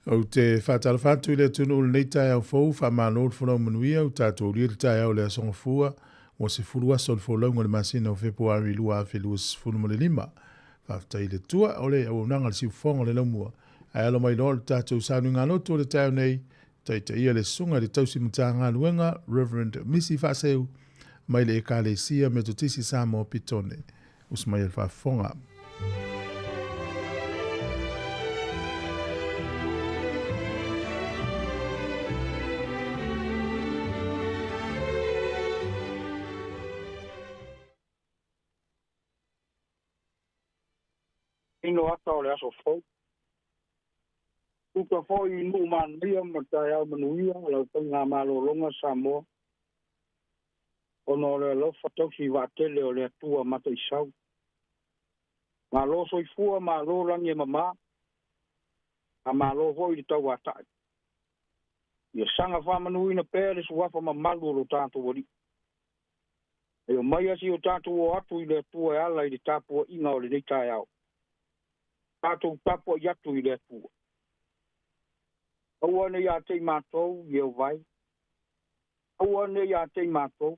Ou te faatalofa atu i le atunuu i lenei taeao fou, faamalo le folau manuia, ua tatou aulia le taeao o le Aso Gafua, ua 10 aso o le folauga o le masina o Fepuari 2025. Faafetai i le Atua, o le auaunaga a le siufofoga o le laumua. Ae alo mai loa le tatou sauniga lotu o le taeao nei, taitaia le susuga i le tausi Matagaluega, Reverend Misi Faaseu, mai le Ekalesia Metotisi Samoa Petone. Usu mai e le faafofoga. Ino ata o le aso fou. Uta foi i nuu manaia ma taeao manuia lau faigamalologa Samoa, ona o le alofa tausi vaatele o le Atua mataisau. Malo soifua, malo lagi e mamā, a malo foi le tauatai. Ia saga faamanuina pea le suafa mamalu o lo tatou Alii. E o mai asi o tatou o atu i le Atua e ala i le tapuaiga o lenei taeao. Tatou tapuai atu i le Atua. Aua ne i ia te i matou i e o vai. Aua ne i ia te i matou.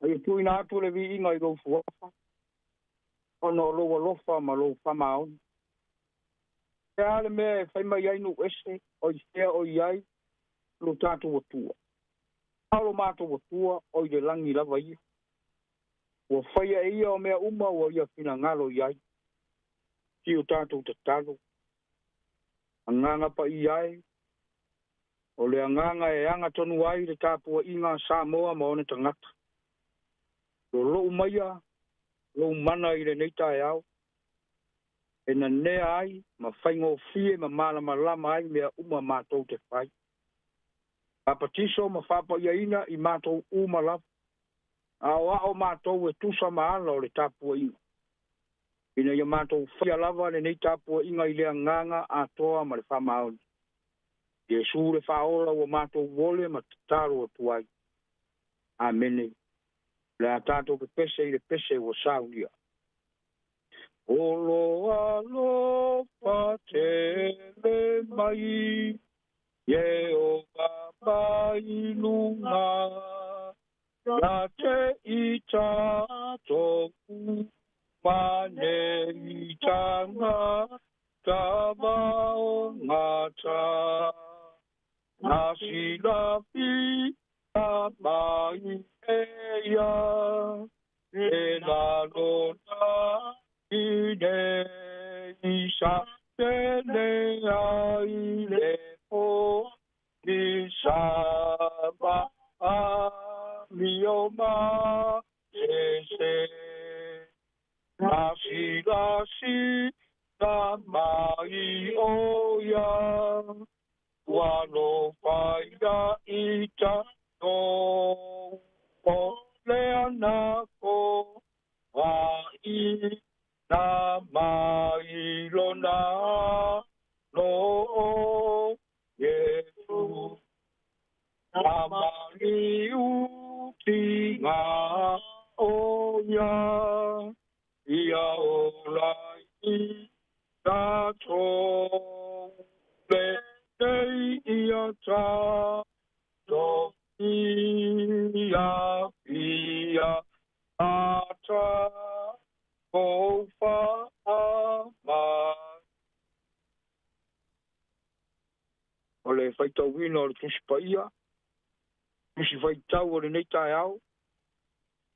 A ia tuuina atu le viiga i lou suafa, ona o lou alofa ma lou faamaoni. E a le mea e fai mai ai nuu ese, o i fea o i ai lo tatou Atua. A o lo matou Atua o i le lagi lava ia. Ua faia e ia o mea uma ua ia finagalo i ai. Si o tatou tatalo. Agaga paia ai, o le agaga e aga tonu ai le tapuaiga a Samoa ma ona tagata. Lolou maia lou mana i lenei taeao, e nanea ai ma faigofie ma malamalama ai mea uma matou te fai. Papatiso ma faapaiaina i matou uma lava, a o ao matou e tusa ma ala o le tapuaiga. Ina ia matou faia lava lenei tapuaiga i le agaga atoa ma le faamaoni. Iesu le faaola ua matou ole ma tatalo atu ai. Amene. O le a tatou pepese i le pese ua saunia. O lo alofa tele mai, Iehova mai luga, ia te i tatou ma nei tagata vaogata. Na silafia mai e ia, e lalona i nei sa tele ai le po i sa va a mio ma se se. Na silasi la mai o ia, ua alofa ia i tatou, o le ana ko vai na mai lona lo o Iesu. Na maliu ki ngā o ia, ia o lai i tatou, le nei ia tatou ia ia ata o wha O le faitauina o le Tusi Paia, Tusi Faitau o lenei taeao,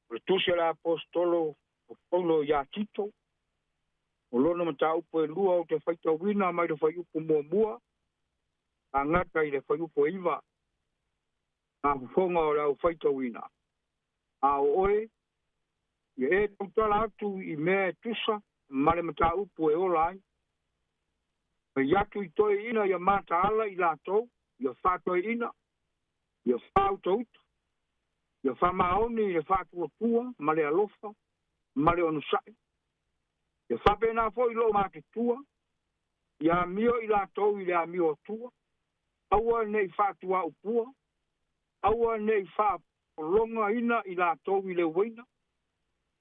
o le Tusi a le Aposetolo o Paulo ia Tito, o lona mataupu e lua ou te faitauina mai le fuaiupu muamua, agata i le fuaiupu e 9, ngā fofoga o le au faitauina. A o oe, ia e tautala atu i mea e tusa ma le mataupu e ola ai. Fai atu i toeaiina ia mataala i latou, ia faatoeaiina, ia faautauta, ia faamaoni i le faatuatua ma le alofa ma le onosai. Ia faapena foi loo matutua, ia amio i latou i le amio atua, aua nei faatuaupua, aua nei faapologaina i latou i le uaina,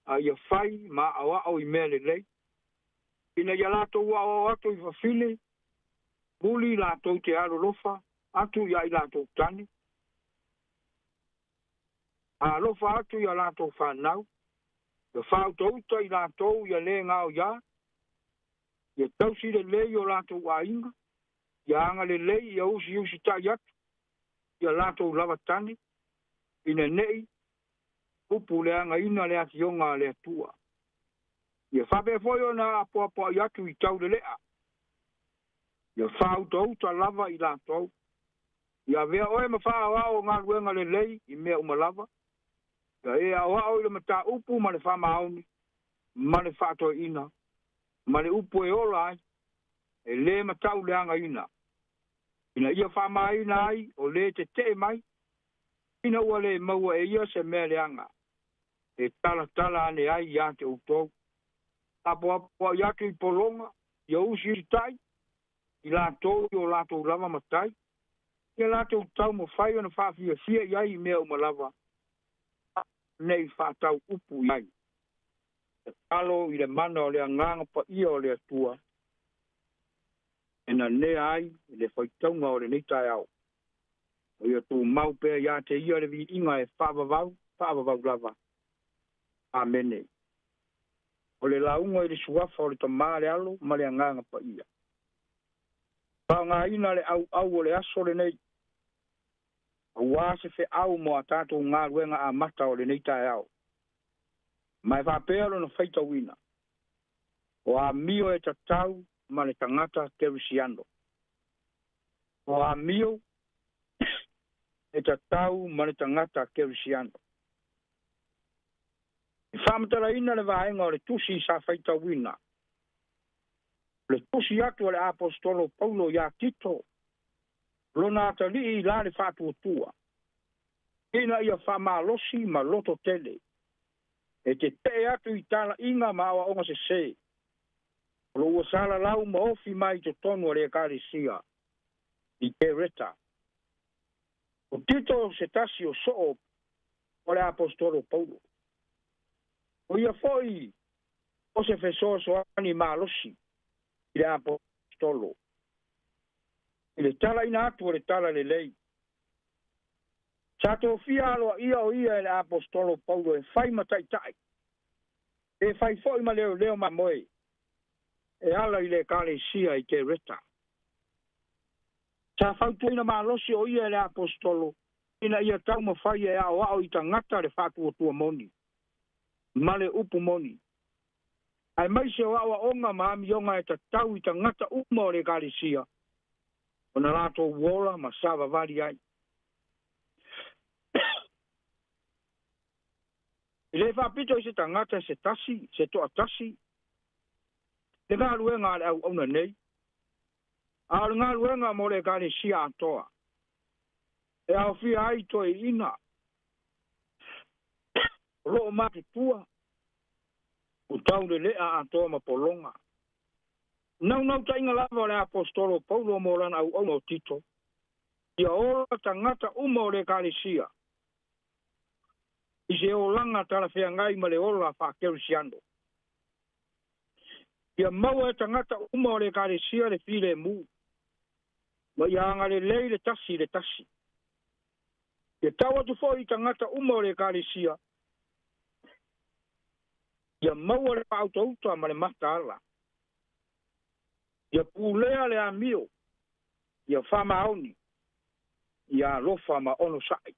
a ia fai ma aoao i mea lelei. Ina ia latou aoao atu i fafine, Muli latou te alolofa atu ia i latou tane, alofa atu ia latou fanau, ia faautauta i latou ia lē gaoiā, ia tausi lelei o latou aiga, ia agalelei ia usiusitaʻi atu ia latou lava tane, ina neʻi upu leagaina le afioga a le Atua. Ia faapea foi ona apoapoai atu i taulele'a, ia faautauta lava i latou. Ia avea oe ma faaoao o galuega lelei i mea uma lava, ia e aoao i le mataupu ma le faamaoni ma le faatoeaina ma le upu e ola ai, e lē matauleagaina, ina ia faamaina ai o lē tete'e mai, ina ua lē maua e ia se mea leaga e talatala ane ai iā te outou. Apoapoai atu i pologa, ia usiusitaʻi i latou i o latou lava matai, ia latou taumafai ona faafiafia i ai i mea uma lava, nei faatau upu i ai. Tatalo i le mana o le agaga paia o le Atua e nanea ai le faitauga o lenei taeao. O ia tumau pea iā te ia le viiga e faavavau, faavavau lava. Amene. O le lauga i le suafa o le Tamā, le Alo ma le Agaga Paia. Faaaogaina le auau o le aso lenei, auā se feau mo a tatou galuega amata o lenei taeao. Ma e faapea lona faitauina, o amio e tatau ma le tagata kerisiano. O amio e tatau ma le tagata kerisiano. E faamatalaina le vaega o le tusi sa faitauina, le tusi atu a le aposetolo Paulo iā Tito, lona atalii la le faatuatua, ina ia faamalosi ma loto tele, e tete'e atu i tala'iga ma aoaʻoga sesē, o lo ua salalau ma ofi mai i totonu o le ekalesia i Kereta. O Tito se tasi o soo o le aposetolo Paulo. O ia foi o se fesoasoani malosi i le aposetolo i le talaina atu o le tala lelei. Sa tofia aloaia o ia e le aposetolo Paulo e fai ma taʻitaʻi, e fai foi ma leoleo mamoe e ala i le ekalesia i Kereta. Sa fautuaina malosi o ia e le aposetolo ina ia taumafai e aoao i tagata le faatuatua moni ma le upu moni, aemaise o aoaʻoga ma amioga e tatau i tagata uma o le ekalesia ona latou ola ma savavali ai. E lē faapito i se tagata se tasi se toatasi le galuega a le auauna nei, a o le galuega mo le ekalesia atoa e aofia ai toeaiina o loo matutua o taulele'a atoa ma pologa. Naunautaiga lava o le aposetolo Paulo mo lana auauna o Tito, ia ola tagata uma o le ekalesia i se olaga talafeagai ma le ola faakerisiano. Ia maua e tagata uma o le ekalesia le filemu, ma ia agalelei le tasi i le tasi. Ia tau atu foi i tagata uma o le ekalesia, ia maua le faautauta ma le mataala. Ia pulea le amio, ia faamaoni, ia alofa ma onosaʻi.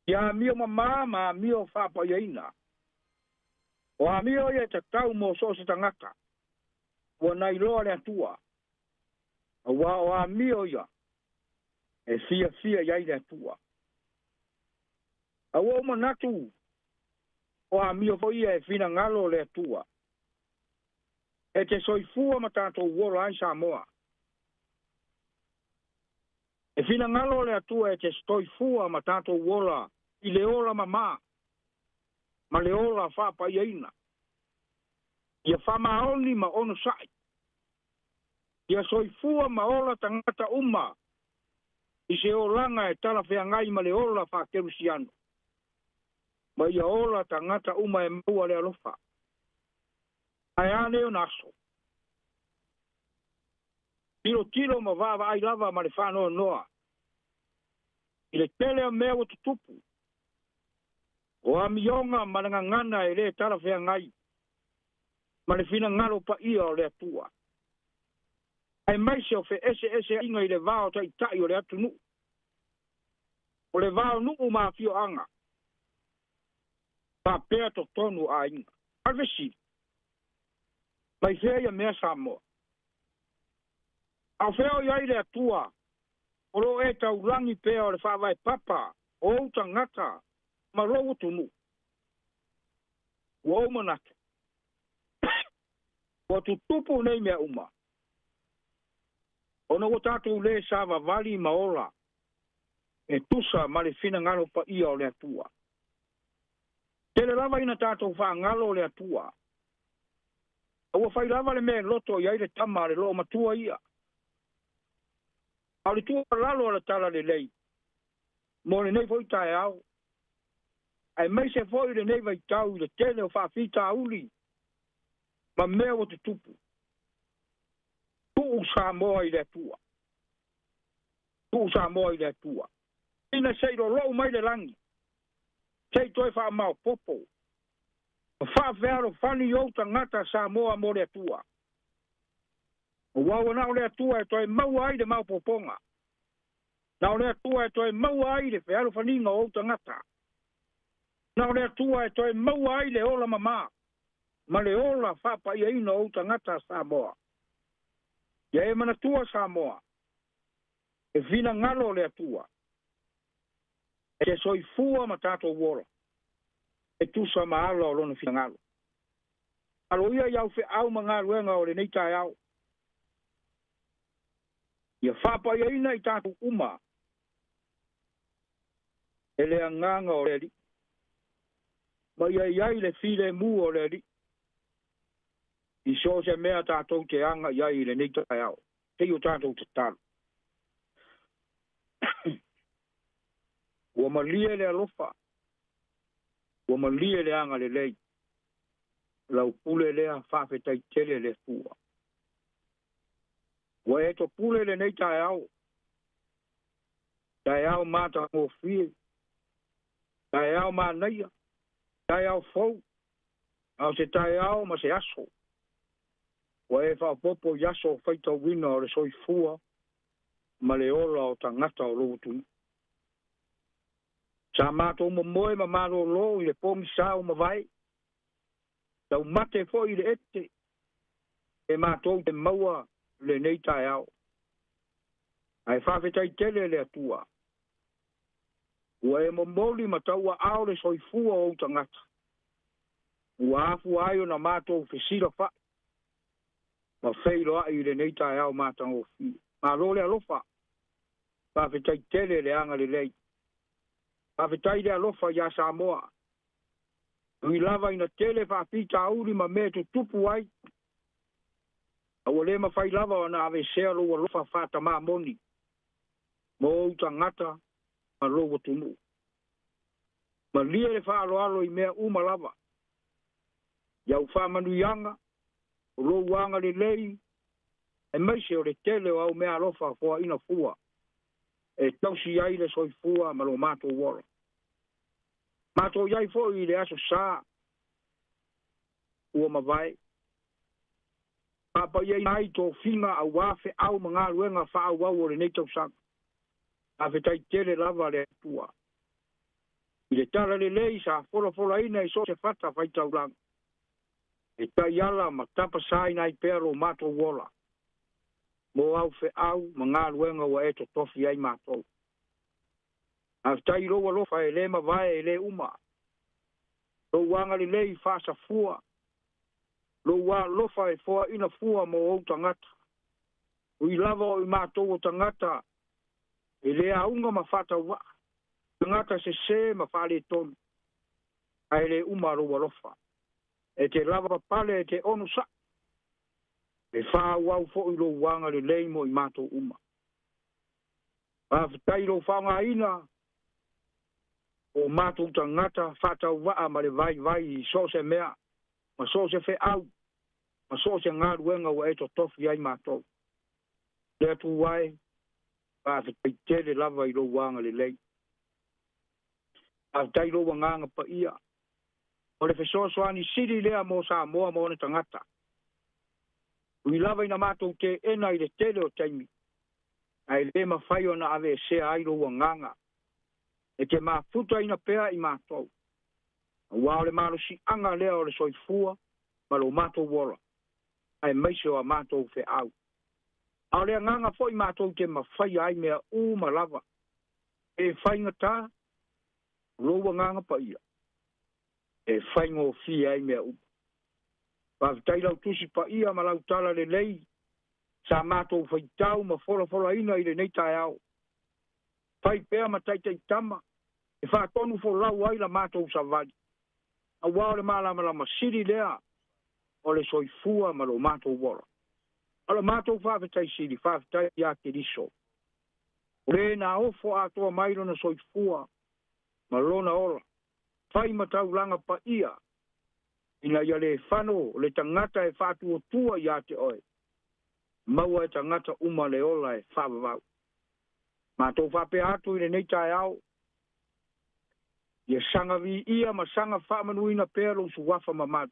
Ia amio mamā ma amio faapaiaina. O amio ia e tatau mo so o se tagata, ua nailoa le Atua, auā o amio ia e fiafia i ai le Atua. A ua ou manatu o amio foi ia e finagalo le Atua e te soifua ma tatou ola ai Samoa. E finagalo le Atua e te soifua ma tatou ola i le ola mamā ma le ola faapaiaina. Ia faamaoni ma onosaʻi. Ia soifua ma ola tagata uma i se olaga e talafeagai ma le ola faakerisiano, ma ia ola tagata uma e maua le alofa. Ae a nei ona aso? Tilotilo ma vaavaai lava ma le faanoanoa i le tele o mea ua tutupu, o amioga ma le gagana e lē talafeagai ma le finagalo paia o le Atua, aemaise o feꞌeseꞌeseaʻiga i le va o taʻitaʻi o le atunuu, o le va o nuu ma afioaga faapea totonu o aiga. A o le fesili, mai fea ia mea Samoa? A o fea o i ai le Atua o loo e taulagi pea o le faavae papa o ou tagata ma lou atunuu? Ua ou manatu ua tutupu nei mea uma ona ua tatou lē savavali ma ola e tusa ma le finagalo paia o le Atua. Tele lava ina tatou faagalo o le Atua, a ua fai lava le mea e loto i ai le tama a le loomatua ia. A o le tuualalo a le Talalelei mo lenei foi taeao, aemaise foi lenei vaitau i le tele o faafitauli ma mea ua tutupu, tuu Samoa i le Atua. Tuu Samoa i le Atua. Ina se i lolou mai le lagi, se i toe faamaopopo ma faafealofani i ou tagata Samoa mo le Atua. Aua ua na o le Atua e toe maua ai le maopoopoga. Na o le Atua e toe maua ai le fealofaniga o ou tagata. Na o le Atua e toe maua ai le ola mamā ma le ola faapaiaina o ou tagata Samoa. Ia e manatua Samoa, e finagalo o le Atua e te soifua ma tatou ola e tusa ma ala o lona finagalo. Alo ia i au feau ma galuega o lenei taeao, ia faapaiaina i tatou uma e le agaga o le Alii, ma ia i ai le filemu o le Alii i so o se mea tatou te aga i ai i lenei taeao. Seia o tatou tatalo. Ua malie le alofa, ua malie le agalelei, lau pule lea faafetai tele le Atua. Ua e topule lenei taeao, taeao matagofie, taeao manaia, taeao fou, a o se taeao ma se aso ua e faaopoopo i aso faitauina o le soifua ma le ola o tagata o lou atunuu. Sa matou momoe ma malōlō i le pogisā ua mavae, taumate foi i le ete, e matou te maua lenei taeao. Ae faafetai tele le Atua, ua e momoli ma tauaao le soifua o ou tagata, ua afua ai ona matou fesilafaʻi ma feiloaʻi i lenei taeao matagofie. Malo le alofa, faafetai tele le agalelei. Faafetai le alofa iā Samoa. Ui lava ina tele faafitauli ma mea e tutupu ai, a ua lē mafai lava ona aveesea lou alofa faatamā moni mo ou tagata ma lou atunuu. Malie le faaaloalo i mea uma lava, i au faamanuiaga, o lou agalelei, aemaise o le tele o au meaalofa foaina fua e tausi ai le soifua ma lo matou ola. Matou i ai foi i le aso Sa ua mavae, faapaiaina ai tofiga auā feau ma galuega faaauau o lenei tausaga. Faafetai tele lava le Atua i le talalelei sa folafolaina i so o se fata faitaulaga, e taiala ma tapasaina ai pea lo matou ola mo au feau ma galuega ua e totofi ai matou. Faafetai i lou alofa e lē mavae e lē uma, lou agalelei faasafua, lou alofa e foaina fua mo ou tagata. Ui lava o i matou o tagata e le auga ma faatauvaa, tagata sesē ma faaletonu, ae lē uma lou alofa. E te lava papale, e te onosaʻi, e faaauau foi lou agalelei mo i matou uma. Faafetai i lou faaaogaina o matou tagata faatauvaa ma le vaivai i so o se mea ma so o se feau ma so o se galuega ua e totofi ai matou. Le Atua e, faafetai lava i lou agalelei. Faafetai i lou agaga paia. O le fesoasoani sili lea mo Samoa ma ona tagata. Ui lava ina matou teena i le tele o taimi, ae le mafai ona aveesea ai lou agaga e te mafutaina pea i matou. Aua o le malosiaga lea o le soifua ma lo matou ola, aemaise o a matou feau. A o le agaga foi matou te mafaia ai mea uma lava, e faigata lou agaga paia, e faigofie ai mea uma. Faafetai lau tusi paia ma lau tala lelei, sa matou faitau ma folafolaina i lenei taeao. Fai pea ma taitaitama, e faatonu folau ai la matou savali. Aua o le malamalama sili lea o le soifua ma lo matou ola. O le matou faafetai sili, faafetai ia Keriso. O le na ofo atoa mai lona soifua ma lona ola. Fai ma taulaga paia, ina ia le fano le tagata e faatuatua ia te oe. Maua e tagata uma le ola e faavavau. Matou faapea atu i lenei taeao, ia saga viia ma saga faamanuina pea lou suafa mamalu,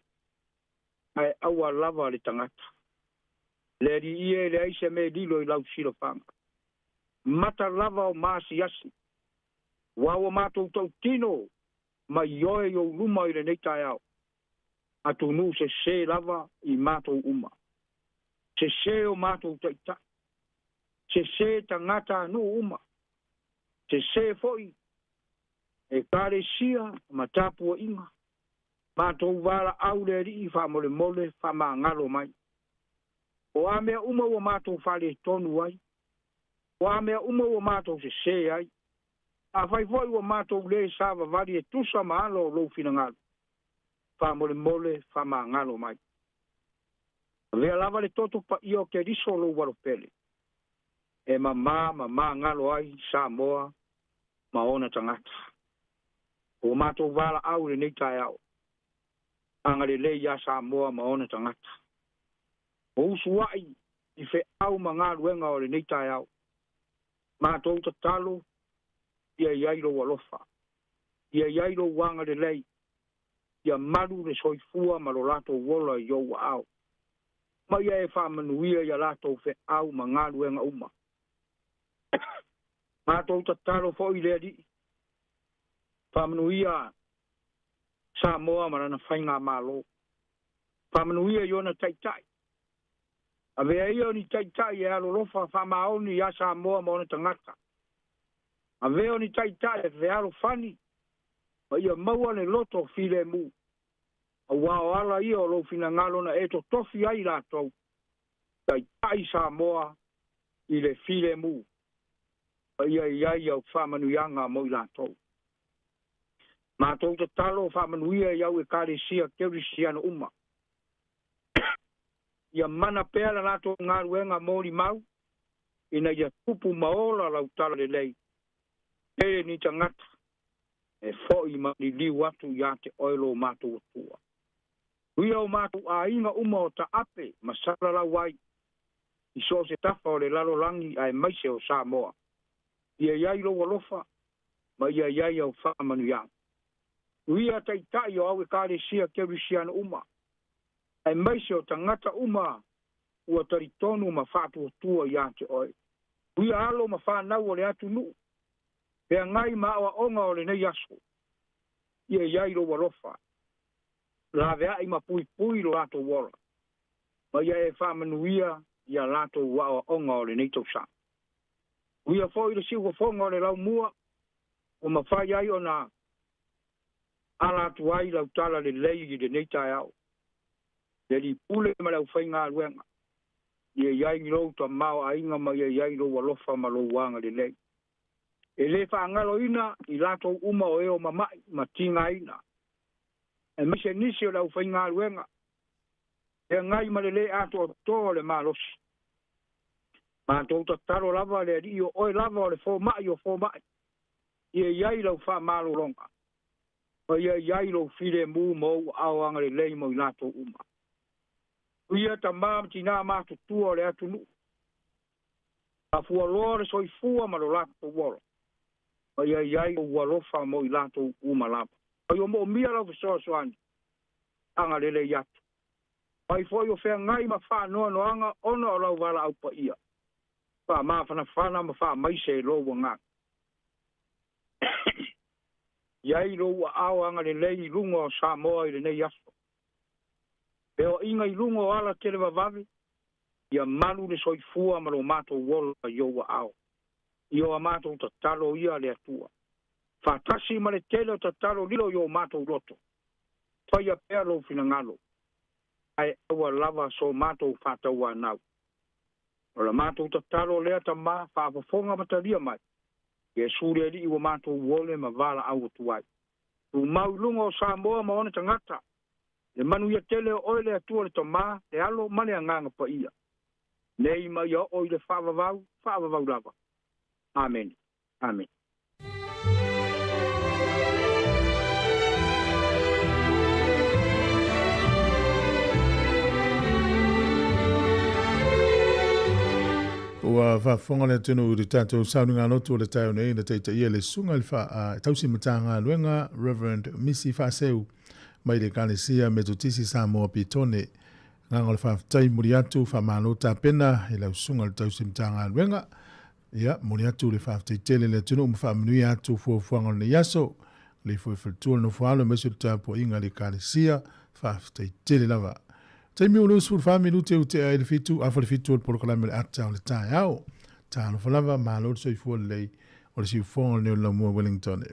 ae aua lava le tagata. Le Alii e leai se mea lilo i lau silafaga. Mata lava o maasiasi, ua ua matou tautino mai oe i ou luma i lenei taeao. Atunuu sese lava i matou uma. Sese o matou taitai. Sese tagata nuu uma. Sese foi ekalesia ma tapuaiga. Matou valaau le Alii faamolemole faamagalo mai. O a mea uma ua matou faaletonu ai. O a mea uma ua matou sesē ai. Afai foi ua matou lē savavali e tusa ma alo o lou finagalo. Faamolemole faamagalo mai. Avea lava le toto paia o Keriso lou alopele. E mamā ma magalo ai Samoa ma ona tagata. Ua matou valaau i lenei taeao. Agalelei iā Samoa ma ona tagata. O usuai i feau ma galuega o lenei taeao. Matou tatalo ia i ai lou alofa. Ia i ai lou agalelei. Ia malu le soifua ma lo latou ola i ou aao. Ma ia e faamanuia ia latou feau ma galuega uma. Matou tatalo foi i le Alii. Faamanuia Samoa ma lana faigamalo. Faamanuia i ona taitai. Avea ia o ni taitai e alolofa faamaoni iā Samoa ma ona tagata. Avea o ni taitai e fealofani ma ia maua le loto filemu. Aua o ala ia o lou finagalo na e totofi ai latou. Taitai Samoa i le filemu. Ma ia i ai au faamanuiaga mo i latou. Matou tatalo faamanuia i au ekalesia kerisiano uma. Ia mana pea la latou galuega molimau, ina ia tupu ma ola lau tala lelei. Tele ni tagata e fo'i ma liliu atu iā te oe lo matou Atua. Uia o matou aiga uma o taape ma salalau ai i so o se tafa o le lalolagi aemaise o Samoa. Ia i ai lou alofa ma ia i ai au faamanuiaga. Uia taitai o au ekalesia kerisiano uma, aemaise o tagata uma ua talitonu ma faatuatua iā te oe. Uia alo ma fanau o le atunuu, feagai ma aoaoga o lenei aso. Ia i ai lou alofa, laveai ma puipui lo latou ola, ma ia e faamanuia ia latou aoaoga o lenei tausaga. Uia foi le siufofoga o le laumua, ua mafai ai ona ala atu ai lau tala lelei i lenei taeao. Le Alii Pule ma le aufaigaluega, ia i ai lou tamaoaiga ma ia i ai lou alofa ma lou agalelei. E lē faagaloina i latou uma o e o mama'i ma tigaina. Aemaise nisi o le aufaigaluega, feagai ma le lē atoatoa o le malosi. Matou tatalo lava le Alii o oe lava o le foma'i o foma'i. Ia i ai lau faamalologa. Ma ia i ai lou filemu ma ou aao agalelei mo i latou uma. Ia tamā ma tinā matutua o le atunuu. Faafualoa le soifua ma lo latou ola, ma ia i ai ou alofa mo i latou uma lava. Ma ua moomia lau fesoasoani, agalelei atu. Mai foi o feagai ma faanoanoaga ona o lau valaau paia, faamafanafana ma faamaise i lou agaga. I ai lou aao agalelei i luga o Samoa i lenei aso. Feoaiga i luga o ala televavave, ia malu le soifua ma lo matou ola i ou aao. I o a matou tatalo ia le Atua. Faatasi ma le tele o tatalo lilo i o matou loto. Faia pea lou finagalo, ae aua lava so matou faatauanau. O la matou tatalo lea Tamā, faafofoga ma talia mai, Iesu le Alii ua matou ole ma valaau atu ai. Tumau i luga o Samoa ma ona tagata, le manuia tele o oe le Atua le Tamā, le Alo ma le Agaga Paia, nei ma ia oo i le faavavau, faavavau lava. Amene. Amene. Ua faafofoga le atunuu i le tatou sauniga lotu o le taeao nei na taitaia le susuga i le faa tausi Matagaluega Reverend Misi Faaseu mai le Ekalesia Metotisi Samoa Petone. Agaga o le faafetai momoli atu, faamalo tapena i lau susuga i le tausi Matagaluega. Ia, momoli atu le faafetai tele i le atunuu ma faamanuia atu fuafuaga o lenei aso. Le ifo e faletua le nofo alo aemaise o le tapuaiga a le Ekalesia. Faafetai tele lava. Taimi ua 24 minute ua tea ai le 7, afa le 7 o le polokalame o le ata o le taeao. Talofa lava, malo le soifua lelei o le siufofoga o lenei o le Laumua Wellington.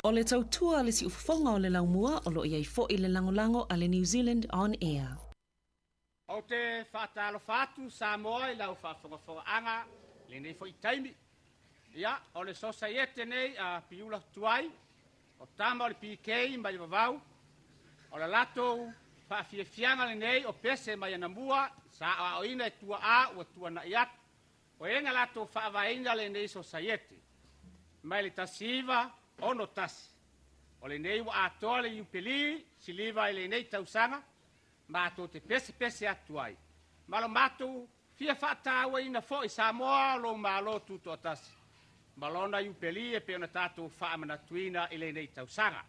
O le tautua a le siufofoga o le laumua o lo o i ai foi le lagolago a le New Zealand On Air. Ou te faatalofa atu Samoa i lau faafogafogaaga i lenei foi taimi. Ia, o le Sosaiete nei a Piula Tuai, o tama o le PK mai le vavau, o le latou faafiafiaga lenei o pese mai anamua sa aoaoina e tuaa ua tuanai atu. O e na latou faavaeina lenei Sosaiete mai le 1961. O lenei ua atoa le Iupeli siliva i lenei tausaga, matou te pesepese atu ai, ma lo matou fia faatauaina foi Samoa o lou Malo Tutoatasi, ma lona Iupeli e pei ona tatou faamanatuina i lenei tausaga.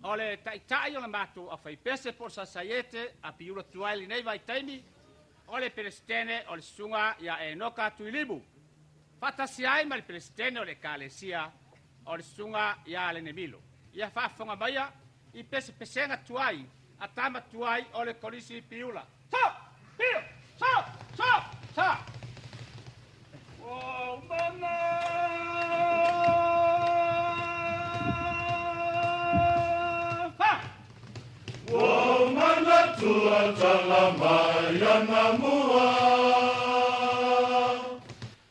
O le taitai o le matou aufaipese po o le Sasaiete a Piula Tuai i lenei vaitaimi, o le Peresetene o le Susuga ia Enoka Tuilimu, faatasi ai ma le Peresetene o le Ekalesia o le Susuga ia Lenemilo. Ia faafofoga maia i pesepesega tuai a tama tuai o le Kolisi Piula. Sa! Pio! Sa! Sa! Sa! Ua mana! Fa! Ua manatua tala mai ana mua.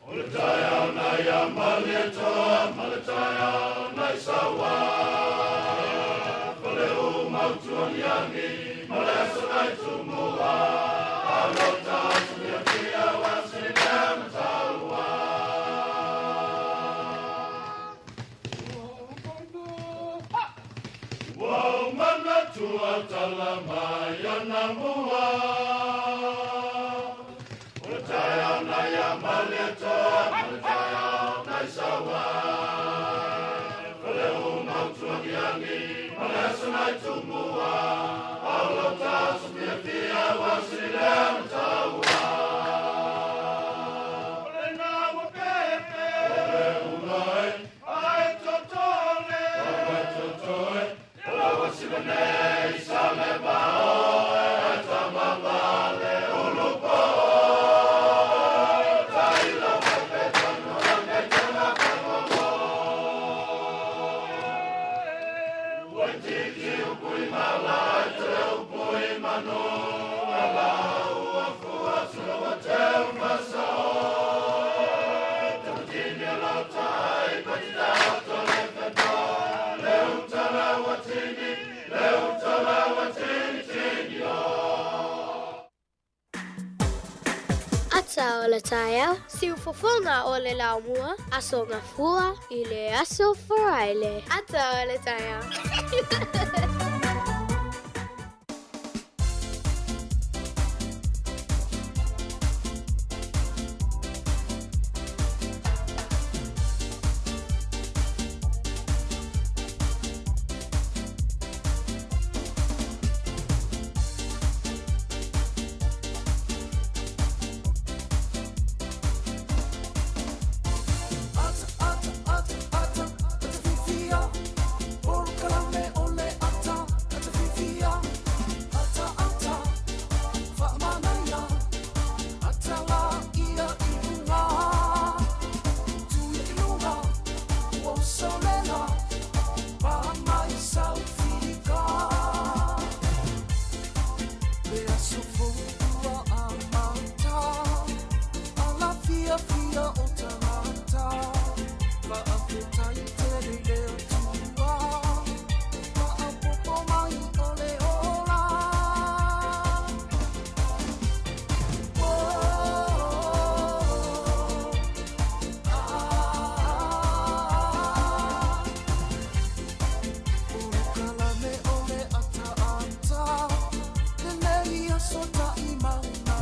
O le taeao nai a Malietoa ma le taeao nai Saua. Ko le Umautuaniani ma le aso nai Tumua. Alota aso fiafia ua sililea na taua. Ua ou manatua tala mai ana mua. O le taeao nai a Malietoa ma le taeao nai Saua. Ko le Umautuagiagi ma le aso nai Tumua. Aolota aso fiafia ua sililea na taua. O lena ua pepe. O le ula e. Ai totole. Ai totoe. O la ua siva nei sa le vaoe. Ai tamavale ulupo. Tailo pepe tonu ane tona pagogo. Waititi upui malai te upui manu. Ala ua fua sula wa teu masao. Te matini o lau tai patita oto le fepo. Le utala watini, le utala watini tini o. Ata o le taeao, siufofoga o le laumua, Aso Gafua i le Aso Faraile. Ata o le taeao.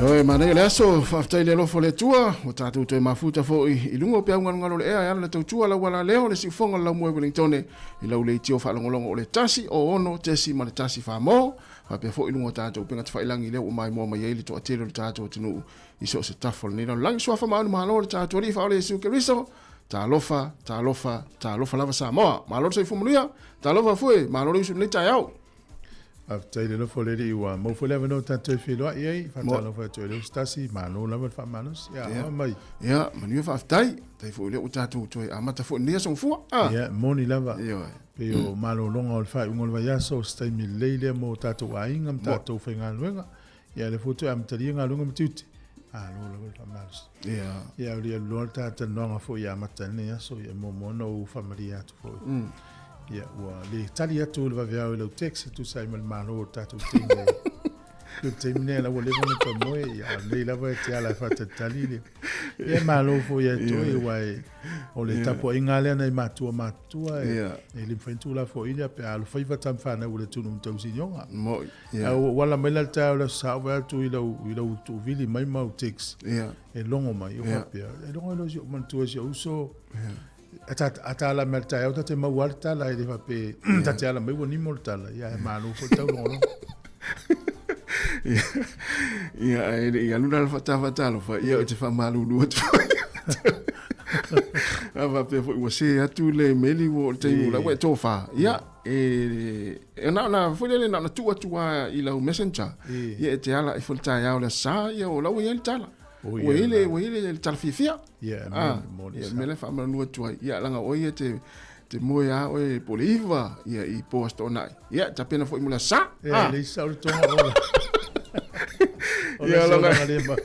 Ioe, manaia le aso, faafetai le alofa o le Atua, ua tatou toe mafuta foi i luga o peau galugalo o le ea e ala le tautua lau ala leo le siufoga o le laumua i Wellingtone i lau leitio faalogologo o le 1 o 6 tesi ma le 1 famo, faapea foi i luga o tatou upega tafailagi lea ua maimoa mai ai le toatele o le tatou atunuu i so o se tafa o lenei lalolagi. Suafa ma Anu Malo le tatou Alii Faaola Iesu Keriso, talofa, talofa, talofa lava Samoa. Malo le soifua manuia, talofa fue, malo le usu i lenei taeao. Faafetai le alofa o le Alii ua maua foi le avanoa tatou e feiloai ai. Faatalofa atu ai le Usitasi, malo lava le faamalosi. Ia, aua mai. Ia, manuia faafetai. Faafetai foi o lea ua tatou toe amata foi i lenei aso gafua. Ia, moni lava. Ioe. Pei o malologa o le faaiuga o le vaiaso, o se taimi lelei lea mo tatou aiga ma tatou faigaluega. Ia lea foi ua toe amatalia galuega ma tiute, malo lava le faamalosi. Ia, o le alu loa le ta talanoaga foi e amata ai lenei aso, ia e muamua ona ou faamalie atu foi. Ia, ua le tali atu le vaveao i lau text e tusa ai ma le malo o le tatou teine. I le taimi nei la ua leva ona toe moe, ia, a o lenei lava e te ala e faatalitali le. Ia, malo foi ia te oe, aua o le tapuaiga lava lea a nai matua matutua e, e le mafai ona tuulafoaiina pe a alofaiva tama fanau a le atunuu ma tausinioga. Moi. Ae ua ou ala mai la i le taeao o le Aso Sa ou vaai atu i lau, i lau tuuvili mai ma au text e logo mai, ou faapea, e logo ai loa si ou manatua i si ou uso. A ta ala mai i le taeao ta te maua lava le tala, e le faapea ta te ala mai ua nimo le tala, ia ae malo foi le taulogologo. Ia, ae le i alu la le faatafatalofa, ia ou te faamalulu atu foi. A faapea foi ua se atu le meli ua oo i le taimi ua ua e tofa. Ia, e na ona foi lele na ona tuu atu lava i lau messenger. Ia e te ala ifo i le taeao i le Aso Sa, ia o la ua i ai le tala. Ua i ai le tala fiafia. Ia, moni sa. Ia, mea lea e faamalulu atu ai. Ia, leaga o oe ia te te moe lava oe po o le 9 ia i po Aso Toonai. Ia, tapena foi mo le Aso Sa. Ia, e leai se sao le toga ola. O le sao le ma.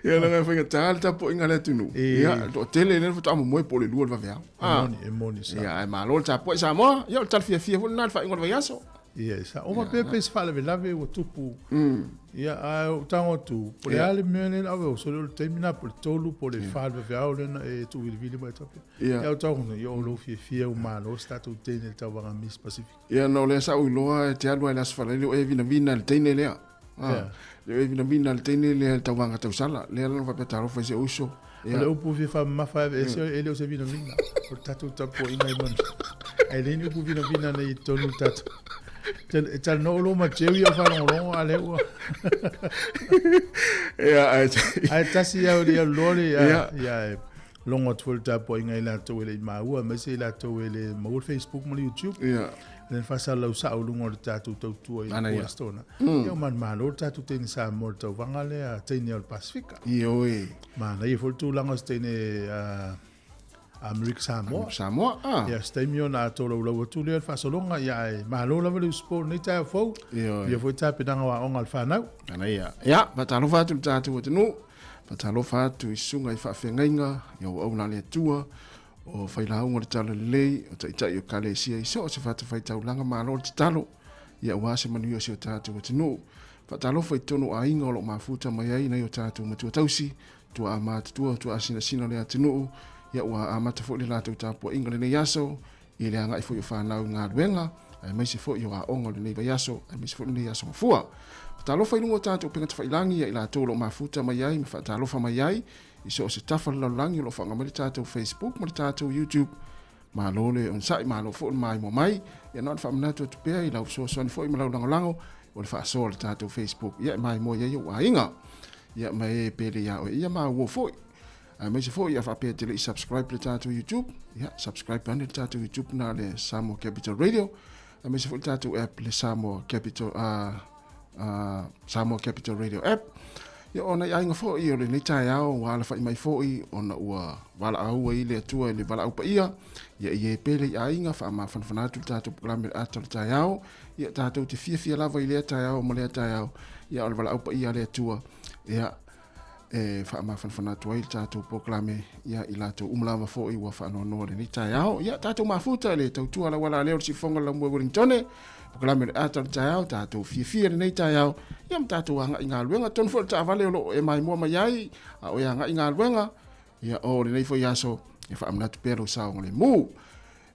Ia, leaga e faigata le tapuaiga a le atunuu. Ia, e toatele lea faatoa momoe po o le 2 o le vaveao. E moni, e moni sa. Ia, ae malo le tapuai Samoa. Ia, o le tala fiafia foi lena i le faaiuga o le vaiaso. Ia, e sao. Ua faapea pe se faalavelave ua tupu. Ia, ae ou tago atu, po o le a le mea lea na ave, sole o le taimi lena, po o le 3 po o le 4 o le vaveao lea na e tuuvilivili mai tape. Ia, ou tago atu, ia o lou fiafia ua malo se tatou teine i le tauvaga Miss Pacific. Ia, ona o lea sa ou iloa e te alu lava i le Aso Faraile o e vinavina i le teine lea. Le e vinavina i le teine lea i le tauvaga tausala. Lea la na faapea talofa i si ou uso. O le upu fia faamamafa e aveese e le o se vinavina. O le tatou tapuaiga i manu. Ae leai ni upu vinavina nei i totonu o le tatou. E talanoa olo ma Jerry o faalogologo a lea ua. Ia, ae Ae tasi au le alu loa le ia, ia e logo atu foi le tapuaiga i latou e le i maua, aemaise i latou e le maua le Facebook ma le YouTube. Ia. Le faasalalau sao i luga o le tatou tautua i le Aso Toonai. Ia ua manumalo le tatou teine Samoa i le tauvaga lea, teine o le Pasefika. Ioe. Manaia foi le tulaga o se teine Amerika Samoa. Samoa, ah. Ia, se taimi ona tolaulau atu lea o le faasologa, ia ae malo lava le usupo i lenei taeao fou. Ioe. Ia foi tapenaga o aoga a le fanau. Manaia. Ia, faatalofa atu i le tatou atunuu, faatalofa atu i susuga i faafeagaiga, i auauna a le Atua, o failauga o le Talalelei, o taitai o Ekalesia i so o se fatafaitaulaga, malo le tatalo, ia aua se manuia o si o tatou atunuu. Faatalofa i totonu o aiga o lo o mafuta mai ai nai o tatou matua tausi, tuaa matutua, tuaa sinasina o le atunuu, ia ua amata foi le latou tapuaiga lenei aso, i le agai foi o fanau i galuega, aemaise foi o aoga o lenei vaiaso, aemaise foi lenei aso mafua. Faatalofa i luga o tatou upega tafailagi ia i latou o lo o mafuta mai ai ma faatalofa mai ai i so o se tafa o le lalolagi o lo o faaaoga mai le tatou Facebook ma le tatou YouTube. Malo le onosai, malo foi le maimoa mai. Ia na ona faamanatu atu pea i lau fesoasoani foi ma lau lagolago o le faasoa o le tatou Facebook. Ia e maimoa i ai ou aiga. Ia ma e pele ia oe. Ia maua foi. Aemaise foi ia faapea te le i subscribe le tatou YouTube. Ia subscribe ane le tatou YouTube na le Samoa Capital Radio. Aemaise foi le tatou app le Samoa Capital Samoa Capital Radio app. Ia o nai aiga foi o lenei taeao ua alafai mai foi ona ua valaau ai le Atua i le valaau paia. Ia i e pele i aiga faamafanafana atu le tatou polokalame le ata o le taeao. Ia tatou te fiafia lava i lea taeao ma lea taeao. Ia o le valaau paia a le Atua. Ia e faamafanafana atu ai le tatou polokalame ia i latou uma lava foi ua faanoanoa lenei taeao. Ia tatou mafuta i le tautua lauala lea o le siufofoga o le Laumua i Wellingtone. Polokalame o le ata o le taeao, tatou fiafia lenei taeao, ia ma tatou agai i galuega. Atonu foi o le taavale o lo o e maimoa mai ai, a o e agai i galuega, ia o lenei foi aso e faamanatu pea lou saogalemu.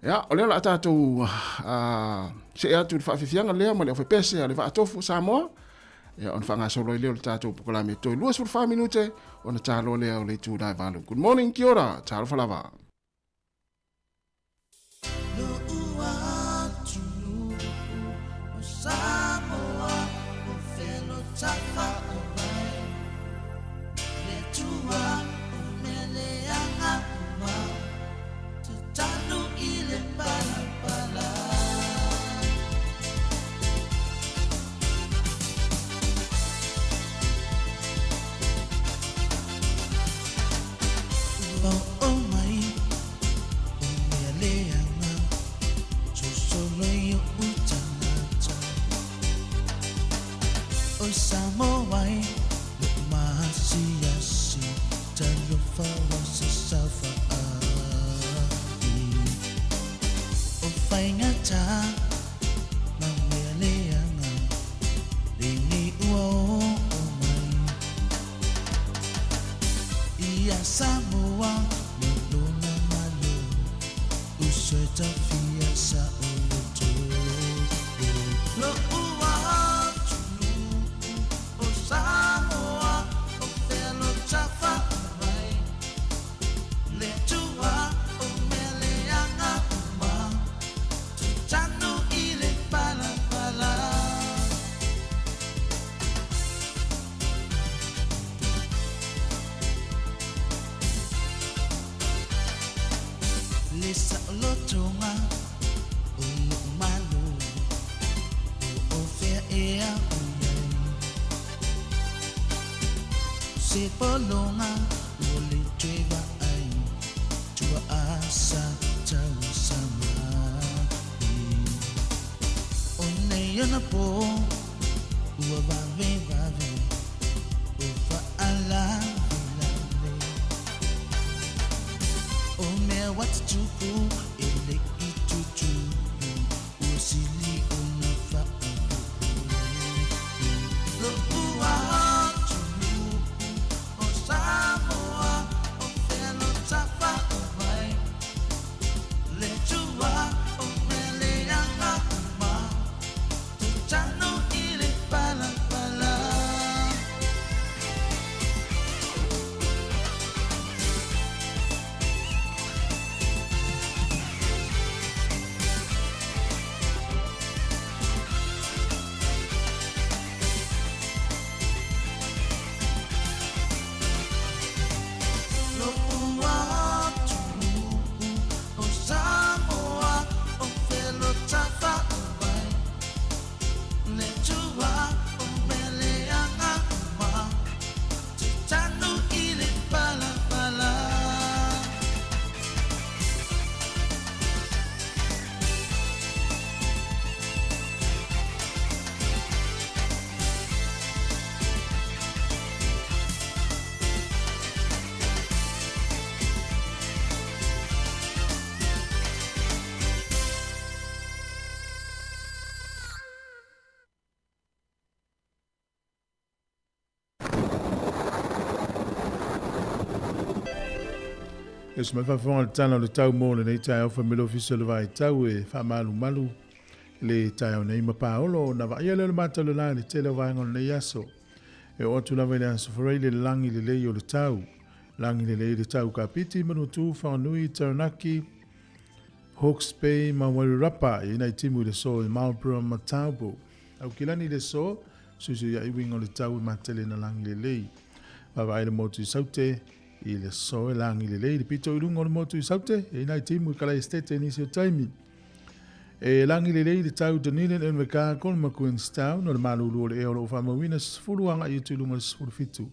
Ia, o lea o le a tatou see atu i le faafiafiaga lea ma le aufaipese a le Vaatofu o Samoa, ia ona faagasolo ai lea o le tatou polokalame toe 24 minute ona taloa lea o le itula e 8. Good morning, kia ora, talofa lava. Se pologa ua le toe vaai tuaa sa tausamai. O nei ona pō ua vavevave o faalavelave. O mea ua tutupu e le i tutupu ua sili ona faaopoopo. Lo'u atunuu o Samoa o fea lo tafa o vai le tua o meleaga uma tatanu i le palapala. Lo'u atunuu o Samoa o fea lo tafa o vai le tua o meleaga uma tatanu i le palapala. E se mai faafofoga le tala o le tau mo lenei taeao famili ofisa o le vaitau e faamalumalu le taeao nei ma paolo na vaaia lea o le mata o le la i le tele o vaega o lenei aso. E oo atu lava i le aso Faraile le lagi lelei o le tau. Lagi lelei le tau Kapiti, Manutu, Whanganui, Taranaki, Hawke's Bay ma Wairarapa i nai timu i le so i Marlborough ma Taupo. Aukilani i le so, suisuia'i uiga o le tau i matele na lagi lelei. Vaavaai le motu i Saute i le so e lagi lelei le pito i luga o le motu i Saute e nai timu i Kalaestete i nisi o taimi. E lagi lelei le tau Dunedin, Invercargill ma Queenstown o le malulu o le ea o lo o faamauina 10 agai atu i luga o le 17.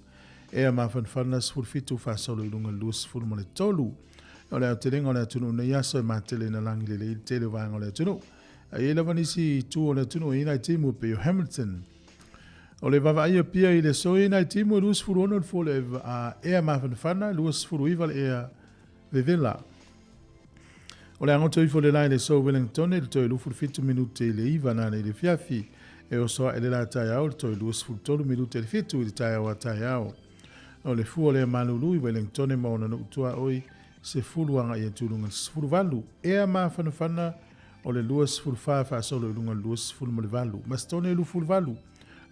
Ea mafanafana 17 faasolo i luga o le 23. O le aotelega o le atunuu nei aso e matele ina lagi lelei le tele o vaega o le atunuu. A i ai lava nisi itu o le atunuu e i ai nai timu e pei o Hamilton. O le vaavaaia pia i le aso e i ai nai timu e 26 le fua o le ea mafanafana, 29 le ea vevela. O le agoto ifo le la i le aso Wellington i le toe 27 minute i le 9 nanei i le afiafi. E oso ae le la taeao i le toe 23 minute i le 7 i le taeao a taeao. O le fua o le malulu i Wellington ma ona nuu tuaoi 10 agai atu i luga i le 18. Ea mafanafana o le 24 faasolo i luga i le 28. Masitone e 28,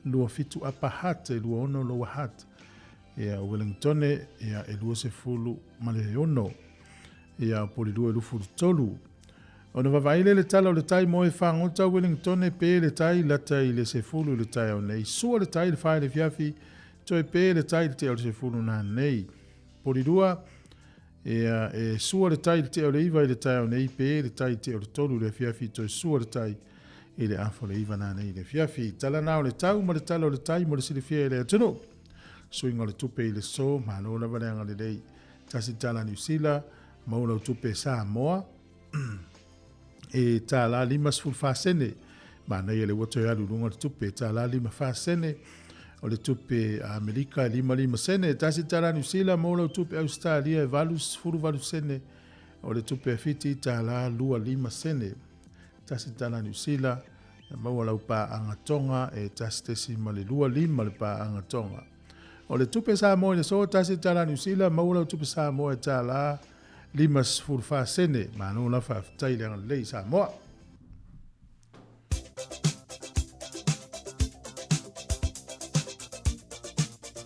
27 Upper Hutt e 26 Lower Hutt. Ia, o Wellington ia, e 26. Ia, o Polilua e 23. Ona vaavaai lea i le tala o le tai mo e fagota Wellington pe le tai lata i le 10 i le taeao nei. Sua le tai i le 4 i le afiafi, toe pe le tai i le tea o le 10 nanei. Polilua, ia, e sua le tai i le tea o le 9 i le taeao nei, pe le tai i le tea o le 3 i le afiafi, toe sua le tai i le afa o le 9 nanei i le afiafi. Tala na o le tau ma le tala o le tai mo le silafia e le atunuu. Suiga o le tupe i le so, malo lava le agalelei. Tasi tala Niu Sila, maua lau tupe Samoa e tālā 54 sene. Manaia le ua toe alu i luga o le tupe, tālā 54 sene. O le tupe Amerika e 55 sene. Tasi tala Niu Sila, maua lau tupe Ausetalia e 88 sene. O le tupe a Fiti, tālā 25 sene. Tasi tala Niu Sila, maua lau paaga Tonga e 1.25 le paaga Tonga. O le tupe Samoa i le aso, $1 Niu Sila, maua lau tupe Samoa e $54 sene. Malo la faafetai le agalelei Samoa.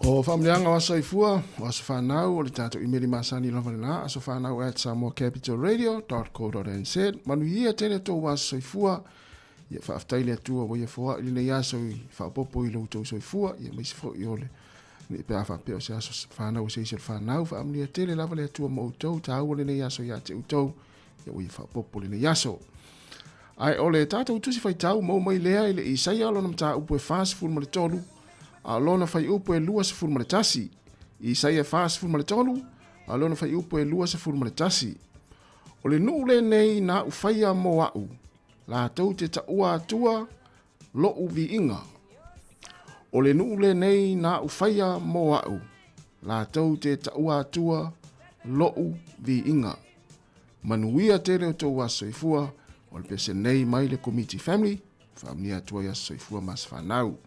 O faamanuiaga o aso soifua, o aso fanau, o le tatou imeli masani lava lena, asofanau at samoacapitalradio.co.nz. Manuia tele tou aso soifua, ia faafetai le Atua ua ia foai lenei aso i faaopoopo i lo outou soifua, ia aemaise foi o le nei pe a faapea o se aso fanau o se isi o le fanau, faamanuia tele lava le Atua ma outou, taua lenei aso ia te outou, ia ua ia faaopoopo lenei aso. Ae o le tatou tusi faitau maua mai lea i le Isaia lona mataupu e 43, a o lona fuaiupu e 21. Isaia 43, a o lona fuaiupu e 21. O le nuu lenei na a'u faia mo a'u, latou te taua atua lo'u viiga. O le nuu lenei na a'u faia mo a'u, latou te taua atua lo'u viiga. Manuia tele o tou aso soifua, o le pese nei mai le Komiti Family, faamanuia atu ai aso soifua ma aso fanau.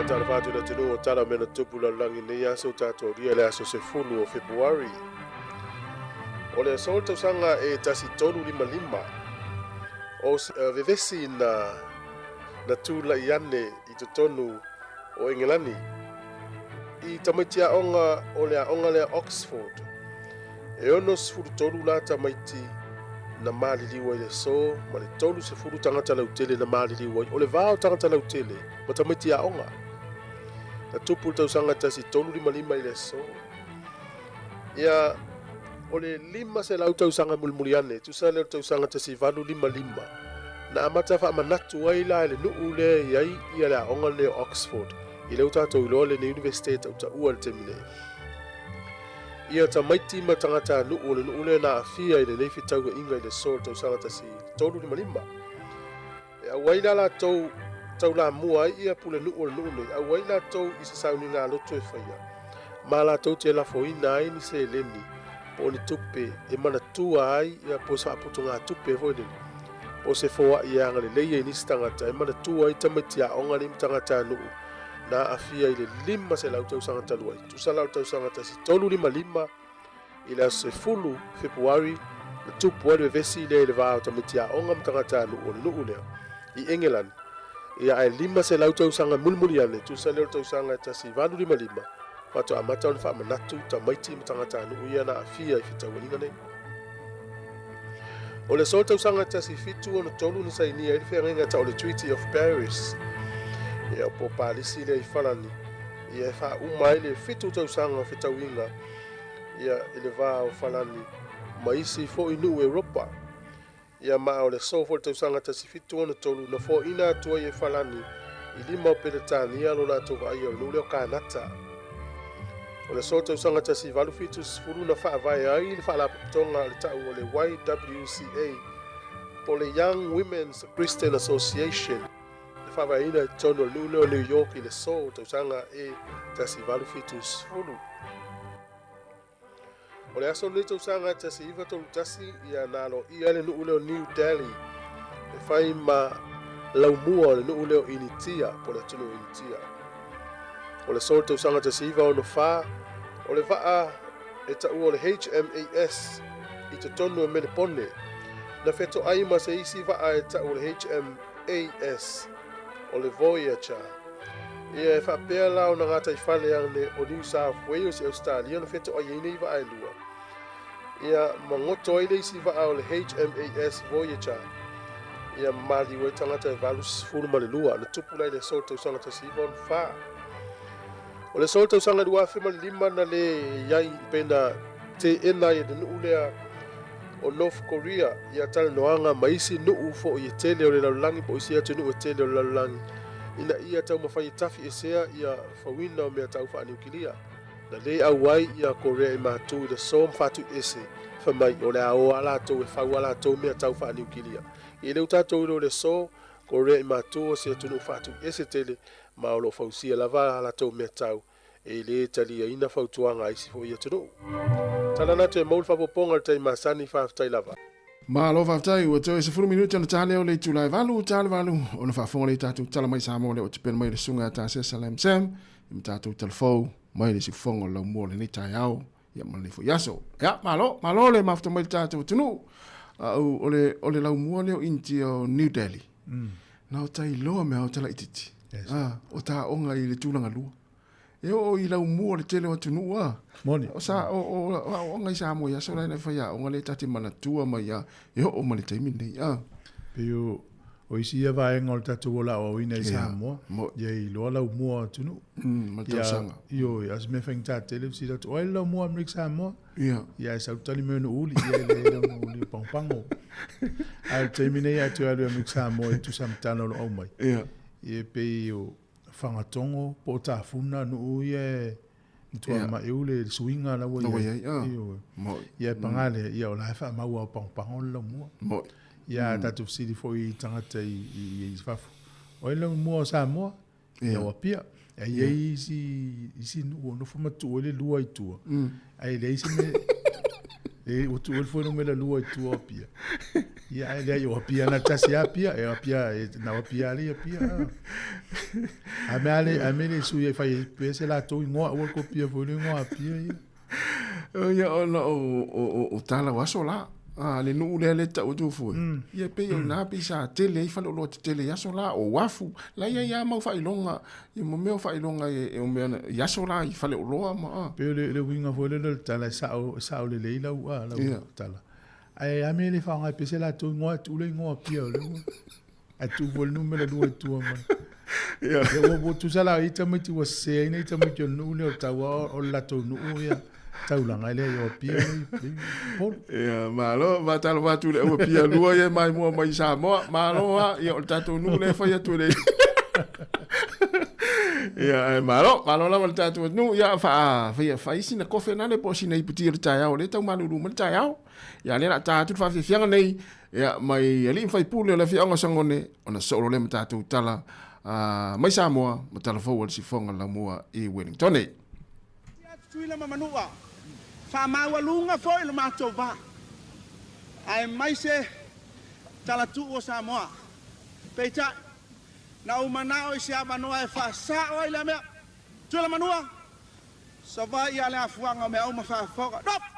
Talofa atu i le atunuu o tala o mea na tupu lalolagi i lenei aso tatou aulia i le aso 10 o Fepuari. O le aso o le tausaga e 1355, o se vevesi na na tulai ane i totonu o Engelani i tamaiti aoga o le aoga lea Oxford. E 63 la tamaiti na maliliu ai i le aso ma le 30 tagata lautele na maliliu ai. O le va o tagata lautele ma tamaiti aoga na tupu i le tausaga 1355 i le aso. Ia, o le 500 tausaga mulimuli ane, tusa lea o le tausaga 1855, na amata faamanatu ai la e le nuu lea e i ai ia le aoga lenei o Oxford, i lea ua tatou iloa lenei Iunivesite e tautaua i le taimi nei. Ia tamaiti ma tagatanuu o le nuu lea na aafia i lenei fetauaiga i le aso o le tausaga 1355. E auai la latou taulamua ai ia pulenuu o le nuu nei, auai latou i se sauniga loto e faia, ma latou te lafoina ai ni seleni po o ni tupe e manatua ai ia po o se faaputugatupe foi lele. Po o se foaʻi e agalelei ai nisi tagata e manatua ai tamaiti aoga nei ma tagatanuu na aafia i le 500 tausaga talu ai, tusa la o le tausaga 1355 i le aso 10 Fepuari na tupu ai le vevesi lea i le va o tamaiti aoga ma tagatanuu o le nuu lea i Engelani. Ia ae 500 tausaga mulimuli ane, tusa lea o le tausaga 1855, faatoa amata ona faamanatu tamaiti ma tagatanuu ia na aafia i fetauaiga nei. O le aso tausaga 1763 na sainia ai le feagaiga tau o le Treaty of Paris, ia po o Palisi lea i Farani, ia e faauma ai le 7 tausaga o fetauiga ia i le va o Farani ma isi foi nuu Europa. Ia ma o le aso foi le tausaga 1763 na foaiina atu ai e Farani i lima o Peretania lo latou vaaia o le nuu lea o Kanata. O le aso tausaga 1870 na faavae ai le faalapotopotoga o le tau o le YWCA po o le Young Women's Christian Association na faavaeina i totonu o le nuu lea o New York i le aso tausaga e 1870. O le aso lenei tausaga 1931 ia na aloaia ai le nuu lea o New Delhi e fai ma laumua o le nuu lea o Initia po o le atunuu o Initia. O le aso o le tausaga 1964 o le vaa e taua o le HMAS i totonu o Melepone na fetoai ma se isi vaa e tau o le HMAS o le Voyager. Ia e faapea la ona gataifale ane o New South Wales i Ausetalia na fetoai ai nei vaa e lua. Ia ma goto ai le isi vaa o le HMAS Voyager. Ia ma maliu ai tagata e 82 na tupu la i le aso o le tausaga 1964. O le aso o le tausaga 2005 na le i ai pe na teena ai e le nuu lea o North Korea ia talanoaga ma isi nuu foi e tele o le lalolagi po o isi atunuu e tele o le lalolagi ina ia taumafai e tafiesea ia fauina o mea tau faaniukilia. Na le auai ia Korea i matu i le aso ma faatuiese fai mai o le a o a latou e fau a latou mea tau faaniukilia. I leu tatou iloa i le aso, Korea i matu o se atunuu faatuiese tele ma o lo o fausia lava a latou mea tau e le taliaina fautuaga a isi foi atunuu. Tala na toe maua le faaopoopoga i le taimi masani, faafetai lava. Malo faafetai, ua toe 10 minute ona ta lea o le itula e 8, ta le 8 ona faafofoga lea i tatou tala mai Samoa lea ua tapena mai le susuga ia Tasea Salam Sam i ma tatou talafou mai le siufofoga o le laumua o lenei taeao ia ma lenei foi aso. Ia, malo, malo le mafuta mai le tatou atunuu. Au, o le, o le laumua lea o India o New Delhi. Na o tailoa mea o talaititi. Yes. Ah, o taonga i le tulaga lua. E oo i laumua o le tele o atunuu a. Moni. O sa o o o aoaoga i Samoa i aso la ina fai aoga le ta te manatua mai a e oo ma le taimi lenei a. Pei o o isi ia vaega o le tatou ola aoaoina i Samoa, Mo. ia i iloa laumua o atunuu. Ma le tausaga. Ia, ioe, a o se mea faigata tele fesili atu, o ai le laumua o Amerika Samoa? Ia. Ia ae sau tali mai ona uli, ia e leai lana uli o pagopago. Ae o le taimi nei a toe alu i Amerika Samoa e tusa ma tala o lo o aumai. Ia. Ia e pei o Fagatogo po o Tafuna nuu ia e matua Ia. maʻiu le suiga la ua La ua i ai. i ai, ah. Ioe. Moi. Ia e paga lea, ia o la e faamau lava o pagopago le laumua. Moi. Ia a tatou fesili foi i tagata i i i fafo, o ai le laumua o Samoa? Ia o Apia. E i ai isi isi nuu o nofo ma tuu ai le lua i tua. Ae leai se mea e ua tuu ai le fuainumera lua i tua o Apia. Ia ae leai o Apia na tasi lava Apia, e o Apia e na o Apia lava le Apia. A mea le a mea le sui ai fai ai pea se latou igoa aua le kopia foi le igoa Apia ia. Ia ona o, o, o, o tala o aso la. A, le nuu lea le tau atu foi. Ia pei o ina pei sa tele ai faleoloa tetele i aso la, o uafu. La i ai lava mau faailoga, ia ma mea o faailoga e, e o mea i aso la i faleoloa ma a. Pei o le, le uiga foi lele o le tala e sao, e sao lelei lau, a, lau Ia. tala. Ae a mea e le faaaoga ai pea se latou igoa e tuu le igoa Apia o lea ua. Ae tuu foi le numera lua i tua ma. Ia. Ia ua, ua tusa la i tamaiti ua sese ai nei tamaiti o le nuu lea o Taua o le latou nuu ia taulaga e leai o Apia le i Upolu. Ia, malo, faatalofa atu i le au Apia lua ia e maimoa mai i Samoa. Malo lava, ia o le tatou nuu lea e fai atu e le Ia, ae malo, malo lava le tatou atunuu. Ia, faa, faia, fai sina kofe nale po o sina iputi o le taeao, o lea e tau malulu mai le taeao. Ia, lea o le a ta atu le faafiafiaga nei, ia, mai alii ma faipule o le afioaga o Sagone, ona soo loa lea ma tatou tala mai Samoa ma tala fou a le sifoga laumua i Wellingtone. Atu Tutuila ma Manua, faamaualuga foi lo matou va, aemaise Talatuu o Samoa. Peitai, na ou manao i se avanoa e faasao ai lea mea. Tuilamanua, Savaii a le afuaga o mea uma faafofoga. Nofo!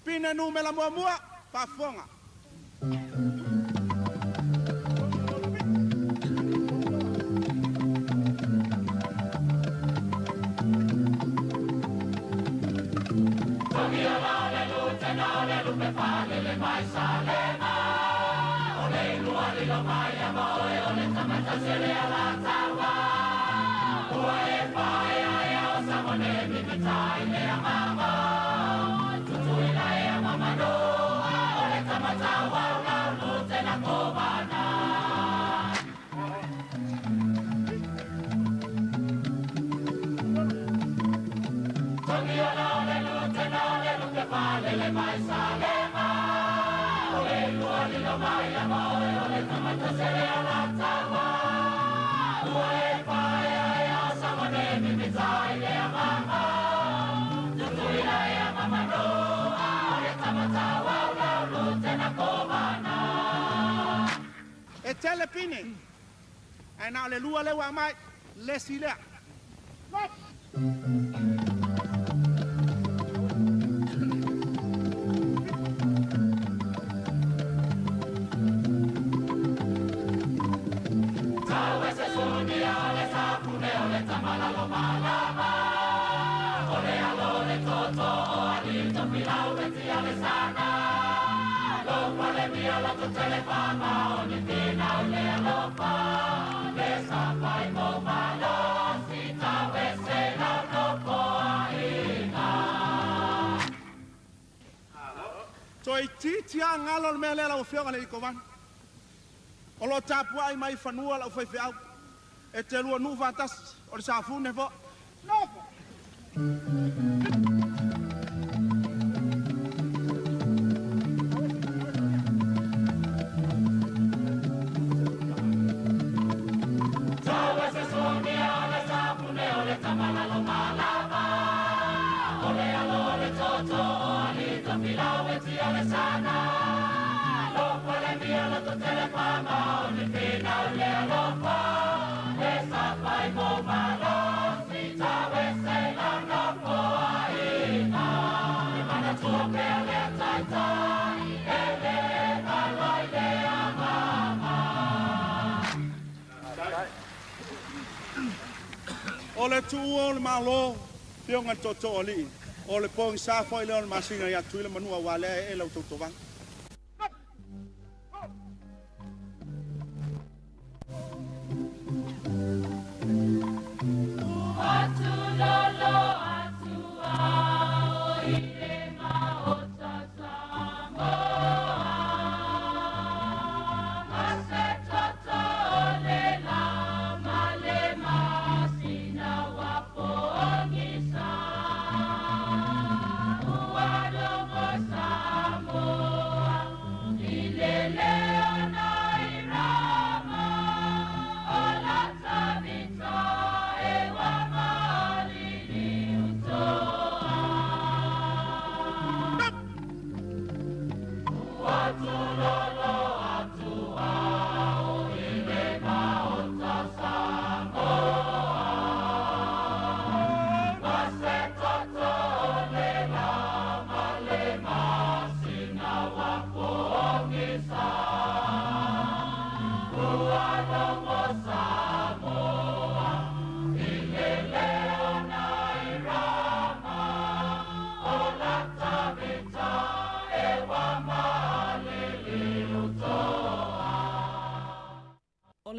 Pine numera muamua, faafofoga. E tele pine, ae na o le lua lea ua aumai, le isi lea. Toeitiiti lava galo le mea lea lau Afioga i le Kovana. O lo o tapuai mai i fanua lau faifeau e te lua nuu faatasi, o le Safune foi. Nofo! O le tuua o le Malo, Afioga i le Tootoo Alii, o le pogisa foi lea o le masina ia Tutuila Manua aua lea e ee lau tautovaga.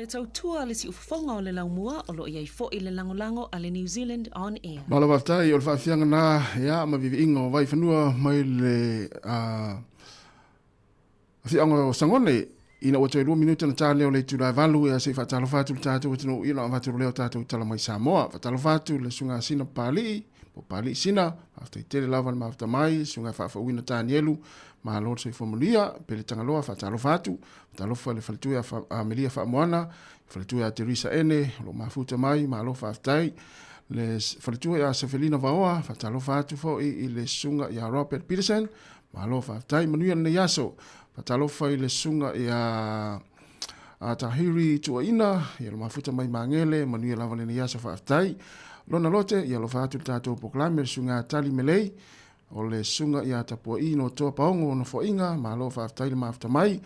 tautua a le siufofoga o le laumua o lo o i ai foi le lagolago a le New Zealand On Air. Malo faafetai o le faafiaga na ia ma viviiga o Vaifanua mai le afioaga o Sagone ina ua toe 2 minute na tā lea o le itula e 8 ia se i faatalofa atu le tatou atunuu i ona avatu lea o tatou tala mai Samoa. Faatalofa atu le susuga Sina Papalii, po Papalii Sina, faafetai tele lava le mafuta mai, susuga faafouina Tanielu, malo le soifua manuia, Pele Tagaloa, faatalofa atu, faatalofa le faletua ia Amelia Faamoana, faletua ia Teresa Ene, o lo o mafuta mai, malo faafetai. Le faletua ia Sefelina Vaoa, faatalofa atu foi i le susuga ia Robert Peterson, malo faafetai, manuia lenei aso. Faatalofa i le susuga ia Tahiri Tuaina, ia lo mafuta mai Magele, manuia lava lenei aso faafetai. Lona Lote, ia alofa atu le tatou polokalame le susuga Tali Melei, o le susuga ia Tapuai no Toa Paogo no Foaiga, malo faafetai le mafuta mai.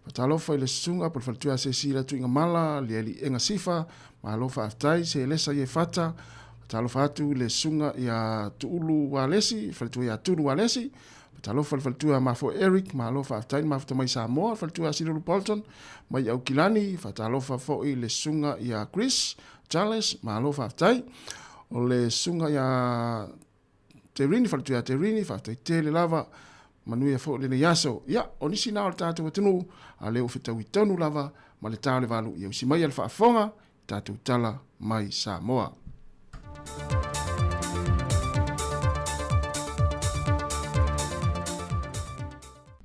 Faatalofa i le susuga po le faletua ia Cecilia Tuigamala, Lialiiega Sifa, malo faafetai, Selesa Iefata, faatalofa atu le susuga ia Tuulu Walesi, faletua ia Tulu Walesi, faatalofa le faletua ia Mafoe Eric, malo faafetai le mafuta mai Samoa, faletua ia Silulu Bolton, mai Aukilani, faatalofa foi le susuga ia Chris Charles, malo faafetai. O le susuga ia Terini, faletua ia Terini, faafetai tele lava, manuia foi lenei aso. Ia, o nisi na o le tatou atunuu, a lea ua fetaui tonu lava ma le tā o le 8, ia usi mai a le faafofoga, tatou tala mai Samoa.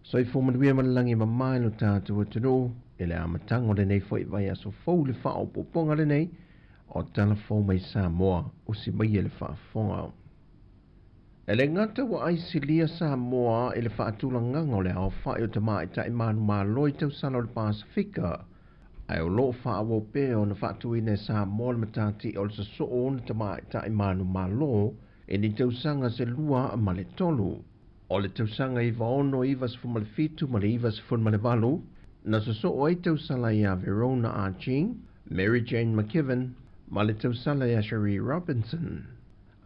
Soifua manuia ma le lagi e mama i lo tatou atunuu i le amataga o lenei foi vaiaso fou le faaopoopoga lenei o Tala Fou Mai Samoa usi mai e le faafofoga. E le gata ua aisilia Samoa i le faatulagaga o le aofai o tamaitai manumalo i tausala o le Pasefika, ae o lo o faaauau pea ona faatuina e Samoa le matati o le sosoo o ona tamaitai manumalo i ni tausaga se 2 ma le 3. O le tausaga 96 97 ma le 98 na sosoo ai tausala ia Verona Archie, Mary Jane McKevin ma le tausala ia Cherie Robinson.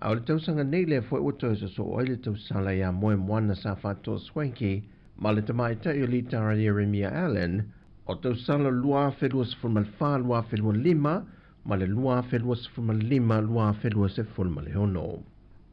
A o le tausaga nei lea foi ua toe sosoo ai le tausala ia Moemoana sa Faatoa Swanky ma le tamaitai o Litara Jeremia Allen o tausala 2024 2025 ma le 2025 2026.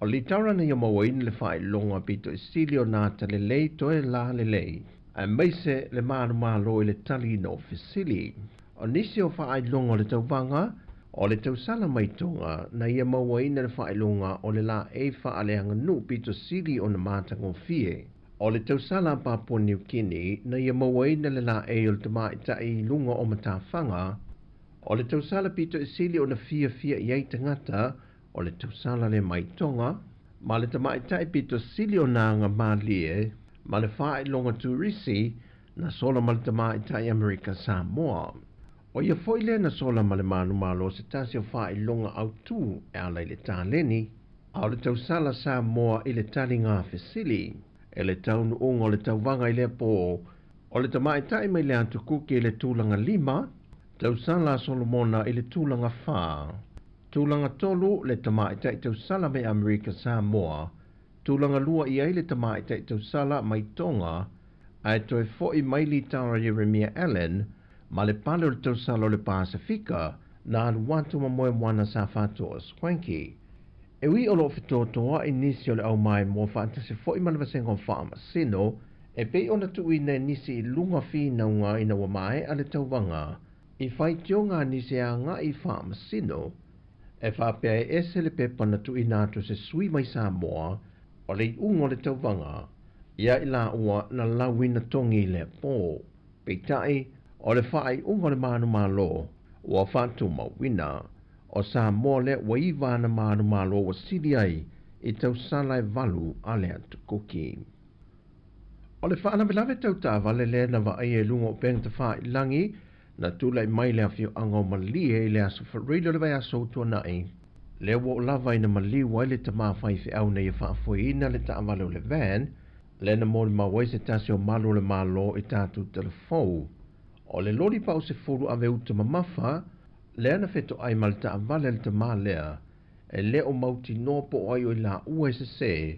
O Litara na ia mauaina le faailoga pito i sili o nā talelei toe la lelei, aemaise le manumalo i le taliina o fesili. O nisi o faailoga o le tauvaga, o le tausala mai Tonga na ia mauaina le faailoga o le laei faaleaganuu pito sili ona matagofie. O le tausala a Papua New Guinea na ia mauaina le laei o le tamaitai i luga o matafaga. O le tausala pito i sili ona fiafia i ai tagata, o le tausala le mai Tonga, ma le tamaitai pito sili ona agamalie ma le faailoga turisi na sola ma le tamaitai Amerika Samoa. O ia foi lea na sola ma le manumalo se tasi o faailoga autū e ala i le taleni, a o le tausala Samoa i le taliga fesili. E le taunuuga o le tauvaga i lea pō, o le tamaitai mai le atu Kuki i le tulaga 5, tausala Solomona i le tulaga 4, tulaga 3 le tamaitai tausala mai Amerika Samoa, tulaga 2 i ai le tamaitai tausala mai Tonga, ae toe foi mai Litara Jeremia Allen ma le pale o le tausala o le Pasefika na alu atu ma Moemoana sa Faatoa Swanky. E ui o lo o fetoatoa'i nisi o le aumaemoa faatasi foi ma le vasega o faamasino, e pei ona tuuina e nisi i luga finauga ina ua maea le tauvaga, i faitioga a nisi e aga'i i faamasino, e faapea e ese le pepa na tuuina atu se sui mai Samoa o le iuga o le tauvaga, ia i laua na lauina togi i lea pō. Peitai, o le faaiuga o le manumalo ua faatumauina, o Samoa lea ua 9 ana manumalo ua sili ai i tausala e 8 a le atu Kuki. O le faalavelave tau taavale lea na vaaia i luga o upega tafailagi na tulai mai le afioaga o Malie i le aso Faraile o le vaiaso ua tuanai, lea ua oo lava ina maliu ai le tamā faifeau na ia faafoeina le taavale o le van, lea na molimau ai se tasi o malu o le Malo i tatou talafou. O le loli pau 10 ave uta mamafa, lea na fetoai ma le taavale a le tamā lea, e le o mautinoa po o ai o i laua e sesē,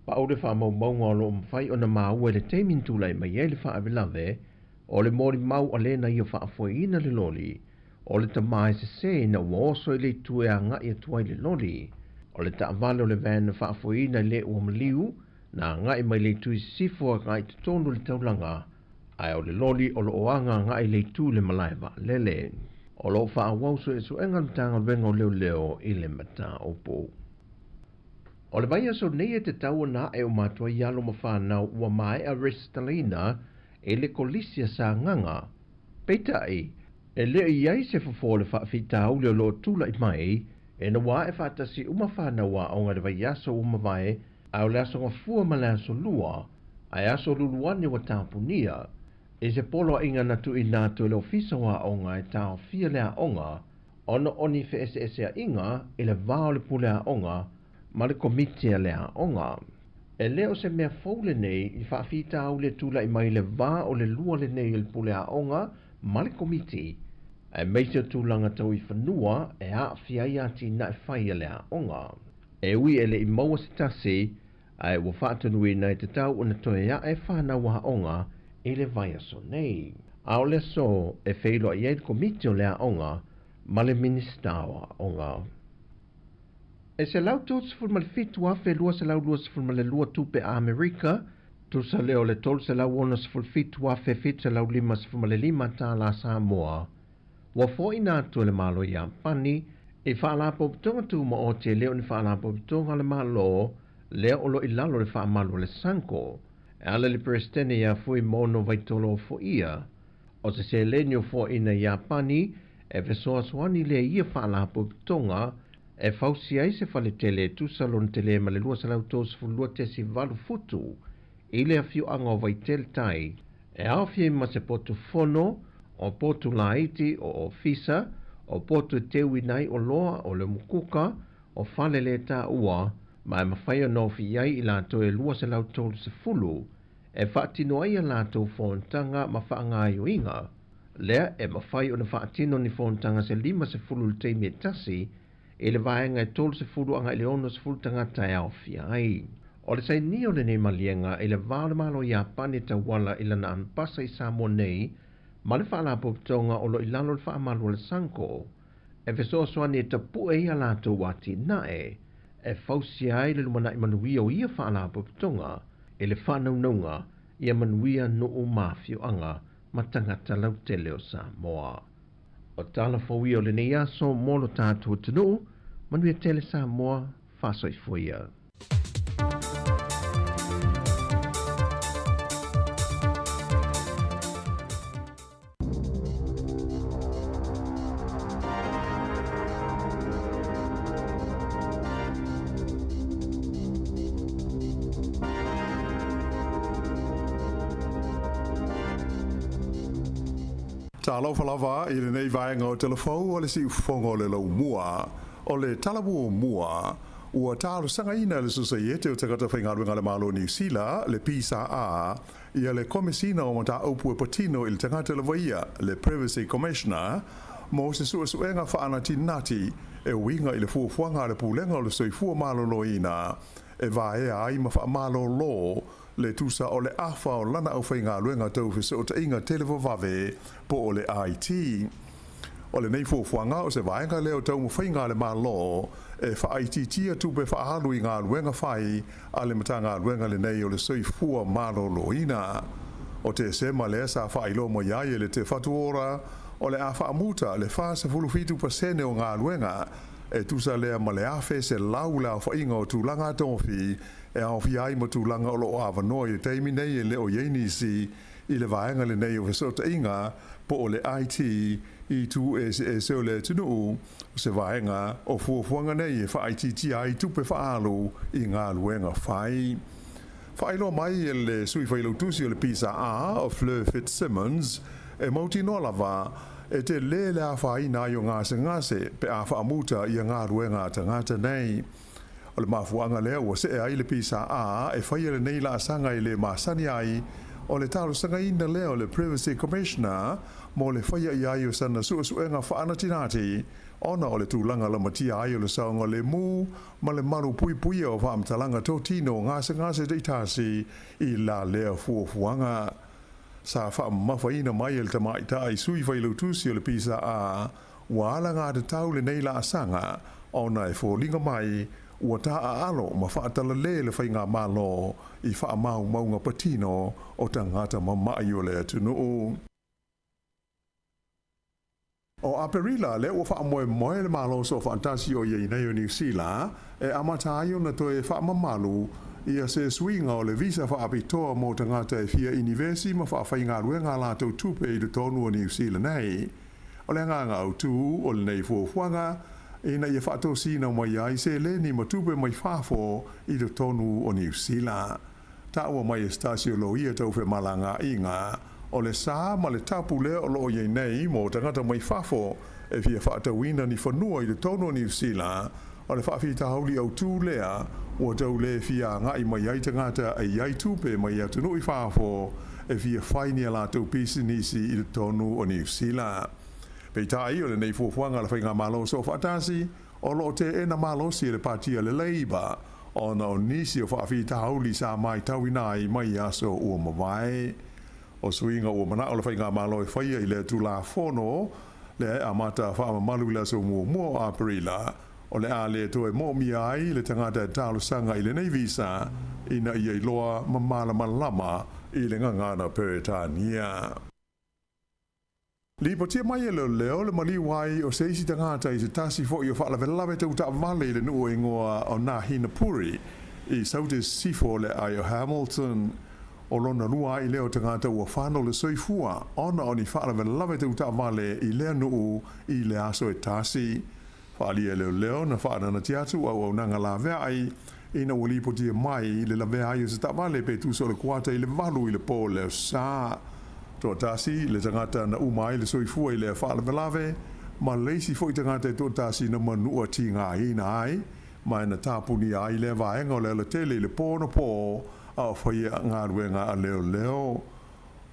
pau le faamaumauga o lo o mafai ona maua i le taimi na tulai mai ai le faalavelave, o le molimau a le na ia faafoeina le loli, O le tamā e sesē ina ua oso i le itu e agai atu ai le loli. O le taavale o le van na faafoeina i le ua maliu, na agai mai le itu i sisifo agai i totonu o le taulaga, ae o le loli o lo o aga agai i le itu i le malae vaalele. O lo o faaauau suesuega a le Matagaluega o Leoleo i le mataupu. O le vaiaso nei e tatau ona ae uma atu ai alo ma fanau ua maea resitalaina i le Kolisi a Sagaga. Peitai, e le o i ai se fofo o le faafitauli o lo o tulai mai, ina ua ae faatasi uma fanau aoga i le vaiaso ua mavae, a o le Aso Gafua ma le Aso Lua, ae Aso Lulu ane ua tapunia. I se poloaiga na tuuina atu e le Ofisa o Aoga e taofia le aoga ona o ni feeseeseaiga i le va o le pule aoga ma le komiti a le aoga. E le o se mea fou lenei i faafitauli e tulai mai i le va o le lua lenei o le pule aoga ma le komiti, aemaise o tulaga tau i fanua e aafia ai atinae fai a le aoga. E ui e le i maua se tasi, ae ua faatonuina e tatau ona toe ae fanau aoga i le vaiaso nei. A o le aso e feiloai ai le komiti o le aoga ma le Minisita o Aoga. E $137,222 tupe a Amerika, tusa lea o le $367,755 tālā Samoa, ua foaiina atu e le Malo Iapani i Faalapotopotoga Tumaoti e le o ni Faalapotopotoga a le Malo lea o lo o i lalo o le faamalu a le SANCO, e ala i le Peresetene ia Fuimaono Vaitolo Ofoia. O se seleni o foaiina i Iapani e fesoasoani lea i ia faalapotopotoga e fausia ai se faletele e tusa lona tele ma le 232.8 futu i le afioaga o Vaitele Tai, e aofia ai ma se potu fono, o potu laiti, o ofisa, o potu e teuina ai oloa, o le mukuka, o fale le taua, ma e mafai ona ofi i ai i latou e 230 e faatino ai a latou fonotaga ma faagaoioiga. Lea e mafai ona faatino ni fonotaga se 50 i le taimi e tasi i le vaega e 30 agai i le 60 tagata e aofia ai. O le sainia o lenei maliega i le va o le Malo o Iapani e tauala i lana anpasa i Samoa nei ma le Faalapotopotoga o lo o i lalo o le faamalu a le SANCO e fesoasoani e tapue ai a latou atinae e fausia ai le lumanai manuia o ia Faalapotopotoga i le faanaunauga ia manuia nuu ma afioaga ma tagata lautele o Samoa. O tala fou ia o lenei aso mo lo tatou atunuu, manuia tele Samoa, faasoifua ia. Talofa lava i lenei vaega o Telefou o le Siufofoga o le Laumua. O le tala muamua, ua talosagaina e le Sosaiete o Tagata Faigaluega a le Malo o Niu Sila, le PSA, ia le Komesina o Mataupu e Patino i le Tagata Lavaia, le Privacy Commissioner, mo se suesuega faanatinati e uiga i le fuafuaga a le Pulega o le Soifua Maloloina e vaea ai ma faamalolo le tusa o le afa o lana aufaigaluega tau fesootaiga televavave po o le IT. O lenei fuafuaga o se vaega lea o taumafaiga a le Malo e faaitiitia tupe faaalu i galuega fai a le Matagaluega lenei o le Soifua Maloloina. O Tesema lea sa faailoa mai ai e le Te Whatu Ora o le a faamuta le 47% o galuega e tusa lea ma le 1,100 le aofaiga o tulaga tofi e aofia ai ma tulaga o lo o avanoa i le taimi nei e le o i ai nisi i le vaega lenei o fesootaiga po o le IT i itu eseese o le atunuu, o se vaega o fuafuaga nei e faaitiitia ai tupe faaalu i galuega fai. Faailoa mai e le Sui Failautusi o le PSA o Fleur Fitzsimmons, e mautinoa lava e telē le afaina ai o gasegase pe a faamuta ia galuega a tagata nei. O le mafuaaga lea ua see ai le PSA e faia lenei laasaga e le masani ai, o le talosagaina lea o le Privacy Commissioner mo le faia i ai o sana suesuega faanatinati ona o le tulaga lamatia ai o le saogalemu ma le malu puipuia o faamatalaga totino o gasegase taitasi i la lea fuafuaga. Sa faamamafaina mai e le tamaitai sui failautusi o le PSA. Ua alagatatau lenei laasaga ona e foliga mai ua taaalo ma faatalale le faigamalo i faamaumauga patino o tagata mama'i o le atunuu. O Aperila lea ua faamoemoe le Malo Soofaatasi o i ai nei o Niu Sila e amata ai ona toe faamamalu ia se suiga o le visa faapitoa mo tagata e fia inivesi ma faafaigaluega a latou tupe i totonu o Niu Sila nei. O le agaga autū o lenei fuafuaga, ina ia faatosina mai ai seleni ma tupe mai fafo i totonu o Niu Sila. Taua mai e se tasi o loia tau femalagaaiga, o le sa ma le tapu lea o lo o i ai nei mo tagata mai fafo e fia faatauina ni fanua i totonu o Niu Sila, o le faafitauli autū lea ua tau le fia agai mai ai tagata e i ai tupe mai atunuu i fafo e fia fai ni a latou pisinisi i totonu o Niu Sila. Peitai, o lenei fuafuaga a le Faigamalo Soofaatasi, o lo o teena malosi e le Pati a le Labour ona o nisi o faafitauli sa matauina ai mai aso ua mavae. O suiga ua manao le Faigamalo e faia i lea Tulafono lea e amata faamamalu i le aso muamua o Aperila, o le a le toe moomia ai le tagata e talosaga i lenei visa ina ia iloa ma malamalama i le gagana Peretania. Lipotia mai e leoleo le maliu ai o se isi tagata i se tasi foi o faalavelave tau taavale i le nuu e igoa o Nahinapuri i Saute Sisifo o le aai o Hamilton. O lona lua ai lea o tagata ua fano le soifua ona o ni faalavelave tau taavale i lea nuu i le aso e tasi. Faaalia e leoleo na faaananatia atu auaunaga laveai ina ua lipotia mai le lavea ai o se taavale pe tusa o le kuata i le 8 i le po le Aso Sa. Toatasi le tagata na uma ai le soifua i lea faalavelave, ma le isi foi tagata e toatasi na manua tigaina ai, ma na tapunia ai lea vaega o le alatele i le po ona po a o faia galuega a leoleo.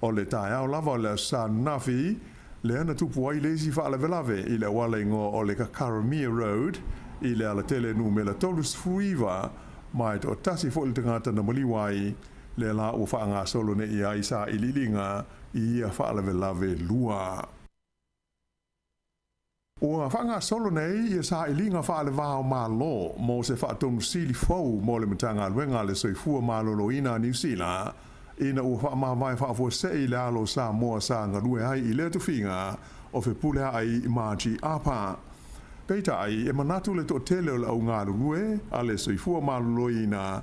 O le taeao lava o le Aso Sa ananafi, lea na tupu ai le isi faalavelave i le auala igoa o le Kakaramea Road i le alatele numera 39, ma e toatasi foi le tagata na maliu ai, lea la ua faagasolo nei i ai sailiiliga i ia faalavelave lua. Ua faagasolo nei ia sailiga faale-va o Malo mo se faatonu sili fou mo le Matagaluega a le Soifua Maloloina a Niu Sila ina ua faamavae faafuasei le alo o Samoa sa galue ai i lea tofiga o Fepuleai Margie Apa. Peitai, e manatu le toatele o le au galulue a le Soifua Maloloina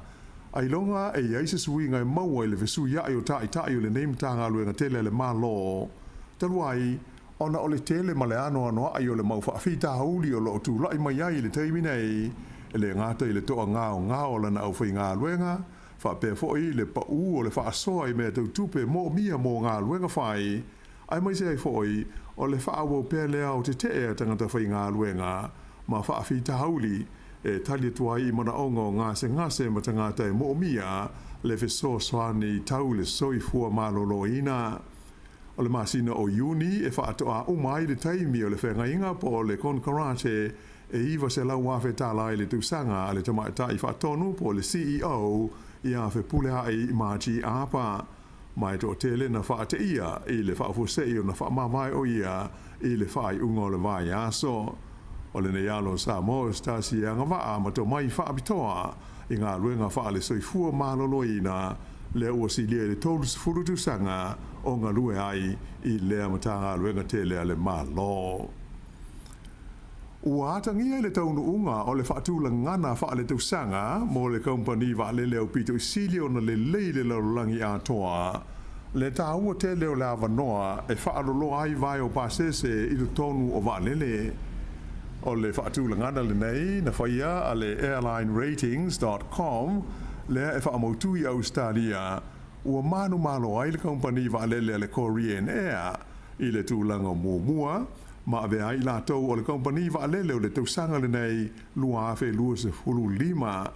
ailoga e i ai se suiga e maua i le fesuiai o taitai o lenei Matagaluega tele a le Malo talu ai ona o le tele ma le anoanoai o le mau faafitauli o lo o tulai mai ai i le taimi nei, e le gata i le toagaogao o lana aufaigaluega, faapea foi le pau o le faasoa i mea tau tupe moomia mo galuega fai, aemaise ai foi o le faaauau pea lea o tetee a tagata faigaluega ma faafitauli e tali atu ai i manaoga o gasegase ma tagata e moomia le fesoasoani tau le soifua maloloina. O le masina o Iuni e faatoa uma ai le taimi o le feagaiga po o le konekarate e $900,000 tala i le tausaga a le Tamaitai Faatonu po o le CEO ia Fepuleai Margie Apa. Ma e toatele na faateia i le faafuasei ona faamavae o ia i le faaiuga o le vaiaso. O lenei alo o Samoa o se tasi e agavaa ma tomai faapitoa i galuega faale-soifua maloloina lea ua silia i le 30 tausaga o galue ai i lea Matagaluega tele a le Malo. Ua atagia i le taunuuga o le faatulagana faaletausaga mo le kamupani vaalele aupito i sili ona lelei le lalolagi atoa, le taua tele o le avanoa e faaloloa ai vae o pasese i totonu o vaalele. O le faatulagana lenei na faia a le airlineratings dot com lea e faamautu i Ausetalia, ua manumalo ai le kamupani vaalele a le Korean Air i le tulaga muamua ma avea ai i latou o le kamupani vaalele o le tausaga lenei 2025.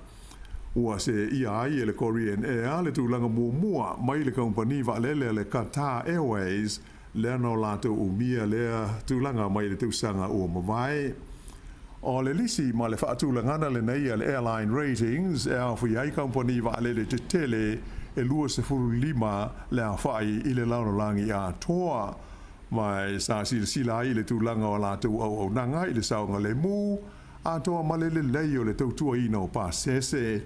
Ua seeia ai e le Korean Air le tulaga muamua mai le kamupani vaalele a le Qatar Airways lea na o latou umia lea tulaga mai le tausaga ua mavae. O le lisi ma le faatulagana lenei a le Airline Ratings e aofia ai kamupani vaalele tetele e 25 le aofai i le lalolagi atoa. Ma e sa silasila ai i le tulaga o a latou auaunaga i le saogalemu atoa ma le lelei o le tautuaina o pasese.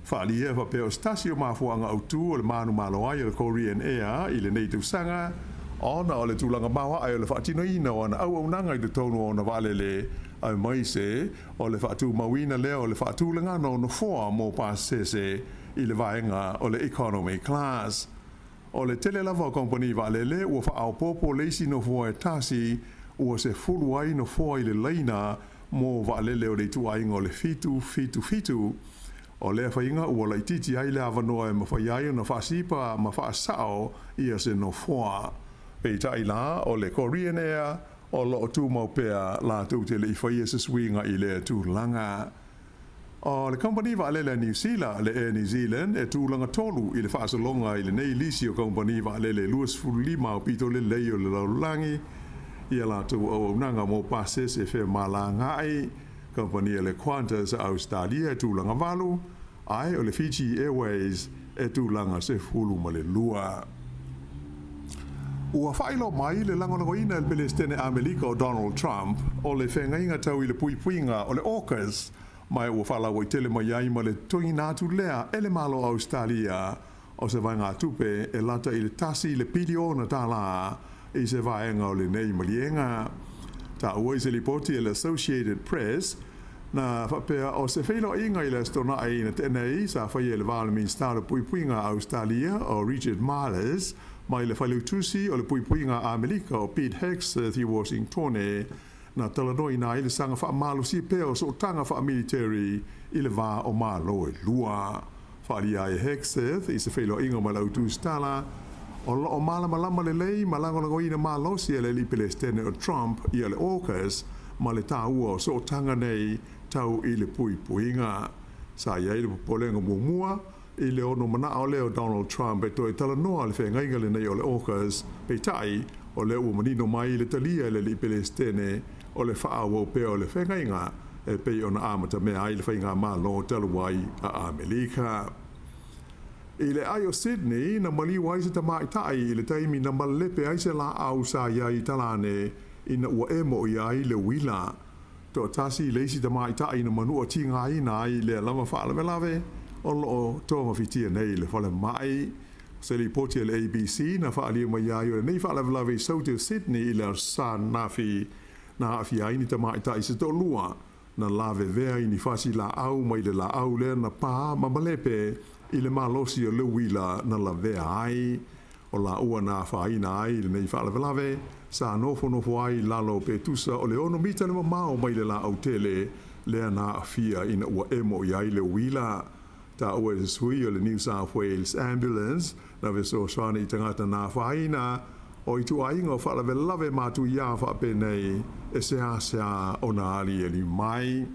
Faaalia e faapea o se tasi o mafuaaga autu o le manumalo ai o le Korean Air i lenei tausaga ona o le tulaga maoae o le faatinoina o ana auaunaga i totonu o ona vaalele aemaise o le faatumauina lea o le faatulagaga o nofoa mo pasese i le vaega o le Economy Class. O le tele lava o kamupani vaalele ua faaopoopo le isi nofoa e tasi ua 10 ai nofoa i le laina mo vaalele o le ituaiga o le 777. O lea faiga ua laitiiti ai le avanoa e mafai ai ona faasipa ma faasao ia se nofoa. Peitai la, o le Korean Air o lo o tumau pea latou te le i faia se suiga i lea tulaga. O le kamupani vaalele a Niu Sila, le Air New Zealand, e tulaga tolu i le faasologa i lenei lisi o kamupani vaalele e 25 aupito lelei o le lalolagi i a latou auaunaga mo pasese femalagaai. Kamupani a le Qantas a Ausetalia e tulaga valu, ae o le Fiji Airways e tulaga 12. Ua faailoa mai le lagolagoina e le Pelesitene Amelika o Donald Trump o le feagaiga tau i le puipuiga o le AUKUS, ma ua faalauaitele mai ai ma le totogiina atu lea e le Malo o Ausetalia o se vaegatupe e lata i le tasi le piliona tālā i se vaega o lenei maliega. Taua i se lipoti a le Associated Press, na faapea o se feiloaiga i le Aso Toonai na tea nei sa faia i le va o le Minisita o le Puipuiga a Ausetalia o Richard Marles mai le Failautusi o le Puipuiga a Amerika o Pete Hegseth i Washingtone na talanoaina ai le saga faamalosia pea o sootaga faamiliteri i le va o Malo e lua. Faaalia ai e Hegseth i se feiloaiga ma le autusitala, o lo o malamalama lelei ma lagolagoina malosi e le alii Pelesitene o Trump ia le AUKUS ma le taua o sootaga nei tau i le puipuiga. Sa i ai le popolega muamua i le ono manao lea o Donald Trump e toe talanoa le feagaiga lenei o le AUKUS, peitai, o lea ua manino mai le talia e le alii Pelesitene o le faaauau pea o le feagaiga e pei ona amatamea ai le faigamalo talu ai a Amelika. I le ai o Sydney, na maliu ai se tamaitai i le taimi na malepe ai se laau sa i ai i talane ina ua emo ia ai le uila. Toatasi le isi tamaitai na manua tigaina ai lea lava faalavelave o lo o togafitia nei i le falemai. O se lipoti a le ABC na faaalia mai ai o lenei faalavelave i Saute o Sydney i le Aso Sa ananafi na aafia ai ni tamaitai se toalua na lavevea i ni fasi laau mai le laau lea na pā ma malepe i le malosi o le uila na lavea ai. O laua na afaina ai i lenei faalavelave, sa nofonofo ai i lalo pe tusa o le ono mita le mamao mai le laau tele lea na aafia ina ua emo i ai le uila. Taua e se sui o le New South Wales Ambulance na fesoasoani i tagata na afaina, o ituaiga o faalavelave matuia faapenei e seasea ona aliali mai.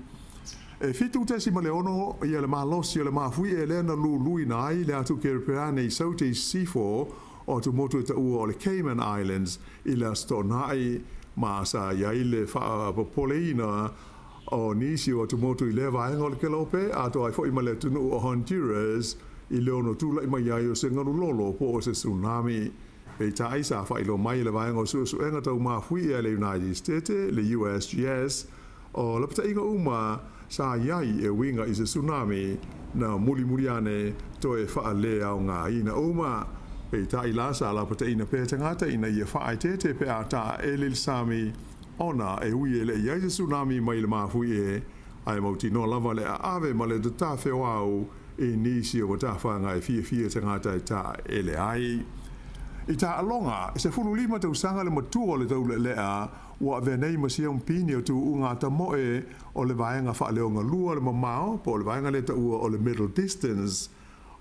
E 7.6 ia le malosi o le mafuie lea na luluina ai le atu Kerepeane i Saute i Sisifo o atumotu e taua o le Cayman Islands i le Aso Toonai, ma sa i ai le faapopoleina o nisi o atumotu i lea vaega o le kelope, atoa ai foi ma le atunuu o Honduras i le ono tulai mai ai o se galu lolo po o se tsunami. Peitai, sa faailoa mai e le Vaega o Suesuega Tau Mafuie a le United Stete, le USGS, o lapataiga uma sa i ai e uiga i se tsunami na mulimuli ane toe faaleaogaina uma. Peitai la, sa lapataiina pea tagata ina ia faaeteete pe a taaele i le sami ona e ui e le i ai se tsunami mai le mafuie, ae mautinoa lava le aave ma le tatafeoau i nisi o matafaga e fiafia tagata e taaele ai. I taaloga, e 15 tausaga le matua o le taulealea ua avea nei ma siampini o tuuga tamoe o le vaega faaleogalua le mamao po o le vaega lea taua o le middle distance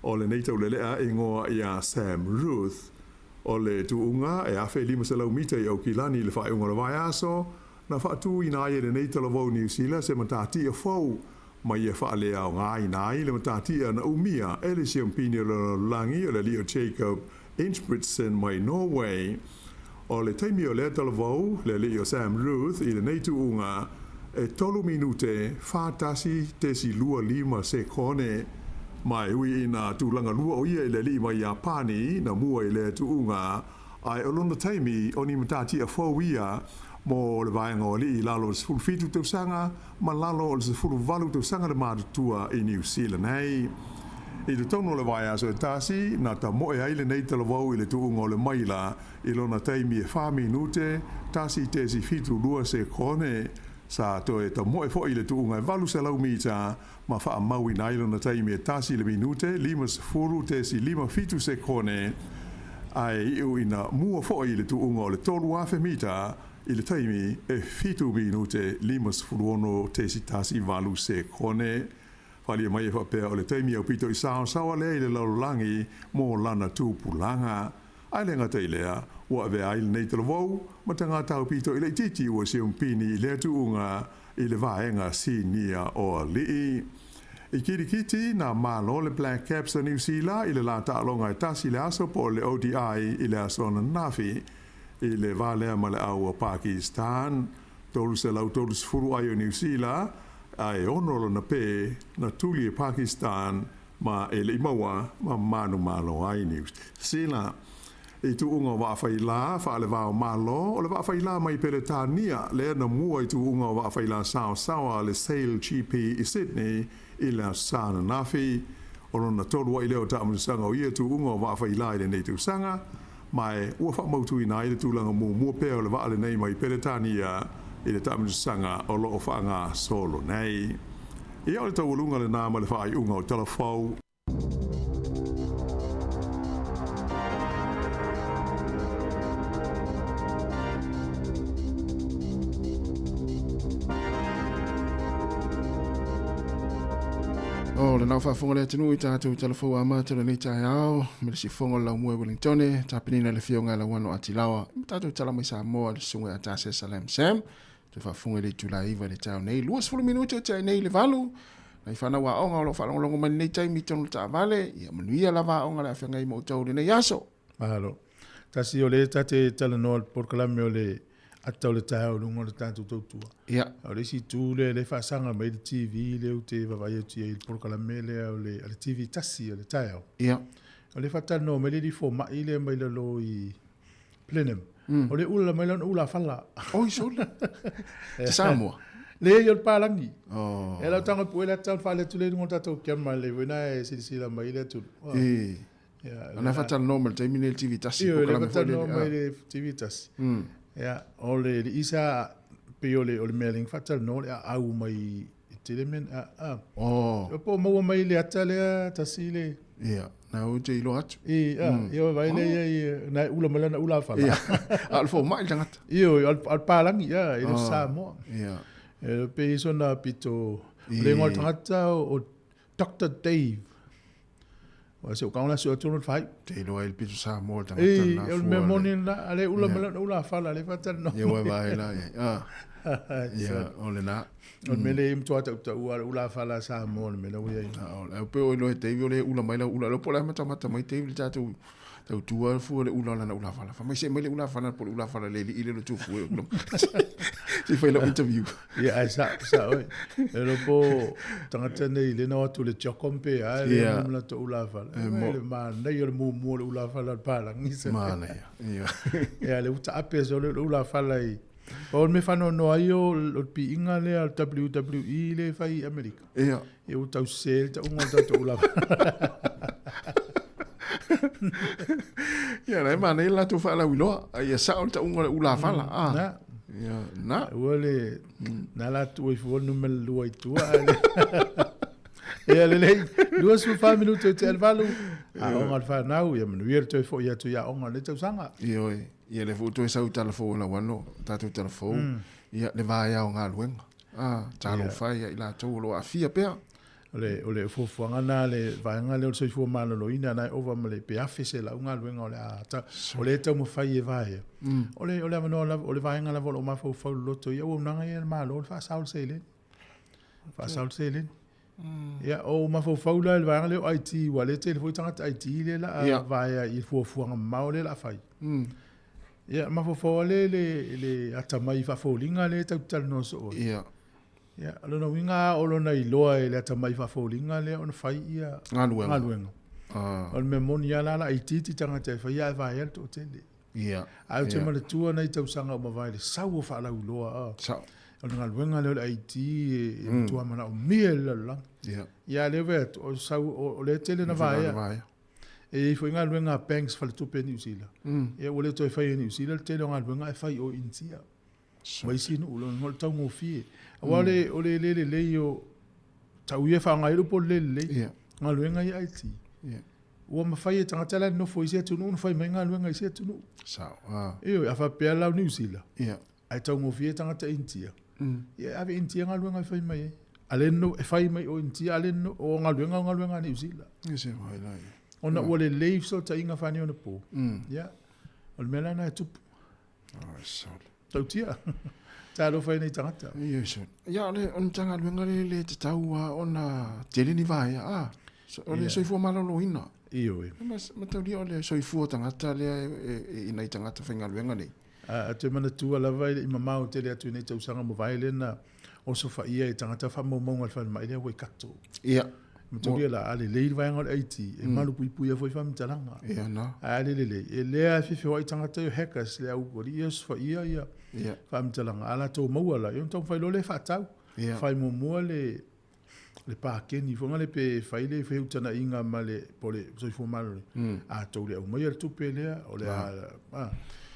o lenei taulealea e igoa ia Sam Ruth. O le tuuga e 1500 mita i Aukilani i le faaiuga o le vaiaso, na faatuina ai e lenei talavou Niu Sila se matatia fou ma ia faaleaogaina ai le matatia na umia e le siampini o le lalolagi o le alii o Jacob Ingebrigtsen mai Norway. O le taimi o lea talavou, le alii o Sam Ruth i lenei tuuga, e tolu minute 41.25 sekone. Ma e ui ina tulaga lua o ia i le alii mai Iapani na mua i lea tuuga, Ae o lona taimi o ni matatia fou ia mo le vaega o alii i lalo o le 17 tausaga ma lalo o le 18 tausaga le matutua i Niu Sila nei. I totonu o le vaiaso e tasi, na tamoe ai lenei talavou i le tuuga o le maila i lona taimi e 4 minute, 1.72 sekone. Sa toe tamoe foi i le tuuga e 800 mita ma faamauina ai lona taimi e 1 le minute, 50.57 sekone, ae iu ina mua foi i le tuuga o le 3,000 mita i le taimi e 7 minute, 56.18 sekone. Faaalia mai e faapea o le taimi aupito i saosaoa lea i le lalolagi mo lana tupulaga. Ae le gata i lea, ua avea ai lenei talavou ma tagata aupito i laitiiti ua siumpini i lea tuuga i le vaega sinia o alii. I Kirikiti, na malo le Black Caps a Niu Sila i le la taaloga e tasi le aso po o le ODI i le aso ananafi i le va lea ma le au a Pakistan. 330 ai o Niu Sila, ae 6 lona pē na tuli e Pakistan ma e le i maua ma manumalo ai Niu Sila. I tuuga o vaafailā faale-va o Malo, o le vaafailā mai Peretania lea na mua i tuuga o vaafailā saosaoa a le Sail GP i Sydney i le Aso Sa ananafi. O lona tolu ai lea o taamilosaga o ia tuuga o vaafailā i lenei tausaga, ma e ua faamautuina ai le tulaga muamua pea o le vaa lenei mai Peretania i le taamilosaga o lo o faagasolo nei. Ia o le taualuga lenā ma le faaiuga o Tala Fou. O le nau faafofoga le atunuu i tatou talafou amata o lenei taeao me le sifofoga o le laumua i Wellingtone, tapenina le afioga ia Lauano Atilawa ma tatou tala mai Samoa le susuga ia Tasesa Lam Sam. Toe faafofoga i le itula e 9 i le taeao nei, 20 minute o te nei le 8. Nai fanau aoga o lo o faalogologo mai lenei taimi i totonu o le taavale, ia manuia lava aoga le afeagai ma outou i lenei aso. Malo. Tasi o le ta te talanoa le polokalame o le ata o le taeao i luga o le tatou tautua. Ia. O le isi itu lea lea e faasaga mai le TV lea ou te vaavaai atu i ai i le polokalame lea o le, a le TV tasi o le taeao. Ia. O lea e faatalanoa mai le alii fomai lea mai lalo i Plenum. O le ula mai lana ula fala. Oi sole. Te Samoa. Leai o le palagi. Oh. E lau tanga pue le ata whale atu le runga tatou kia mai le wena e silasila mai le atu. E. Ia. Ana whatalanoa mai le taimi nei le TV tasi. Io, le polokalame foi whatalanoa lele, mai ah. le TV tasi. Ia, o le le isa pe o le o le mea le whatalanoa le au mai i tele men a a. Oh. O po maua mai le ata lea tasi le. Ia, na o te iloa atu. E, a, ia vai le ia ia na ula mai lana ula fala. Ia. A o le fomai le tagata. Io, o le palangi, ia, i le Samoa. Ia. E pe iso na pito, o le ingoa o le tagata o Dr. Dave. Ua se o kaona se o tonu le whai. Te iloa i le pito Samoa le tagata E, na o le fua mea le- moni na, a le ula mai lana ula fala, le whatana no. Ia ua vai la, ia. Ah. Ia, o le na. O le mele i mtua tau tau a le ula fala Samoa le mele ua i. A o le au pe o iloa e Dave o le ula mai lau ula. Lo po le amata mata mai Dave le tatou tau tua fua le ula o lana ula fala. Fa mai se mai le ula fala po le ula fala le li i le lo tu fua e ula. Se fai lau interview. Ia, ai sa, sa oi. E lo po tagata nei le na atu le tiokompe a le Ia. mla to ula fala. E mo- Le ma nei o le mumu o le ula fala le palangi. Mana ia. Ia. Ia, le uta ape so le ula fala i. O le me whano noa i o le piinga lea o le WWE le whai i Amerika. Ia. E o tau se le taunga o tau ula fala. Ia, na e mana ia latou faalauiloa. Ai ia sao le taunga o le ula fala. Ah. Na. Ia, na. Ua le, na la tua i fua numera lua i tua. a le- Ia lelei, 24 minuto i te alvalu. A onga le whanau, ia manuia le toe fo i atu ia onga le tausaga. Ia oi. Ia le fo toe sau talafou o lau ano, tatou talafou. Ia le vaea o galuega. Ah, talofa ia i latou o lo o aafia pea. O le, o le fuafuaga na le vaega lea o le soifua maloloina na e ova ma le pe afe se lau galuega o le a ta, o le taumafai e vaea. O le, o le avanoa lava, o le vaega lava o lo o mafaufau loloto ia auaunaga ia a le Malo, le faasao le seleni. Faasao le seleni. Ia, o mafaufau la i le vaega lea o IT, ua le tele foi tagata IT lea la a Ia. vaea i fuafuaga mamao lea la a fai. Ia, mafaufau le le le atamai faafoliga lea tatou te talanoa soo ai. Ia. Ia, o lona uiga o lona iloa e le atamai faafoliga lea ona fai ia Galuega. galuega. Ah. O le mea moni lava la la itiiti tagata e faia ae vaea le toatele. Ia. Ae ou te manatua nai tausaga ua mavae i le sau o faalauiloa a. Sao. O le galuega lea o le IT e matua manaomia e le lalolagi. Ia. Ia a lea ua fai atu, o sau, o lea e tele na vaea. E i ai foi galuega a banks faletupe a Niu Sila. Ia ua le toe faia e Niu Sila le tele o galuega ae fai i o i Initia. Ma isi nuu, o le taugofie. Aua o le, o le le lelei o, tau ia e faaaoga ai le upu o le le lelei, galuega ia IT. Ua mafai e tagata la e nonofo i isi atunuu ona fai mai galuega i isi atunuu. Sao. Ah. Ioe, a faapea la o Niu Sila, ae taugofie tagata Initia, ia e ave Initia galuega e fai mai ai. A le no, e fai mai o Initia, a le no, o galuega o galuega a Niu Sila. Ona ua lelei fesootaiga faaneionapo. Ia, o le mea la lena e tupu. Tautia. Talofa i nei tagata. Ia, o le Matagaluega lea e le tatau lava ona tele ni vaea, a? O le soifua maloloina. Ioe. Mataulia o le soifua o tagata lea i nai tagata faigaluega nei. A toe manatua lava e le i mamao tele atu i nei tausaga ua mavae lea na osofaia e tagata faamaumauga a le falemai lea Waikato. Ia. Mataulia la, a lelei le vaega o le IT, e malupuipuia foi faamatalaga. Ia na. Ae a le lelei, e lea e feofeoai tagata ia o hackers, le au alii ia e osofaia ia faamatalaga, a latou maua la, ia ona taumafai loa lea e faatau. Fai muamua le le pakeni foi lea pe fai le feutagaiga ma le po o le soifua maloloina, a tou le aumaia le tupe lea, o le a,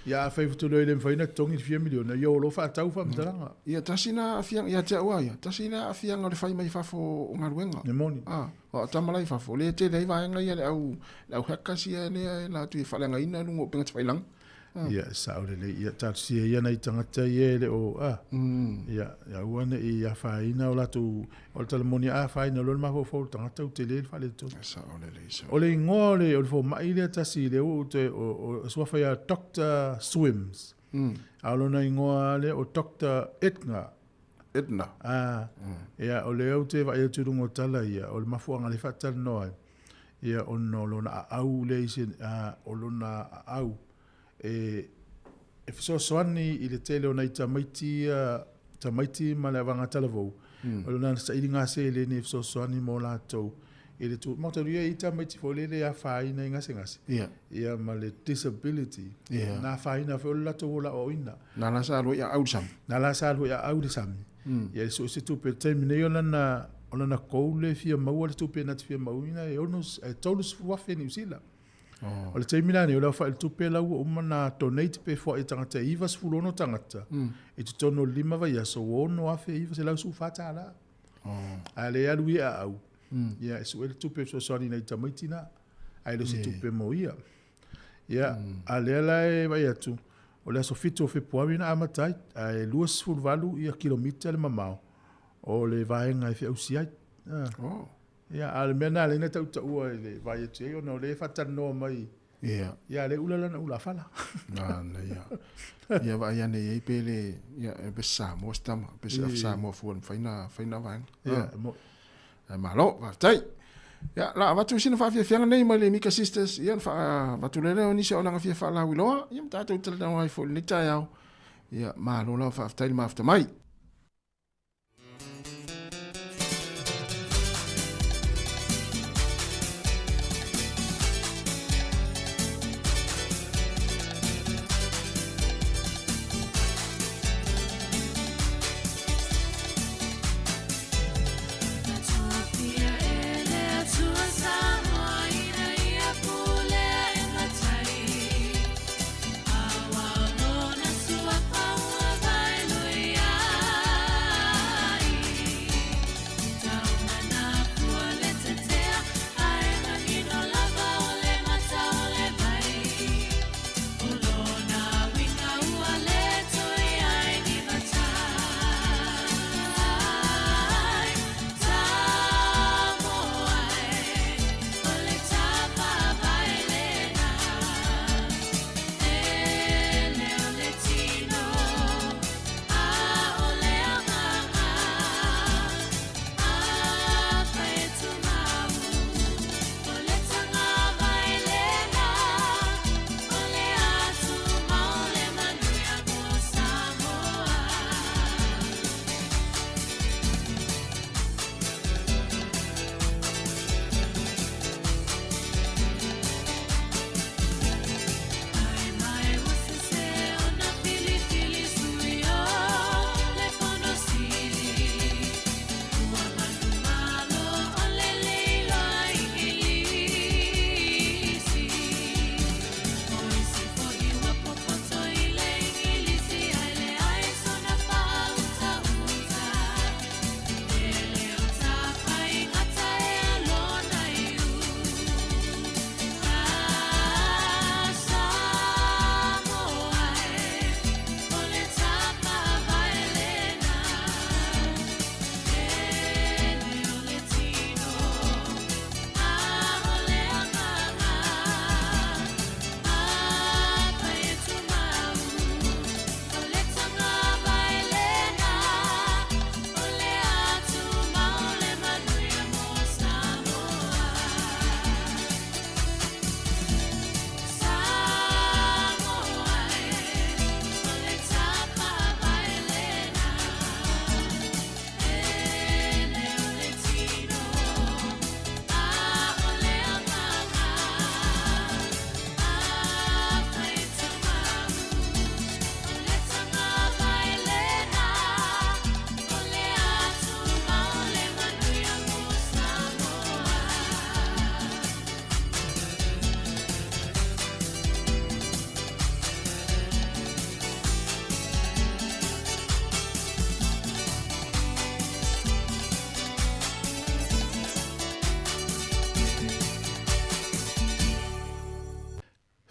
ia afai foi e le mafai ona totogi le fia miliona, ia o lo o faatau faamatalaga. Ia tasi na aafiaga, ia te au lava ia, tasi lea aafiaga o le fai mai fafo o galuega. E moni. A, o tama la i fafo, o lea e tele ai vaega ia le au, le au hackers ia lea e latou te faaleagaina luga o upega tafailagi. Ia, e sao lelei. Ia, talosia ia nai tagata ia e le o, a, ia, ia aua ne i afaina o latou, o le tala moni a afaina loa le mafaufau o le tagata ua tele le faaletonu. E sao lelei, sao. O le igoa o le, o le fomai lea tasi lea ua ou toe, o, o suafa ia Doctor Swims. A o lona igoa lea o Doctor Edgar. Edna. A, ia, o lea ou te vaai atu i luga o tala ia, o le mafuaaga lea e faatalanoa ai, ia, ona o lona aau lea i se, a, o lona aau e, e fesoasoani i le tele o nai tamaiti ia, tamaiti ma le avaga talavou, o lona sailiga seleni e fesoasoani mo latou i le tu, matou ia i tamaiti foi lele e afaina i gasegase, ia ma le disability, na afaina foi o le latou ola aoaoina. Na la sa alu ai aau i le sami. Na la sa alu ai aau i le sami. Ia e so o se tupe, i le taimi nei o lana, o lana goal e fia maua le tupe na te fia mauina e ono, e 30,000 Niu Sila. O le taimi la nei, o le aofai o le tupe la ua uma ona donate pe foai e tagata e 96 tagata i totonu o le lima vaiaso ua $6,914. A le alu ia e aau, ia e sue le tupe e fesoasoani i nai tamaiti na, ae le o se tupe mo ia. Ia, a lea la e vaai atu, o le aso 7 o Fepuari na amata ai, ae 28 ia kilomita le mamao o le vaega e feausi ai. Ia, a o le mea lena lea na tautaua i le vaai atu i ai, ona o lea e faatalanoa mai, ia, a lea e ula lana ulafala. Manaia. Ia vaai ane i ai pe le, ia, e pe Samoa se tama, pe se Samoa fua e mafai ona fai na vaega. Ia, e moni. Ae malo, faafetai. Ia, la avatu sina faafiafiaga nei mai le Mika Sisters, ia, ona faavatu lea lea o nisi o auaunaga fia faalauiloa, ia ma tatou talanoa ai foi i lenei taeao. Ia, malo lava, faafetai le mafuta mai.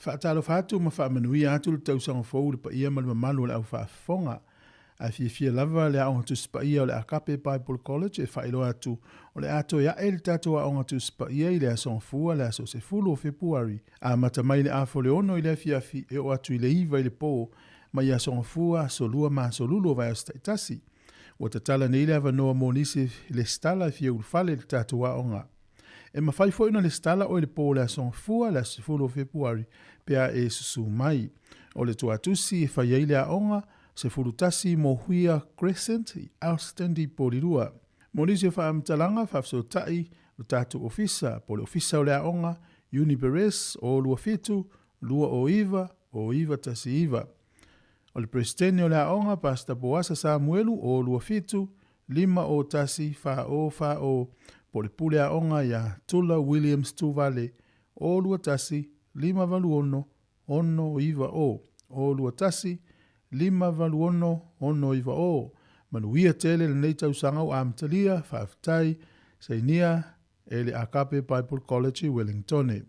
Faatalofa atu ma faamanuia atu le tausaga fou i le paia ma le mamalu o le au faafofoga. Ae fiafia lava le Aoga Tusi Paia o le Agape Bible College e faailoa atu o le a toe ae le tatou Aoga Tusi Paia i le Aso Gafua le aso 10 o Fepuari, amata mai le afa o le 6 i le afiafi e oo atu i le 9 i le po, mai Aso Gafua, Aso Lua ma Aso Lulu o vaiaso taitasi. Ua tatala nei le avanoa mo nisi e lesitala e fia ulufale i le tatou aoga. E mafai foi ona lesitala oe i le po o le Aso Gafua, le aso 10 o Fepuari, pe a e susu mai. O le tuatusi e fai ai le aoga, 11 Mohuia Crescent i Alston i Porirua. Mo nisi o faamatalaga, faafesootai lo tatou ofisa po o le Ofisa o le Aoga, Uni Perez, 027 209 0919. O le Peresetene o le Aoga, Pastor Poasa Samuelu, 027 501 4040, po o le Pule Aoga ia Tula Williams Tuvale, 021 586 690, 021 586 690. Manuia tele lenei tausaga ua amatalia, faafetai, sainia e le Agape Bible College i Wellingtone.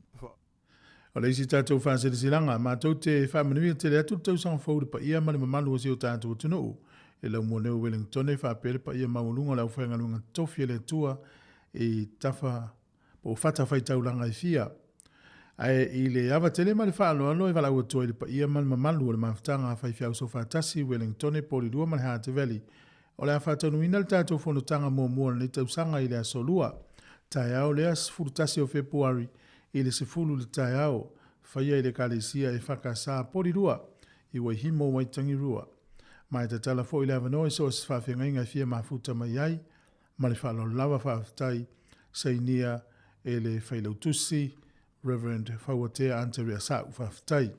O le isi tatou faasilasilaga, matou te faamanuia tele atu le tausaga fou i le paia ma le mamalu o si o tatou atunuu. I laumua nei o Wellingtone faapea le paia maualuga o le aufaigaluega totofi a le Atua i tafa po o fatafaitaulaga e fia. Ae i le ava tele ma le faaaloalo e valaau atu ai i le paia ma le mamalu o le mafutaga a faifeau Soofaatasi i Wellingtone, Porirua ma le Hutt Valley, o le a faataunuuina le tatou fonotaga muamua o lenei tausaga i le Aso Lua, taeao lea 11 o Fepuari i le 10 i le taeao, faia i le Ekalesia EFKS Porirua i Waihimo, Waitangirua. Ma e tatala foi le avanoa i so o se faafeagaiga e fia mafuta mai ai. Ma le faaaloalo lava faafetai sainia e le Failautusi Rev. Fauatea Anterea Sa'u. Faafetai.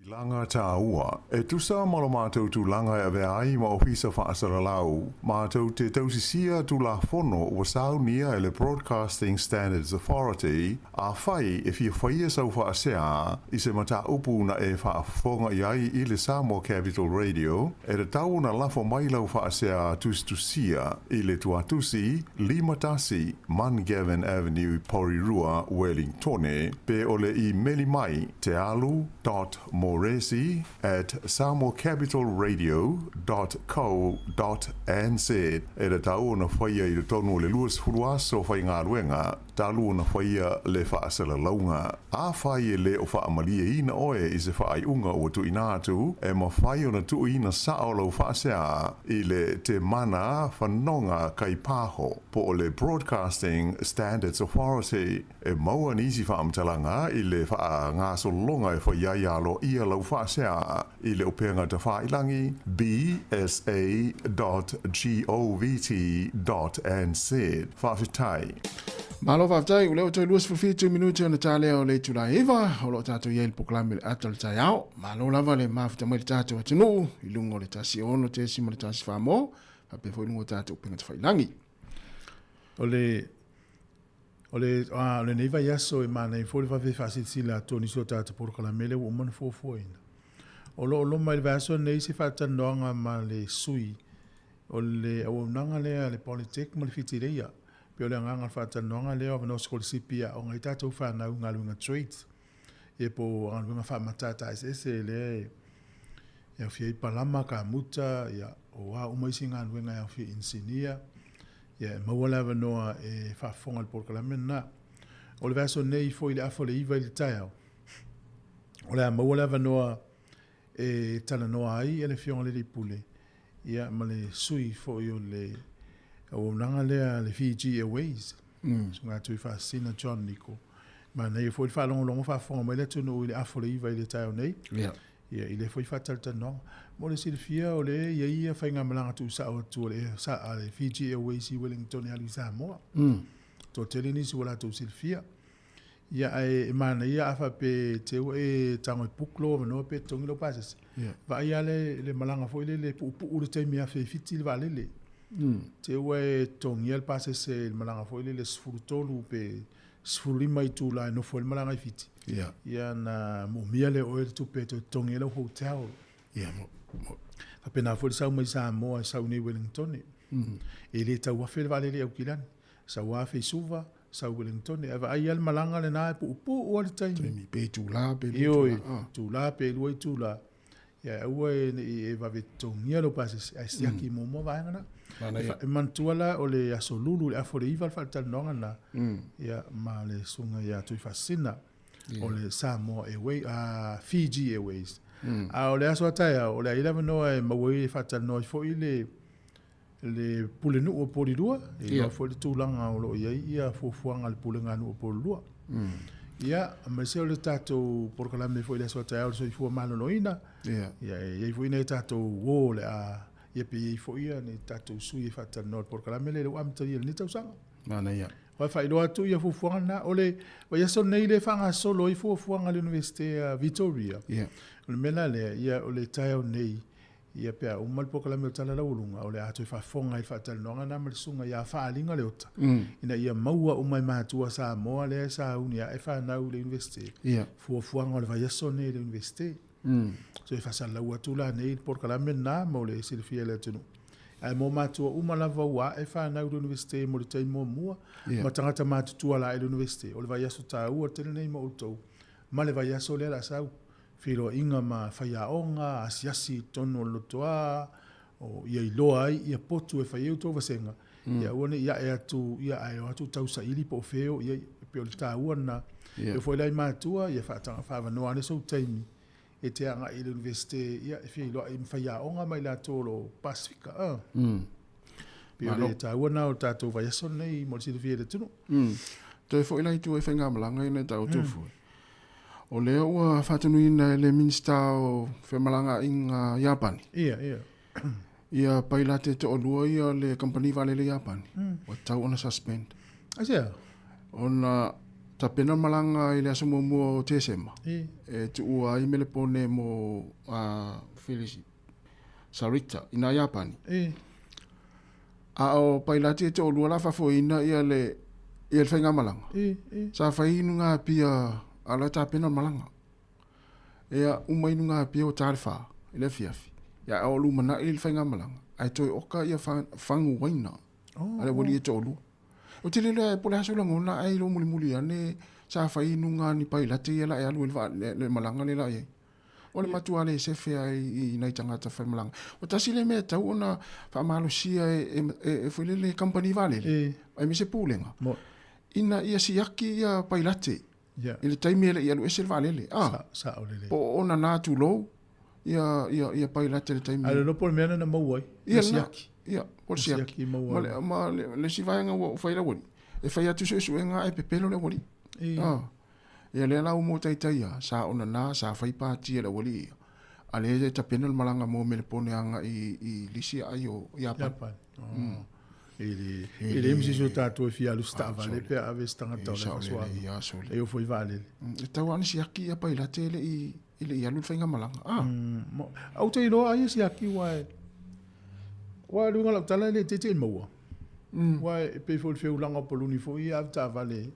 Tulaga tāua. E tusa ma lo mātou tulaga e avea ai ma Ofisa Faasalalau, mātou te tausisia Tulafono ua saunia e le Broadcasting Standards Authority, Afai e fia faia sau faasea i se mataupu na e faafofoga i ai i le Samoa Capital Radio, e tatau ona lafo mai lau faasea tusitusia i le tuatusi 51 Mungavin Avenue, Porirua, Wellingtone, pe o le imeli mai tealu dot moresi at samoacapitalradio dot co dot nz. E tatau ona faia i totonu o le 20 aso faigaluega talu ona faia le faasalalauga. Afai e le o faamalieina oe i se faaiuga ua tuuina atu, e mafai ona tuuina sao lau faasea i le Te Mana Whanonga Kaipaho po o le Broadcasting Standards Authority. E maua nisi faamatalaga i le faagasologa e fai ai aloaia lau faasea i le upega tafailangi bsa dot govt dot nz. Faafetai. Malo faafetai, ua lea ua toe 27 minute ona ta lea o le itula e 9, o lo o tatou i ai i le polokalame le ata o le taeao. Malo lava le mafuta mai le tatou atunuu i luga o le 106.1 Samoa, faapea foi i luga o tatou upega tafailangi. O le O le, a, o lenei vaiaso e manaia foi le vave faasilasila atu o nisi o tatou polokalame lea ua uma ona fuafuaina. O lo o loma i le vaiaso lenei se faatalanoaga ma le sui o le auaunaga lea a le Polytech ma le Whitireia. Pei o le agaga o le faatalanoaga lea o avanoa sikolasipi e aoga ai tatou fanau i galuega trades, ia po o galuega faamatata eseese lea e aofia ai palama, kamuta, ia, o a uma isi galuega e aofia ai inisinia. Ia, e maua le avanoa e faafofoga i le polokalame lena. O le vaiaso nei foi i le afa o le 9 i le taeao, o le a maua le avanoa e talanoa ai le Afioga i le Alii Pule ia, ma le sui foi o le auaunaga lea a le Fiji Airways, Susuga Tuifaasisina John Niko. Manaia foi le faalogologo faafofoga mai le atunuu i le afa o le 9 i le taeao nei. Ia, i lea foi faatalatalanoaga. Mo le silafia, o lea e i ai ia faigamalaga tuusao atu a le, a le Fiji Airways i Wellington e alu i Samoa. Toatele nisi ua latou silafia. Ia, ae e manaia a faapea te ua e tago e book lou avanoa pe totogi lou pasese. Vaai lava le, le malaga foi lele e puupuu le taimi e 1007 le vaalele. Te ua e totogia le pasese i le malaga foi lele 13 pe 15 itula e nofo ai le malaga i Fiti, ia ona moomia lea e oe le tupe e toe totogi ai lau hotel. Ia, mo, mo. Faapena foi le sau mai Samoa e sau i nei Wellingtone. E le tau afe le vaalele i Aukilani. Sau 1000 i Suva, sau Wellington. Ae vaai lava le malaga lena e puupuu lava le taimi. Taimi pe itula pe lua Ioe, itula. Itula pe lua itula. Ia aua e ne i e vave totogia lou pasese, ae siaki muamua vaega na. Manaia. E manatua la o le aso Lulu i le afa o le 9 le faalatalanoaga lena. Ia ma le susuga ia Tuifaasisina o le Samoa Airways, Fiji Airways. A o le aso a taeao, o le a i ai le avanoa e maua ai e faatalanoa ai foi le le Pulenuu o Polilua, e iloa foi le tulaga o lo o i ai ia fuafuaga a le Puleganuu o Polilua. Ia, aemaise o le tatou polokalame foi i le aso a taeao o le soifua maloloina. Ia, e i ai foi nai tatou uo o le a, ia pe i ai foi ia ni tatou sui e faatalanoa i le polokalame lea ua amatalia i lenei tausaga. Manaia. Ua faailoa atu ia fuafuaga lena. O le vaiaso lenei lea e faagasolo ai fuafuaga a le Iunivesite a Victoria. O le mea la lea, ia o le taeao nei, Ia pe a uma le polokalame o Tala Laualuga, o le a toe faafofoga ai i le faatalanoaga lena ma le susuga ia Faaaliga Leota, ina ia maua uma e matua Samoa lea e sauni ae fanau i le Iunivesite, fuafuaga o le vaiaso lenei i le Iunivesite. So e faasalalau atu la nei le polokalame lena mo le silafia e le atunuu. Ae mo matua uma lava ua ae fanau i le Iunivesite mo le taimi muamua, ma tagata matutua la i le Iunivesite, o le vaiaso taua tele lenei mo outou, ma le vaiaso lea o le a sau. Feiloaiga ma faiaoga, asiasi i totonu o le lotoa, o ia iloa ai ia potu e fai ai outou vasega, ia aua ne i ae atu, ia ae o atu tausaili po o fea e o i ai. E pei o le taua lena. E oo foi la i matua, ia faataga faaavanoa ane sou taimi e te agai i le Iunivesite, ia e feiloai ma faiaoga ma i latou o lo o Pasefika. E pei o le taua lena o le tatou vaiaso lenei mo le silafia e le atunuu. Toe foi la i tua i faigamalaga ia na taoto foi. O lea ua faatonuina e le Minisita o Femalagaaiga Iapani. Ia, ia. Ia pailate toalua ia o le kamupani vaalele Iapani. Ua tatau ona suspend. Aisea? Ona tapena malaga i le aso muamua o Tesema. E tuua ai Melepone mo Felisi Sarita i nā Iapani. A o pailate e toalua la faafoeina ia le ia le faigamalaga. Sa fai inuga Apia a la tapena le malaga. Ia uma inuga Apia ua ta le fa i le afiafi. Ia a o lumanai le faigamalaga ae toe oka ia fagu uaina a le aualii e toalua. Ou te le iloa po o le a sou lagona ae iloa mulimuli ane sa fai inuga ni pailate ia la e alu ai le malaga lea la i ai. O le matua le sefe ai i nai tagata faimalaga. O tasi lea mea e tatau ona faamalosia e foi lele kamupani vaalele, aemaise pulega, ina ia siaki ia pailate i le taimi e le i alu ese le vaalele. Po o ona tulou ia pailate i le taimi. Ae le iloa po o le mea lena na maua ai, le siaki. Ia, po o le siaki. Ma le isi vaega ua fai le aualii, e fai atu suesuega ae pepelo le aualii. Ia lea la ua motaitai a, sa ona na, sa fai pati e le aualii ia, a lea e tapena le malaga mo Melepone agai i lisi aai o Iapani. Iapani. Oh. E leai ma se isi o tatou e fia alu i se taavale pe a ave se tagata o la e faasoaga. E oo foi i vaalele. E tatau lava ona siaki ia pailate e le i alu le faigamalaga. Ah. Ou te iloa ai e siaki aua e aua o le uiga o lau tala e le teitei maua. Aua e pei foi o le feulaga o paluni foi ia ave taavale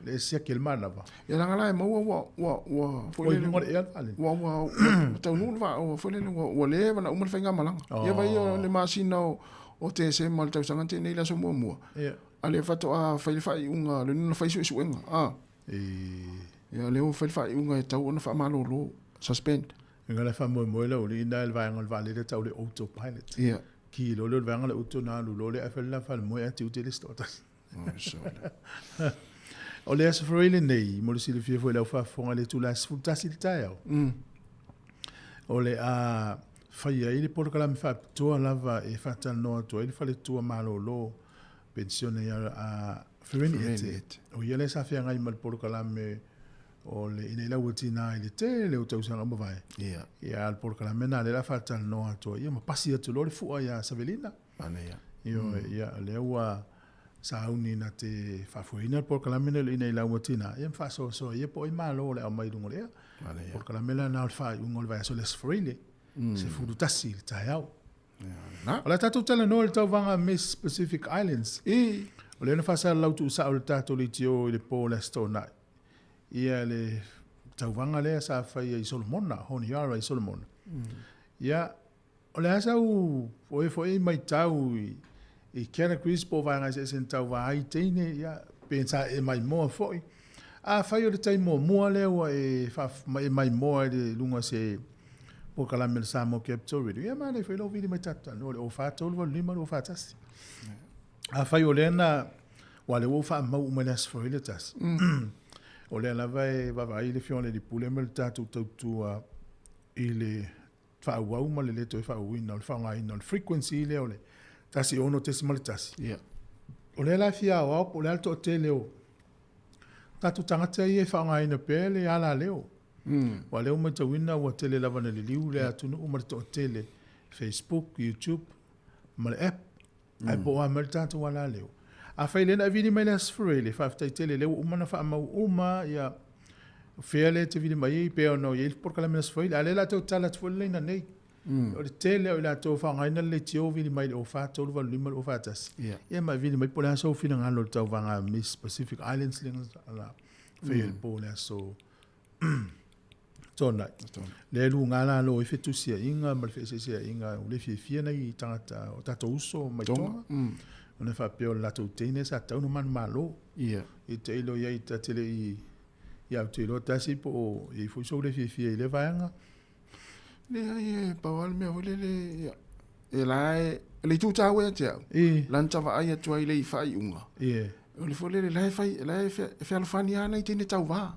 Le siaki e le manava. Ia leaga la e maua ua ua ua foi lele. Ua i luga o le ea le vaalele. Ua ua ua taunuu le vaa ua foi lele ua ua leva ona uma le faigamalaga. Ia vaai o le masina o o Tesema o le tausaga na tea nei i le aso muamua. Ia. A lea faatoa fai le faaiuga lea na fai suesuega a. Ia lea ua fai le faaiuga e tatau ona faamalolo, suspend. Inga la e faamoemoe lau alii ina le vaega o le vaalele e tau le autopilot. Ia. Ki loa lea o le vaega o le auto ona alu loa lea ae fai le la falemoe ae tiute le isi toatasi. O le Aso Faraile lenei, mo le silafia foi i lau faafofoga i le itula e 11 i le taeao, o le a fai ai le polokalame faapitoa lava e faatalanoa atu ai le faletua malolo penisione a Fereni Ete. O ia lea sa feagai ma le polokalame o le ina ila ua tiga i le tele o tausaga ua mavae. Ia, a o le polokalame lena lea o le a faatalanoa atu ai, ia ma pasi atu loa le fua ia Savelina. Manaia. Ioe, ia, o lea ua sauni na te faafoeina le polokalame lenei ina ila ua tiga, ia ma faasoasoa ia po o ai malo o le a aumai i luga o le ea. Manaia. Polokalame la lena o le faaiuga o le vaiaso le Aso Faraile, 11 i le taeao. Na. O le a tatou talanoa i le tauvaga Miss Pacific Islands. I. O lea na faasalalau tuusao e le tatou leitio i le po o le Aso Toonai. Ia le tauvaga lea sa faia i Solomona, Honiara i Solomona. Ia, O le a sau oe foi e matau i categories po o vaega eseese na tauva ai teine, ia, Pe sa e maimoa foi. Afai o le taimi muamua lea ua e ma e maimoa i le luga o se polokalame a le Samoa Capital Radio, ia manaia foi lou vili mai tatou talanoa i le 04 385 241. Afai o lea na, aua o lea ua ou faamau uma i le Aso Faraile tasi, o lea lava e vaavaai le Afioga i le Alii Pule ma le tatou tautua i le faaauau ma le le toe faaauauina o le faaaogaina o le frequency lea o le 16.1. O lea la e fia aoao po o le a le toatele o tatou tagata ia e faaaogaina pea le alaleo. Aua o lea ua matauina ua tele lava ina liliu le atunuu ma le toatele Facebook, YouTube ma le app. Ae po o a mai le tatou alaleo. Afai lea na e vili mai le Aso Faraile, faafetai tele, lea ua uma ona faamau uma ia fea lea e te vili mai ai, pei ona i ai le polokalame Aso Faraile, a o lea o le a toe tatala atu foi le laina nei. O le tele o i latou e faaaogaina le leitio vili mai i le 04 385 241. Ia ma e vili mai po o le a sou finagalo i le tauvaga Miss Pacific Islands lea na faia i le po o le aso Toonai. Lea e luga lalo ai fetusiaiga ma le feeseeseaiga ua le fiafia nai tagata o tatou uso mai Tonga. Ona e faapea o le latou teine sa tatau ona manumalo. I te i loa i ai ta te le i ia ou te iloa tasi po o i ai foi sou le fiafia i lea vaega. Leai e pau lava le mea foi lele ia e la e le itu taua ia te au. Lana vaai atu ai le i faaiuga. O le foi lele la e fai la e fealofani lava nai teine tauva.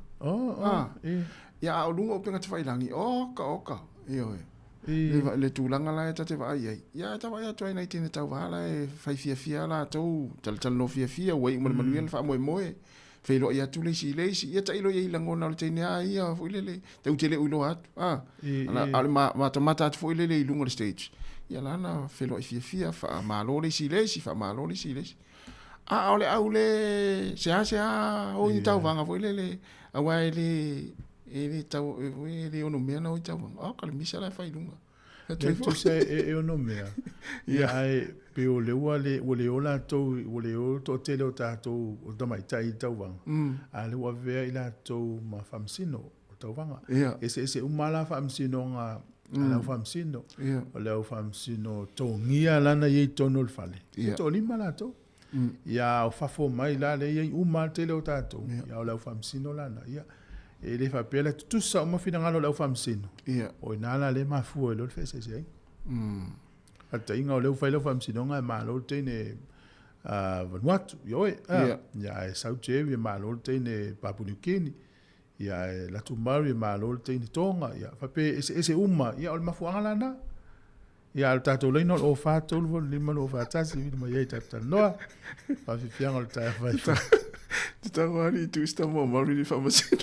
Ia a o luga o upega tafailagi, oka oka, ioe. Le tulaga la e ta te vaai ai. Ia ta vaai atu ai nai teine tauva la e fai fiafia latou, talatalanoa fiafia, ua iu ma le manuia le faamoemoe. Feiloai atu le isi i le isi, ia tailo i ai i lagona o le teine a ia foi lele, tatou te le o iloa atu. A o le matamata atu foi lele i luga o le stage, ia la na feiloai fiafia, faamalo le isi i le isi, faamalo le isi i le isi. A o le au le seasea o i tauvaga foi lele, aua e le, e le tau, e le onomea na o i tauvaga. O ka le misa la e fai i luga. Le tusa e onomea, ia ae pei o lea ua le, ua le o latou, ua le o le toatele o tatou o tamaitai i tauvaga, a o lea ua avea i latou ma faamasino o tauvaga. Eseese uma lava la faamasinoga a le au faamasino. O le au faamasino togia lana e i ai i totonu o le fale, e toalima latou. Ia a o fafo mai la lea e i ai uma lava le tele o tatou, ia o le au faamasino lana. Ia, e le faapea la e tutusa uma finagalo o le au faamasino, o i ina la lea e mafua ai loa le feeseeseaiga. Faataitaiga o lea ua fai lau faamasinoga e malo le teine Vanuatu, ioe, ia ae sau Jerry e malo le teine Papua New Guinea. Ia ae latu Murray e malo le teine Tonga, ia faapea e eseese uma, ia o le mafuaaga la na. Ia a o le tatou laina o le 04 3 8 5 2 4 1, vili mai ai tatou talanoa. Faafiafiaga o le taeao fai. Te tau ali tu sta mo Murray le faamasino.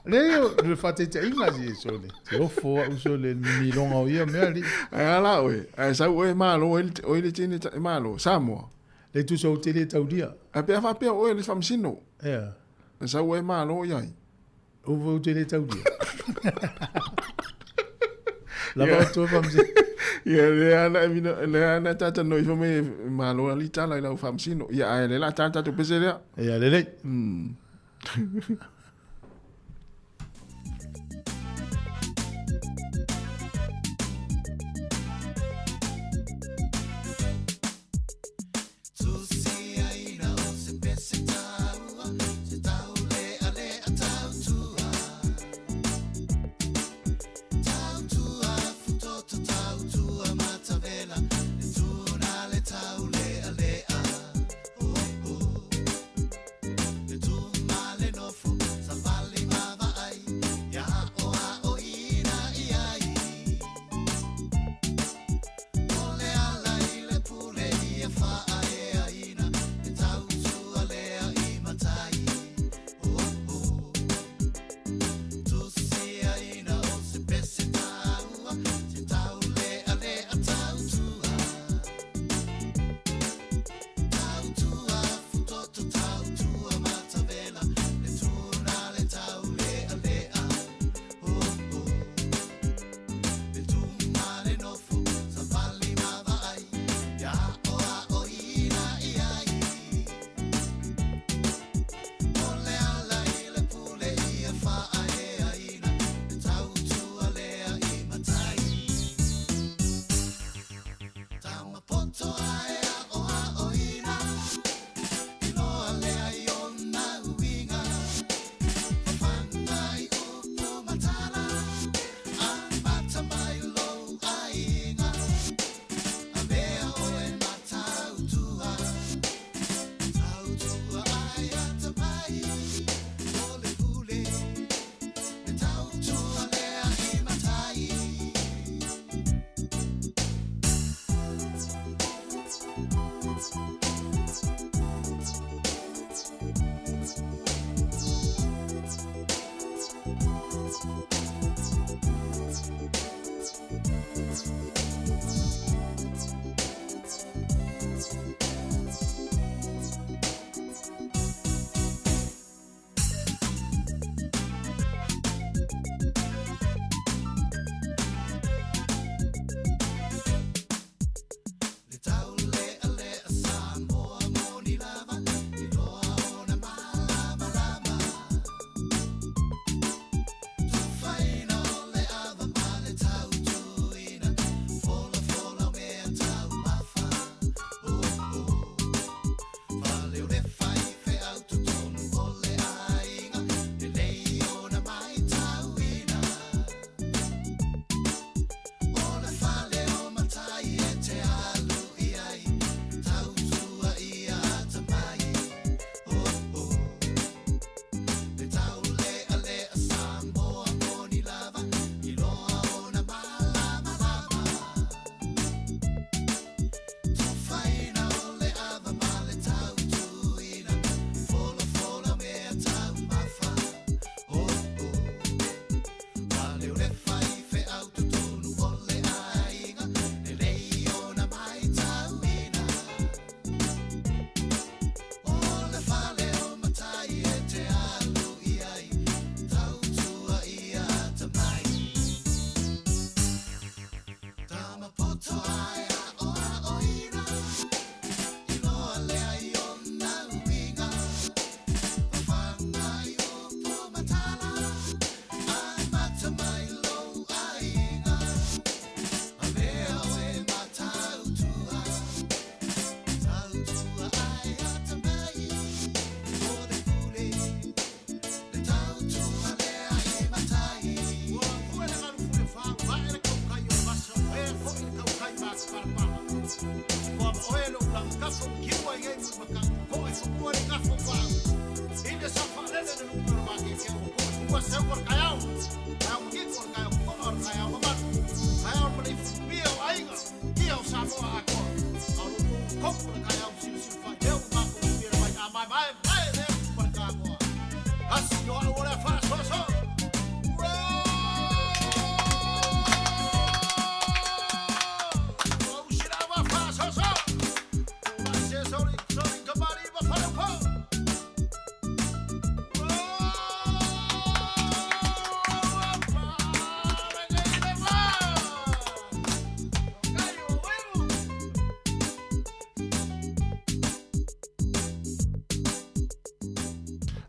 Leai o le faataitaiga si sole. Te ofo au sole le mimiloga o ia mea alii. Ae a la oe, ae sau oe malo oe le teine malo, Samoa. Le tusa ou te le taulia. Ae pe a faapea oe le faamasino. Ea. Na sau ai malo i ai. Ou ou te le taulia. Lava o tua faamasino. Ia, lea ana e vina, lea ana tata no ifo me malo ali tala i lau faamasino. Ia, ae le la tata tu pese lea. Ia, lelei.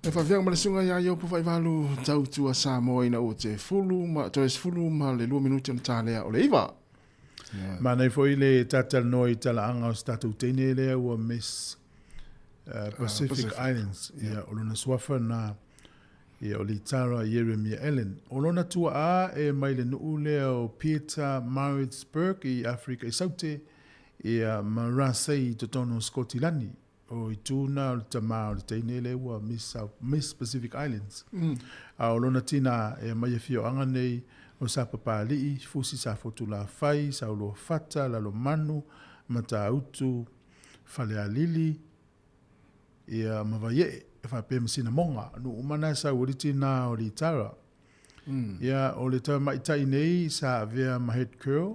E faaviaga ma le susuga ia Iopu Faivalu tautua Samoa ina ua te fulu ma toe 12 minute ona ta lea o le 9. Manaia foi le talatalanoa i talaaga o se tatou teine lea ua Miss Pacific, Pacific Islands. Ia, o lona suafa na ia, o Litara Ieremia Allen. O lona tuaa e mai le nuu lea o Pietermaritzburg i Afrika i Saute, ia, ma Rasei i totonu o Skotilani. O itu na o le tamā o le teine lea ua Miss, South, Miss Pacific Islands. A o lona tinā e aumai afioaga nei o Sapapalii, Fusi Safotulafai, Sauluafata, Lalomanu, Matautu, Falealili, ia ma Vaiee, e faapea ma Sinamoga. Nuu uma na e sau ai le tinā o Litara. Ia, o le tamaitai nei sa avea ma head girl,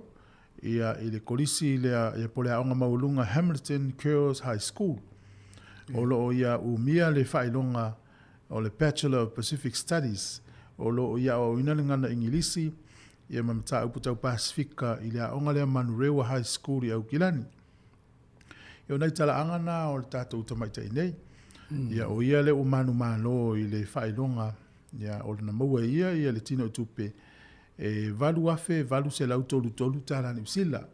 ia, i le kolisi lea, ia, po o le aoga maualuga Hamilton Girls High School. O lo o ia umia le faailoga o le Bachelor of Pacific Studies. O lo o ia aoaoina le gana Igilisi, ia ma mataupu tau Pasifika i le aoga lea Manurewa High School i Aukilani. Ia o nai talaaga na o le tatou tamaitai nei. Ia o ia lea ua manumalo i le faailoga ia o lona maua e ia ia le tino i tupe e $8,833 tala Niu Sila.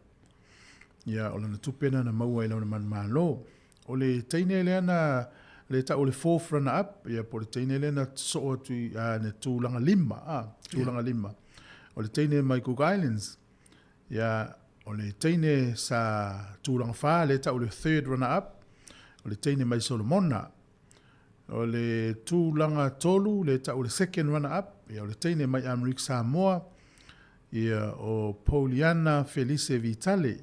Ia o lana tupe na na maua i lona manumalo. O le teine lea na le tau o le fourth runner up, ia po o le teine lea na soo atu i na tulaga lima, tulaga lima. O le teine mai Cook Islands. Ia, o le teine sa tulaga whā, le tau le third runner up, o le teine mai Solomona. O le tulaga tolu, le tau le second runner up, ia, o le teine mai Amerika Samoa, ia, o Pauliana Felice Vitale.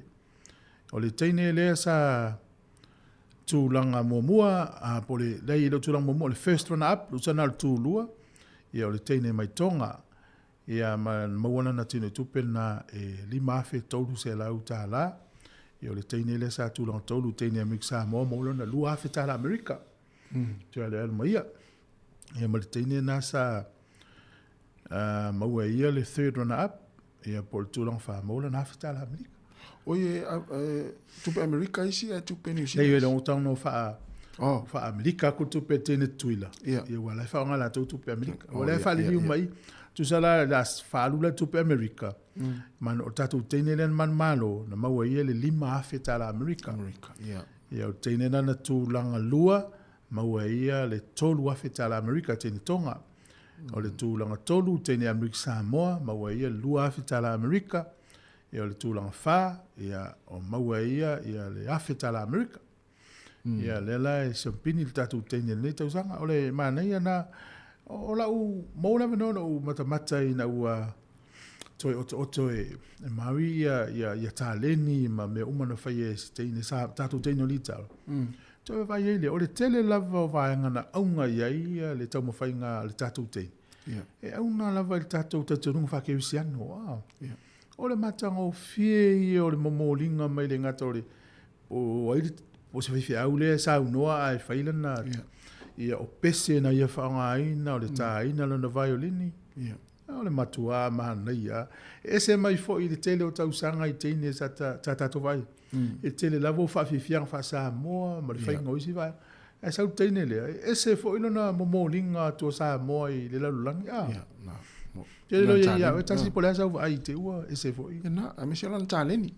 O le teine lea sa tulaga muamua, a, po o le, leai, e le o tulaga muamua, o le first runner up, le usana o le tulua, ia, o le teine mai Tonga. Ia, ma maua lana tino i tupe lena e $5,300. Ia, o le teine lea sa tulaga tolu, teine Amerika Samoa, maua lona $2,000 Amerika. Toe alu alu ma ia. Ia, ma le teine lena sa maua e ia le third runner up, ia, po o le tulaga wha, maua lona $1,000 Amerika. Oi, e, tupe Amerika isi ae tupe New Zealand. Nei, e le tau no wha, oh. wha Amerika ku tupe tene tuila. Yeah. Ia, ua lai whaonga la tau tupe Amerika. Ua lai whaliliu mai, tusa la, la whaalu la tupe Amerika. Man, o tātou teine lea na manumalo, na maua ia le $5,000 Amerika. Amerika, yeah. Ia, o teine nana tulaga lua, maua ia le $3,000 Amerika teine Tonga. O le tulaga tolu, teine Amerika Samoa, maua ia le $2,000 Amerika. Ia o le tulaga whā, ia o maua ia, ia le $1,000 Amerika. Ia lea la e siampini le tatou teine lenei tausaga. O le manaia na, o lau maua le avanoa na ou matamata ina ua toe otooto e Maui ia, ia, ia taleni ma mea uma na faia e se teine, sa tatou teine o Litara. Toe vaai ai lea, o le tele lava o vaega na auga i ai ia le taumafaiga a le tatou teine. E auga lava i le tatou talitonuga faakerisiano. O le matagofie ia o le momoliga mai le gata o le o ai le o se faifeau lea e saunoa ae fai lana ia o pese na ia faaaogaina o le tāina lona vaiolini. O le matuā manaia. E ese mai foi i le tele o tausaga i teine sa tatou vaai. E tele lava o faafiafiaga faa-Samoa ma le faiga o isi vaega. Ae sau le teine lea, e ese foi lona momoliga atu o Samoa i le lalolagi. Tele loa ia ia oe tasi po o le a sau vaai i te ua ese foi. Ia na, aemaise o lana taleni.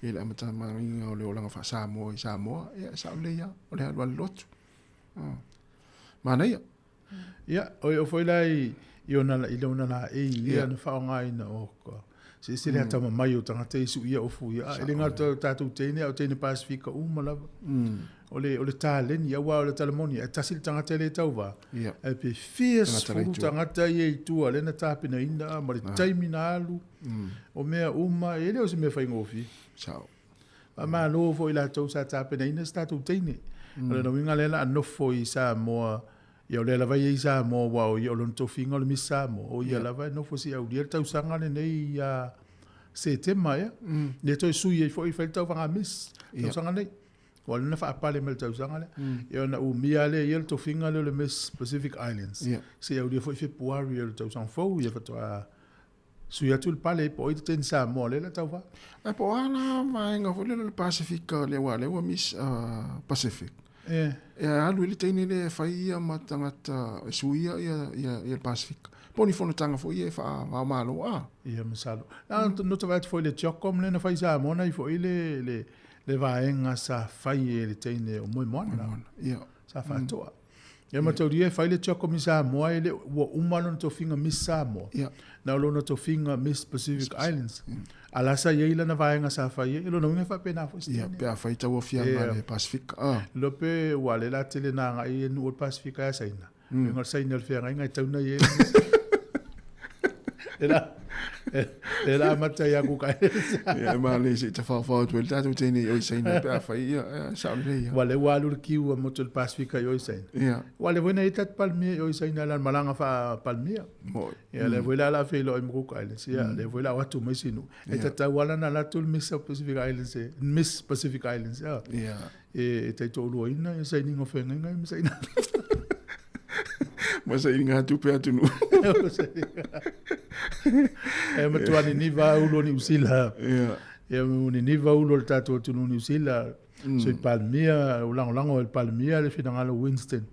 I le amataga o le olaga faa-Samoa i Samoa, ia e sao lelei lava, o le alu lava i le lotu. Manaia. Ia, o foi la i, i ona, i ona laei ia na faaaogaina o ka. Se ese le atamamai o tagata i suia ofu ia. E le gata o tatou teine, a o teine Pasifika uma lava. O le, o le taleni, aua o le tala moni, e tasi le tagata e le tauvā, ae pe fia sefulu tagata ia i tua lea na tapenaina ma le taimi na alu, o mea uma, e le o se mea faigofie. Sao. Faamalo foi i latou sa tapenaina se tatou teine. O lona uiga lea la a nofo i Samoa, ia o lea lava e i ai i Samoa aua o ia o lona tofiga o le Miss Samoa, o ia lava e nofo se i aulia le tausaga lenei ia Setema ea. Lea toe sui ai foi fai le tauvaga Miss tausaga nei. Ua lea na faapale mai le tausaga lea. Ia ona umia lea e ia le tofiga lea o le Miss Pacific Islands. Se i aulia foi Fepuari o le tausaga fou ia faatoa sui atu le pale po o ai le teine Samoa lea o le a tauva. Ae po o a la vaega foi lea o le Pasefika lea aua lea ua Miss Pacific. E alu i le teine lea e fai ia ma tagata e suia ia ia ia le Pasefika. Po o ni fonotaga foi ia e faava-o-Malo a? Ia masalo. Na no te vaai atu foi i le CHOGM lea na fai i Samoa na i foi le le le vaega sa fai e le teine o Moemoana. Ia. Sa faatoa. Ia mataulia e fai le CHOGM i Samoa e le ua uma lona tofiga Miss Samoa. Ia. Na o lona tofiga Miss Pacific Islands. A la sa i ai lana vaega sa fai ai, o lona uiga e faapena foi se Ia, teine. pe afai tauaofiaga a le Pasefika. Ah. Iloa pe ua le la tele na agai e nuu o le Pasefika ia Saina. Mm. Uiga o le Saina o le feagaiga e tau na i ai. Le la, le la amata ia Cook Islands. Ia, e male se i tafaofao atu ai le tatou teine i o i Saina pe afai, ia, ia, sao lelei ia. Ua le ua alu le kiu a motu o le Pasefika i o i Saina. Ia. Ua le foi na i ai Palmia i o i Saina la malaga faa Palmia. Moi. Ia lea foi la la feiloai ma Cook Islands. Ia lea foi la o atu ma isi nuu. E tatau lava ona alu atu le Miss of Pacific Islands e, Miss Pacific Islands ia. Ia. E taitoaluaina ia sainiga o feagaiga ia ma saina. Ma sainiga tupe atunuu. E matua niniva ulo o Niu Sila. Ia. Ia niniva ulo o le tatou atunuu Niu Sila. Sui Palemia, o lagolago e le Palemia le finagalo o Winston.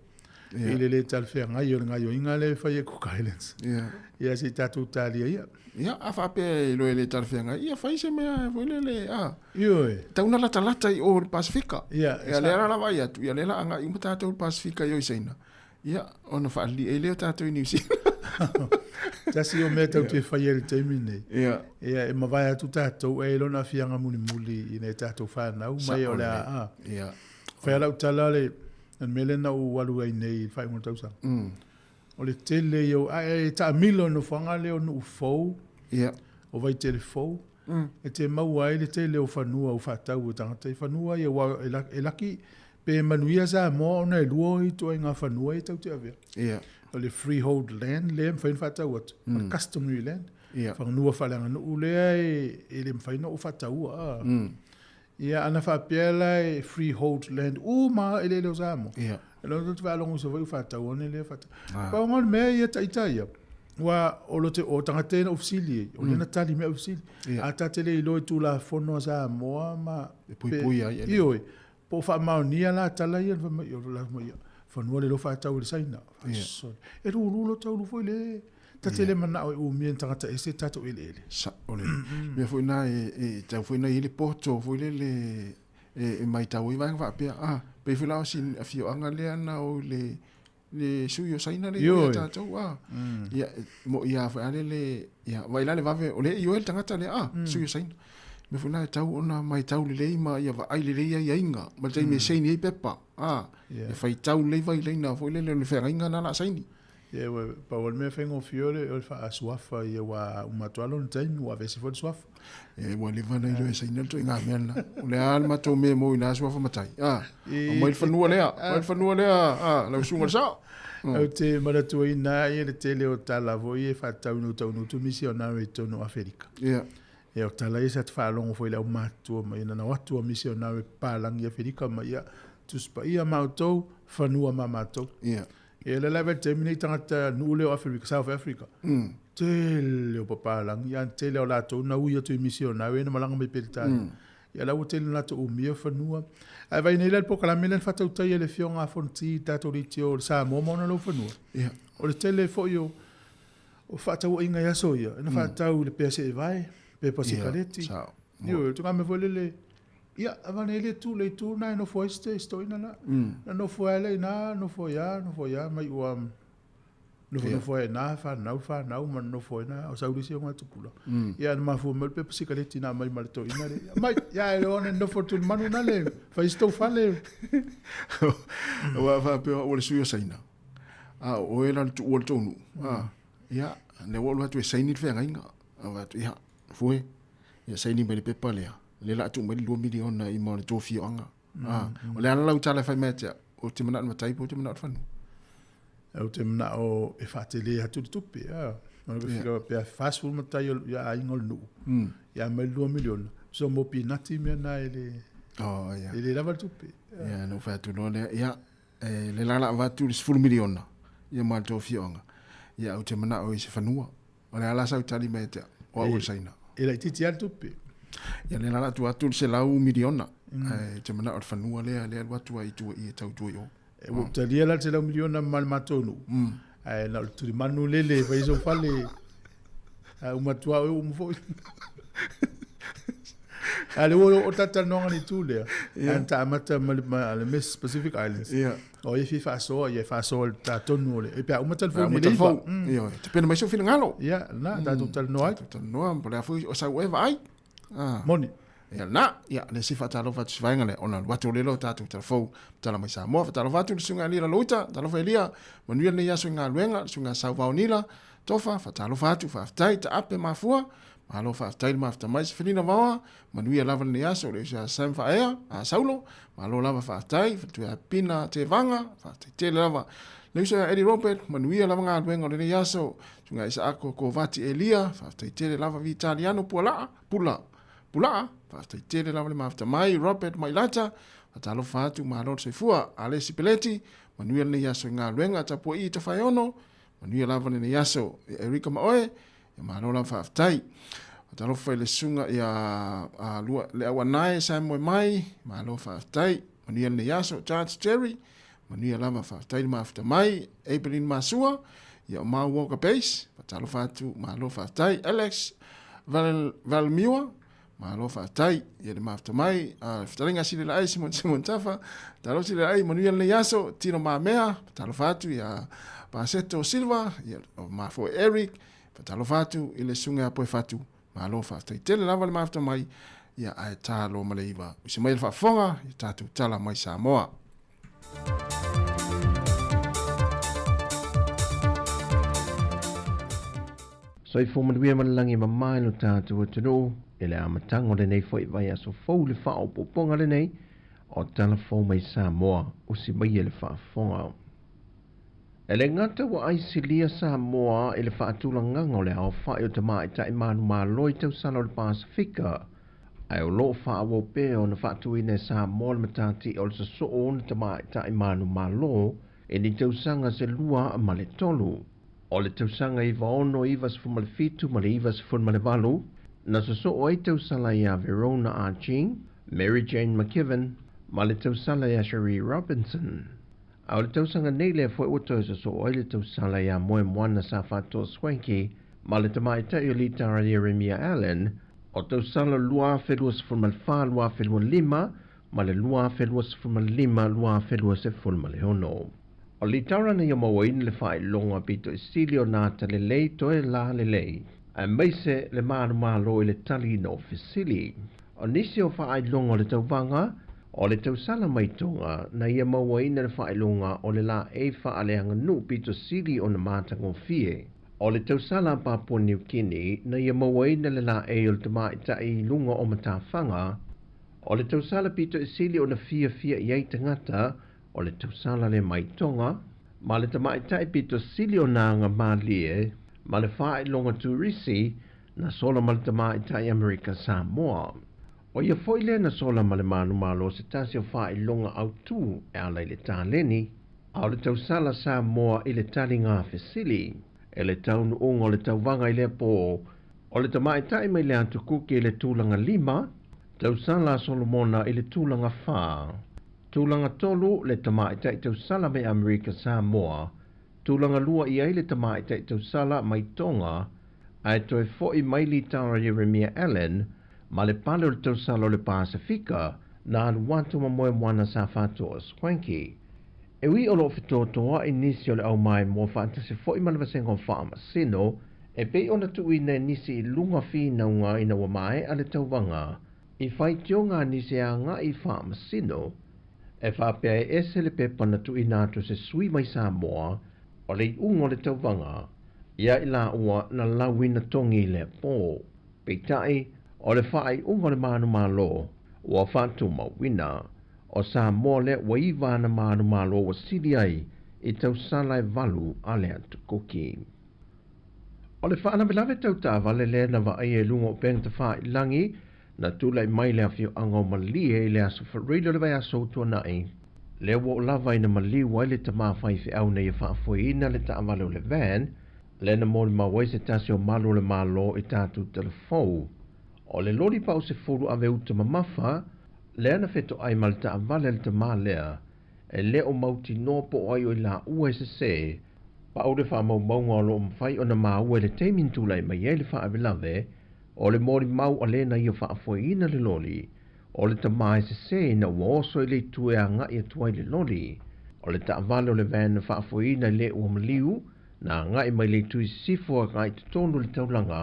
I le le talafeagai o le gaoioiga lea e fai e Cook Islands. Ia se i tatou talia ia. Ia, a faapea e iloa e le talafeagai, ia fai se mea foi lele, a. Ioe. Tau na latalata i o i le Pasefika. Ia, Ia, lea la vaai atu, ia lea la agai uma tatou i le Pasefika i o i Saina. Ia, ona faalili'i ai lea o tatou i Niu Sila. Tasi o mea tatou te faia i le taimi lenei. Ia. Ia, e mavae atu tatou e i lona aafiaga mulimuli i nai a tatou fanau mai o le a, a. Ia. Fai lava lau tala le, le mea lea na ou alu ai nei i le faaiuga o le tausaga. O le tele ia o, ae taamilo i le nofoaga lea o Nuufou, Ia. o Vaitele Fou, e te maua ai le tele o fanua ua faatau e tagata i fanua ia, aua e laki pe manuia Samoa ona e lua o ituaiga fanua ia tatou te avea. Ia. O le freehold land lea e mafai ona faatau atu, ma le customary land, Ia. fanua faaleaganuu lea e le mafai ona ou faataua. Ia, ana faapea la e freehold land uma lava eleele o Samoa. Ia. E lona tou te faalogo i Savaii ua faatau ane lea faatau. Pau o le mea ia ita ia, ua o lo te o tagata ia na ou fesili ai, o lea na tali mai au fesili. Ia. A ta te le iloa i Tulafono a Samoa ma E puipui ai ele. Ioe, po o faamaonia la tala ia na fai mai, o la fai mai, fanua le lo faatau e le Saina. Ia. Sorry. E lulu lo taulu foi le Ta te le manao e umia ni tagata ese tatou eleele. Sao lelei. Mea foi na e, e tau foi na i ai le poto foi lele e, e maitau ai vaega faapea, ah, pei foi la o si afioaga lea na o i le, le sui o Saina le Ioe. ia tatou, ah. Ia, mo ia foi ale le, ia, vai la le vave, o le ioe le tagata lea, ah, sui o Saina. Mea foi la e tau ona maitau lelei ma ia vaai lelei aiaiga, ma le taimi e saini ai pepa, ah, Ia. e faitau lelei vailaina foi lele o le feagaiga na o le a saini. Ia, ua pau o le mea faigofie o le faasuafa ia ua uma atu lava lona taimi ua aveese foi le suafa. E, ua leva ona iloa e Saina le ituaiga mea lena. O le a le matou mea e mo i na suafa matai? A, aumai le fanua lea, aumai le fanua lea, a, lau susuga i le sao. Ou te manatuaina ai le tele o tala foi ia e faatatau ina ua taunuu atu misionare i totonu o Aferika. Ia. Ia o tala ia sa te faalogo foi i le aumatutua mai na o atu a misionare papalagi i Aferika ma ia Tusi Paia ma outou, fanua ma matou. Ia. Ia le lava i le taimi nei tagata nuu lea o Aferika, South Africa. Tele o papalagi, a tele o latou na ui atu i misionare na malaga mai Peretania. Ia la ua tele na latou umia fanua. Ae vaai nei la i le polokalame lea na faatautai e le Afioga a Fonoti i tatou leitio o le Samoa ma ona laufanua. Ia. O le tele foi o o faatauaiga i aso ia, na faatau i le pea seevae, pepa sikaleti. Ia, sao. Ioe, o le tulaga mea foi lele, Ia, avane ai le itu, le itu lena e nofo ai si toeaina la. Na nofo ai lea i ina, nofo ai lava, nofo ai lava, mai ua Nofonofo ai na whanau, whanau, ma nofo ai na, o saurisi o ngā tupula. Ia, na mafua mai le pepa sikareti na mai ma le toina le. Mai, ia e le one nofo tu manu na le, whaisto whale. Ua whapea o le sui o saina. A o e la le tuu o le tonu. A, ia, le ua atu e saini le wheangainga. A watu, ia, fue, ia saini mai le pepa lea. Le la atu mai le 2 miliona i ma le tō fioanga. A, o le ana lau tala whai mea tea, o te mana matai po te mana whanu. O te mana o e whaatele atu le tupe. A, o le fika pea fast food matai o ia ainga o le nuu. Ia mai 2 miliona. So mo pinati mea na e le... Oh, ia. E le lava le tupe. Ia, no whai atu noa lea. Ia, e le lala avatu le 10 miliona. Ia ma le tō fioanga. Ia, o te mana o i se whanua. O le ala sau tali mai tea. O au o le saina. E lai titi a le tupe. Ia le lala atu atu le 100 miliona. E te mana o le whanua lea, lea atu ai tua i e tau tua i o. E ua talia la le 100 miliona ma le matonu. Ai na o le turi manu lele, whai so whale. Ai umatua o umu foi. A le o tata noanga ni tu lea. Ai ta amata ma le Miss Pacific Islands. O i fi whaasoa, ia whaasoa le tātonu o le. E pea uma telefoni le iwa. Ia, te pena mai so whilingalo. Ia, na, tātou talanoa ai. Tātou talanoa, po lea fui o sau e vaai. Moni. Ia, na, ia, le si whaatalofa atu sivaenga le, ona watu o lelo tātou telefou, tala mai Samoa, whaatalofa atu le sunga Elia Louta, talofa Elia, manuia nei aso i ngā luenga, le sunga Sauvao Nila, tofa, whaatalofa atu, whaaftai, ta ape mafua, malo whaaftai le mafta mai se whilina vaoa, manuia lava nei aso, le usa Sam Whaea, a Saulo, malo lava whaaftai, whatua pina te vanga, whaaftai tele lava, le usa Eddie Robert, manuia lava ngā luenga o le nei aso, sunga isa ako ko vati Elia, whaaftai tele lava Vitaliano Pualaa, Pula, Pulaa, whaaftai tele lava le mafta mai, Robert Mailata, whatalofa atu malo le soifua, Alesi Peleti, manuia nei aso i ngā luenga, tapua i te whaiono, manuia lava nei aso, e Erika Maoe, e malo lava whaaftai. Whatalofa i le sunga i a lua, le aua nae Samoe mai, malo whaaftai, manuia nei aso, Charles Jerry, manuia lava whaaftai le mafta mai, Abeline Masua, ia o Mau Walker Base, whatalofa atu, malo whaaftai, Alex Valmiua, malo whaaftai, ia le mafta mai, whataringa sile la ai, Simon Simon Tafa, talo sile ai, manuia nei aso, Tino Mamea, whatalofa atu, ia Paseto Silva, ia o Mafo Eric, whatalofa atu, i le sunga poe whatu, malo whaaftai tele lava le mafta mai, ia ae tālo maleiwa. Usi mai le whaafonga, ia tātou tala mai Samoa. Soifua manuia ma le lagi mamā i lo tātou atunuu e le amataga o lenei fo'i vaiaso fou le faaopoopoga lenei o talafou mai Samoa usi mai e le faafofoga. E le gata ua aisilia Samoa i le faatulagaga o le aofa'i o tamaʻitaʻi manumalo i tausala o le Pasifika ae o loo faaauau pea ona faatuina e Samoa le matatiʻa o le sasoo ona tamaʻitaʻi manumalo e ni tausaga se 2 ma le 3. O le tausaga 1997 ma le 98 na sasoo ai tausala ia Verona Arching, Mary Jane McKevin, ma le tausala ia Cherie Robinson. A o le tausaga nei lea fo'i ua toe sasoo ai le tausala ia Moe Moana sa Fatoa Swanky, ma le tamaʻitaʻi o Litara Jeremia Allen, o tausala 2024 2025 ma le 2025 2026. O litara na ia mauaina le faailoga pito i sili o nā talelei toe la lelei, ae maise le manumalo i le taliina o fesili. O nisi o faailoga o le tauvaga, o le tausala mai Tonga na ia mauaina le faailoga o le laei faaleaganuu pito sili ona matagofie. O le tausala Papua New Guinea na ia mauaina le laei o le tamaʻitaʻi i luga o matafaga. O le tausala pito i sili ona fiafia i ai tagata o le tausala le mai Tonga, ma le tamaʻitaʻi pito sili o nāga malie, ma le faailoga turisi na sola ma le tamaʻitaʻi Amerika Samoa. O ia fo'i lea na sola ma le manumalo se tasi o faailoga autū e ala i le taleni, a o le tausala Samoa i le taliga fesili. E le taunuuga o le tauvaga i lea pō, o le tamaʻitaʻi mai le atukuki i le tulaga 5, tausala Solomona i le tulaga 4. Tulaga 3 le tamaʻitaʻi tausala mai Amerika Samoa, tulaga 2 i ai le tamaʻitaʻi tausala mai Tonga, ae toe fo'i mai Litara Jeremia Allen, ma le pale o le tausala o le Pasifika, na alu atu ma Moe Moana sa Fatoa Swanky. E E ui o loo fetoatoa'i nisi o le aumaemoa faatasi fo'i ma le vasega o faamasino e pei ona tuuina e nisi i luga finauga ina ua mae'a le tauvaga i faitioga a nisi e aga'i i faamasino e faapea e ese le pepa na tuuina atu e se sui mai Samoa o le iuga o le tauvaga ia i laua na lauina togi i lea pō. Peitai, o le faaiuga o le manumalo ua faatumauina, o Samoa lea ua 9 ana manumalo ua sili ai i tausala e 8 a le Atukuki. O le faalavelave tau taavale lea na vaaia i luga o upega tafailagi na tulai mai le afioaga o Malie i le aso Faraile o le vaiaso ua tuanai, lea ua oo lava ina maliu ai le tamā faifeau ina ia faafoeina le taavale o le van lea na molimau ai se tasi o malu o le Malo i tatou talafou. O le loli pau 10 ave uta mamafa lea na fetoai ma le taavale a le tamā lea e le o mautinoa po o ai o i laua e sesē. Pau le faamaumauga o lo o mafai ona maua i le taimi na tulai mai ai le faalavelave, o le molimau a le na ia faafoeina le loli, o le tamā e sesē ina ua oso i le itu e agai atu ai le loli. O le taavale o le van na faafoeina i le ua maliu, na agai mai le itu i sisifo agai i totonu o le taulaga,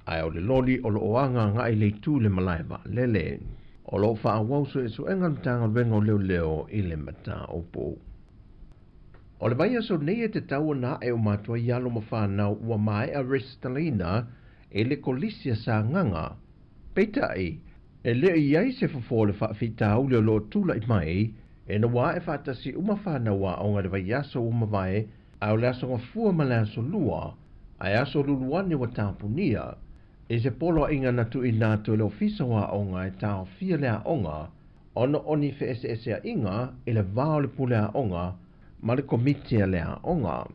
ae o le loli o lo o aga agai i le itu i le malae vaalele. O lo o faaauau suesuega a le Matagaluega o Leoleo i le mataupu. O le vaiaso nei e tatau ona ae uma atu ai alo ma fanau ua maea resitalaina i le Kolisi a Sagaga. Peitai, e le o i ai se fofo o le faafitauli o lo o tulai mai ina ua ae faatasi uma fanau aoga i le vaiaso ua mavae ae o le aso Gafua ma le aso Lua ae aso Lulu ane ua tapunia i se poloaiga na tuuina atu e le Ofisa o Aoga e taofia le aoga ona o ni feeseeseaiga i le va o le pule aoga ma le komiti a le aoga.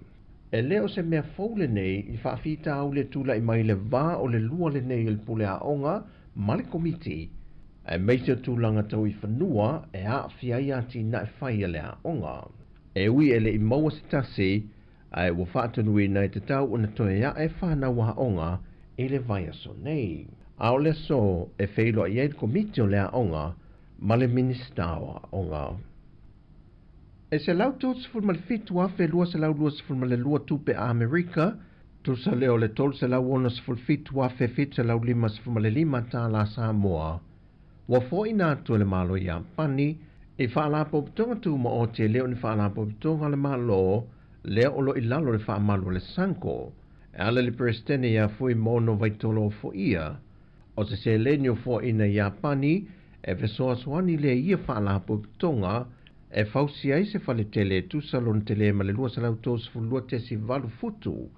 E le o se mea fou lenei i faafitauli e tulai mai i le va o le lua lenei o le pule aoga ma le komiti, aemaise o tulaga tau i fanua e aafia ai atinae fai a le aoga. E ui e le i maua se tasi, ae ua faatonuina e tatau ona toe ae fanau aoga i le vaiaso nei. A o le aso e feiloai ai le komiti o le aoga ma le Minisita o Aoga. E $137,222 tupe Amerika, tusa lea o le $367,755 tālā Samoa, ua foaiina atu e le Malo Iapani i Faalapotopotoga Tumaoti e le o ni Faalapotopotoga a le Malo lea o lo o i lalo o le faamalu a le SANCO, e ala i le Peresetene ia Fuimaono Vaitolo Foia. O se seleni o foaiina i Iapani e fesoasoani lea i ia faalapotopotoga e fausia ai se faletele e tusa lona tele ma le 232.8 futu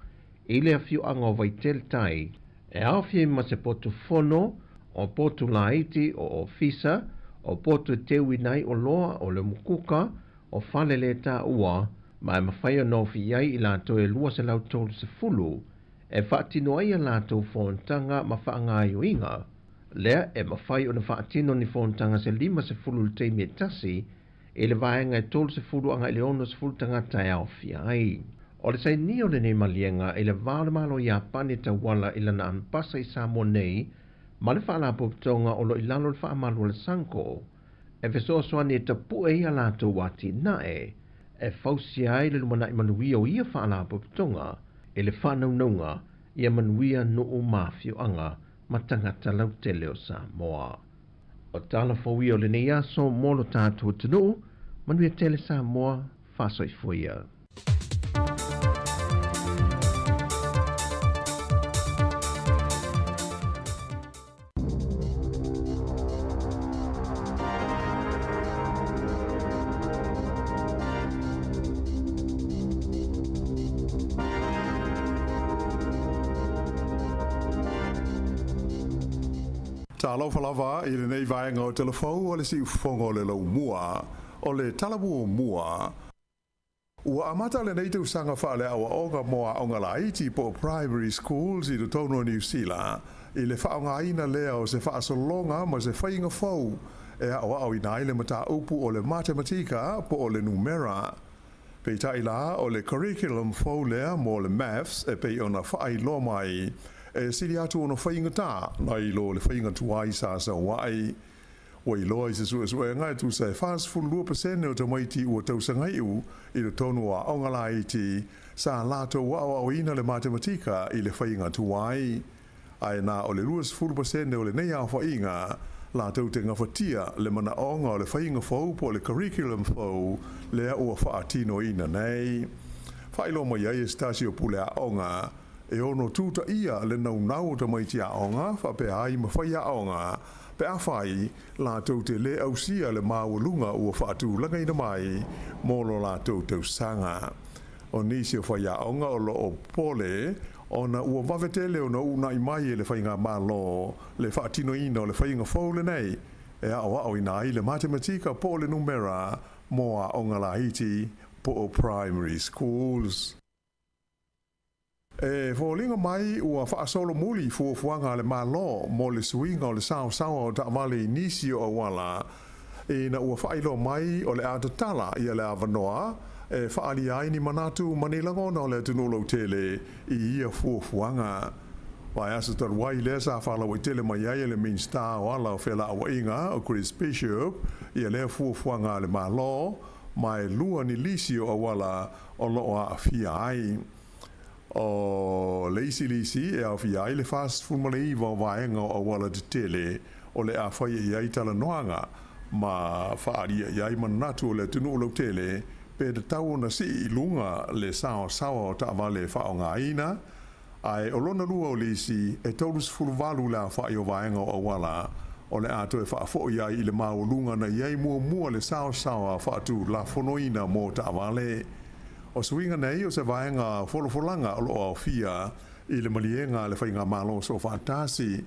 i le afioaga o Vaitele Tai, e aofia ai ma se potu fono, o potu laiti, o ofisa, o potu e teuina ai oloa, o le mukuka, o fale le taua, ma e mafai ona ofi i ai i latou e 230 e faatino ai a latou fonotaga ma faagaoioiga. Lea e mafai ona faatino ni fonotaga se 50 i le taimi e tasi i le vaega e 30 agai i le 60 tagata e aofia ai. O le sainia o lenei maliega i le va o le Malo o Iapani e tauala i lana anapasa i Samoa nei ma le Faalapotopotoga o lo o i lalo o le faamalu a le SANCO e fesoasoani e tapue ai a latou atinae e fausia ai le lumanai manuia o ia Faalapotopotoga i le faanaunauga ia manuia nuu ma afioaga ma tagata lautele o Samoa. O tala fou ia o lenei aso mo lo tatou atunuu, manuia tele Samoa, faasoifua ia. Talofa lava i lenei vaega o Telefou o le siufofoga o le laumua o le tala muamua. Ua amata lenei tausaga faaleaoaoga mo aoga laiti po o primary schools i totonu o Niu Sila i le faaaogaina lea o se faasologa ma se faiga fou e aoaoina ai le mataupu o le matematika po o le numera. Peitai la, o le curriculum fou lea mo le maths e pei ona faailoa mai, e sili atu ona faigata nai lo le faiga tuai sa sau ai. Ua iloa i se suesuega e tusa e 42% o tamaiti ua tausagai'u i totonu o aoga laiti sa latou aoaoina le matematika i le faiga tuai, ae na o le 20% o lenei aofaiga latou te gafatia le manaoga o le faiga fou po o le curriculum fou lea ua faatinoina nei. Faailoa mai ai e se tasi o pule aoga e ono tutaia le naunau o tamaiti aoga faapea ai ma faiaoga pe afai latou te lē ausia le maualuga ua faatulagaina mai mo lo latou tausaga. O nisi o faiaoga o loo popole ona ua vave tele ona uunai mai e le faigamalo le faatinoina o le faiga fou lenei e aoaoina ai le matematika po o le numera mo aoga laiti po o primary schools. E foliga mai ua faasolomuli fuafuaga a le Malo mo le suiga o le saosaoa o taavale i nisi o auala, ina ua faailoa mai o le a tatala ia le avanoa e faaalia ai ni manatu ma ni lagona o le atunuu lautele i ia fuafuaga. Vaiaso talu ai lea sa faalauaitele mai ai e le Minisita o Ala o Felauaiga o Chris Bishop ia lea fuafuaga a le Malo, ma e lua ni lisi o auala o loo aafia ai. O le isi lisi e aofia ai le 49 o vaega o auala tetele o le a faia i ai talanoaga ma faaalia i ai manatu o le atunuu lautele pe tatau ona sii i luga le saosaoa o taavale e faaaogaina, ae o lona lua o lisi e 38 le aofai o vaega o auala o le a toe faafoi ai i le maualuga na i ai muamua le saosaoa faatulafonoina mo taavale. O suiga nei o se vaega folafolaga o loo aofia i le maliega a le Faigamalo Soofaatasi.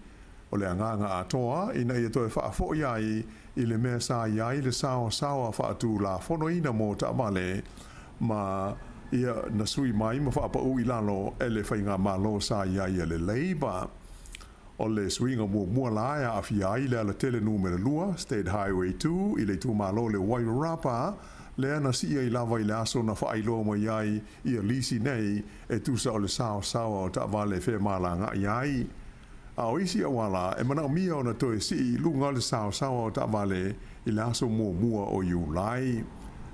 O le agaga atoa ina ia toe faafoi ai i le mea sa i ai le saosaoa faatulafonoina mo taavale ma ia na sui mai ma faapau i lalo e le Faigamalo sa i ai a le Labour. O le suiga muamua la e aafia ai le alatele numera 2, State Highway 2, i le itumalo le Wairarapa, lea na sii ai lava i le aso na faailoa mai ai ia lisi nei e tusa o le saosaoa o taavale e femalagaai ai. A o isi auala e manaomia ona toe sii i luga le saosaoa o taavale i le aso muamua o Iulai.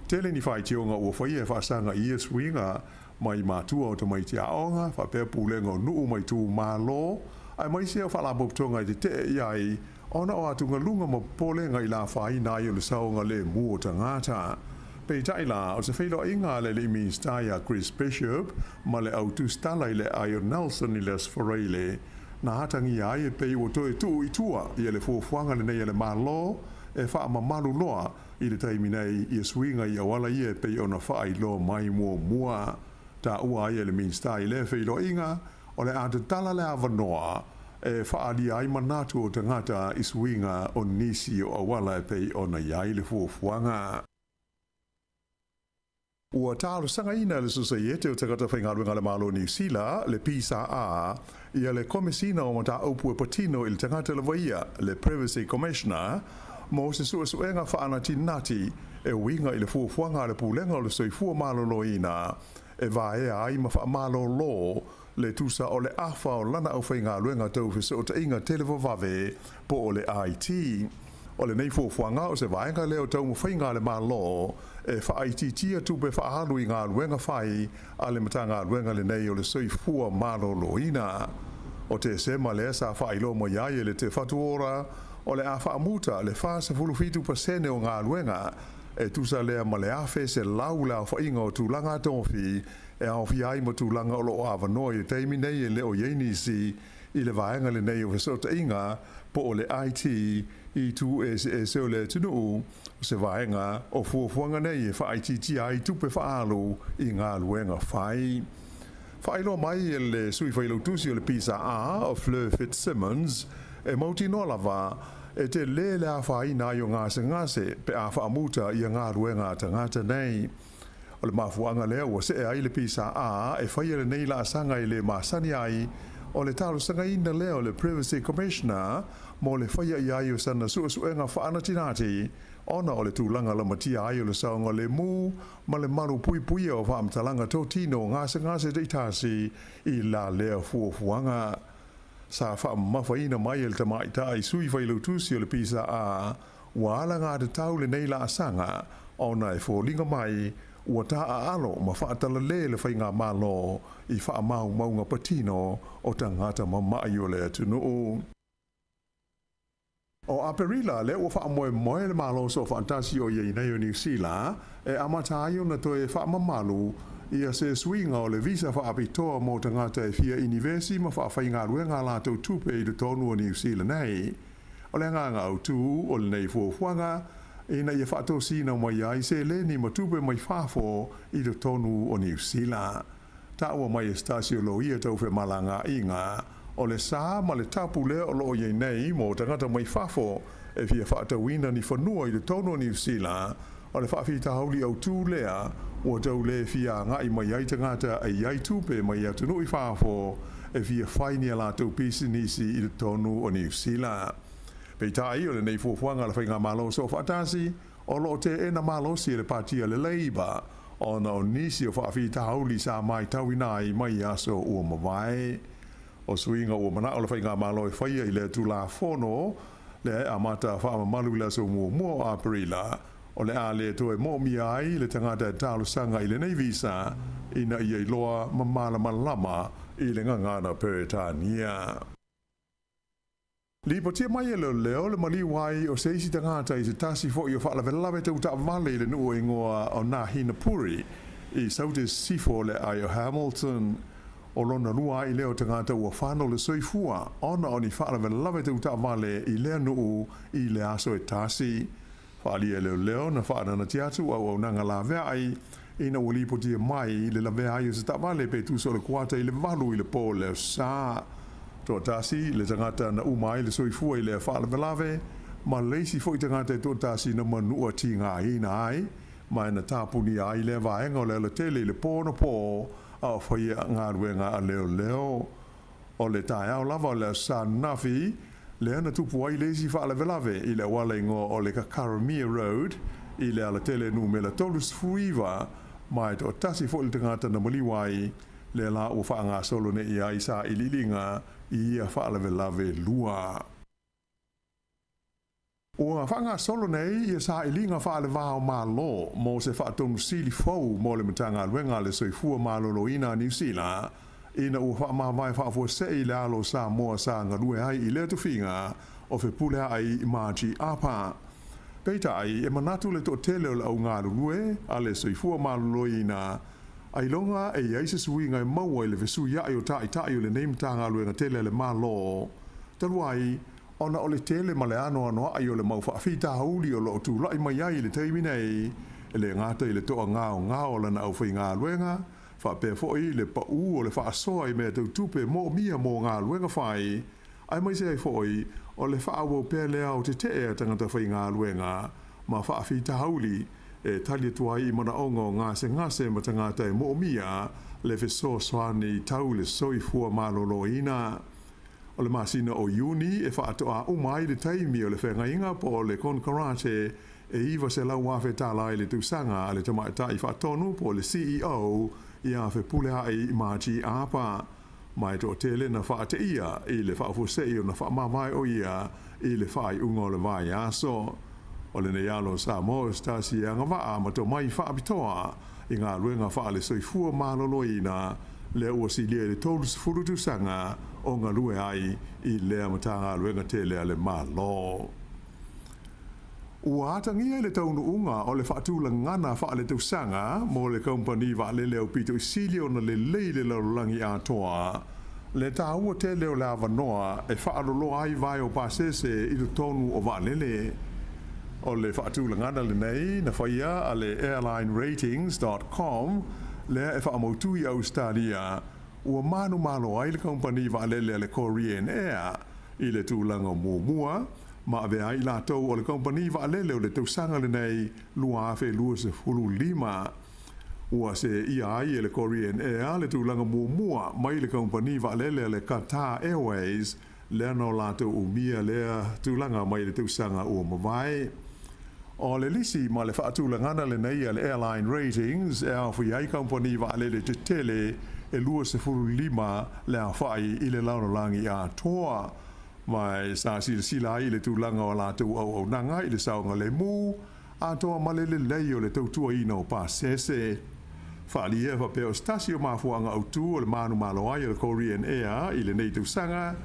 Tele ni faitioga ua faia e faasaga i ia suiga mai matua o tamaiti aoga, faapea pulega o nuu ma itumalo, aemaise o faalapotopotoga e tetee i ai ona o atugaluga ma popolega i le afaina ai o le saogalemu o tagata. Peitai la, o se feiloaiga a le alii Minisita ia Chris Bishop ma le au tusitala i le aai o Nelson i le Aso Faraile, na atagia ai e pei ua toe tuu i tua ia le fuafuaga lenei a le Malo e faamamalu loa i le taimi nei ia suiga i auala ia e pei ona faailoa mai muamua. Taua ai e le Minisita i lea feiloaiga, o le a tatala le avanoa e faaalia ai manatu o tagata i suiga o nisi o auala e pei ona i ai le fuafuaga. Ua talosagaina e le Sosaiete o Tagata Faigaluega a le Malo o Niu Sila, le PSA, ia le Komesina o Mataupu e Patino i le Tagata Lavaia, le Privacy Commissioner, mo se suesuega faanatinati e uiga i le fuafuaga a le Pulega o le Soifua Maloloina e vaea ai ma faamalolo le tusa o le afa o lana aufaigaluega tau fesootaiga televavave po o le IT. O lenei fuafuaga o se vaega lea o taumafaiga a le Malo e faaitiitia tupe faaalu i galuega fai a le Matagaluega lenei o le Soifua Maloloina. O Tesema lea sa faailoa mai ai e le Te Whatu Ora o le a faamuta le 47% o galuega e tusa lea ma le 1,100 le aofaiga o tulaga tofi e aofia ai ma tulaga o loo avanoa i le taimi nei e le o i ai nisi i le vaega lenei o fesootaiga po o le IT i itu eseese o le atunuu, o se vaega o fuafuaga nei e faaitiitia ai tupe faaalu i galuega fai. Faailoa mai e le Sui Failautusi o le PSA o Fleur Fitzsimmons, e mautinoa lava e telē le afaina ai o gasegase pe a faamuta ia galuega a tagata nei. O le mafuaaga lea ua see ai le PSA e faia lenei laasaga e le masani ai, o le talosagaina lea o le Privacy Commissioner mo le faia i ai o sana suesuega faanatinati ona o le tulaga lamatia ai o le saogalemu ma le malu puipuia o faamatalaga totino o gasegase taitasi i la lea fuafuaga. Sa faamamafaina mai e le tamaitai sui failautusi o le PSA. Ua alagatatau lenei laasaga ona e foliga mai ua taaalo ma faatalale le faigamalo i faamaumauga patino o tagata mama'i o le atunuu. O Aperila lea ua faamoemoe le Malo Soofaatasi o i ai nei o Niu Sila e amata ai ona toe faamamalu ia se suiga o le visa faapitoa mo tagata e fia inivesi ma faafaigaluega a latou tupe i totonu o Niu Sila nei. O le agaga autū o lenei fuafuaga ina ia faatosina mai ai seleni ma tupe mai fafo i totonu o Niu Sila. Taua mai e se tasi o loia tau femalagaaiga, o le sa ma le tapu lea o loo i ai nei mo tagata mai fafo e fia faatauina ni fanua i totonu o Niu Sila, o le faafitauli autū lea ua tau le fia agai mai ai tagata e i ai tupe mai atunuu i fafo e fia fai ni a latou pisinisi i totonu o Niu Sila. Peitai, o lenei fuafuaga a le Faigamalo Soofaatasi, o loo teena malosi e le Pati a le Labour ona o nisi o faafitauli sa matauina ai mai aso ua mavae. O suiga ua manao le Faigamalo e faia i lea Tulafono lea e amata faamamalu i le aso muamua o Aperila, o le a le toe moomia ai le tagata e talosaga i lenei visa ina ia iloa ma malamalama i le gagana Peretania. Lipotia mai e leoleo le maliu ai o se isi tagata i se tasi foi o faalavelave tau taavale i le nuu e igoa o Ngāhinapuri i Saute Sisifo o le aai o Hamilton. O lona lua ai lea o tagata ua fano le soifua ona o ni faalavelave tau taavale i lea nuu i le aso e tasi. Faaalia e leoleo na faaananatia atu auaunaga laveai ina ua lipotia mai le lavea ai o se taavale pe tusa o le kuata i le 8 i le po o le Aso Sa. Toatasi le tagata na uma ai le soifua i lea faalavelave, ma le isi foi tagata e toatasi na manua tigaina ai, ma e na tapunia ai lea vaega o le alatele i le po anapo a o faia galuega a leoleo. O le taeao lava o le Aso Sa ananafi, lea na tupu ai le isi faalavelave i le auala igoa o le Kakaramea Road i le alatele numera 39, ma e toatasi foi le tagata na maliu ai, lea la ua faagasolo nei ai sailiiliga i ia faalavelave e lua. Ua faagasolo nei ia sailiga faale-va o Malo mo se faatonu sili fou mo le Matagaluega a le Soifua Maloloina a Niu Sila ina ua faamavae faafuasei le alo o Samoa sa galue ai i lea tofiga o Fepuleai Margie Apa. Peitai, e manatu le toatele o le au galulue a le Soifua Maloloina ailoga e i ai se suiga e maua i le fesuiai o taitai o lenei Matagaluega tele a le Malo talu ai ona o le tele ma le anoanoai o le mau faafitauli o lo o tulai mai ai i le taimi nei, e le gata i le toagaogao o lana aufaigaluega, faapea foi le paū o le faasoa i mea tau tupe moomia mo galuega fai, aemaise ai foi o le faaauau pea lea o tetee a tagata faigaluega ma faafitauli e tali atu ai i manaoga o gasegase ma tagata e moomia le fesoasoani tau le soifua maloloina. O le masina o Iuni e faatoa uma ai le taimi o le feagaiga po o le konekarate e $900,000 tala i le tausaga a le Tamaitai Faatonu po o le CEO ia Fepuleai Margie Apa. Ma e toatele na faateia i le faafuasei ona faamavae o ia i le faaiuga o le vaiaso. O lenei alo o Samoa o se tasi e agavaa ma tomai faapitoa i galuega faale-soifua maloloina lea ua silia i le 30 tausaga o galue ai i lea Matagaluega tele a le Malo. Ua atagia i le taunuuga o le faatulagana faaletausaga mo le kamupani vaalele aupito i sili ona lelei le lalolagi atoa, le taua tele o le avanoa e faaloloa ai vae o pasese i totonu o vaalele. O le faatulagana lenei na faia a le airlineratings dot com lea e faamautu i Ausetalia, ua manumalo ai le kamupani vaalele a le Korean Air i le tulaga muamua ma avea ai i latou o le kamupani vaalele o le tausaga lenei 2025. Ua seeia ai e le Korean Air le tulaga muamua mai le kamupani vaalele a le Qatar Airways lea na o latou umia lea tulaga mai le tausaga ua mavae. O le lisi ma le faatulagana lenei a le Airline Ratings e aofia ai kamupani vaalele tetele e 25 le aofai i le lalolagi atoa. Ma e sa silasila ai i le tulaga o a latou auaunaga i le saogalemu atoa ma le lelei o le tautuaina o pasese. Faaalia faapea o se tasi o mafuaaga autu o le manumalo ai o le Korean Air i lenei tausaga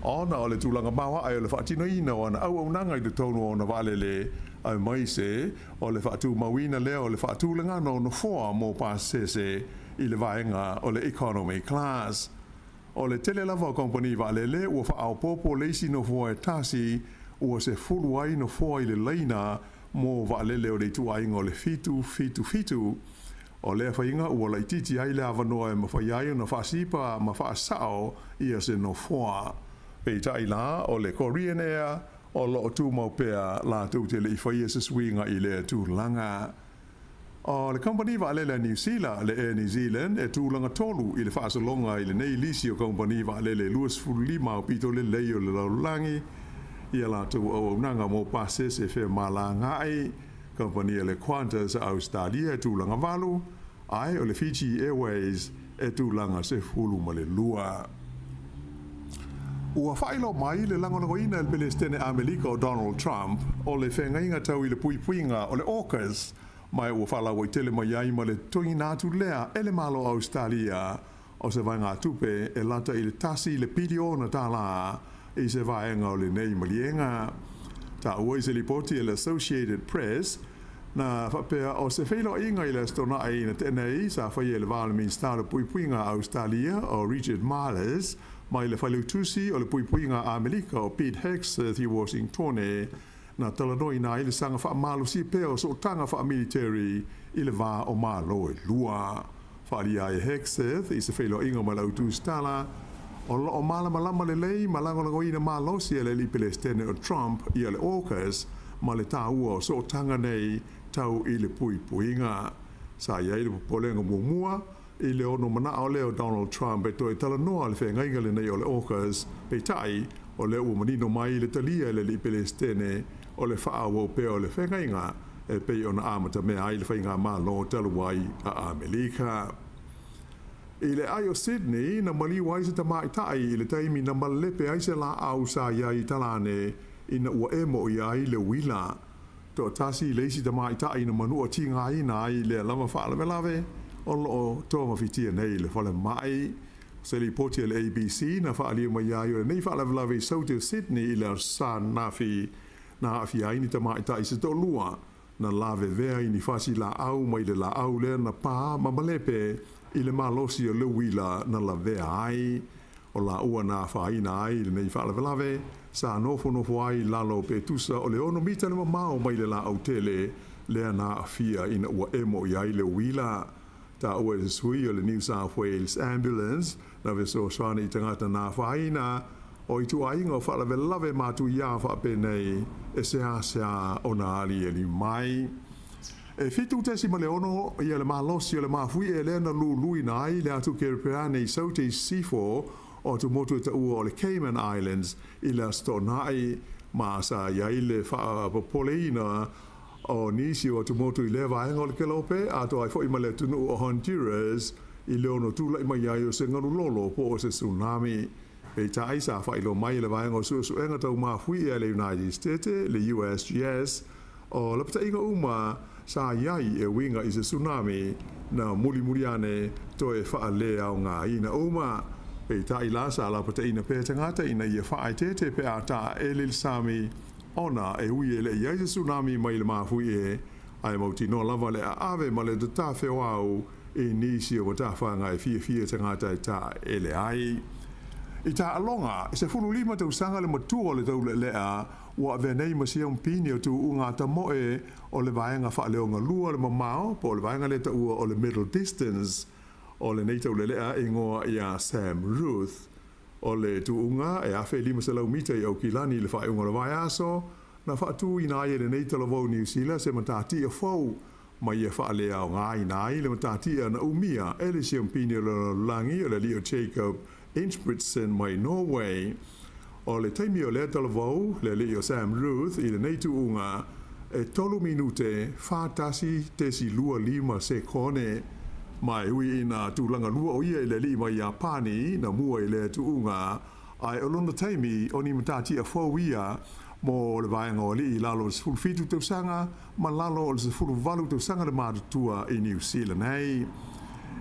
ona o le tulaga maoae o le faatinoina o ana auaunaga i totonu o ona vaalele aemaise o le faatumauina lea o le faatulagaga o nofoa mo pasese i le vaega o le Economy Class. O le tele lava o kamupani vaalele ua faaopoopo le isi nofoa e tasi ua 10 ai nofoa i le laina mo vaalele o le ituaiga o le 777. O lea faiga ua laitiiti ai le avanoa e mafai ai ona faasipa ma faasao ia se nofoa. Peitai la, o le Korean Air o lo o tumau pea latou te le i faia se suiga i lea tulaga. O le kamupani vaalele a Niu Sila, le Air New Zealand, e tulaga tolu i le faasologa i lenei lisi o kamupani vaalele 25 aupito lelei o le lalolagi i a latou auaunaga mo pasese femalagaai. Kamupani a le Qantas a Ausetalia e tulaga valu, ae o le Fiji Airways e tulaga 12. Ua faailoa mai le lagolagoina e le Pelesitene Amelika o Donald Trump o le feagaiga tau i le puipuiga o le AUKUS, ma ua faalauaitele mai ai ma le totogiina atu lea e le Malo o Ausetalia o se vaegatupe e lata i le tasi le piliona tālā i se vaega o lenei maliega. Taua i se lipoti a le Associated Press, na faapea o se feiloaiga i le Aso Toonai na tea nei sa faia i le va o le Minisita o le Puipuiga a Ausetalia o Richard Marles mai le Failautusi o le Puipuiga a Amerika o Pete Hegseth i Washingtone na talanoaina ai le saga faamalosia pea o sootaga faamiliteri i le va o Malo e lua. Faaalia ai e Hegseth i se feiloaiga ma le autusitala, o lo o malamalama lelei ma lagolagoina malosi e le alii Pelesitene o Trump ia le AUKUS ma le taua o sootaga nei tau i le puipuiga. Sa i ai le popolega muamua i le ono manao lea o Donald Trump e toe talanoa le feagaiga lenei o le AUKUS, peitai, o lea ua manino mai le talia e le alii Pelesitene o le faaauau pea o le feagaiga e pei ona amatamea ai le faigamalo talu ai a Amelika. I le ai o Sydney, na maliu ai se tamaitai i le taimi na malepe ai se laau sa i ai i talane ina ua emo ia ai le uila. Toatasi le isi tamaitai na manua tigaina ai i lea lava faalavelave o lo o togafitia nei i le falemai. O se lipoti a le ABC na faaalia mai ai o lenei faalavelave i Saute o Sydney i le Aso Sa ananafi na aafia ai ni tamaitai se toalua na lavevea i ni fasi laau mai le laau lea na pā ma malepe i le malosi o le uila na lavea ai. O laua na afaina ai i lenei faalavelave sa nofonofo ai i lalo pe tusa o le 6 mita le mamao mai le laau tele lea na aafia ina ua emo i ai le uila. Taua e se sui o le New South Wales Ambulance na fesoasoani i tagata na afaina o ituaiga o faalavelave matuia faapenei e seasea ona aliali mai. E 7.6 ia le malosi o le mafuie lea na luluina ai le atu Kerepeane i Saute i Sisifo o atumotu e taua o le Cayman Islands i le Aso Toonai, ma sa i ai le faapopoleina o nisi o atumotu i lea vaega o le Kelope, atoa ai foi ma le atunuu o Honduras i le ono tulai mai ai o se galulolo po o se tsunami. Peitai, sa faailoa mai e le Vaega o Suesuega Tau Mafuie a le United Stete, le USGS, o lapataiga uma sa i ai e uiga i se tsunami na mulimuli ane toe faaleaogaina uma. Peitai la, sa lapataiina pea tagata ina ia faaeteete pe a taaele le sami ona e ui e le i ai se tsunami mai le mafuie, ae mautinoa lava le aave ma le tatafeoau i nisi o matafaga e fiafia tagata e taaele ai. I taaloga, e 15 tausaga le matua o le taulealea ua avea nei ma siampini o tuuga tamoe o le vaega faaleogalua le mamao po o le vaega lea taua o le middle distance o lenei taulealea e igoa ia Sam Ruth. O le tuuga e 1500 mita i Aukilani i le faaiuga o le vaiaso, na faatuina ai e lenei talavou Niu Sila se matatia fou ma ia faaleaogaina ai le matatia na umia e le siampini o le lalolagi o le alii o Jacob Ingebrigtsen mai Norway. O le taimi o lea talavou, le alii o Sam Ruth i lenei tuuga, e 3 minute 41.25 sekone. Ma e ui ina tulaga lua o ia i le alii mai Iapani na mua i lea tuuga, Ae o lona taimi o ni matatia fou ia mo le vaega o alii i lalo o le 17 tausaga ma lalo o le 18 tausaga le matutua i Niu Sila nei.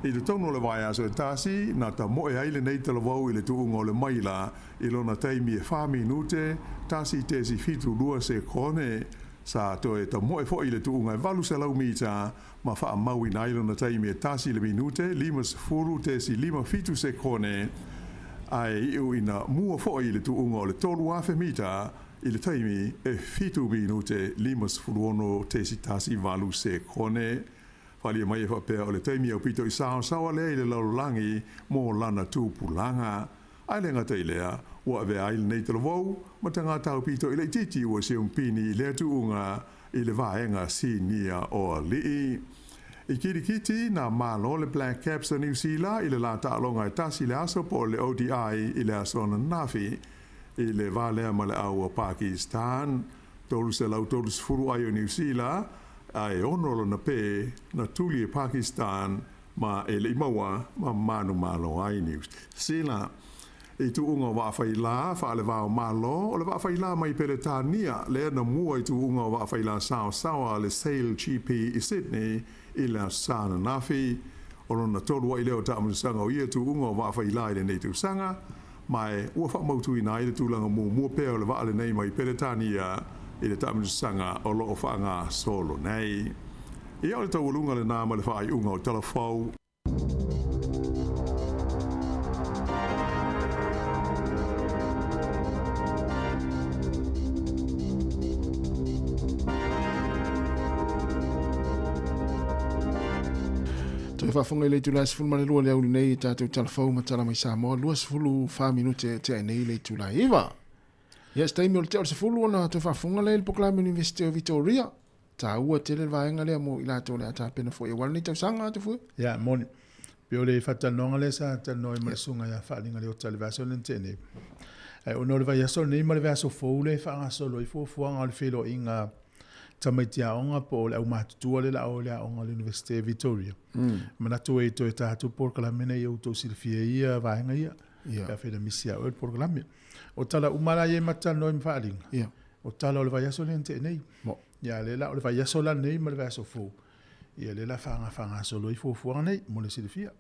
I totonu o le vaiaso e tasi, na tamoe ai lenei talavou i le tuuga o le maila i lona taimi e 4 minute 1.72 sekone. Sa toe tamoe foi i le tuuga e 800 mita ma faamauina ai lona taimi e 1 le minute 50.57 sekone, ae iu ina mua foi i le tuuga o le 3,000 mita i le taimi e 7 minute 56.18 sekone. Faaalia mai e faapea o le taimi aupito i saosaoa lea i le lalolagi mo lana tupulaga. Ae le gata i lea, ua avea ai lenei talavou ma tagata aupito i laitiiti ua siumpini i lea tuuga i le vaega sinia o alii. I Kirikiti, na malo le Black Caps a Niu Sila i le la taaloga e tasi le aso po o le ODI i le aso ananafi i le va lea ma le au a Pakistan. 330 ai o Niu Sila, ae 6 lona pē na tuli e Pakistan ma e le i maua ma manumalo ai Niu Sila. I tuuga o vaafailā faale-va o Malo, o le vaafailā mai Peretania lea na mua i tuuga o vaafailā saosaoa a le Sail GP i Sydney i le Aso Sa ananafi. O lona tolu ai lea o taamilosaga o ia tuuga o vaafailā i lenei tausaga, ma e ua faamautuina ai le tulaga muamua pea o le vaa lenei mai Peretania i le taamilosaga o lo o faagasolo nei. Ia o le taualuga lenā ma le faaiuga o Tala Fou. Toe faafofoga i le itula e 12 le aoauli nei i tatou Tala Fou ma Tala Mai Samoa, 24 minute e tea nei le itula e 9. Ia, se taimi o le tea o le 10 ona toe faafofoga lea i le polokalame o le Universite o Victoria. Taua tele le vaega lea mo i latou o le a tapena foi aua lenei tausaga atu fue. Ia, moni. Pei o le faatalanoaga lea sa talanoa ai ma le susuga ia Faaliga Leota i le vaiaso lea na tea nei. Ae ona o le vaiaso lenei ma le vaiaso fou lea e faagasolo ai fuafuaga o le feiloaiga tamaiti aoga po o le aumatutua lea o le a o i le aoga a le Iunivesite o Victoria. Manatu ai toe ta atu polokalame nei ia outou silafia ai ia vaega ia. Pe afai na misi ia oe le polokalame. O tala uma la ia e ma te talanoa ai ma Faaliga, o tala o le vaiaso lea na tea nei. Ia lea la o le vaiaso la lenei ma le vaiaso fou, ia lea la faagasolo ai fuafuaga nei mo le silafia.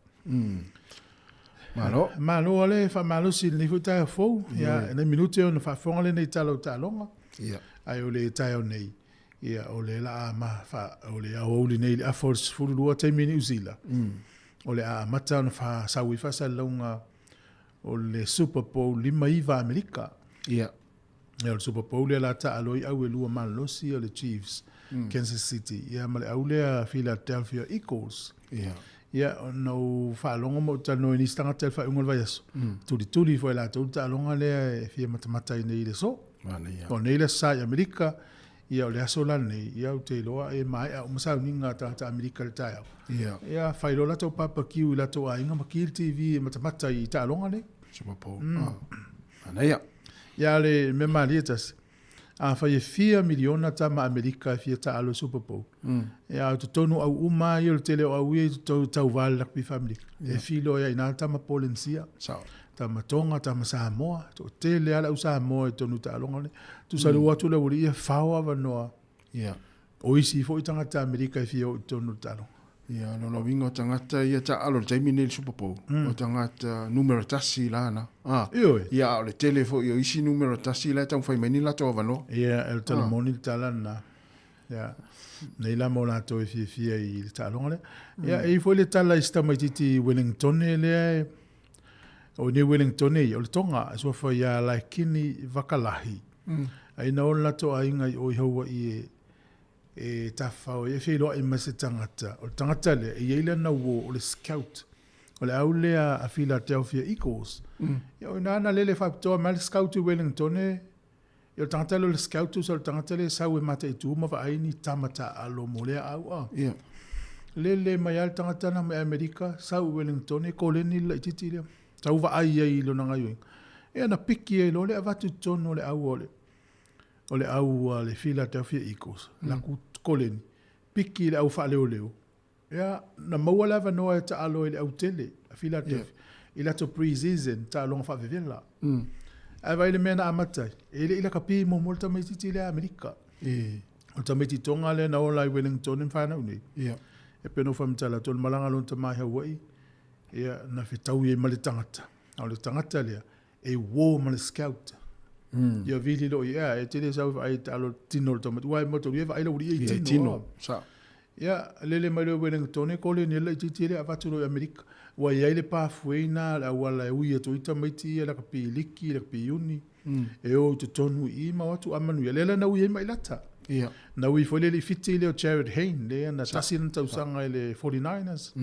Malo. Malo ale faamalosi i lenei foi taeao fou. Ia, nei minute ona faafofoga lenei tala o taaloga. Ae o le taeao nei, ia o le la a ma fa, o le aoauli nei i le afa o le 12 taimi i Niu Sila. O le a amata ona faasau ai faasalalauga o le Super Bowl 59 Amerika. Ia. Ia, o le Super Bowl lea la taalo ai au e lua malolosi o le Chiefs, Kansas City, ia ma le au lea Philadelphia Eagles. Ia. Ia, ona ou faalogo ma ou talanoa i nisi tagata i le faaiuga o le vaiaso, tulituli foi e latou le taaloga lea e fia matamata ai nei i le aso. Manaia. O nei le Aso Sa i Amerika, ia o le aso la lenei, ia ou te iloa e maea uma sauniga a tagata Amerika i le taeao. Ia. Ia, fai loa latou barbecue i latou aiga ma ki le TV e matamata i taaloga nei. Super Bowl. Manaia. Ia le mea malie tasi, afai e fia miliona tama Amerika e fia taalo i Super Bowl, ia o totonu au uma lava ia o le tele o au ia i totonu tauva le rugby fa Amerika. E filo ai i ina tama Polenisia, tama Tonga, tama Samoa, toatele lava le au Samoa i totonu o taaloga nei. Tusa le o atu le aualii ia fao avanoa o isi foi tagata Amerika e fia o i totonu o le taaloga. Ia, o lona uiga o tagata ia taaalo i le taimi lenei i le Super Bowl, o tagata numera tasi la na. Ah, Ioe. Ia, a o le tele foi o isi numera tasi la e taumafai mai ni latou avanoa. Ia, e o le tala moni le tala lena. Ia, nei la mo latou e fiafia i le taaloga lea. Ia, e i ai foi le tala i si tamaitiiti Wellingtone lea e, o nei Wellingtone ia, o le Tonga, e suafa ia Laikini Vakalahi. Ai na o le latou aiga i o i Hawaii e, E tawhao ai, e feiloai ma se tagata. O le tagata lea, e i ai lana uo, o le scout. O le au lea a Philadelphia Eagles. Ia, o ina na lele faapitoa mai le scout i Wellington, e, ia o le tagata lea o le scout, tusa o le tagata lea e sau e mataitu ma vaai ni tama taaalo mo lea au. A. Lele mai lava le tagata na mai Amerika, sau i Wellington, e koleni le laitiiti lea. Sau vaai ai i lona gaioiga. Ia, na piki ai loa le avatu i totonu o le au o le o le au a le Philadelphia Eagles, laku koleni, piki i le au faaleoleo, ia, na maua le avanoa e taalo ai i le autele a Philadelphia, i latou pre-season, taaloga faavevela. Ae vaai i le mea na amata ai, e le i lakapi muamua le tamaitiiti lea a Amerika. O le tamaitiiti Tonga lea na ola i Wellington ma fanau nei. E pei ona ou faamatala atu, o le malaga a lona tama i Hawaii, ia, na fetaui ai ma le tagata. A o le tagata lea, e uo ma le scout. Ia vili loa i ea, e tele sau e vaai i taalo tino o le tamaiti. Ua e motoria e vaai lau alii e i tino. Sa. Ia, lele mai loa i Wellington, e kole ni laitiiti lea avatu loa i Amerika. Ua i ai le pathway na le auala e ui atu ai tamaiti ia lakapi liki, lakapi uni, e o i totonu i i ma o atu a manuia. Lea la na ui ai Mailata. Na ui foi le alii Fiti lea o Jarryd Hayne, lea na tasi lana tausaga i le 49ers.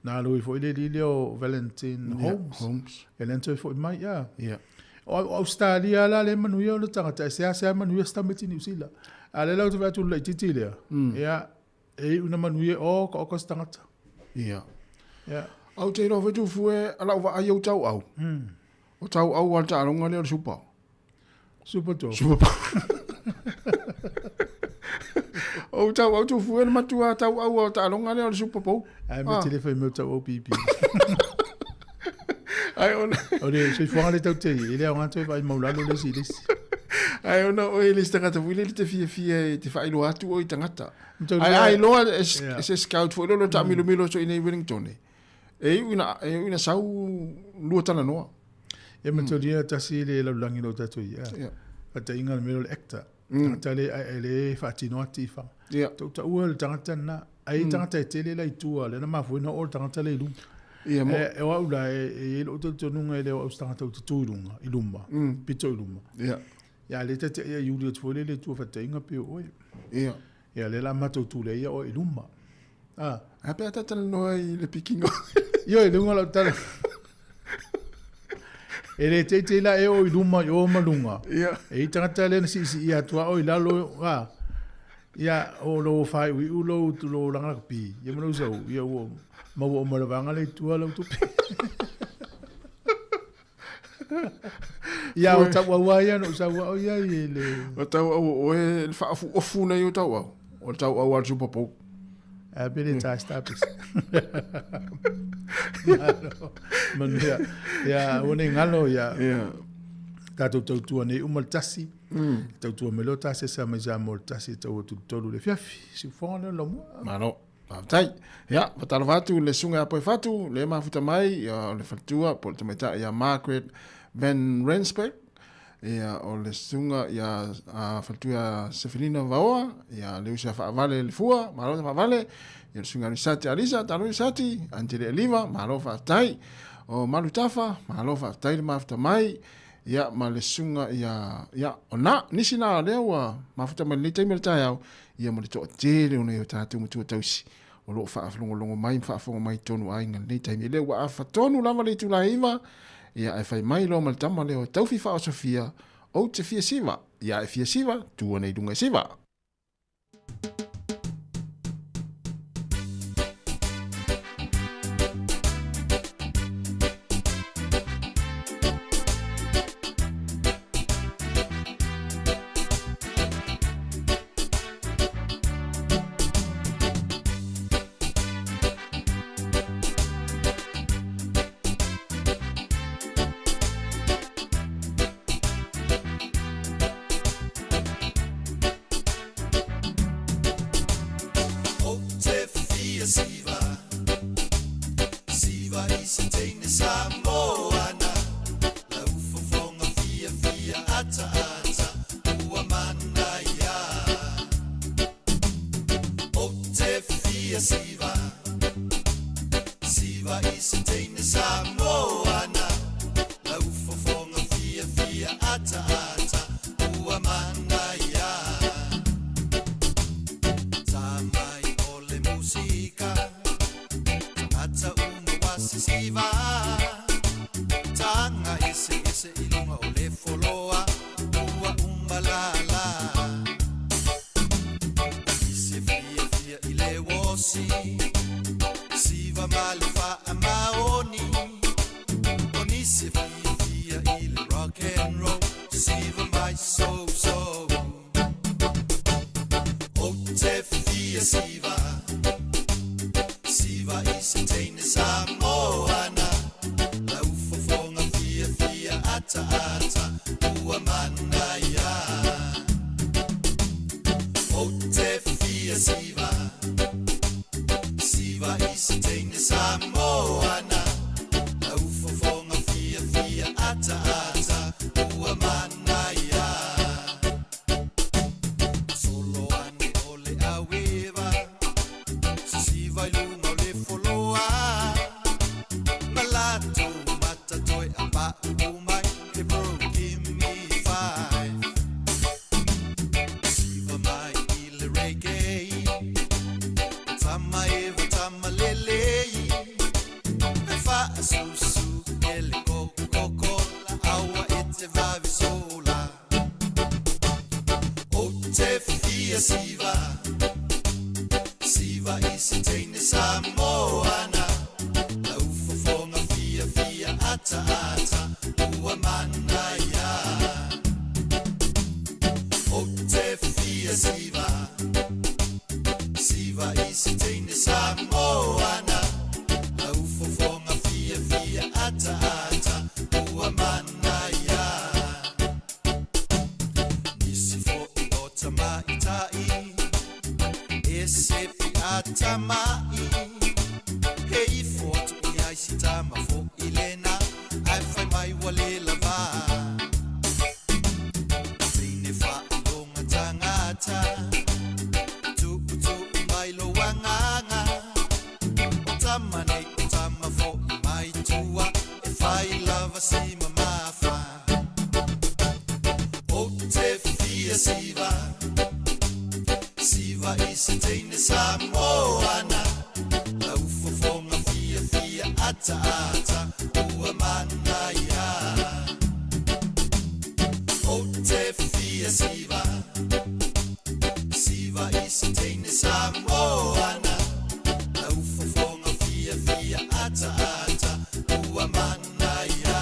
Na alu ai foi le alii lea o Valentine Holmes. Ia lea na toe foi mai, ia. O Ausetalia la lea e manuia ona tagata, e seasea manuia se tamaiti Niu Sila. A o lea la ou te vaai atu i le laitiiti lea, ia, e iu ina manuia, oka oka se tagata. Ia. Ia. Ou te iloa foi Tufue, a lau vaai ou tauau. O tauau a le taaloga lea o le Super. Super Dog. Super Ou tauau Tufue le matua tauau o taaloga lea o le Super Bowl. Ae me tele fai mea tauau pipi. Ai ona. O le soifuaga le tau te i, e le aoga toe vaai maulalo le isi i le isi. Ai ona oe le isi tagata foi lele te fiafia e te faailoa atu oe i tagata. Ai ai loa e se scout foi lolo taamilomilo so i nei Wellington. E iu ina e iu ina sau lua talanoa. Ia matolia tasi le lalolagi lo tatou ia. Faataitaiga le mea lea o le actor. Tagata le e le faatino ati i faga. Tautaua le tagata lena. Ai tagata e tele la i tua, lea na mafua ai ona oo le tagata lea i luma. Ia, mo... E, o au la, e, e i ai lou talitonuga e le o au se tagata ou te tu i luga, i luma, pito i luma. Ia. Ia, lea ta te ia iuli atu foi lea i le tua faataitaiga pei o oe. Ia. Ia, lea la matou tu lea ia oe i luma. Ah. A pe a ta talanoa i le pikiga. Ioe, i luga o lau tala. E le teitei la e oo i luma i o ma luga. Ia. E i tagata lea na siisiia atu a o i lalo, a. Ia, o lou faaiuiu lou, lou lagalakapi, ia ma lou sau, ia ua maua uma e le vaega lea i tua lau tupe. Ia, o tauau lava ia na ou sau au i ai e le... O tauau o oe le faaofuofu nei o tauau. O le tauau a le Super Bowl. A pe le tae stapis. Manuia. Ia, ua nei galo, ia. Ia. Tatou tautua nei uma le tasi. Tautua mai loa ta sesa mai Samoa le tasi e tau atu i le tolu i le afiafi. Siufofoga lea o le laumua. Malo. Faafetai. Ia, faatalofa atu i le susuga ia Poefatu, le mafuta mai, ia, o le faletua po o le tamaitai ia Margaret Van Rensburg, ia, o le susuga ia a faletua ia Sefelina Vaoa, ia, le uso ia Faavale le Fua, malo le Faavale, ia, le susuga ia Risati Alisa, talo Risati, Antele Eliva, malo faafetai. O Malutafa, malo faafetai le mafuta mai, ia, ma le susuga ia, ia, o na, nisi na lea ua mafuta mai lenei taimi o le taeao, ia ma le toatele o nai o tatou matua tausi o lo o faalogologo mai ma faafofoga mai i totonu o aiga i lenei taimi. E le ua afa tonu lava le itula e 9, ia ae fai mai loa ma le tama lea o Taufi Faaosofia, ou te fia siva, ia e fia siva, tu ana i lunga e siva. Susu e le Coca-Cola aua e te vave sola. Ou te fia siva, siva i se teine Samoana. Lau fofoga fia fia ata ata ua manaia. Ou te fia siva, siva i se teine Samoana. Lau fofoga fia fia ata ata ua manaia. Nisi fo'i o tamaitai e sepi atamai. He ifo atu i ai si tama fo'i lena ae fai mai ua le lava. Teine faailoga tagata tuutuu mai lo agaga. O tama nei o tama fo'i mai tua e fai lava si mamafa. Ou te fia siva, siva i se teine Samoana. Lau fofoga fia fia ata ata ua manaia. Ou te fia siva, siva i se teine Samoana. Lau fofoga fia fia ata ata ua manaia.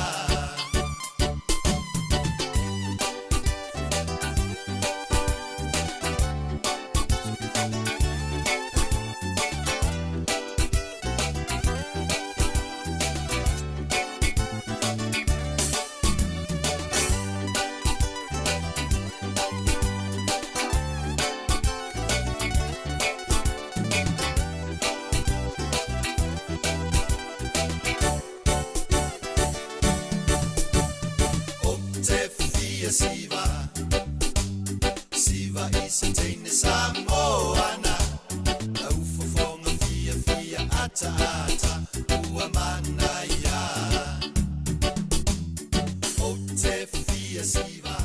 Ou te fia siva, siva i se teine Samoana. Lau fofoga fia fia ata ata ua manaia. Ou te fia siva,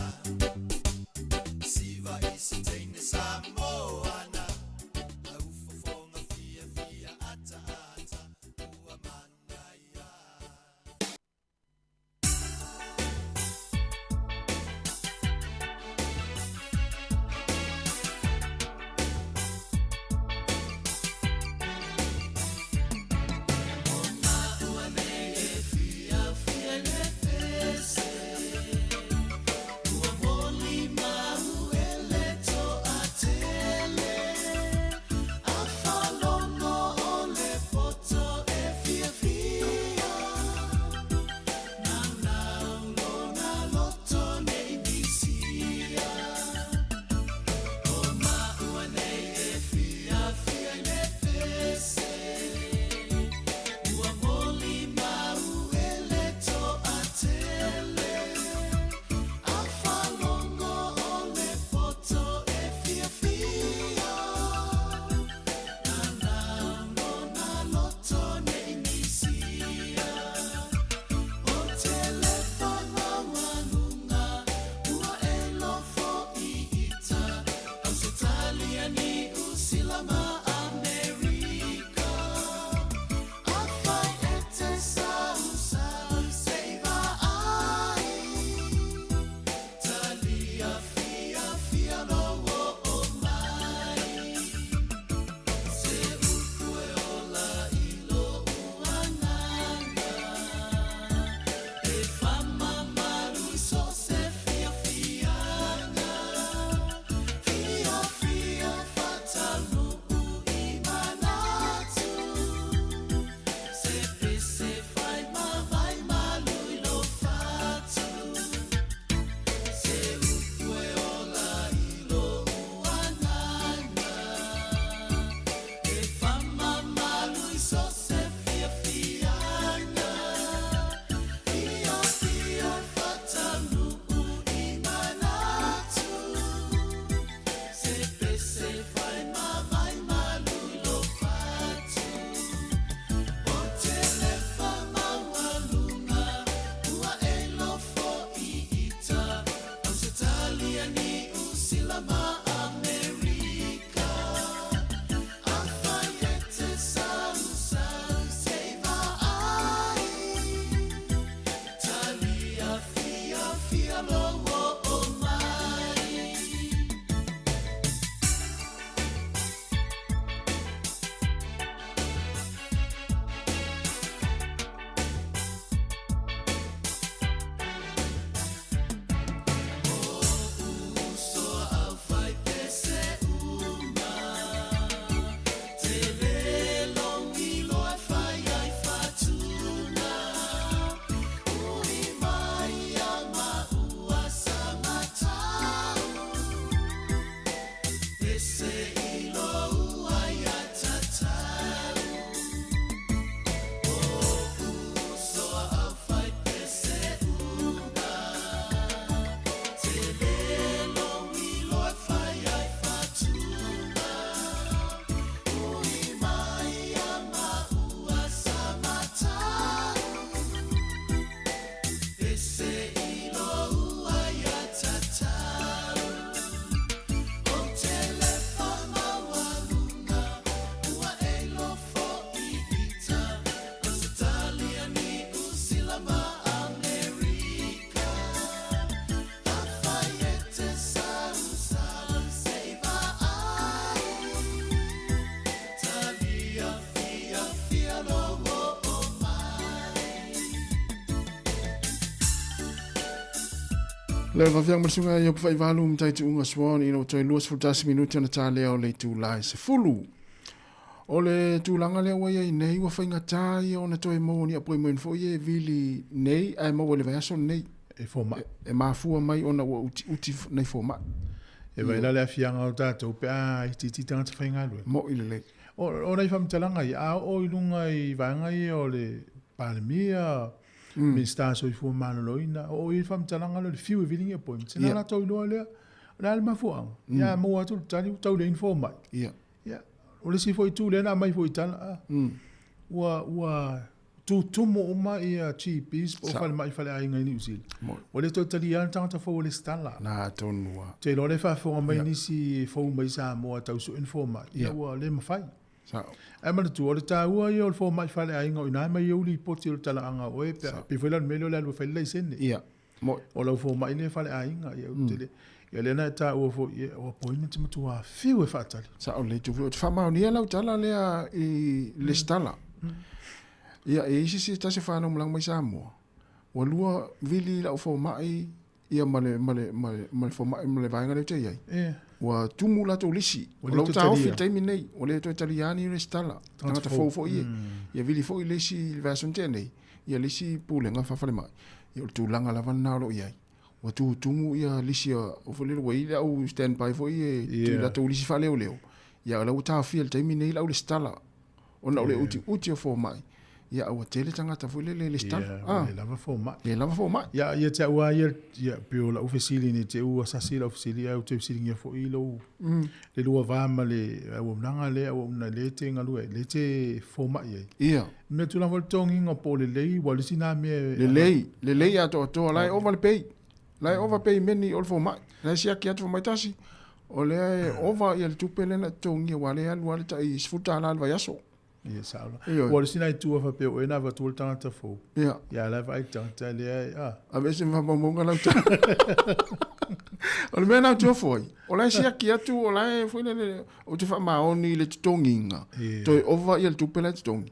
siva i se teine Samoana. Lau fofoga fia fia ata ata ua manaia. Le fafiaga ma le susuga ia Faivalu Mataituuga Swan ina ua toe 21 minute ona talea o le itula e 10. O le tulaga lea ua i ai nei, ua faigata ia ona toe maua ni appointment foi e vili nei ae maua i le vaiaso lenei. E fomai. E mafua mai ona ua utiuti nai fomai. E vaai la le afiaga o tatou pe a itiiti tagata faigaluega. Mo'i lelei. O nai faamatalaga ia, a oo i luga i vaega ia o le Palemia, Minisita o Soifua Maloloina, o oo i ai le faamatalaga lea o le fiu e vili ni appointments, ona latou iloa lea, o le a le mafuaaga, ia a maua atu le tali ua tau leai ni fomai. Ia, o le isi foi itu lea na aumai foi i tala, a, ua tutumu uma ia GPs po o falemai faleaiga i Niu Sila. Ua le toe talia le tagata fou e lesitala. Na tonu lava. Ou te iloa o lea e faafofoga mai nisi e fou mai Samoa e tau sue ni fomai, ia ua le mafai. Sao. Ae manatua, o le taua ia o le fomai faleaiga, o i ina e aumai ai ou lipoti o le talaaga o oe, pe a, pei foi la o le mea lea o le alu e fai le laisene. Ia. Moi. O lau fomai lea e faleaiga, ia ou te le, ia lea na e taua foi, ia, o appointment e matua fiu e faatali. Sao lelei Tupu. Ou te faamaonia lau tala lea i lesitala. Ia, e i ai se isi tasi o fanau malaga mai Samoa, ua lua vili i lau fomai ia ma le, ma le, ma le, ma le fomai ma le vaega lea ou te i ai. Ua tumu latou lisi. O lau taofi i le taimi lenei, ua le toe talia ni resitala. Tagata fou foi ia. Ia vili foi le isi i le vaiaso na tea nei, ia le isi pulega faa-falemai. Ia o le tulaga lava lena o lo o i ai. Ua tutumu ia lisi o foi lele ua i ai le au stand by foi e tui latou lisi faaleoleo. Ia o la ua taofia i le taimi lenei lau resitala. Ona o le utiuti o fomai, ia ua tele tagata foi lele e lesitala. Ia, ua le lava fomai. Le lava fomai. Ia, ia te au lava ia, ia, pei o lau fesili ne i te i ua sasi lau fesili, ae ou te fesiligia foi i lou, le lua va ma le auaunaga lea, auauna lea e te galue ai, lea e te fomai ai. Ia. Mea tulaga foi le totogiina po o lelei, aua o le isi na mea e. Lelei, lelei atoatoa, la e ova le pay. La e ova peimeni o le fomai. La e siaki atu fomai tasi, o lea e ova ia le tupe lea na totogia, aua o lea e alu lava le tai $10 i le vaiaso. Ia sao la. Ioe. Ua o le isi na itu e faapea o oe na avatua le tagata fou. Ia. Ia la e vaai le tagata lea e, a. Aveese ma faamaumauga lau tala. O le mea na ou te ofo ai, o la e siaki atu, o la e foi lele, ou te faamaoni i le totogiina, toe ova ia le tupe la e totogi.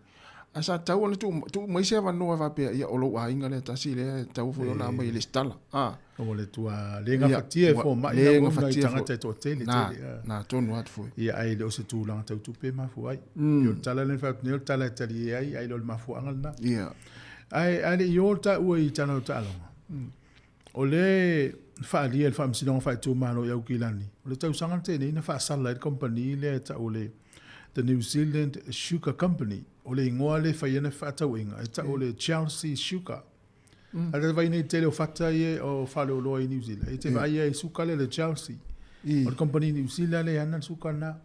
Ae sa tatau ona tuu, tuu mai se avanoa e faapea, ia o lou aiga lea tasi lea e tatau foi ona aumai e lesitala. A. Ua le tua le gafatia e fomai le gafatia tagata e toatele tele. Na, tonu atu foi. Ia ae le o se tulaga tau tupe e mafua ai. Ia o le tala lea na fai atu nei o le tala e talie ai, ae le o le mafuaaga lena. Ia. Ae a le i o taua i tala o taaloga. O lea e faaalia e le Faamasinoga Faaitumalo i Aukilani, o le tausaga na tea nei na faasala ai le kamupani lea e tau o le The New Zealand Sugar Company. O le igoa lea e fai ai ana fefaatauaiga e tau o le Chelsea Sugar. A ta vaai nei i le tele o fata ia o faleoloa i New Zealand, e te vaai ai i suka lea le Chelsea. O le kamupani New Zealand lea e ana le suka lena.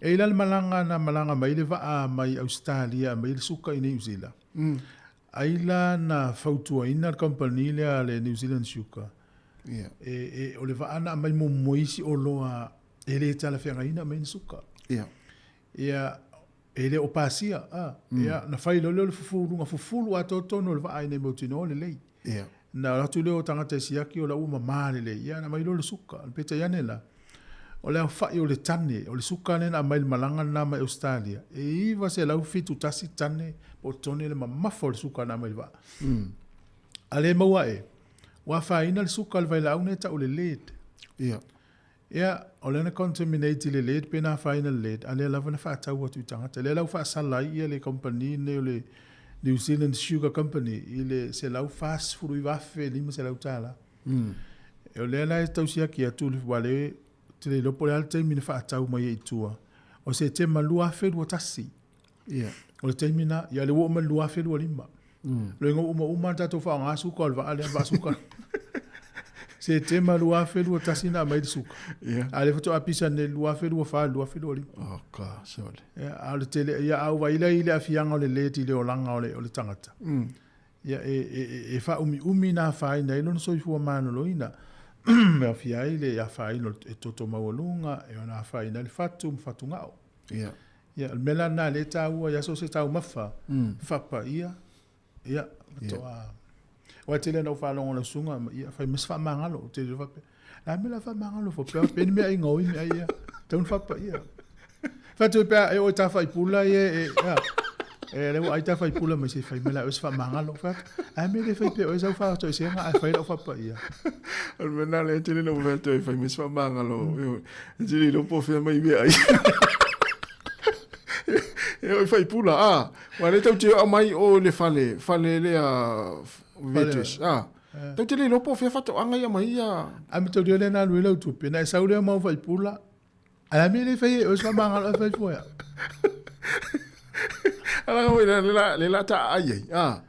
E i ai la le malaga na malaga mai le vaa mai Ausetalia e aumai le suka i New Zealand. Ai la na fautuaina le kamupani lea a le New Zealand Sugar, e, e, o le vaa na aumai muamua isi oloa e le talafeagaiina aumai ni suka. Ia, e le o pasia, a, ia, na fai loa lea o le fufuluga, fufulu atoa totonu o le vaa ina ia mautinoa lelei. Na alu atu lea o tagata e siaki o la ua mama lelei, ia na aumai loa le suka. Peitai ane la, o le aofai o le tane, o le suka lea na aumai i le malaga lena mai Ausetalia, e 971 tane po o tone le mamafa o le suka na aumai i le vaa. A le maua ē, ua afaina le suka o le vailaau lea e tau o le lead. Ia, o lea na contaminate i le lead pe na afaina le lead, a lea lava na faatau atu i tagata. Lea la ua faasala ai ia le kamupani lenei o le New Zealand Sugar Company i le $149,500. O lea la e tau siaki atu le aua lea ou te le iloa po o le a le taimi na faatau mai ai i tua. O Setema 2021. O le taimi lena, ia lea ua oo mai i le 2025. Loiga ua uma uma lava tatou faaaoga suka o le vaa lea, vaa suka. Setema 2021 na aumai le suka. A o lea faatoa pisa nei i le 2024 i le 2025. Oh God, sorry. Ia, a o le tele, ia, a ou vaai la i le aafiaga o le lead i le olaga o le, o le tagata. Ia, e, e, e faaumiumi na afaina ai lona soifua maloloina. E aafia ai le afaina o le toto maualuga, e ono afaina ai le fatu ma fatugao. Ia. Ia, o le mea la lena lea e taua ia so o se taumafa, faapaia, ia, faatoa. Aua e tele ina ou faalogo i lau susuga, ia, fai mai se faamagalo, ou te le faapea, o le a le mea o le a faamagalo fua, pe pe ni meaai gaoi meaai ia, tatau ona faapaia. Fai atu ai pe a e oo i tafaipula ia e, a. E le ua ai ta faipula mai se fai mai la o se faamagalo. Fai atu, ae mea le fai pea oe sau faatoesega ae fai lau faapaia. O le mea lena lea e tele ina ou fai atu ai e fai mai se faamagalo. E te le iloa po o fea mai mea ai. E oi faipula, a. Ua le tau te aumai o i le fale, fale lea Vetus, a. Tau te le iloa po o fea faatoaga ia mai ia. Ae mataulia lea na alu ai lau tupe, na e sau lea mau faipula, Ae a mea le fai e oe se faamagalo ae fai fua ia. Ala foi le la le la ta ai ai. Ah.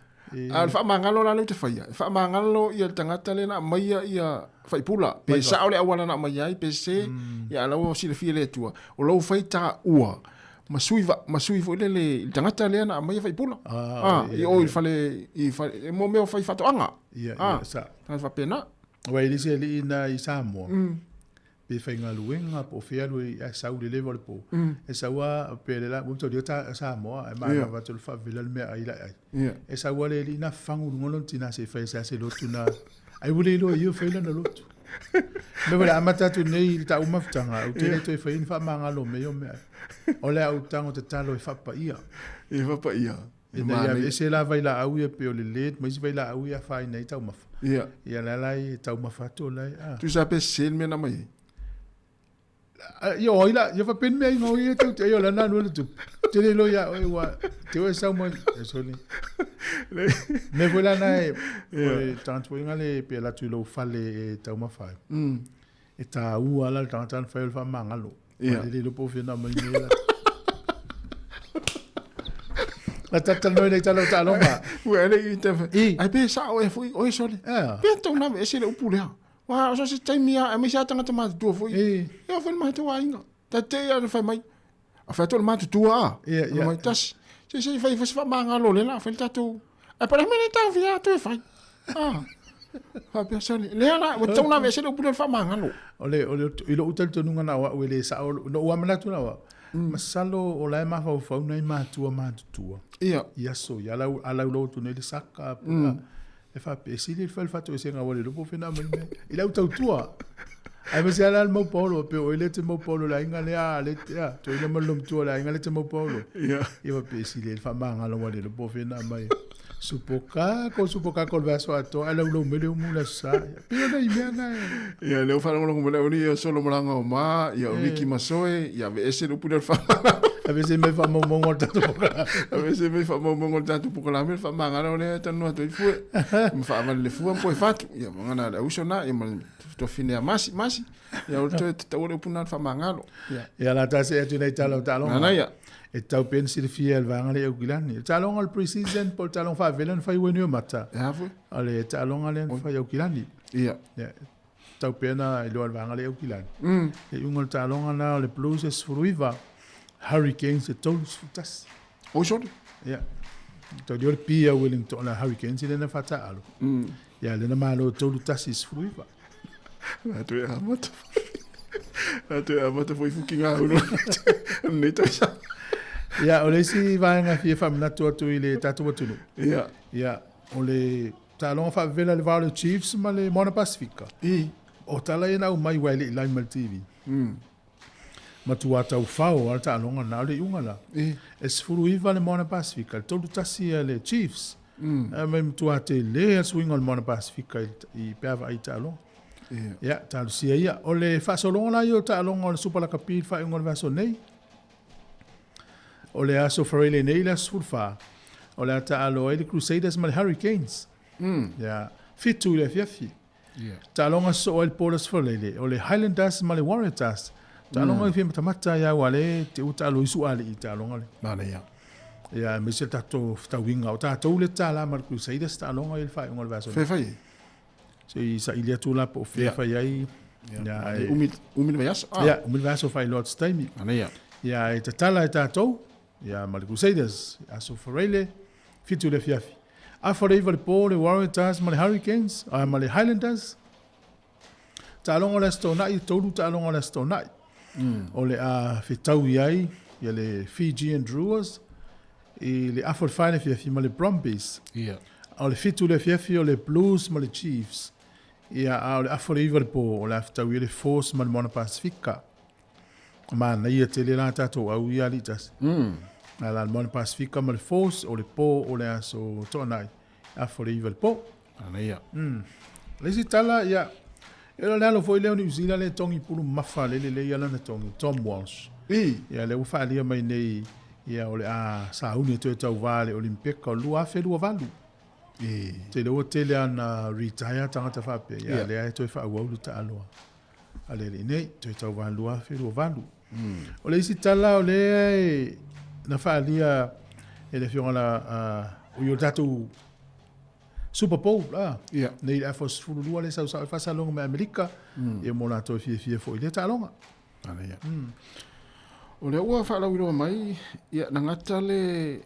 A le faamagalo la le te faia. E faamagalo ia le tagata le na aumaia ia faipula. Pe sao le auala na aumaia ai pe se ia ala ua silafia le Atua. O lou fai taua ma sui va ma sui foi lele i le tagata lea na aumaia faipula. Ah, i o i le fale i fale e mo mea o fai faatoaga. Ia, ia, sa. Tagata faapena. Aua e le isi alii na i Samoa. Pe faigaluega po o fea alu ai ae sau i le leva o le po. E sau a pe le la ua tau ta Samoa ae manava atu le faavela le meaai la ai. E sau a le alii na fagu i luga lona tina se i fai se lotu na ai ua le iloa e ia fai lana lotu. Mea foi le amata atu nei i le taua mafutaga ou te le toe faia ni faamagalo o mea ia o meaai. O le a ou tago tatalo e faapaia. E faapaia. Ina ia aveese la vailaau ia pei o le lead ma isi vailaau ia e afaina ai taumafa. Ia. Ia la la e taumafa atu o la e a. Tusa pe sese le mea na aumai ai. Ia o ai la, ia faapea ni mea inga o ia tau te ia o la na alu le tupe. Te le iloa ia oe ua te oe sau mai e sole. Mea foi la na e o le tagata foi nga le pe alu atu i lou fale e taumafa ai. E taua la le tagata na fai o le faamagalo. Ia. Le iloa po o fea na aumai mea la. Na talanoa nei tala o taaloga. Ua ele i te I. Ai pe sao e foi oe sole. Ea. Pe tau na ese le upu lea. Wa o so se taimi a aemaise a tagata matutua foi. I. E foi le matou aiga. Ta te ia na fai mai. A fai atu le matutua a. Ia, ia. Mai tasi. Se se fai foi se faamagalo le la fai le tatou. Ai pala mea nei tau fia atu e fai. Ah. Faapea sole. Lea la, ua tatau ona aveese le upu lea o le faamagalo. O le, o le, i lou talitonuga na o au e le sao, na ou manatu na o au, masalo o la e mafaufau nai matua matutua. Ia. I aso ia, alau, alau lou atu nei le saka, po o e faapea, e sili le fai le faatoesega ua le iloa po o fea na aumai mea. I lau tautua. Aemaise lava la le mau paolo, pei o oe lea e te mau paolo i le aiga lea, a le, ia, toeaina ma le loomatua o le aiga lea e te mau paolo. Ia. Ia faapea e sili ai le faamagalo ua le iloa po o fea na aumai. Supoka ko supoka ko le vaiaso atoa ae laulau mai le umu i le aso Sa. Ia, pei o nai mea na e. Ia, lea ua faalogologo mai le au ia solo malaga o ma, ia o Ricky Masoe, ia aveese le upu lea o le faamagalo. Aveese mai faamaumauga o le tatou polokalame. Aveese mai faamaumauga o le tatou polokalame le faamagalo lea e talanoa atu ai fue. Ma faavale le fua ma poe fatu. Ia, vagana le auso na, ia ma le tuafine a Masi, Masi. Ia o le toe tataua le upu na le faamagalo. Ia. Ia la ta see atu nei tala o taaloga. Nana ia. E tatau pea ona silafia e le vaega lea i Aukilani. O le taaloga o le pre-season po o le taaloga faavela na fai i Wainuiomata. E a foi? O le taaloga lea na fai i Aukilani. Ia. Ia. Tatau pea ona iloa e le vaega lea i Aukilani. Le iuga o le taaloga lena o le Blues e 19, Hurricanes e 31. Oi sole. Ia. Tau o le Pia Wellington o le Hurricanes lea na faataalo. Ia lea na malo 3-1 i 19. La toe amata. La toe amata foi fuki ngā uno. Nei tausaga. Ia, o le isi vaega e fia faamanatu atu i le tatou atunuu. Ia. Ia, o le taaloga faavela i le va o le Chiefs ma le Moana Pasifika. I. O tala ia na aumai aua e le i live mai le TV. Matua taufao lava le taaloga lena, o le iuga la. I. E 19 le Moana Pasifika, le 3-1 a le Chiefs. Ae mai matua tele le suiga o le Moana Pasifika i pe a vaai i taaloga. Ia. Ia, talosia ia. O le faasologa la ia o taaloga o le Super Lakapi i le faaiuga o le vaiaso nei. O le aso Faraile nei, le aso 14, o le a taalo ai le Crusaders ma le Hurricanes. Ia, 7 i le afiafi. Ia. Taaloga sosoo ai le po o le aso Faraile, o le Highlanders ma le Waratahs. Taaloga e fia matamata ai aua le te ua taalo ai suaalii i taaloga lea. Manaia. Ia, aemaise le tatou fetauiga. O tatou le tatala ma le Crusaders taaloga i le faaiuga o le vaiaso nei. Fea e fai ai? Se i saili atu la po o fea e fai ai. Ia, e umi, umi le vaiaso. Ah. Ia, umi le vaiaso faailoa atu se taimi. Manaia. Ia, e tatala e tatou, ia, ma le Crusaders, aso Faraile, 7 i le afiafi. Afa le 9 i le po, le Waratahs ma le Hurricanes, ma le Highlanders. Taaloga o le Aso Toonai, e tolu taaloga o le Aso Toonai. O le a fetaui ai ia le Fijian Druas i le afa o le 4 i le afiafi ma le Brumbies. Ia. A o le 7 i le afiafi o le Blues ma le Chiefs. Ia, a o le afa o le 9 i le po, o le a fetaui ai le Force ma le Moana Pasifika. Manaia tele la tatou au ia alii tasi. La le Moana Pasifika ma le Force o le po o le aso Toanai afa o le 9 le po. Manaia. Le isi tala, ia, e le alo foi lea o New Zealand le togi pulu mafa le lelei ala na togi, Tom Walsh. I. Ia, lea ua faalia mai nei, ia, o le a sauni e toe tauvā le Olimpeka o 2028. I. Te lea ua tele ana retire tagata faapea, ia, Ia. lea e toe faaauau le taaloa a le alii nei, toe tauvā 2028. O le isi tala o lea e na faalia e le afioga la o i o le tatou Super Bowl la. Ia. Nei le afa o 12 le sausau e faasaloga mai Amerika, ia mo latou e fiafia foi i lea taaloga. Manaia. O lea ua faalauiloa mai, ia, na gata le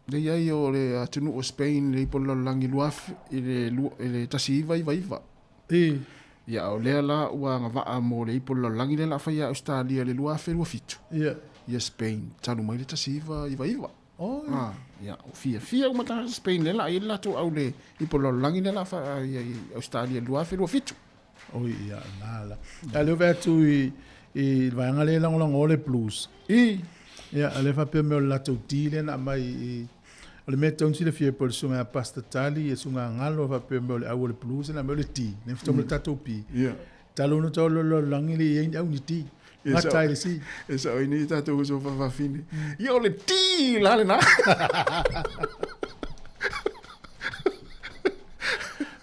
le iai o le atunuu o Spain le ipo le lalolagi 2000 i le i le 1999. E. Ia, o lea la ua agavaa mo le ipo le lalolagi lea la faia Australia le 2027. Ia. Ia Spain, talu mai le 1999. Oh, Ah, ia, o fiafia uma tagata Spain lea la ai le latou au le ipo le lalolagi lea la faia i Australia 2027. Oi, ia, la, la. Ia, lea ua atu i le vaega lea e lagolago o le Blues. I. Ia, a lea faapea mea o le latou ti lea na aumai i o le mea e tatau ona silafia ai po o le susuga ia Pastor Tali, ia susuga Galo, faapea mea o le au o le Blues na aumai o le ti. Lea faatoa mai le tatou P. Ia. Talo ona tau le lalolagi le i ai ni au ni ti. Ia, Gata ai le C. E sao i nei tatou uso faafafine. Ia o le ti la lena.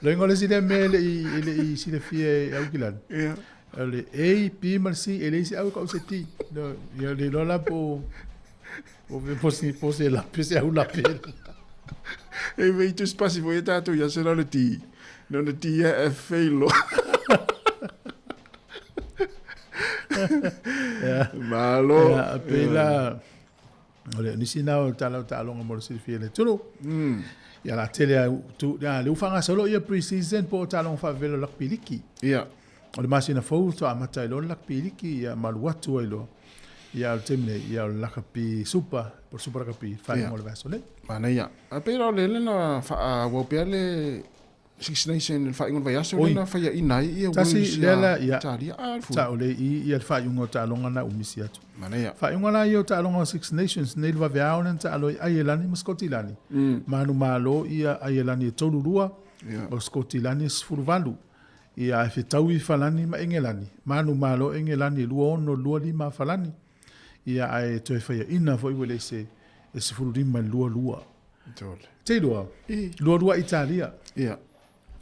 Loiga o le isi lea mea e le i e le i silafia e Aukilani. Ia. O le A, B ma le C, e leai se au e kau se T. No, ia le iloa la po o po se po se lape se au lape. E vei tu spasi foi e tatou ia se la le ti. No le ti e e feilo. Ia. Malo. Ia, pe la o le nisi na o tala o taaloga mo le silafia e le atunuu. Ia la tele au tu ia le ufaagasolo ia pre-season po o taaloga faavavela o rugby liki. Ia. O le masina fou faatoa amata ai loa le rugby liki ia malu atu ai loa. Ia o le taimi nei ia o le rugby super po o le super rugby faaiuga o le vaiaso nei. Manaia. A pei la o le le na faaauau pea le Six Nation le faaiuga o le vaiaso Oi. lea na faiaina ai ia Tasi Wales lea la ia ia Italia. Ah, le fulu. Sa o le i ia le faaiuga o taaloga na ua misi atu. Manaia. Faaiuga la ia o taaloga o Six Nations nei le vaveao lea na taalo ai Aielani ma Sikotilani. Manumalo ia Aielani e 32, Ia. o Sikotilani e 18. Ia ae fetaui i Falani ma Engelani. Manumalo Engelani e 26 25 Falani. Ia ae toe faiaina foi ua le se e 15 i le 22. Tole. Te iloa, I. 22 Italia. Ia.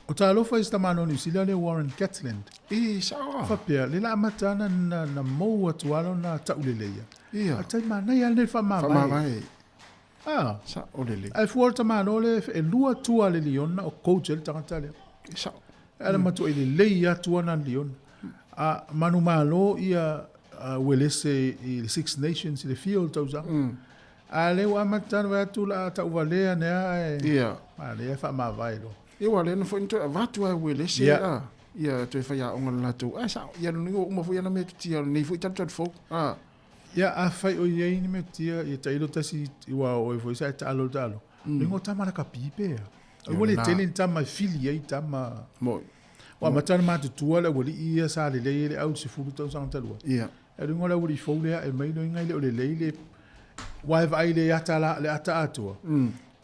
O talofa i se tamānoa Niu Sila lea Warren Gatland. I, sao. Faapea, le la amata ana na, na mou atu alo na tauleleia. Ia. A tai manaia le whaamavae. Faamavae. Ah. Sao lelei. Ai fua o le tamānoa le e lua tua le liona o coach e le tagata lea. Sao. Ala matua i lelei atu ana le liona. A manumalo ia Uelese i le Six Nations i le fia o le tausaga. A lea ua amata ana vaai atu la tauvalea nea e. Ia. A lea e faamavae loa. Ia ua lea na foi na toe avatu ai Uelese Ia. la. Ia toe faiaoga le latou. Ah, sao. Ia lona ua uma foi ana metotia o lenei foi talutalu fou. Ah. Ia, afai o i ai ni metotia, ia tailo tasi i ua o oe foi sa e taalo le taalo. Lengo o tama lakapi pea. Ia Ua le lena. tele ni tama e fili ai tama. Moi. Ua amata ona matutua le aualii ia sa lelei ai le au i le 10 tausaga talu ai. Ia. E luga o le aualii fou lea e mai loiga i le o lelei le ua e vaai le ata la le ata atoa.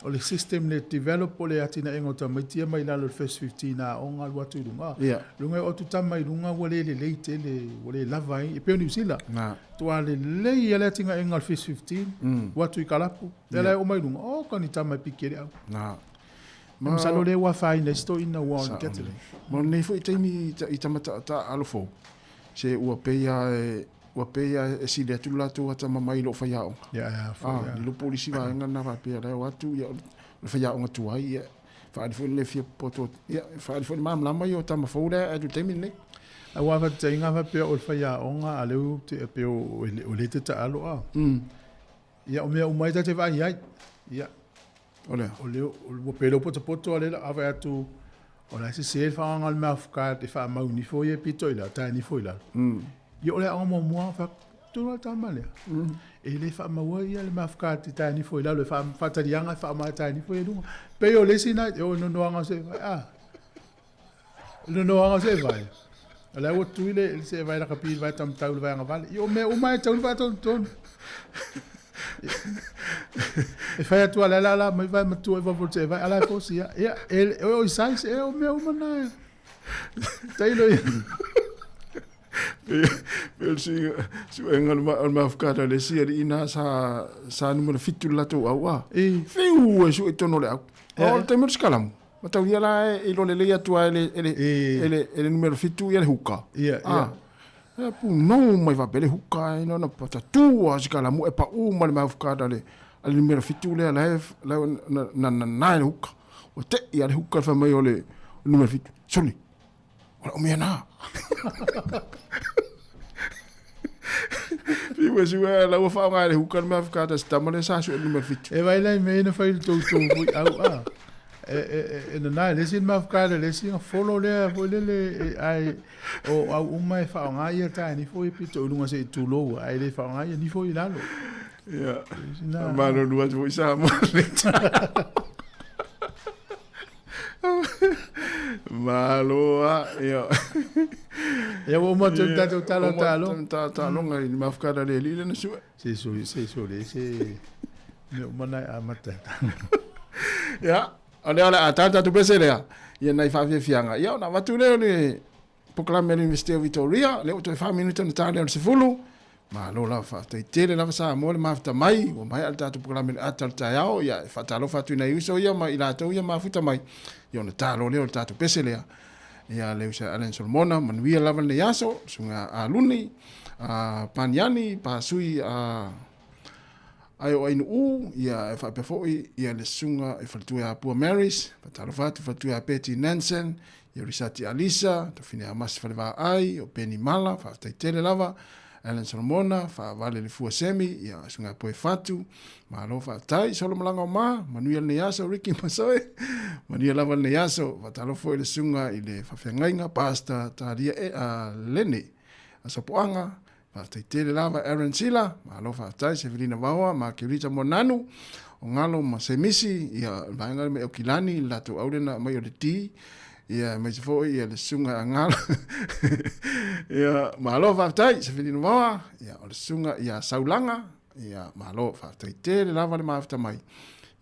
O le system le develop o le atinaega o tamaiti ia mai lalo o le first 15 aoga alu atu i luga. Ia. Luga e oo atu tama i luga ua le lelei tele, ua le lava ai. E pei o Niu Sila. Na. Tua lelei ia le atinaega o le first 15, ua atu i kalapu. Lea la e oo mai luga, oh, ka ni tama e piki e le au. Na. Ma masalo lea ua afaina ai si toeaina ua on Sao Gatling. lelei. Ma o lenei foi taimi i tama taalo fou, se ua pei lava e ua pei lava e sili atu le latou atamamai i lou faiaoga. Ia, ia, foi, Ah, ia. i le po o le isi vaega lena faapea la e o atu ia o le faiaoga tuai ia faaali foi le fia poto ia faaali foi le malamalama ia o tama fou lea e atu i le taimi lenei. Aua faataitaiga faapea o le faiaoga a lea ou te pei o o le te taalo a. Ia o mea uma ai tatou te vaai ai. Ia. O lea. O le ua pei lou potopoto a lea a vaai atu o la e sese le faagaga o le mafuka e faamau nifo ia pito i lalo, tae nifo i lalo. Ia o le aoga muamua fai atu, tonu lava le tama lea. E le faamaua ia le mafuka te tae nifo i lalo e faataliaga e faamaea tae nifo ia i luga. Pei o le isi na, o nonoaga o se vai, ah. Nonoaga o se vai. O la ua tui le se vai lakapi i le vai tamatau i le vaega vale. Ia o mea uma e tau le faatonutonu. E fai atu ala la la mai vai matua e fafo te vai ala e fosi ia. Ia, e o i size e o mea uma na e. Tailo ia. Pe o le suega o le mafukata le sia le ina sa sa numera 7 le latou au a. Fiu e sue i tonu o le au. O le taimi o le sikalamu. Matau ia la e ilo lelei atu a e le numera 7 ia le huka. Ia, ia. E punou mai faapea le huka e na patatu a sikalamu e pau ma le mafukata le numera 7 lea la e na na le huka. O te ia le huka fa mai o le numera 7. Soli. O mea nā. Fiu e sue la ua whaonga le huka le mafukata se tama le sa sue le numera 7. E vai lai me na fai le toutou fui au a. E na nai le sin mafukata le sin follow lea foi lele ai o au uma e whaonga ia tae ni foi pito ulunga se i tūlou ai le whaonga ia ni foi lalo. Ia. Malo lua atu foi sa mo le Malo a ia. Ia ua uma atu tātou tala talo. Talo ngai mafukata le li le na sue. Se so se so le se me uma nai a mata. Ia, o le ala a tātou pese lea. Ia nai whaafiafianga. Ia ona watu leo le proclame le University of Victoria, le o toe 4 minuta na tāle o le sefulu. Ma lo la whaatai tele lava sa mo le mafuta mai, ua mai ale tātou proclame le ata le taiao, ia e whaatalo whatu nei uso ia ma i lātou ia mafuta mai. Ia ona tālo leo le tātou pese lea. Ia le usa Alan Solomona, manuia lava le aso, sunga a Luni, a Paniani, pa sui a ai o ainu u, ia e whaapea foi, ia le sunga e whalatua a Pua Marys, whatalo whatu whalatua a Betty Nansen, ia Risati Alisa, tofine a Masi Whaleva Ai, o Penny Mala, whaatai tele lava, Alan Solomona, whaavale le fua semi, ia sunga poe whatu, malo whaatai, solo malanga o ma, manuia le aso, Ricky Masoe, manuia lava le aso, whatalo foi le sunga i le whawhiangainga, Pastor Taria Lene, Asopoanga, whaatai tele lava, Aaron Sila, malo whaatai, Severina Vaoa, ma Keurita Monanu, o ngalo ma Semisi, ia vaenga me o Kilani, lato aurena mai o le ti, ia mai se foi, ia le sunga a ngalo, ia malo whaatai, Severina Vaoa, ia o le sunga, ia Saulanga, ia malo whaatai tele lava le mafuta mai,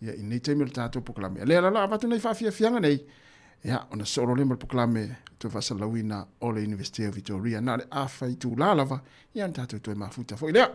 ia i nei taimi o le tātou pokalame. Lea la avatu nei whaafiafianga nei, ia ona solo le ma le pokalame, toe whaasalauina o le University of Victoria, nā le awha i tū lava, ia na tātou toe mafuta foi lea.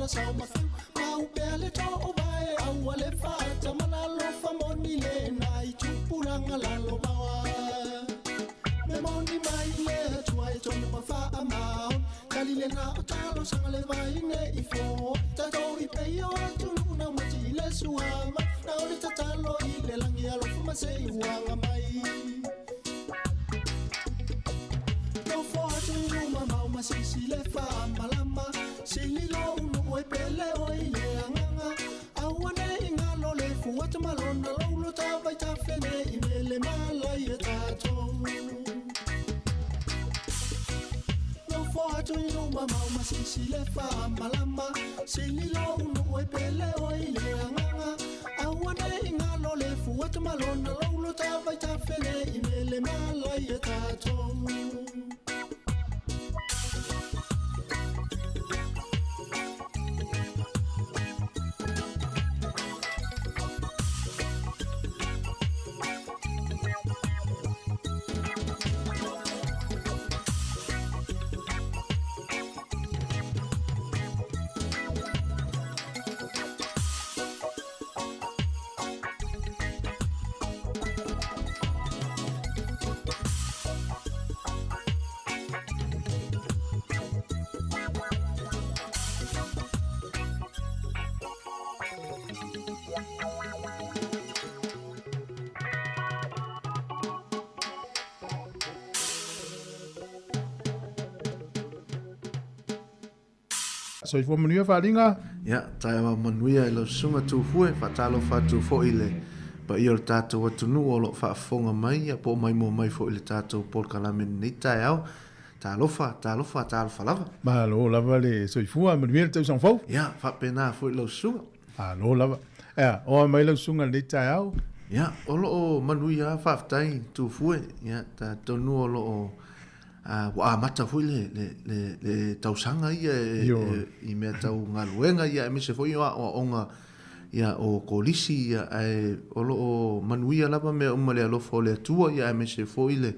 Sau ma fiu, mau pele to o vai, au ale fata malalo. lalo mawa Me moni mai le atua e tonu ma wha mao Kali le na o talo sanga le vaine i fo Tatou i pei o atu nuna mati i le suama Na o le tatalo i le langi alofa ma se i uanga mai No fo atu numa mau masisi le wha malama Sililo unu e pele o i le anganga Aua ne i ngalo le fuata malona Laulo tawai tawhene i mele malai e tātou No fo atu i numa mau masisi le wha malama Sililo unu e pele o i le anganga Aua ne i ngalo le fuata malona Laulo tawai tawhene i mele malai e tātou Soifua manuia faaaliga. Ia, taeao manuia i lau susuga Tufue, faatalofa atu foi i le paia o le tatou atunuu o lo o faafofoga mai, ia po o maimoa mai foi i le tatou polokalame i lenei taeao. Talofa, talofa, talofa lava. Malo lava le soifua, manuia le tausaga fou. Ia, faapena foi lau susuga. Malo lava. Ea, oa mai lau susuga i lenei taeao. Ia, o lo o manuia lava, faafetai Tufue. Ia, talitonu o lo o ua amata foi le, le, le, le tausaga ia e, e, i mea tau galuega ia aemaise foi o aoaoga ia o kolisi ia ae o lo o manuia lava mea uma i le alofa o le Atua ia aemaise foi le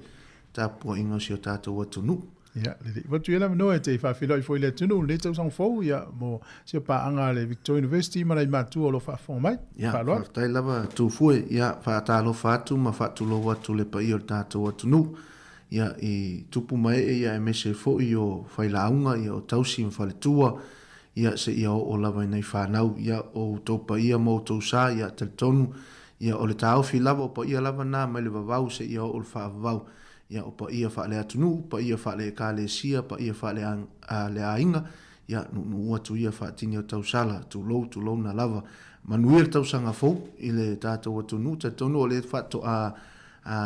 tapuaiga o si o tatou atunuu. Ia, lelei. Ua tuia le avanoa e te faafeiloai foi i le atunuu i lenei tausaga fou, ia, mo si o paaga a le Victoria University ma nai matua o lo o faafofoga mai. Ia, Faaaloalo. faafetai lava Tufue, ia, faatalofa atu ma faatulou atu le paia o le tatou atunuu, ia, i tupu ma ee, ia, aemaise foi o failauga, ia, o tausi ma faletua, ia, seia oo lava i nai fanau, ia, o outou paia ma outou sa, ia, talitonu, ia, o le taofi lava, o paia lava na mai le vavau seia oo i le faavavau, ia, o paia faale-atunuu, paia faale-ekalesia, paia faale-aiga, ia, nuunuu atu ia faatini o tausala, tulou, tulouna lava. Manuia le tausaga fou i le tatou atunuu, talitonu o lea faatoa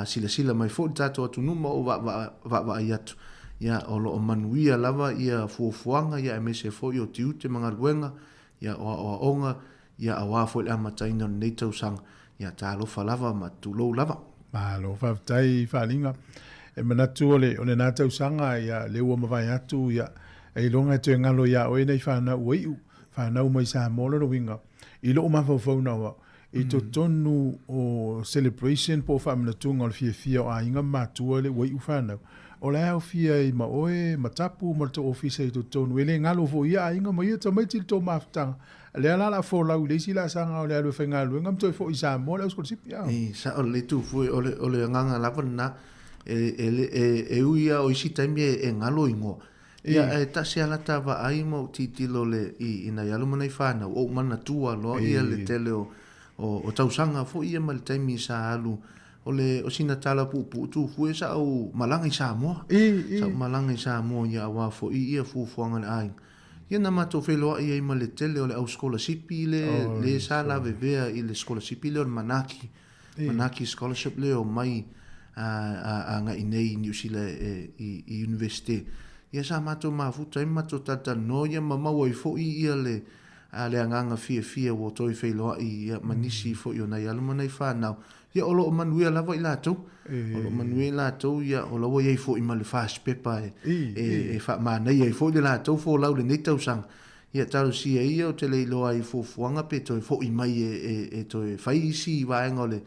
silasila mai foi le tatou atunuu ma ou vaavaai atu, ia, o lo o manuia lava ia fuafuaga, ia, aemaise foi o tiute ma galuega, ia, o aoaoga, ia, aua foi le amataina o lenei tausaga, ia, talofa lava ma tulou lava. Malo faafetai Faaliga. E manatu o le o lena tausaga ia lea ua mavae atu ia e iloga e toe galo ia oe nei fanau ua iu fanau mai Samoa lona uiga i lou mafaufau na o au i totonu o celebration po o faamanatuga o le fiafia o aiga ma matua le ua iu fanau o la e aofia ai ma oe ma Tapu ma le tou ofisa i totonu e le galo foi ia aiga ma ia tamaiti i le tou mafutaga Lea la o le a folau i le isi laasaga o le alu e faigaluega ma toe foi i Samoa le au sikolasipi, a. E sao lelei Tufue, o le, o le agaga lava lena, e, e, e, e ui lava o isi taimi e, e galo igoa. Ia, ae tasi lava lata vaai ma ou tilotilo le, i, i nai alo ma nai fanau, ou manatua loa ia le tele o, o, o tausaga foi ia ma le taimi sa alu, o le, o sina tala puupuu Tufue sa ou malaga i Samoa. Sa ou malaga i Samoa ia aua foi ia fuafuaga a le aiga. Ia na matou feiloai ai ma le tele o le au sikolasipi le, oh, le sa lavevea i le sikolasipi lea o le Manaki, Manaki Scholarship lea o mai agai nei i Niu Sila e, i, i Universite. Ia sa matou mafuta ai ma matou talatalanoa ia ma maua ai foi ia le, a le agaga fiafia ua toe feiloai ia ma nisi foi o nai alo ma nai fanau. Ia o lo o manuia lava i latou. O lo o manuia i latou, ia o la ua i ai foi ma le fasipepa e, e, e faamanaia ai foi le latou folau i lenei tausaga. Ia talosia ia ou te le iloa ai i fuafuaga pe toe foi mai e, e, e toe fai isi vaega o le,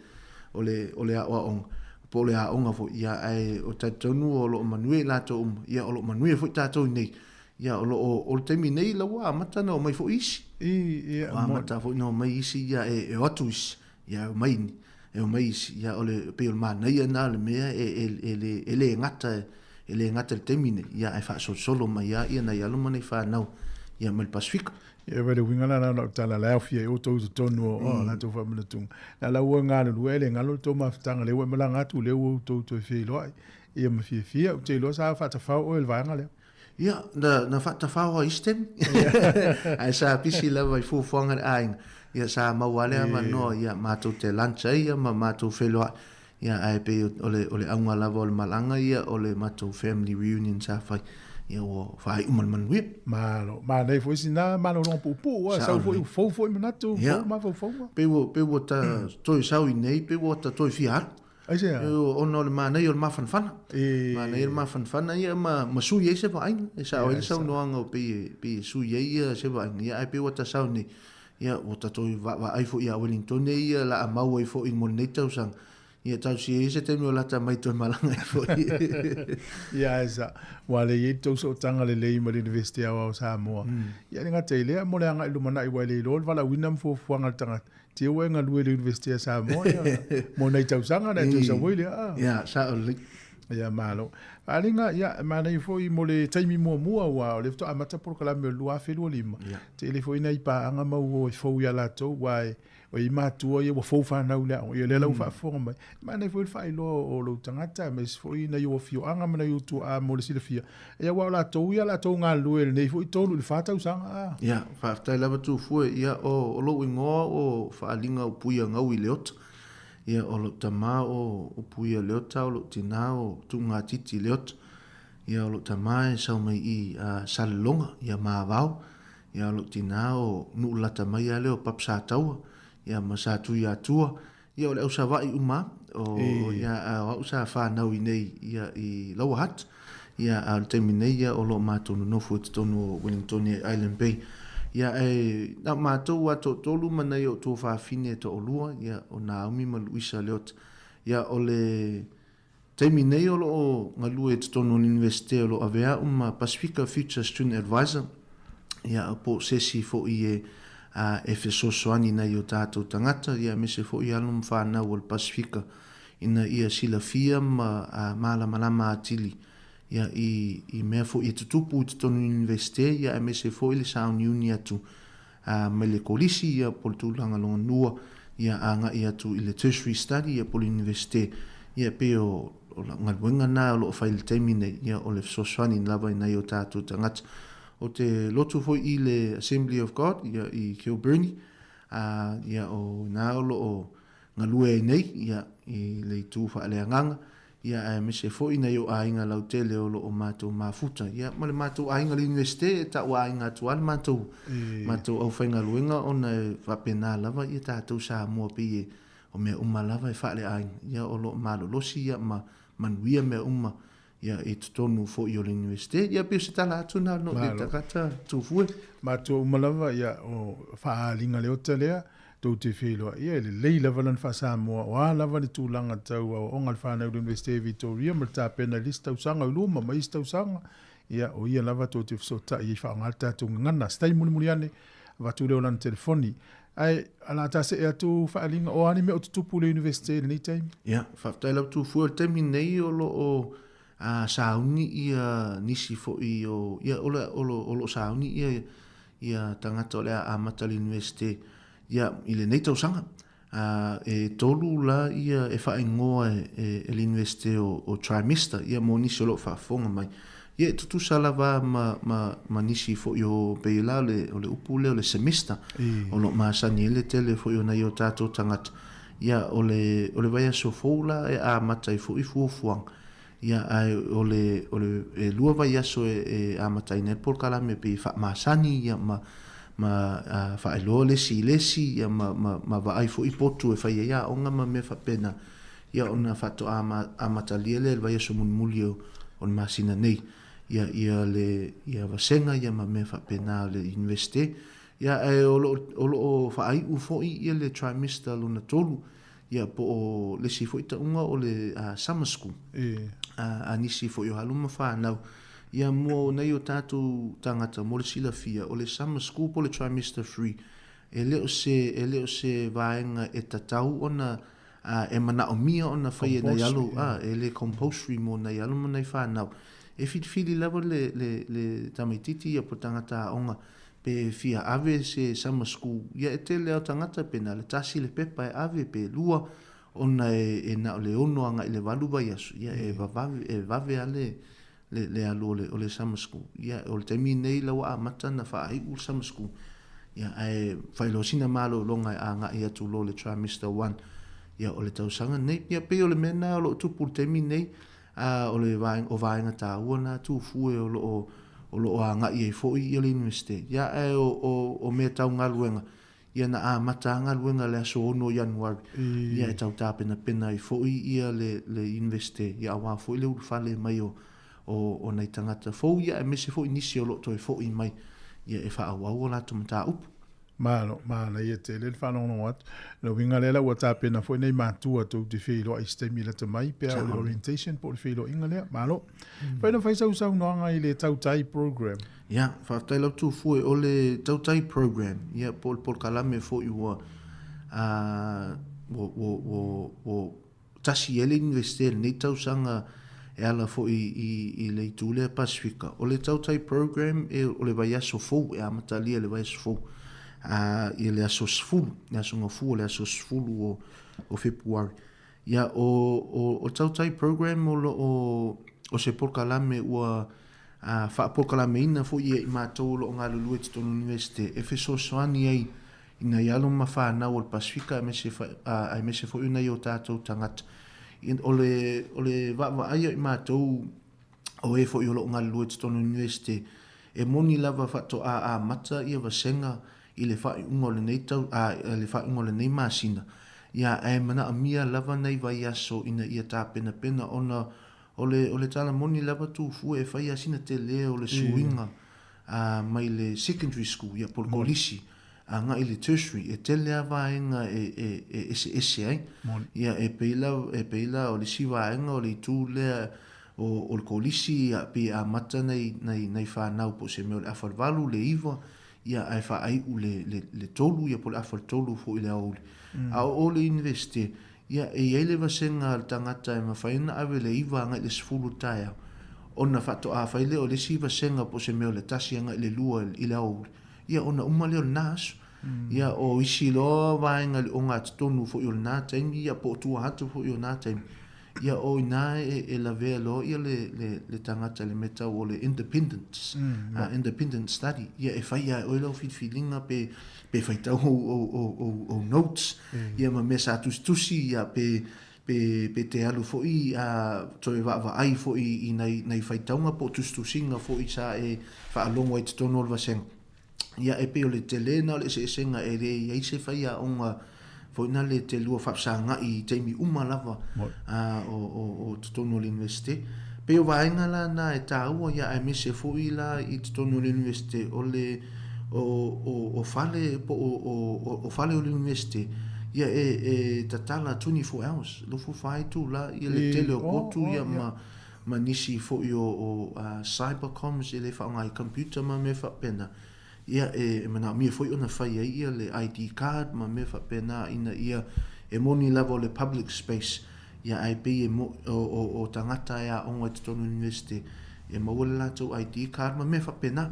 o le, o le aoaoga po o le aoga foi. Ia ae o talitonu o lo o manuia i latou uma. Ia o lo o manuia foi tatou i nei. Ia o lo o, o le taimi nei la ua amata ona omai foi isi. Ua amata foi ona omai isi ia e, e o atu isi. Ia e omai, e omai isi, ia o le pei o le manaia lena o le mea e e e le e le gata e le gata i le taimi nei, ia ae faasolosolo mai lava ia nai alo ma nai fanau ia mai le Pasefika. Ia le uiga la na o tala la aofia ai outou i totonu o mm. latou faamanatuga. Na la ua galulue le galo le tou mafutaga lea ua e malaga atu lea ua outou toe feiloai. Ia ma fiafia, ou te iloa sa faatafao oe i le vaega lea. Ia, na, na faatafao ai isi taimi. Ae sa pisi lava i fuafuaga a le aiga. Ia, sa maua lava le avanoa, ia, matou te lunch ai ia ma matou feiloai. Ia, ae pei o le, o le auga lava o le malaga ia, o le matou family reunion sa fai. Ia, ua faaiu ma le manuia. Malo. Manaia foi sina malologa puupuu, a sau foi, fou foi manatu, fou mafaufauga. Pei ua, pei ua ta toe sau i nei, pei ua ta toe fia alu. Aisea? Ona o le manaia o le mafanafana. E. Manaia le mafanafana ia ma, ma sui ai se vaaiga. E sao ai le saunoaga o pei e, pei e sui ai ia se vaaiga. Ia ae pei ua ta sau nei, ia ua ta toe vaavaai foi ia Wellington ia la a mau ai foi mo lenei tausaga. Ia tausia ai se taimi o lata mai toe malaga ai foi. Ia ae sa, ua le i ai le tou sootaga lelei ma le University Aoao o Samoa. Ia le gata i lea, mo le agai lumanai ua e le iloa le valaauina ma fuafuaga a le tagata. Te ua e galue i le University a Samoa ia, mo nai tausaga na e toe sau ai lea. Ah. Ia, sao lelei. Ia, malo. Faaaliga, ia, manaia foi mo le taimi muamua aua o lea faatoa amata polokalame o le 2025. Ia. Tele foi nai paaga mau e fou ia latou, aua e, o i matua ia ua fou fanau i le aoga. Ia lea la ua faafofoga mai. Manaia foi le faailoa o lou tagata, aemaise foi nai ou afioaga ma nai ou tuaa mo le silafia. Ia aua o latou ia latou galulue i lenei foi 3 i le 4 tausaga. Ah. Ia, faafetai lava Tufue. Ia, o, o lou igoa o Faaliga Upuia Gaui Leota. Ia, o lou tama o Upuia Leota, o lou tinā o Tuugatiti Leota. Ia, o lou tama e sau mai i a Salelologa, ia Mavao. Ia, o lou tinā o Nuulata mai lava lea o Papasataua, ia ma Satuiatua. Ia o le au Savaii uma o ia a o au sa fanau i nei ia i Lower Hutt ia a o le taimi nei ia o lo o matou nonofo i totonu o Wellington i Island Bay. Ia ae na matou a toatolu ma nai o tuafafine e toalua ia o Naomi ma Luisa Leota. Ia o le taimi nei o lo o galue i totonu o le Universite o lo o avea au ma Pasifika Future Student Advisor, ia, po o se isi foi e e fesoasoani i nai o tatou tagata, ia aemaise foi alo ma fanau o le Pasifika ina ia silafia ma malamalama atili ia i i mea foi e tutupu i totonu o le Universite, ia aemaise foi le sauniuni atu mai le kolisi ia po o le tulaga lona ia agai atu i le tertiary study ia po o le Universite ia e pei o o lau galuega lena o lo o fai i le taimi nei ia o le fesoasoani lava i nai o tatou tagata. Ou te lotu foi i le Assembly of God ia i Kilbirnie a ia o ina o lo o galue ai nei ia i le itu faaleagaga ia aemaise foi nai ou aiga lautele o lo o matou mafuta ia ma le matou aiga i le Universite e tau aiga atu lava le matou matou aufaigaluega ona e faapena lava ia tatou Samoa pei e o mea uma lava e faaleaiga ia o lo o malolosi ia ma manuia mea uma ia i totonu foi o le Universite. Ia pei o se tala atu na no le tagata tufue. Matua uma lava ia o faaaliga leota lea tou te feiloai ia e lelei lava lana faa-Samoa o a lava le tulaga tau aoaoga a le fanau i le Universite Victoria ma le tapena i le isi tausaga o i luma ma isi tausaga ia o ia lava tou te fesootai ai faaaoga le tatou gagana. Se taimi mulimuli ane avatu lea o lana telefoni. Ae o le a ta see atu faaaliga o a ni mea o tutupu i le Universite i lenei taimi? Ia, faafetai lava Tufue, o le taimi nei o lo o a sauni ia nisi foi o ia o le o lo o lo o sauni ia ia tagata o le a amata le Universite ia i lenei tausaga. A e tolu la ia e faaigoa e e le Universite o o trimester ia mo nisi o lo o faafofoga mai. Ia e tutusa lava ma ma ma nisi foi o pei la le o le upu lea o le semester o lo o masani ai le tele foi o nai o tatou tagata. Ia o le o le vaiaso fou la e amata ai foi fuafuaga. Ia ae o le o le e lua vaiaso e e amataina ai le polokalame pei e faamasani ia ma ma faailoa le isi i le isi ia ma ma ma vaai foi potu e fai ai aoga ma mea faapena. Ia ona faatoa amatalia lea i le vaiaso mulimuli o o le masina nei. Ia ia le ia vasega ia ma mea faapena o le Universite. Ia ae o lo o lo o faaiu foi ia le trimester lona tolu ia po o le isi foi tauga o le summer school a nisi foi o alo ma fanau. Ia mo nai o tatou tagata mo le silafia, o le summer school po o le trimester 3, e le o se, e le o se vaega e tatau ona e manaʻomia ona fai e nai alo, a, e le compulsory mo nai alo ma nai fanau. E filifili lava le, le, le tamaititi ia po o le tagata aoga pe fia ave se summer school, ia e tele lava o tagata pe na o le tasi le pepa e ave pe lua, ona e, e na o le 6 agai i le 8 vaiaso, ia e vavave, e vave lava le, le, le alu o le, o le summer school. Ia, o le taimi nei la ua amata ona faaiu le summer school, ia, ae fai loa sina malologa e agai atu loa i le trimester one, ia, o le tausaga nei. Ia, pei o le mea lena o lo o tupu i le taimi nei, a o le vaega, o vaega taua na Tufue o lo o, o lo o agai ai foi ia le Iunivesite. Ia, ae o, o, o mea tau galuega, ia na amata a galuega i le aso 6 o Ianuari, ia e tau tapenapena ai foi ia le, le Iunivesite, ia aua foi le ulufale mai o, o, o nai tagata fou, ia aemaise foi nisi o lo o toe foi mai, ia e faaauau o latou mataupu. Malo, manaia tele le faalogologo atu. Le uiga lea la ua tapena foi nei matua tou te feiloai i se taimi lata mai pe a o le orientation po o le feiloaiga lea. Malo. Fai na fai sau saunoaga i le Tautai program. Ia, faafetai lau Tufue, o le Tautai program, ia po o le polokalame foi ua, ua, ua, ua, ua tasi i ai le Iunivesite i lenei tausaga e ala foi i, i le itu lea Pasifika. O le Tautai program e, o le vaiaso fou, e amatalia i le vaiaso fou, i le aso 10, le aso Gafua, le aso 10 o, o Fepuari. Ia, o, o, o Tautai program o lo o, o se polokalame ua faapolokalameina foi e i matou o lo o galulue i totonu o le Iunivesite e fesoasoani ai i nai alo ma fanau o le Pasifika aemaise, aemaise foi o nai o tatou tagata. O le, o le vaavaai a i matou o e foi o lo o galulue i totonu o le Iunivesite, e moni lava faatoa amata ia vasega i le faaiuga o lenei tau, a, le faaiuga o lenei masina, ia ae manaomia lava nai vaiaso ina ia tapenapena ona o le, o le tala moni lava Tufue e fai lava sina tele o le suiga mai le secondary school, ia po o le kolisi agai i le tertiary, e tele lava vaega e, e, e eseese ai. Ia e pei la, e pei la o le isi vaega o le itu lea o, o le kolisi, ia pei e amata nai, nai, nai fanau po o se mea o le afa o le 8, le 9, ia ae faaiu le, le, le 3, ia po o le afa o le 3 foi i le aoauli. A o o le Iunivesite, Ia, e i ai le vasega a le tagata e mafai ona ave le 9 agai i le 10 i le taeao, ona faatoa fai lea o le isi vasega po o se mea o le 1 agai i le 2 i le aoauli, ia ona uma lea o lena aso. Ia, o isi loa vaega i le ogatotonu foi o lena taimi, ia po o tua atu foi o lena taimi, ia o i ina e lavea loa ia le, le tagata i le mea tau o le independence, independent study, ia e fai lava e oe lau filifiliga pe pe faitau ou notes, ia ma mea sa tusitusi, ia pe, pe, pe te alu foi a toe vaavaai foi i nai, nai faitauga po o tusitusiga foi sa e faalogo ai i totonu o le vasega. Ia e pei o le tele lena o le eseesega e le i ai se faiaoga foi na le te lua faafesagai i taimi uma lava o, o, o totonu o le Iunivesite. Pei o vaega la na e taua ia aemaise foi la i totonu o le Iunivesite o le o, o, o fale po o, o, o fale o le Iunivesite ia e, e tatala 24 hours, 24 itula ia le tele o potu ia ma ma nisi foi o, o cybercoms e le faaaoga i computer ma mea faapena. Ia, e manaomia foi ona fai ai ia le ID card ma mea faapena ina ia e moni lava o le public space, ia ae pei e mo, o, o, o tagata e aoga i totonu o le University e maua le latou ID card ma mea faapena.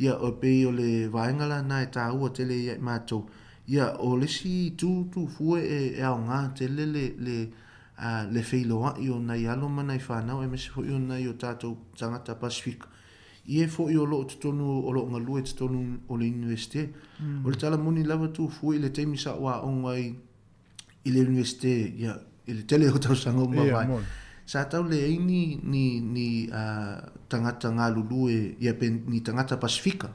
Ia, o pei o le vaega la na e taua tele ia i matou. Ia, o le isi itu Tufue e, e aoga tele le, le, a, le feiloai o nai alo ma nai fanau aemaise foi o nai o tatou tagata Pasifika I e foi o lo o totonu, o lo o galue i totonu o le Iunivesite. O le tala moni lava Tufue i le taimi sa ou aoga ai i le Iunivesite, ia, i le tele o tausaga ua mavae, sa tau leai ni, ni, ni tagata galulue, ia pe ni tagata Pasifika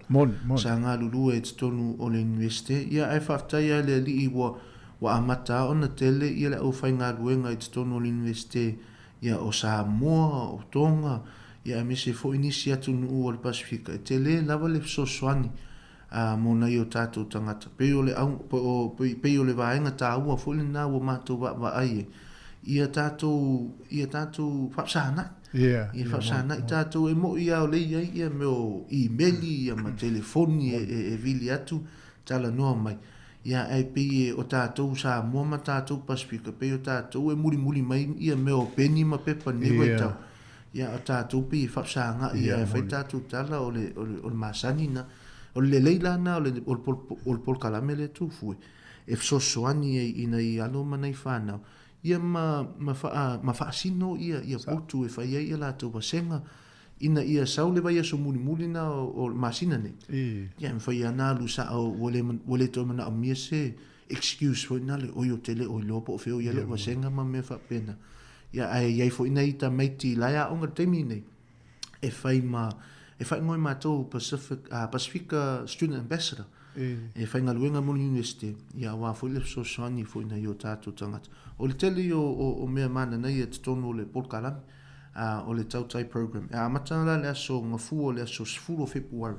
sa galulue i totonu o le Iunivesite. Ia, ae faafetai lava i le Alii ua, ua amata lava ona tele ia le aufaigaluega i totonu o le Iunivesite ia o Samoa, o Tonga, ia aemaise foi nisi atunuu o le Pasifika, e tele lava le fesoasoani mo nai o tatou tagata. Pei o le au, pei o le vaega taua foi lena ua matou vaavaai ai, ia tatou, ia tatou faafesagai. Ia faafesagai tatou, e moi lava o lea e i ai ia mea o imeli ia ma telefoni e vili atu, talanoa mai. Ia ae pei e o tatou Samoa ma tatou Pasifika pei o tatou e mulimuli mai ia mea o peni ma pepa i lenei vaitau. Ia o tatou pei e faafesaga'i ae fai tatou tala o le o le masani lena. O le lelei la lena o le o le polokalame lea Tufue e fesoasoani ai i nai alo ma nai fanau ia ma ma faa ma faasino ia ia potu e fai ai ia latou vasega ina ia sau le vaiaso mulimuli na o le masina nei. Ia e mafai lava ona alu sao ua le ua le toe manaomia se excuse foi na le oi ou te le o iloa po o fea o i ai lou vasega ma mea faapena. Ia ae i ai foi nai tamaiti la e aoga i le taimi nei e fai ma e faaigoa e matou Pacific Pasifika Student Ambassador e faigaluega mo le Iunivesite, ia aua foi le fesoasoani foi nai o tatou tagata. O le tele ia o mea mananaia i totonu o le polokalame, o le Tautai Program. E amata la le aso Gafua o le aso 10 o Fepuari,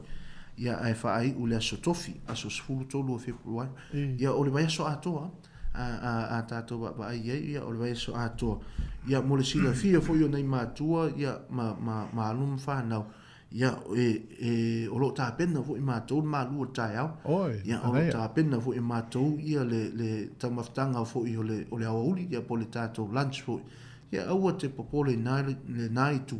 ia ae faaiu le aso Tofi, aso 13 o Fepuari. Ia o le vaiaso atoa a tatou vaavaai i ai, ia o le vaiaso atoa. Ia mo le silafia foi o nai matua ia ma alo ma fanau, Ia, e, e, o lo o tapena foi matou le malu o le taeao. Oi, Ia, o lo o tapena foi e matou ia le, le taumafataga foi o le, o le aoauli, ia po o le tatou lunch foi. Ia, aua te popole i na, lena itu.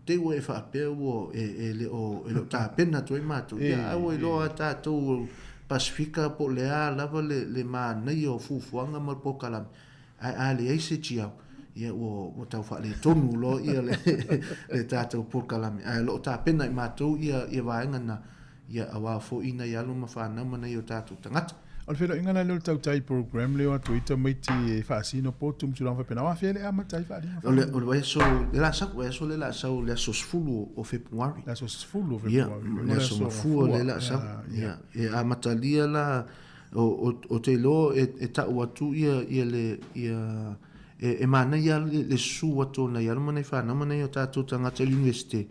Te i ua e faapea ua e, e le o, e le o tapena atu ai matou. Ia, a ua iloa lava tatou Pasifika po o le a lava le, le manaia o fuafuaga ma le polokalame, Ae a leai se tiao, ia ua, ua tau faaletonu loa ia le, le tatou polokalame. Ae o lo o tapena e matou ia, ia vaega na, ia aua foi nai alo ma fanau ma nai o tatou tagata. O le feiloaiga la lea o le Tautai Program lea o atu ai tamaiti e faasino potu ma tulaga faapena, o afea le amata ai faaaliga O le, o le vaiaso le la sau, vaiaso le la sau le aso 10 o Fepuari. Le aso 10 o Ia, Fepuari. le aso Gafua le la sau. Ia, e amatalia la Ou te iloa e tau atu ia ia le ia e manaia lava le susu atu o nai alo ma nai fanau ma nai o tatou tagata i le Iunivesite.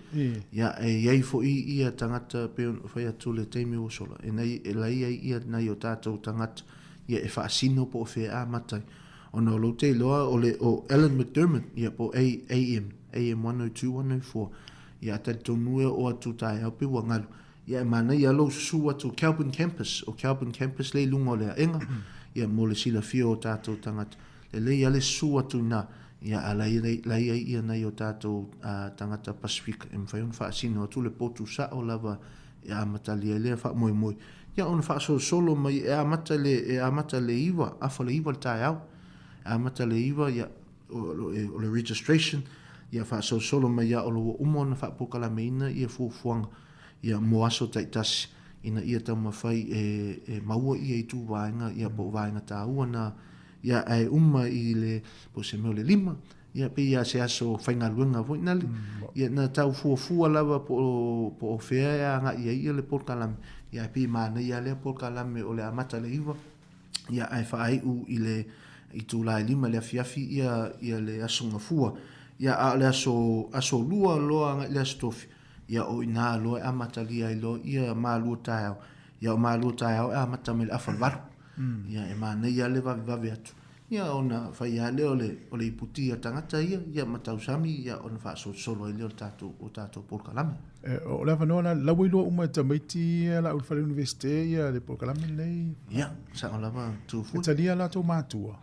Ia e i ai foi ia tagata pei ona fai atu i le taimi ua sola, e nai e la i ai ia nai o tatou tagata ia e faasino po o fea e amata ai. Ona o lou te iloa o le o Alan McDermott ia po o AM, AM 102, 104, ia a talitonu e oo atu taeao pei ua galu. Ia e manaia lou susu atu Kelburn Campus, o Kelburn Campus lea i luga o le aega, ia mo le silafia o tatou tagata. Lelei lava le susu atu i ina, ia a la i ai ia nai o tatou tagata Pasifika e mafai ona faasino atu le potu sao lava e amatalia ai lea faamoemoe. Ia ona faasolosolo mai e amata le e amata le 9, afa le 9 i le taeao. E amata le 9 ia o le registration, ia faasolosolo mai ia o lo ua uma ona faapolokalameina ia fuafuaga ia mo aso taitasi ina ia taumafai e e maua ia itu vaega ia po o vaega taua na ia ae uma i le po o se mea o le 5 ia pei lava se aso faigaluega foi nale ia na tau fuafua lava po o po o fea e agai ai ia le polokalame ia ae pei e manaia lava lea polokalame o le amata i le 9 ia ae faaiu i le itula e 5 i le afiafi ia ia le aso Gafua ia a o le aso aso lua loa agai i le aso Tofi Ia o i ina loa e amatalia ai loa ia malua taeao. Ia o malua taeao e amata mai le afa 8. Ia e manaia lava le vavevave atu. Ia ona fai lava lea o le, o le iputi a tagata ia, ia ma tausami, ia ona faasolosolo ai lea o le tatou, o tatou polokalame. O le avanoa la, la ua iloa uma e tamaiti ia la au i le fale Iunivesite ia le polokalame lenei? Ia, sao lava Tufue. E talia latou matua?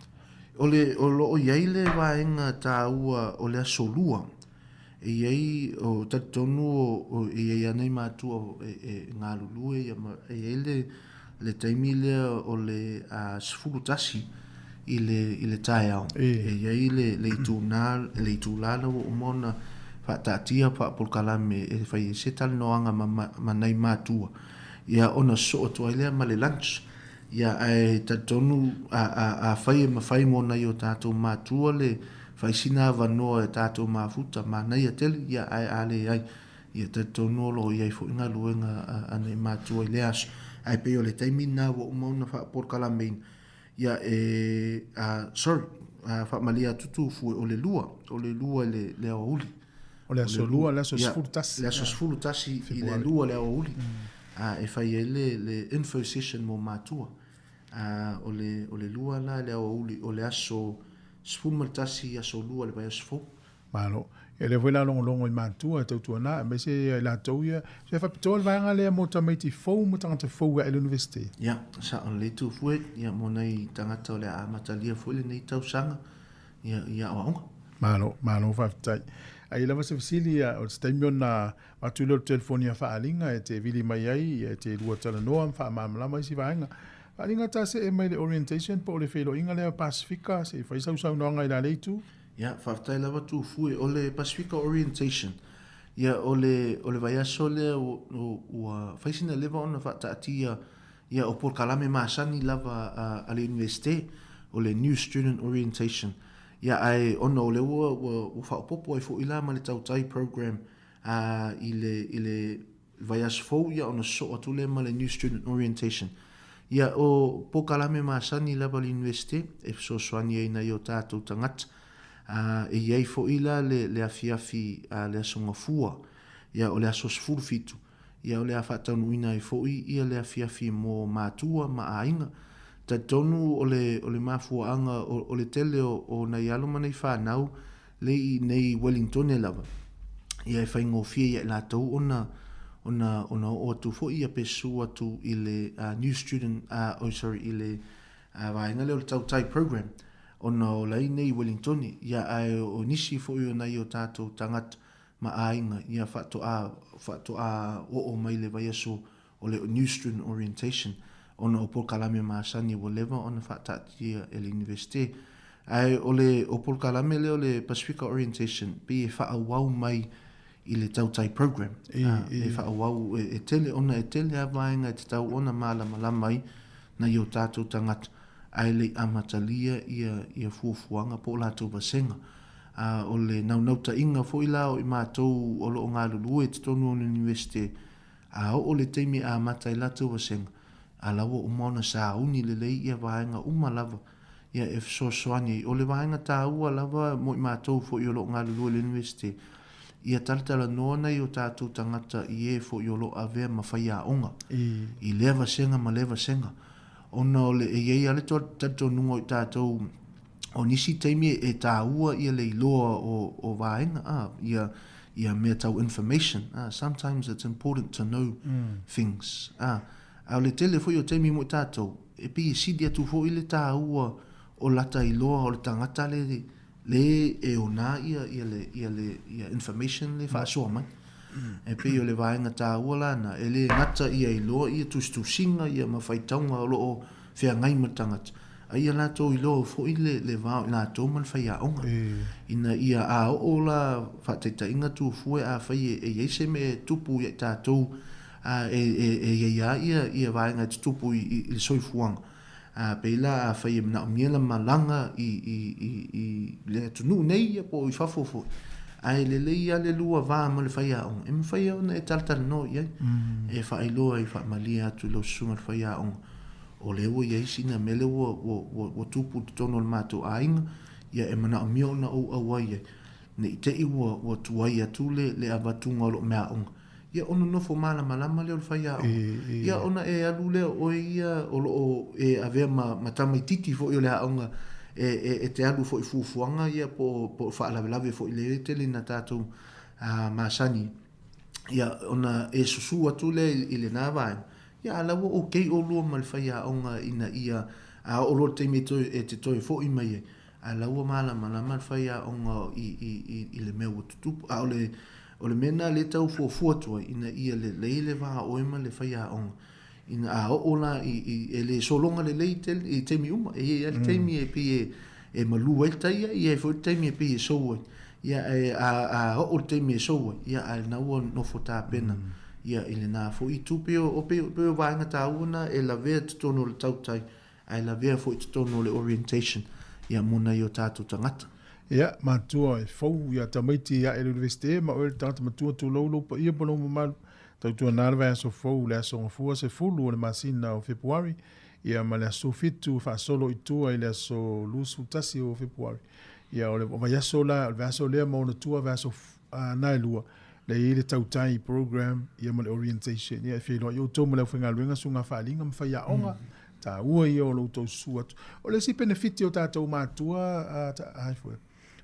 O le, o lo o i ai le vaega taua o le aso lua. E i ai, o talitonu o, e i ai lava nai matua e galulue ia ma, e i ai le, le taimi lea o le 11 i le, i le taeao. E i ai le, le ituna, le itula la ua uma ona faataatia faapolokalame e fai ai se talanoaga ma, ma, ma nai matua, ia ona sosoo atu ai lea ma le lunch. Ia, ae talitonu, a, a, afai e mafai mo nai o tatou matua le fai sina avanoa e tatou mafuta, manaia tele, ia, ae a leai, ia talitonu o lo o i ai foi galuega a, a nai matua i lea aso. Ae pei o le taimi lena ua uma ona faapolokalameina, ia, e, a, sorry, a, faamalie atu Tufue, o le lua, o le lua i le, le aoauli. O le aso lua, le aso 11. Le aso 11 i le lua le aoauli. E fai ai le, le info session mo matua. O le, o le lua la le aoauli, o le aso 11 aso lua le vaiaso fou. Malo. Ia lea foi la logologo i matua e tautuana aemaise ia i latou ia se faapitoa le vaega lea mo tamaiti fou ma tagata fou ae le Universite. Ia, sao lelei Tufue, ia mo nai tagata o le a amatalia foi lenei tausaga ia i aoaoga. Malo, malo faafetai. Ai lava se fesili ia o se taimi ona avatu lea o le telefoni ia Faaaliga e te vili mai ai ia e te lua talanoa ma faamalamalama isi vaega. Faaaliga ta see mai le orientation po o le feiloaiga lea Pasefika se i fai sau saunoaga i la lea itu. Ia, faafetai lava Tufue. O le Pasefika Orientation, ia o le o le vaiaso lea ua fai sina leva ona faataatia ia o polokalame masani lava a a le Iunivesite, o le New Student Orientation. Ia ae ona o lea ua ua faaopoopo ai foi la ma le Tautai Program a i le i le vaiaso fou ia ona sosoo atu lea ma le New Student Orientation. Ia o polokalame masani lava a le Iunivesite e fesoasoani ai i nai o tatou tagata. A, e i ai foi la le, le afiafi a le Aso Gafua, ia o le aso 17, ia o le a faataunuuina ai foi ia le afiafi mo matua ma aiga. Talitonu o le, o le mafuaaga o, o le tele o, o nai alo ma nai fanau le i nei Wellingtone lava, ia e faigofie ia i latou ona, ona, ona oo atu foi ia pe susu atu i le new student, oh sorry, i le vaega lea o le Tautai Program, ona o la i nei Wellingtone, ia ae o nisi foi o nai o tatou tagata ma aiga, ia faatoa, faatoa oo mai le vaiaso o le New Student Orientation ona o polokalame masani ua leva ona faataatia e le Iunivesite. Ae o le o polokalame lea o le Pasifika Orientation pei e faaauau mai i le Tautai Program. E faaauau e tele ona e tele lava vaega e tatau ona malamalama ai nai o tatou tagata ae le i amatalia ia ia fuafuaga po o latou vasega. A o le naunautaiga foi la o i matou o lo o galulue i totonu o le Iunivesite A oo le taimi e amata ai latou vasega, a la ua uma ona sauni lelei ia vaega uma lava ia e fesoasoani ai. O le vaega taua lava mo i matou foi o lo o galulue i le Iunivesite, ia talatalanoa nai o tatou tagata i e foi o lo o avea ma faiaoga i lea vasega ma lea vasega. Ona o le, e i ai lava le talitonuga o i tatou, o nisi taimi e taua ia le iloa o, o vaega, a, ia, ia mea tau information, a, sometimes it's important to know mm. things, a, a o le tele foi o taimi mo i tatou, e pei e sili atu foi le taua o lata iloa o le tagata le, le e ona ia, ia le, ia le, ia information le faasoa mai. E pei o le vaega taua la na, e le gata ia iloa ia tusitusiga ia ma faitauga o lo o feagai ma le tagata, a ia latou iloa foi le, le va o i latou ma le faiaoga. Ina ia a oo la faataitaiga Tufue afai e, e i ai se mea e tupu ia i tatou, a e, e, e i ai lava ia, ia vaega e tutupu i, i, i le soifuaga. A pei la afai e manaomia le malaga i, i, i, i le atunuu nei ia po o i fafo foi, ae lelei lava le lua va ma le faiaoga, e mafai lava ona e talatalanoa i ai, e faailoa ai faamalie atu i lau susuga i le faiaoga, o lea ua i ai sina mea lea ua, ua, ua, ua tupu i totonu o le matou aiga, ia e manaomia ona ou auai ai, ne i te i ua, ua tuai atu le, le avatuga o lou meaaoga. Ia ona nofo malamalama lea o le faiaoga. Ia ona e alu lea o oe ia o lo o e avea ma, ma tamaititi foi o le aoga e, e, e te alu foi i fuafuaga ia po o, po o faalavelave foi le tele ina tatou a, masani. Ia ona e susu atu lea i, i lena vaega. Ia a la ua okay ʻolua ma le faiaoga ina ia a oo loa le taimi e toe, e te toe foi mai ai, a la ua malamalama le faiaoga i, i, i, i le mea ua tutupu. A o le, o le mea lena lea e tau fuafua atu ai, ina ia lelei le va o oe ma le faiaoga. Ina a oo la i, i, e le sologa lelei tele, i taimi uma, e i ai lava le taimi e pei e, e malu ai le tai, e i ai foi le taimi e pei e sou ai. Ia, e, a, a oo le taimi e sou ai, ia, a lena ua nofo tapena. Ia, i lena foi itu, pei o, pei o, pei o vaega taua na e lavea i totonu o le tautai, ae lavea foi i totonu o le orientation, ia, mo nai o tatou tagata. Ia, matua e fou ia tamaiti ae le Universite ma oe le tagata matua tulou lou paia ma lou mamalu. Tautuana le vaiaso fou le aso Gafua 10 o le masina o Fepuari, ia ma le aso 7 faasolo i tua i le aso 21 o Fepuari. Ia o le vaiaso la, o le vaiaso lea ma ona tua vaiaso na e lua, lea e i ai le tautai program ia ma le orientation. Ia e feiloai outou ma le aufaigaluega suga faaaliga ma faiaoga. Taua ia o lo outou susu atu. O le isi penefiti o tatou matua, ai foi.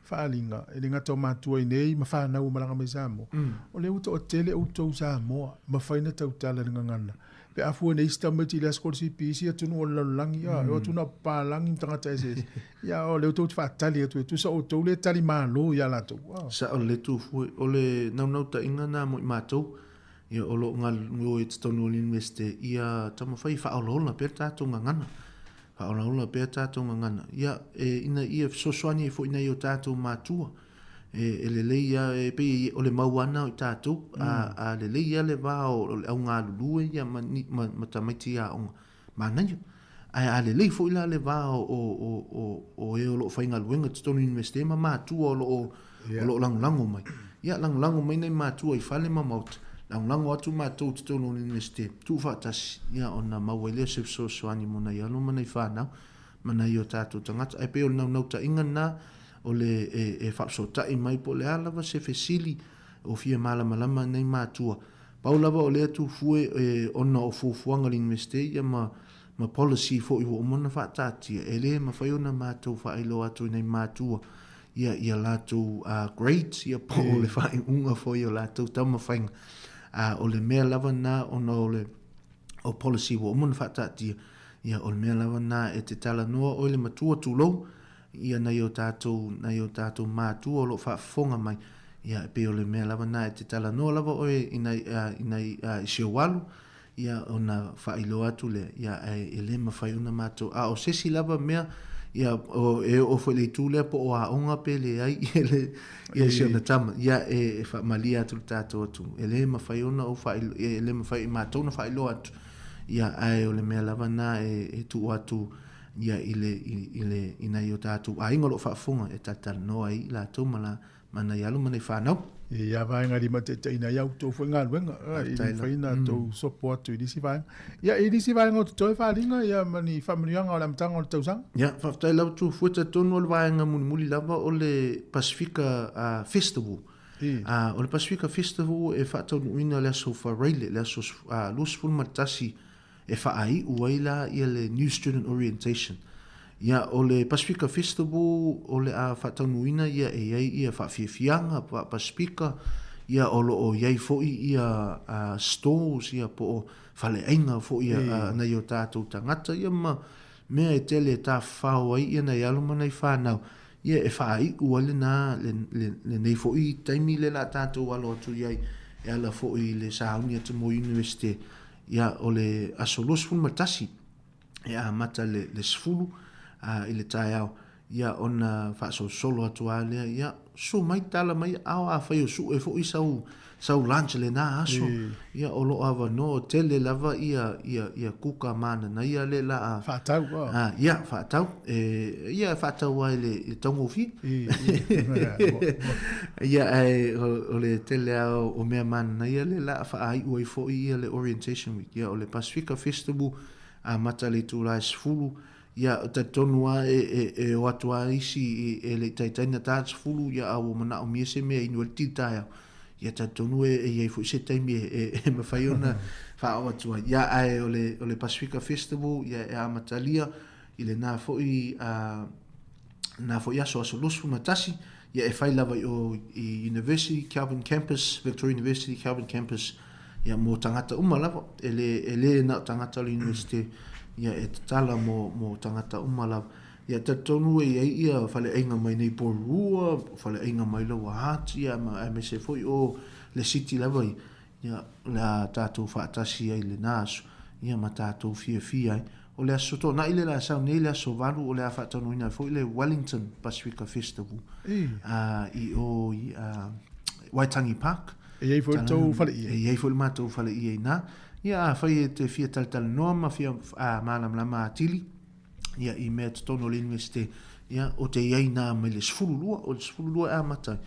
Faaaliga, e le gata o matua i inei ma fanau ua malaga mai Samoa, o lea ua toatele outou Samoa, mafai ona tautala i le gagana. Pe a fua nei isi tamaiti i le sikolasipi i isi atunuu o le lalolagi, a, e o atu na o papalagi ma tagata eseese, ia o lea tou te faatali atu e tusa o outou lea e tali malo ia latou. Sao lelei Tufue, o le naunautaiga na mo i matou, ia o lo o galulue i totonu o le Iunivesite, ia taumafai e faaolaola pea le tatou gagana. Faaolaola pea tatou gagana, ia, e, ina ia fesoasoani ai foi i nai o tatou matua. E, e lelei lava, e pei o le mau lava lena o i tatou, a, a lelei lava le va o le au galulue ia ma, ni, ma, ma tamaiti aoga, manaia. Ae a lelei foi la le va o, o, o, o, o e o lo o faigaluega i totonu o Iunivesite ma matua o lo o, o lo o lagolago mai. Ia, lagolago mai nai matua i fale ma maota, lagolago atu matou i totonu o le Iunivesite, tuufaatasi, ia, ona maua ai lea o se fesoasoani mo nai alo ma nai fanau, ma nai o tatou tagata. Ae pei o le naunautaiga lena, o le e, e faafesootai mai po o le a lava se fesili o fia malamalama nei matua. Pau lava o lea tufue e, ona o fuafuaga a le Iunivesite ia ma, ma policy foi ua uma ona faataatia, e le mafai ona matou faailoa atu i nai matua ia, ia latou uh, grades, ia po o le faaiuga foi o latou taumafaiga. Uh, o le mea lava na ona o le o policy ua uma ona faataatia, ia o le mea lava na e te talanoa oe le matua tulou, ia nai o tatou, nai o tatou matua o lo o faafofoga mai, ia e pei o le mea lava na e te talanoa lava oe i nai, uh, i nai, uh, i si ou alu, ia ona faailoa atu lea, ia ae e le mafai ona matou, a o se isi lava mea, ia o, e oo foi i le itu lea po o aoga pe leai ia le, ia si ona tama, ia e, e faamalie atu le tatou atunuu, e le mafai ona ou faailoa, e le mafai e matou ona faailoa atu, ia ae o le mea lava na e, e tuu atu ia i le, i, i le, i nai o tatou aiga o lo o faafofoga e talatalanoa ai i latou ma la, ma nai alo ma nai fanau. E ia vaega limataitaiina ai a outou foi galuega, e le mafai ona outou sopo atu i nisi vaega. Ia, i nisi vaega o totoe faaaliga ia ma ni faamanuiaga o le amataga o le tausaga. Ia, faafetai lava Tufue, talitonu o le vaega mulimuli lava o le Pasifika Festival. O le Pasifika Festival e faataunuuina i le aso Faraile, le aso 21 e faaiu ai la ia le New Student Orientation. Ia, o le Pasifika Festival o le a faataunuuina ia e i ai ia faafiafiaga faa-Pasifika, ia o lo o i ai foi ia stalls ia po o faleaiga foi a nai o tatou tagata ia ma mea e tele e tafafao ai ia nai alo ma nai fanau ia e faaiu ai lena lenei foi taimi lea o le a tatou alo atu i ai e ala foi i le sauni atu mo Iunivesite. Ia, o le aso 21 e amata le, le 10 i le taeao, ia ona faasolosolo atu lava lea, ia, susu mai, tala mai, ao afai o sue foi sau, sau lunch lena aso, ia o lo o avanoa tele lava ia, ia, ia kuka mananaia le la a. Faatau, oh. A, ia, faatau. E, ia, e faatau lava i le, i le taugofie. Ia, ae o, o le tele lava o mea mananaia le la a faaaiu ai foi ia le orientation week. Ia, o le Pasifika Festival, amata i le itula e 10, ia, talitonu lava e, e, e o atu lava isi e le i taitai ona ta le 10, ia, a ua manaomia se mea e inu ai le ti taeao. Ia, talitonu e, e i ai foi se taimi e, e, e mafai ona faaoo atu ai. Ia, ae o le, o le Pasifika Festival, ia, e amatalia i lena foi, a, lena foi aso, aso 21, ia e fai lava i o i University Kelvin Campus, Victoria University Kelvin Campus, ia mō tagata uma lava, e le, e le na o tagata o le University, ia e tatala mō, mō tagata uma lava. Ia talitonu e i ai ia faleaiga mai nei Porirua, faleaiga mai Lower Hutt, ia ma aemaise foi o le city lava ia, ia o le a tatou faatasi ai i lena aso, ia ma tatou fiafia ai. O le aso Toonai le la sau nei, le aso 8, o le a faataunuuina ai foi le Wellington Pasifika Festival i o i Waitangi Park. E i ai foi le tou faleie. E i ai foi le matou faleie i ina. Ia, afai e te fia talatalanoa ma fia malamalama atili, ia, i mea totonu o le Iunivesite, ia, o te i ai ina mai le 12, o le 12 e amata ai,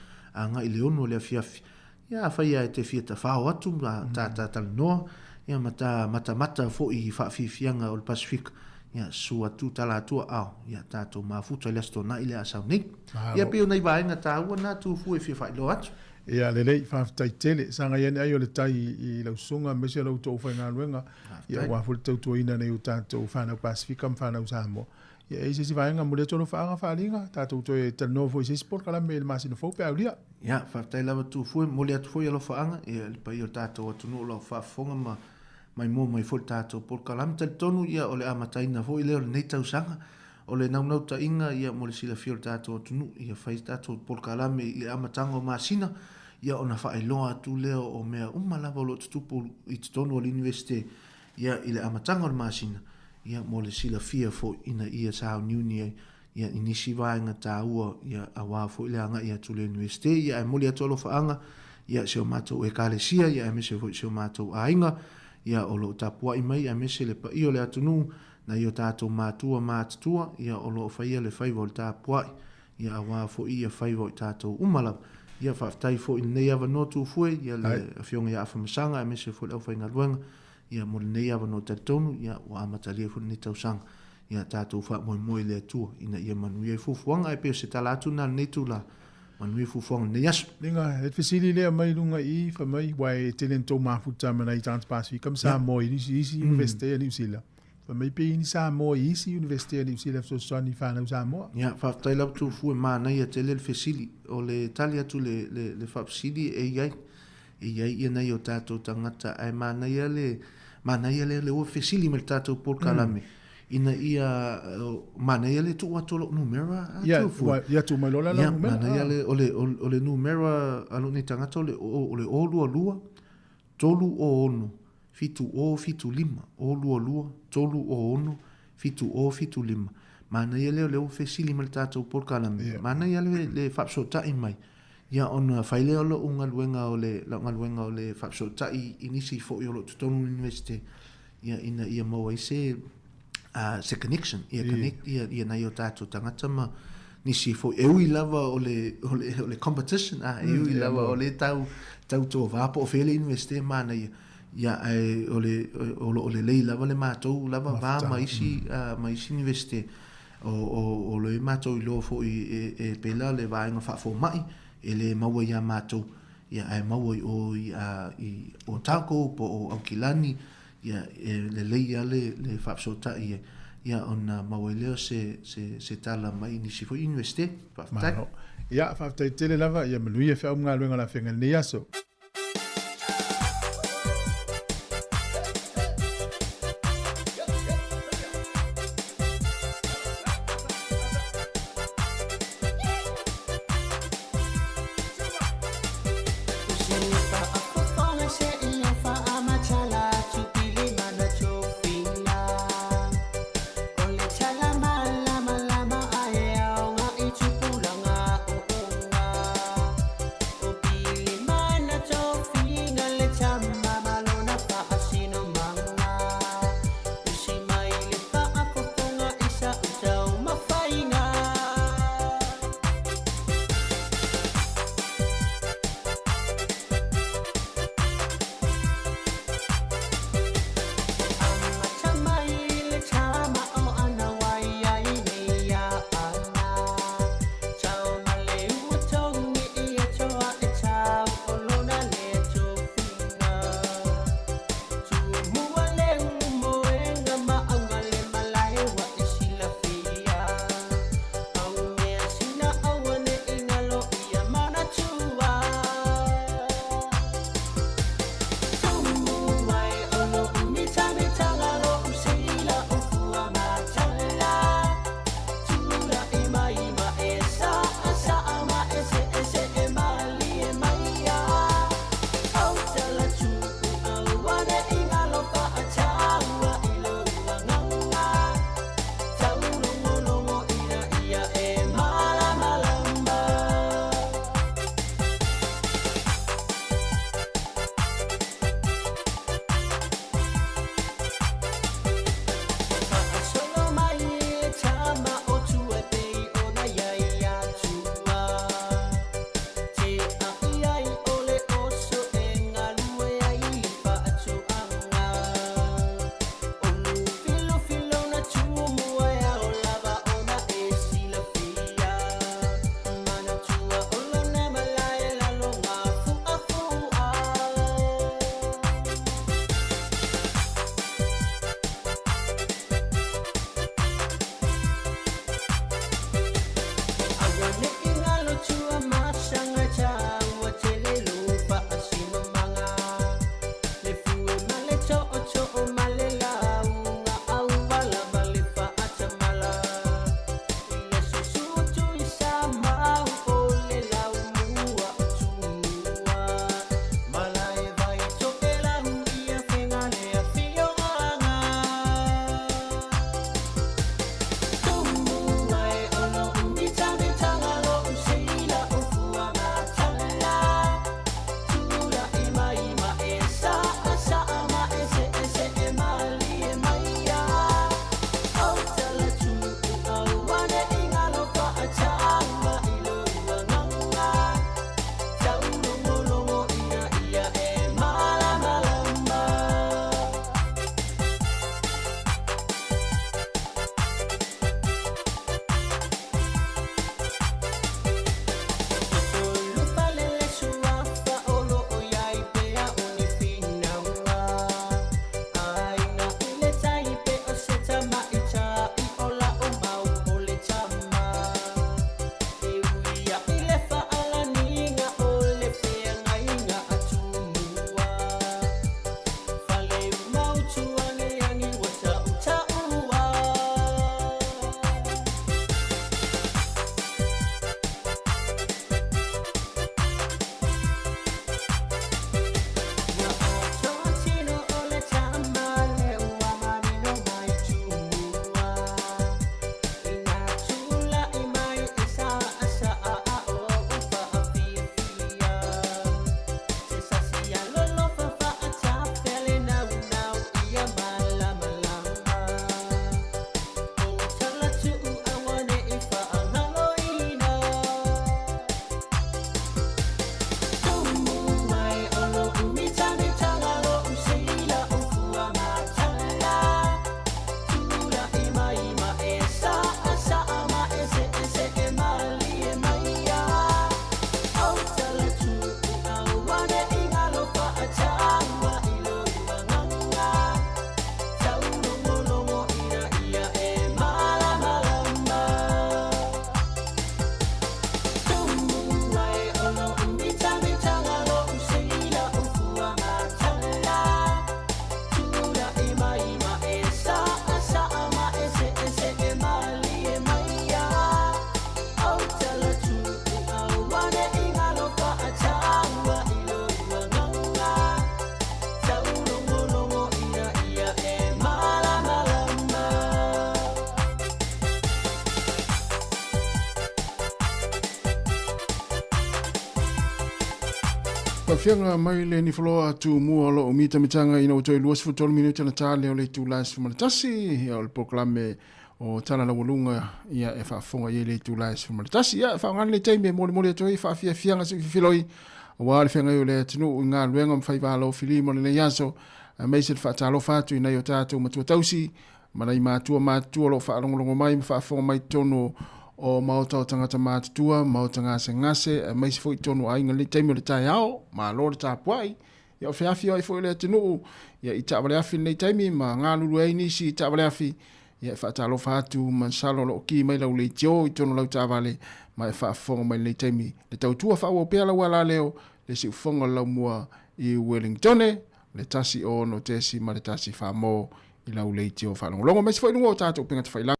agai i le 6 o le afiafi. Ia, afai lava e te fia tafao atu ma tā talanoa, ia, ma tā matamata foi i faafiafiaga o le Pasifika, ia, susu atu, tala atu a ao, ia, tatou mafuta i le Aso Toonai lea a sau nei. Ia, pei o nai vaega taua na Tufue e fia faailoa atu. Ia, lelei, faafetai tele. Sagai ane ai o le tai i lau susuga aemaise o la outou aufaigaluega, ia, aua foi le tautuaina nei o tatou fanau Pasifika ma fanau Samoa. Ia, e i ai se isi vaega e momoli atu alofaaga faaliga, tatou toe talanoa foi i se isi polokalame i le masina fou pe a aulia. Ia, faafetai lava Tufue, momoli atu foi alofaaga i le paia o le tatou atunuu o lo o faafofoga ma maimoa mai foi i le tatou polokalame. Talitonu ia o le amataina foi lea o lenei tausaga, o le naunautaiga ia mo le silafia o le tatou atunuu, ia fai tatou polokalame i le amataga o masina, ia ona faailoa atu lea o mea uma lava o lo o tutupu i totonu o le Iunivesite ia i le amataga o le masina, ia mo le silafia foi ina ia sauniuni ai ia i nisi vaega taua ia aua foi le agai atu i le Iunivesite. Ia ae momoli atu alofaaga ia si o matou Ekalesia ia aemaise foi si o matou aiga ia o lo o tapuai mai aemaise le paia o le atunuu nai o tatou matua matutua ia o lo o faia le faiva o le tapuai ia aua foi ia faiva o i tatou uma lava. Ia faafetai foi i lenei avanoa Tufue ia le Afioga ia Afamasaga aemaise foi le aufaigaluega Ia mo lenei avanoa talitonu, ia ua amatalia foi lenei tausaga. Ia tatou faamoemoe i le Atua ina ia manuia ai fuafuaga, ae pei o se tala atu lena i lenei itula, manuia fuafuaga i lenei aso. Liga, e fesili lea mai luga i i, fai mai, ua e tele na tou mafuta ma nai tagata Pasefika ma Samoa i nisi isi Universite a Niu Sila. Fai mai pe i ai ni Samoa i isi Universite a Niu Sila e fesoasoani i fanau Samoa. Ia, faafetai lava Tufue, manaia tele le fesili. O le tali atu i le, le faafesili e i ai. E i ai ia nai o tatou tagata ae manaia le manaia lea le ua fesili mai le tatou polokalame ina ia manaia le tuu atu o lou numera a Ia, Tufue. ua, ia tuu mai loa la lau Ia, numera. manaia le o le o le numera a lou nei tagata o le o le 022 306 7075 022 306 7075. Manaia lea o lea ua fesili mai le tatou polokalame. Ia. Manaia le le faafesootai mai. Ia ona fai lea o lou galuega o le lau galuega o le faafesootai i nisi foi o lo o totonu o le Iunivesite, ia ina ia maua ai se se connection, ia connect ia ia nai o tatou tagata ma nisi foi e ui lava o le o le o le competition a e ui lava o le tau tau tova po o fea le Iunivesite e manaia, ia ae o le o lo o lelei lava le matou lava va ma isi ma isi Iunivesite. O, o, o le matou iloa foi e, e pēlā le vaega faafomai, e lē maua iā matou, ia ae maua i o i, a, i Otago po o Aukilani, ia e lelei lava le, le faafesootai ai, ia ona maua ai lea o se, se, se tala mai nisi foi Iunivesite. Faafetai. Malo. Ia, faafetai tele lava, ia manuia feau ma galuega o le afega i lenei aso. Faafiaga mai le nifaloa tumua o loo mitamitaga ina ua toe 23 minute na ta lea o le itula e 11, ia o le polokalame o Tala Laualuga ia e faafofoga i ai le itula e 11. Ia e faaaoga lenei taimi e molimoli atu ai faafiafiaga siififiloi aua le feagai o le atunuu i galuega ma faiva alofilima o lenei aso, aemaise le faatalofa atu i nai o tatou matua tausi ma nai matua matutua o lo o faalogologo mai ma faafofoga mai totonu o maota o tagata matutua, maota gasegase, aemaise foi totonu o aiga i lenei taimi o le taeao. Malo le tapuai. Ia o feafi ai foi le atunuu ia i taavale afi i lenei taimi ma galulue ai nisi i taavale afi. Ia e faatalofa atu masalo o lo o ki mai lau leitio i totonu o lau taavale ma e faafofoga mai i lenei taimi. Le tautua faaauau pea lau alaleo le siufofoga o le laumua i Wellingtone, le 1 6 ma le 1 4 mo i lau leitio faalogologo aemaise foi i luga o tatou upega tafailagi.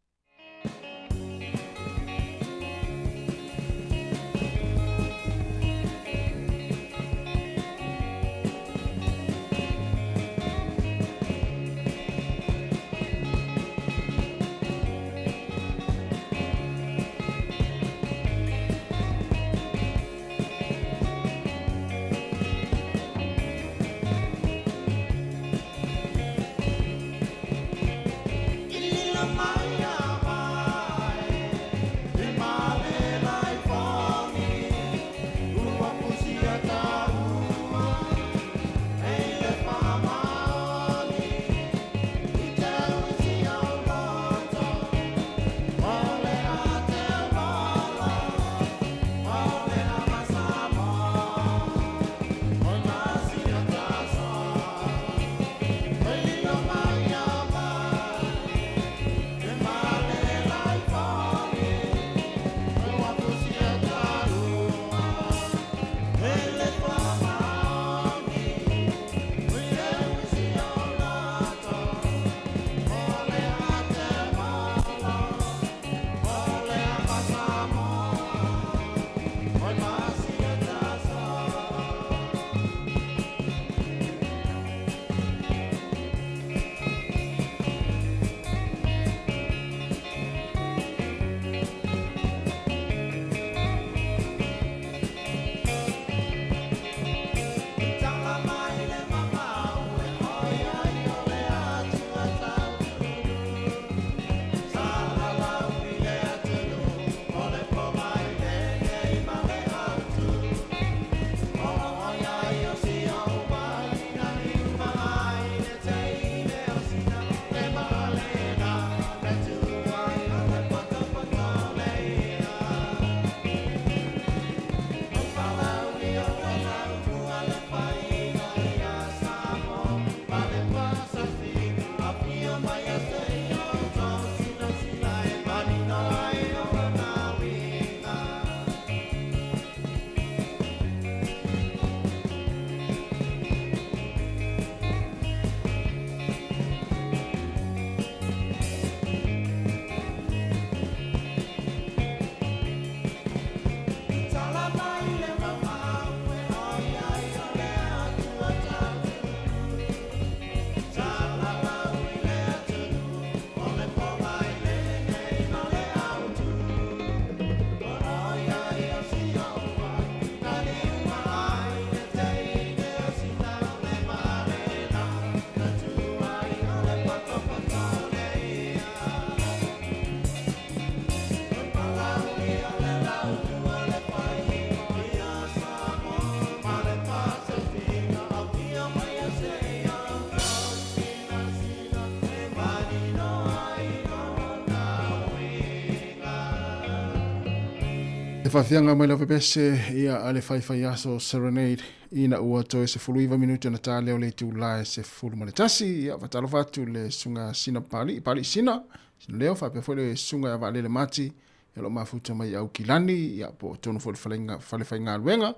Le faafiaga mai lau pepese ia a le faifai aso Serenade ina ua toe 19 minute na ta lea o le itula e 11. Ia faatalofa atu le susuga Sina Papalii, Papalii Sina, Sina Leo, faapea foi le susuga ia Vaalele Mati ia lo mafuta mai Aukilani, ia po o tonu foi le falenga, fale faigaluega.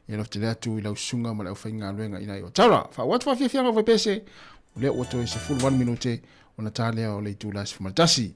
Ia lau tele atu i lau susuga ma le aufaigaluega ina i Otara. Faaauau atu faafiafiaga o pepese, o lea ua toe 18 minute ona ta lea o le itula e 11.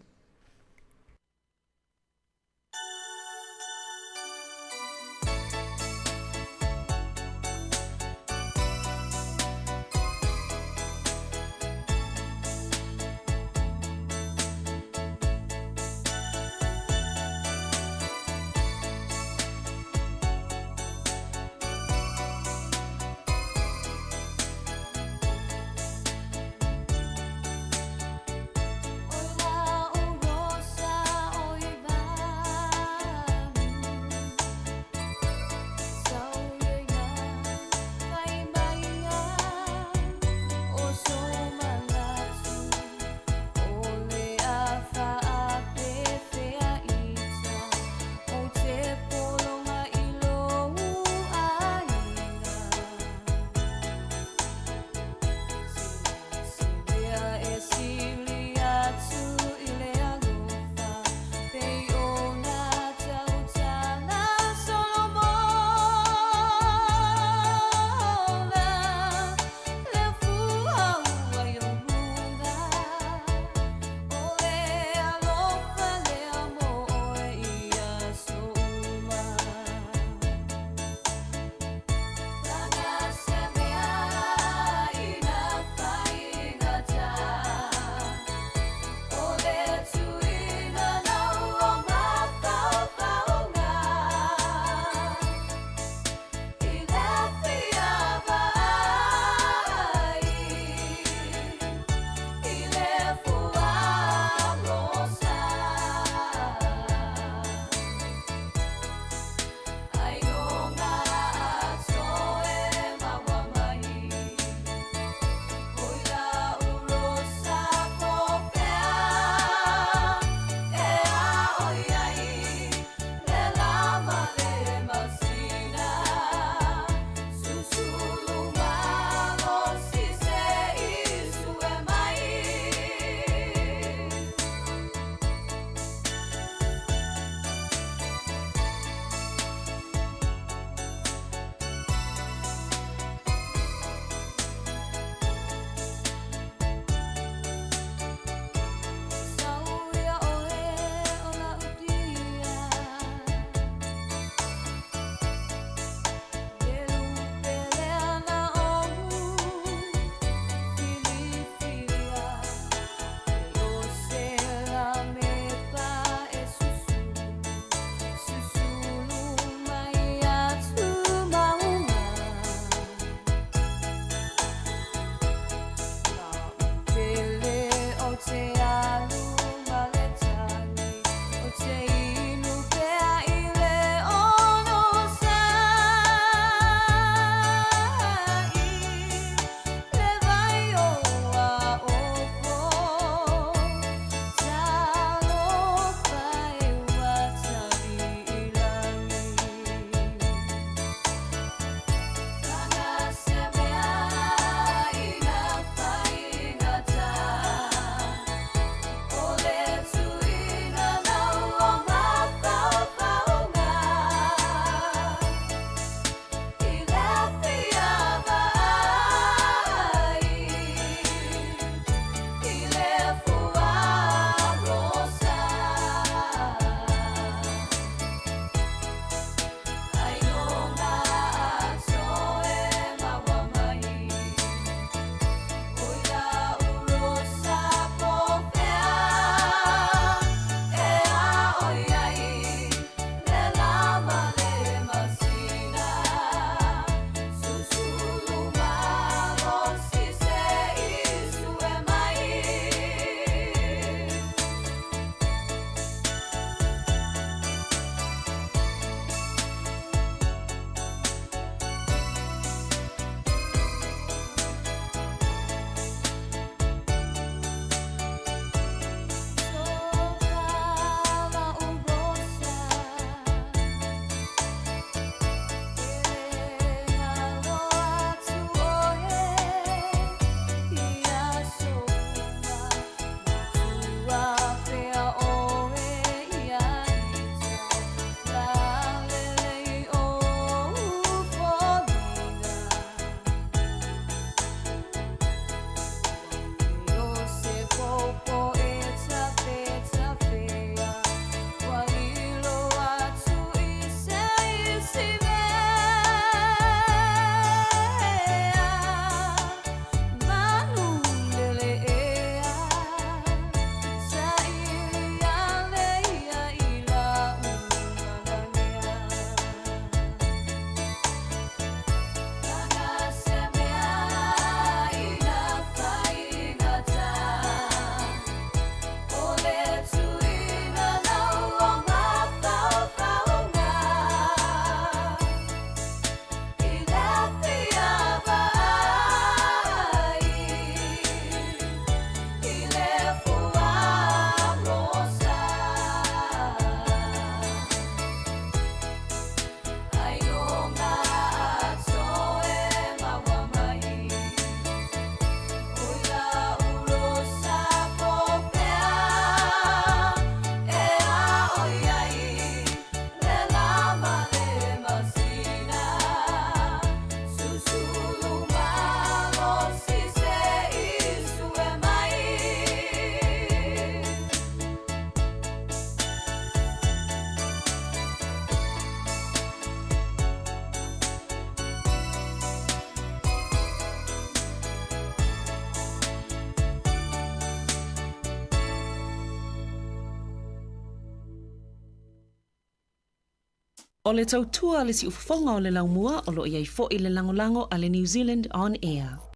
O le tautua a le siufofoga o le laumua o lo o i ai foi le lagolago a le New Zealand On Air.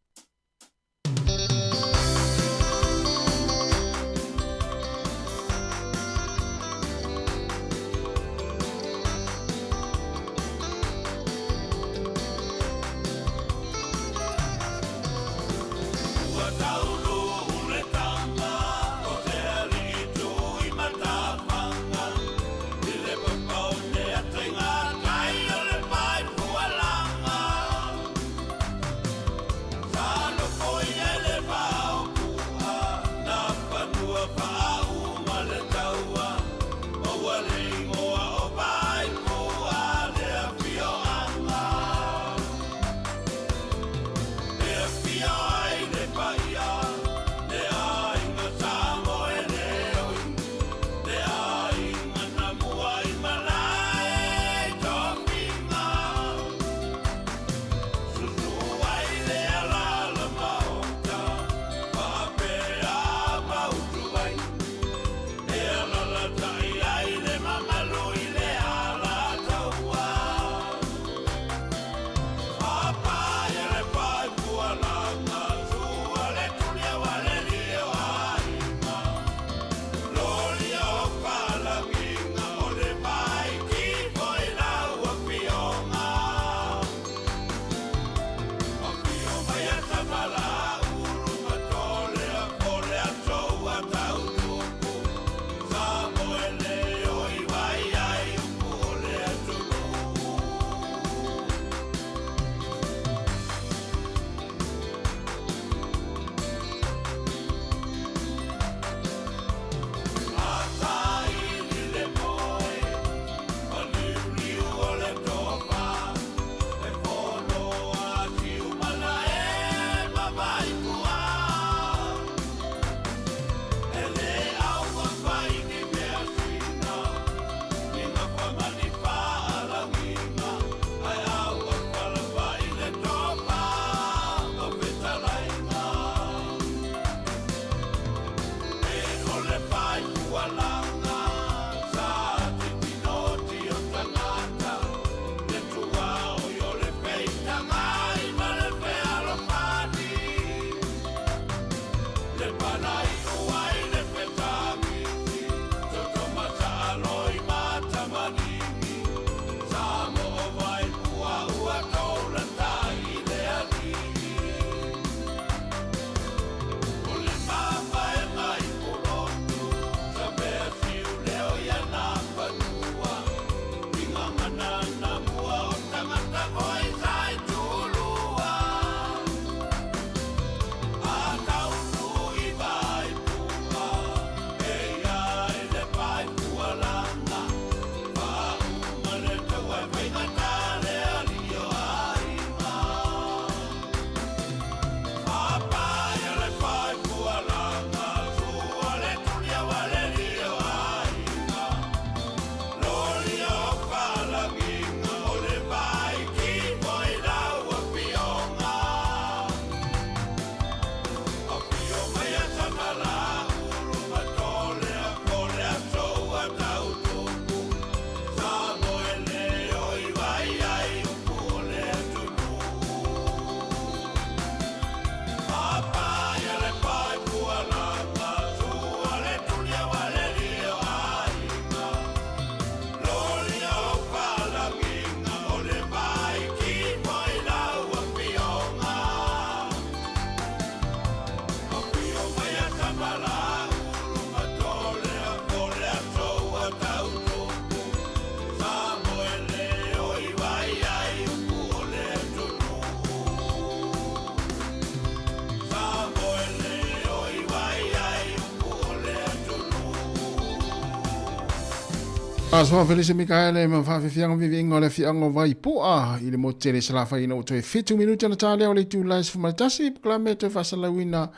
Asoa Felise Mikaele ma faafiafiaga viviiga o le afiaga o Vaipu'a i le motu tele i Salafai ina ua toe 7 minute ona ta lea o le itula e 11 polokalame toe faasalauina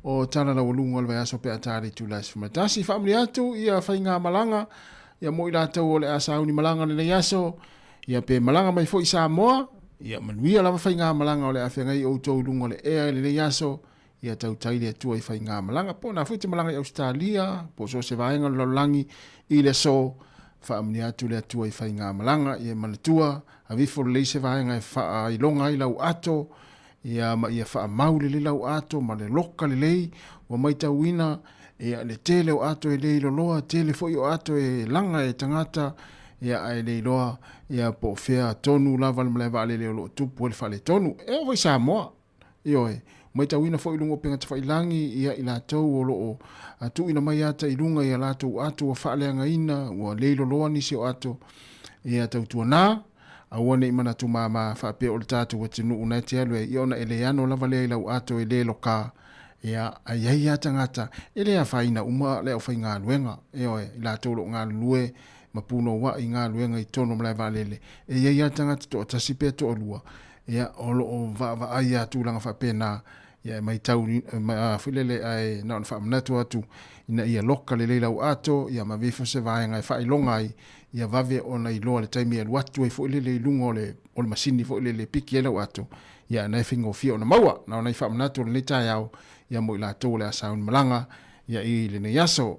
o tala laualuga o le vaiaso pe a ta le itula e 11. Faamanuia atu ia faigamalaga ia mo i latou o le a sauni malaga lenei aso ia pe malaga mai foi i Samoa ia manuia lava faigamalaga o le a feagai outou i luga o le ea i lenei aso Ia tautai le Atua i faigamalaga, po o na foi te malaga i Ausetalia, po o so o se vaega o le lalolagi i le aso. Faamanuia atu le Atua i faigamalaga, ia e manatua, aveifo lelei se vaega e faailoga ai lau ato, ia ma ia faamau lelei lau ato ma le loka lelei, ua matauina, ia le tele o ato e le iloloa, tele foi o ato e laga e tagata, ia ae le iloa, ia po o fea tonu lava le malae vaalele o lo o tupu ai le faaletonu. E oo foi i Samoa, Ioe, matauina foi i luga o upega tafailagi ia i latou o lo o tuuina mai ata i luga i a latou ato ua faaleagaina, ua le iloloa nisi o ato, ia tautuana, aua ne i manatu māmā faapea o le tatou atunuu na e te alu ai, ia ona e le ano lava lea i lau ato e le loka, ia, a i ai lava tagata, e le afaina uma le aufaigaluega, ioe, i latou o lo o galulue ma punouai i galuega i totonu o malae vaalele, e i ai lava tagata toatasi pe toalua, ia, o lo o vaavaai lava tulaga faapena, ia e matau foi lele, ae na ona faamanatu atu ina ia loka lelei lau ato, ia ma aveifo se vaega e faailoga ai, ia vave ona iloa le taimi e alu atu ai foi lele i luga o le, o le masini foi lele e piki ai lau ato, ia na e faigofie ona maua. Na ona i faamanatu o lenei taeao, ia mo i latou o le a sauni malaga, ia i lenei aso.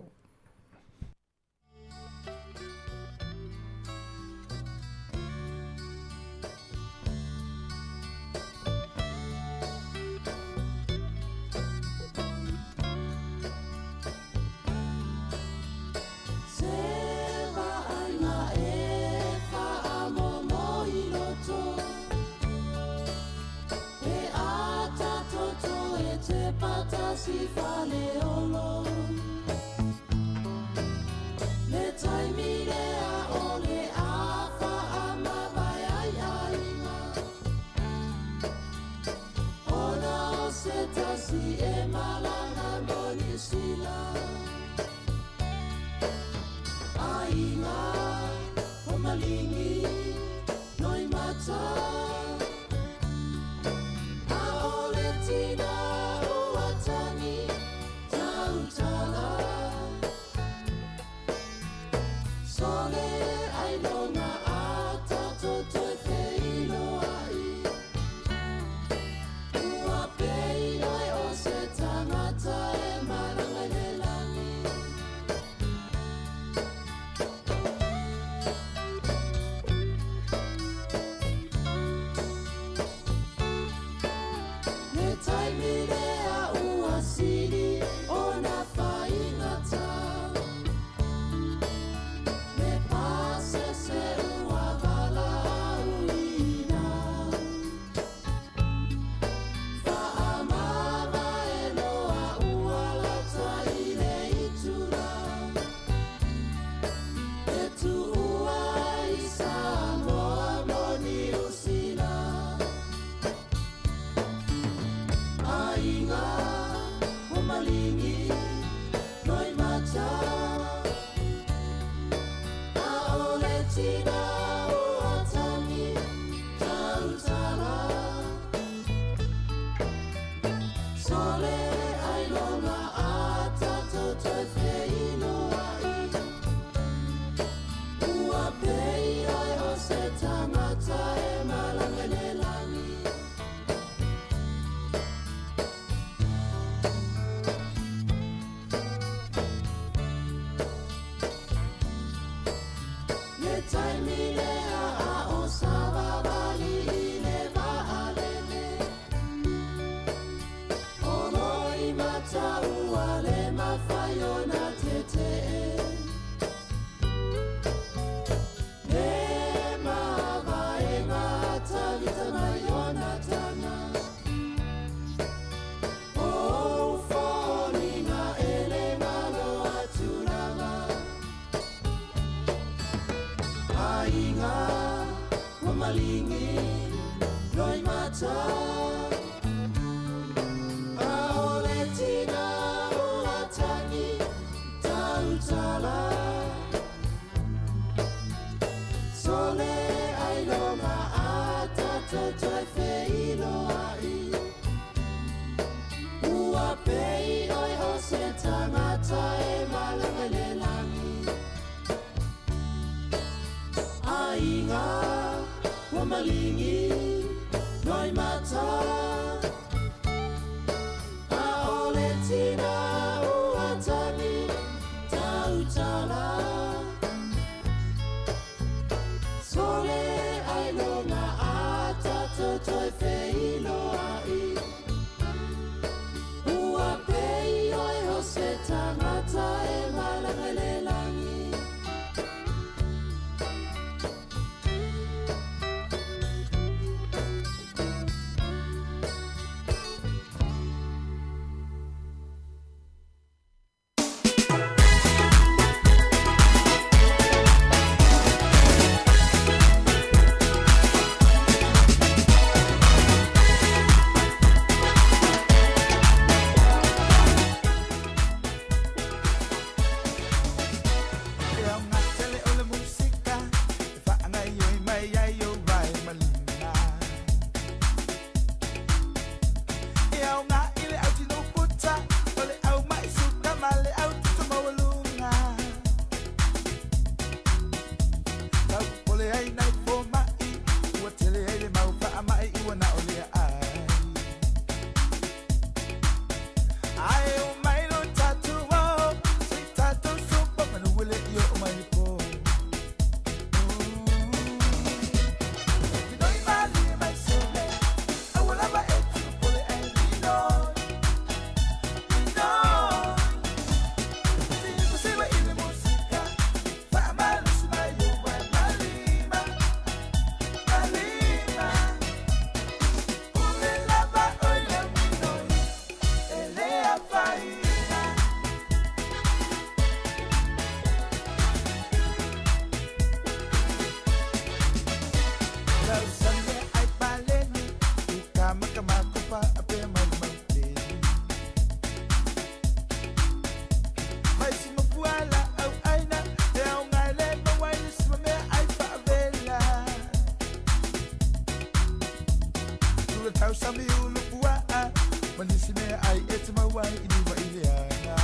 Ma nisi mea ai e te mau ai i lima i le ana.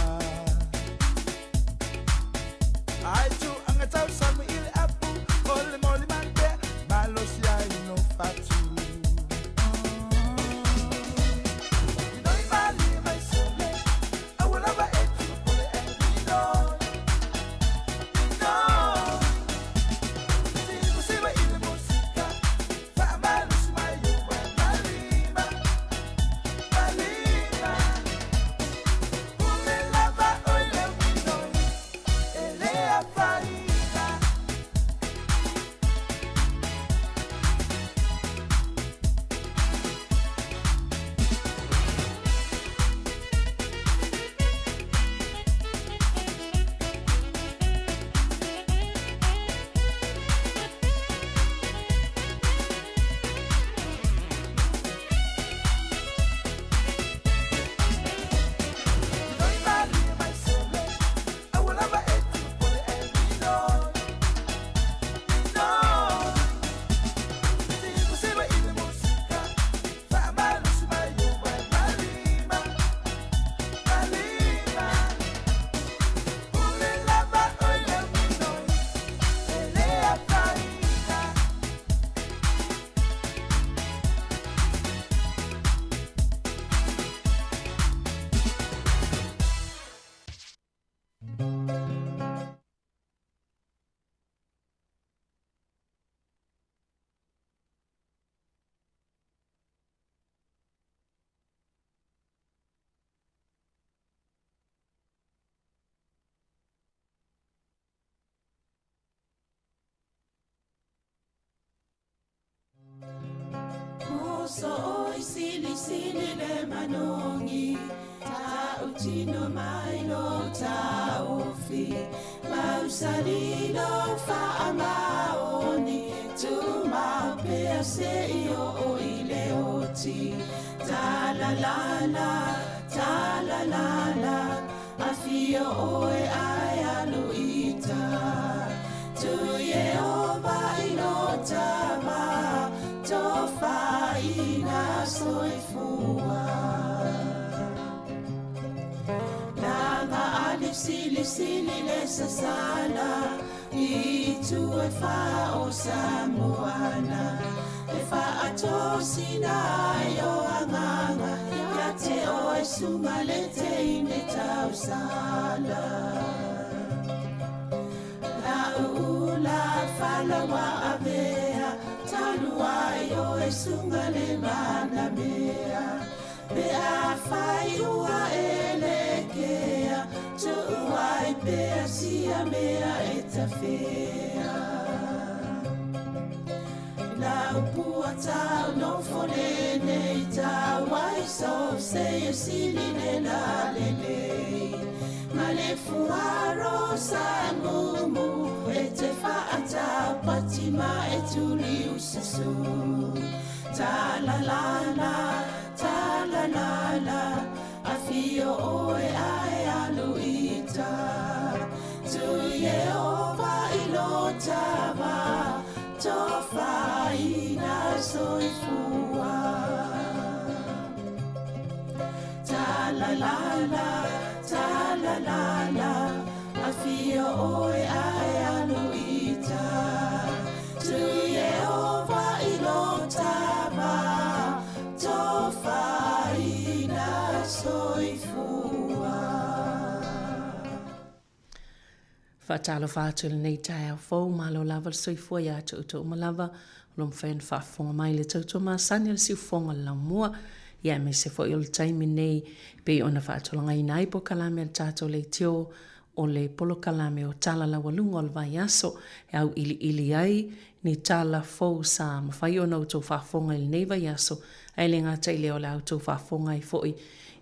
Ai tu anga tau samu i le apu, o le moli mate, malosi ai no fatu. So oi sili sili le manongi, ta utino mai lo ta ofi, mausali lo fa amaoni, tu ma pea se io o ile oti, ta la la la, ta la la la, afio oe ai aluita, tu ye ova ilo tava, tofaina soifua. Langa alif sili sili le sasala, i tu e fa o Samoana, e fa atosina o anganga, ia te o e sunga le te ine tausala. La uula falawa avea, taluai o e sunga le manamea, pe a fai ua elekea, tuuai pea sia mea e tafea. La upua tau no fole nei tau ai so se e sili le la le le. Ma le fuaro sa mumu, e te whaata patima e tuli usasu. Ta la la la, ta la la la, afio oe ae aluita. Tu ye ova ilo tava, tofaina soifua. Ta la la la, ta la la la, afio oe ae aluita. Tu ye ova ilo tava, tofaina soifua. Whaatalofa atu lenei taeao fou, malo lava le soifua ia te outou uma lava, o lo mawhai na faafofoga mai le tautua masani o le siufofoga o le laumua. Ia aemaise foi o le taimi nei pei ona faatulagaina ai polokalame a le tatou leitio o le polokalame o tala laualuga o le vaiaso e auiliili ai ni tala fou sa mafai ona outou faafofoga i lenei vaiaso, ae le gata i lea o le a outou faafofoga ai foi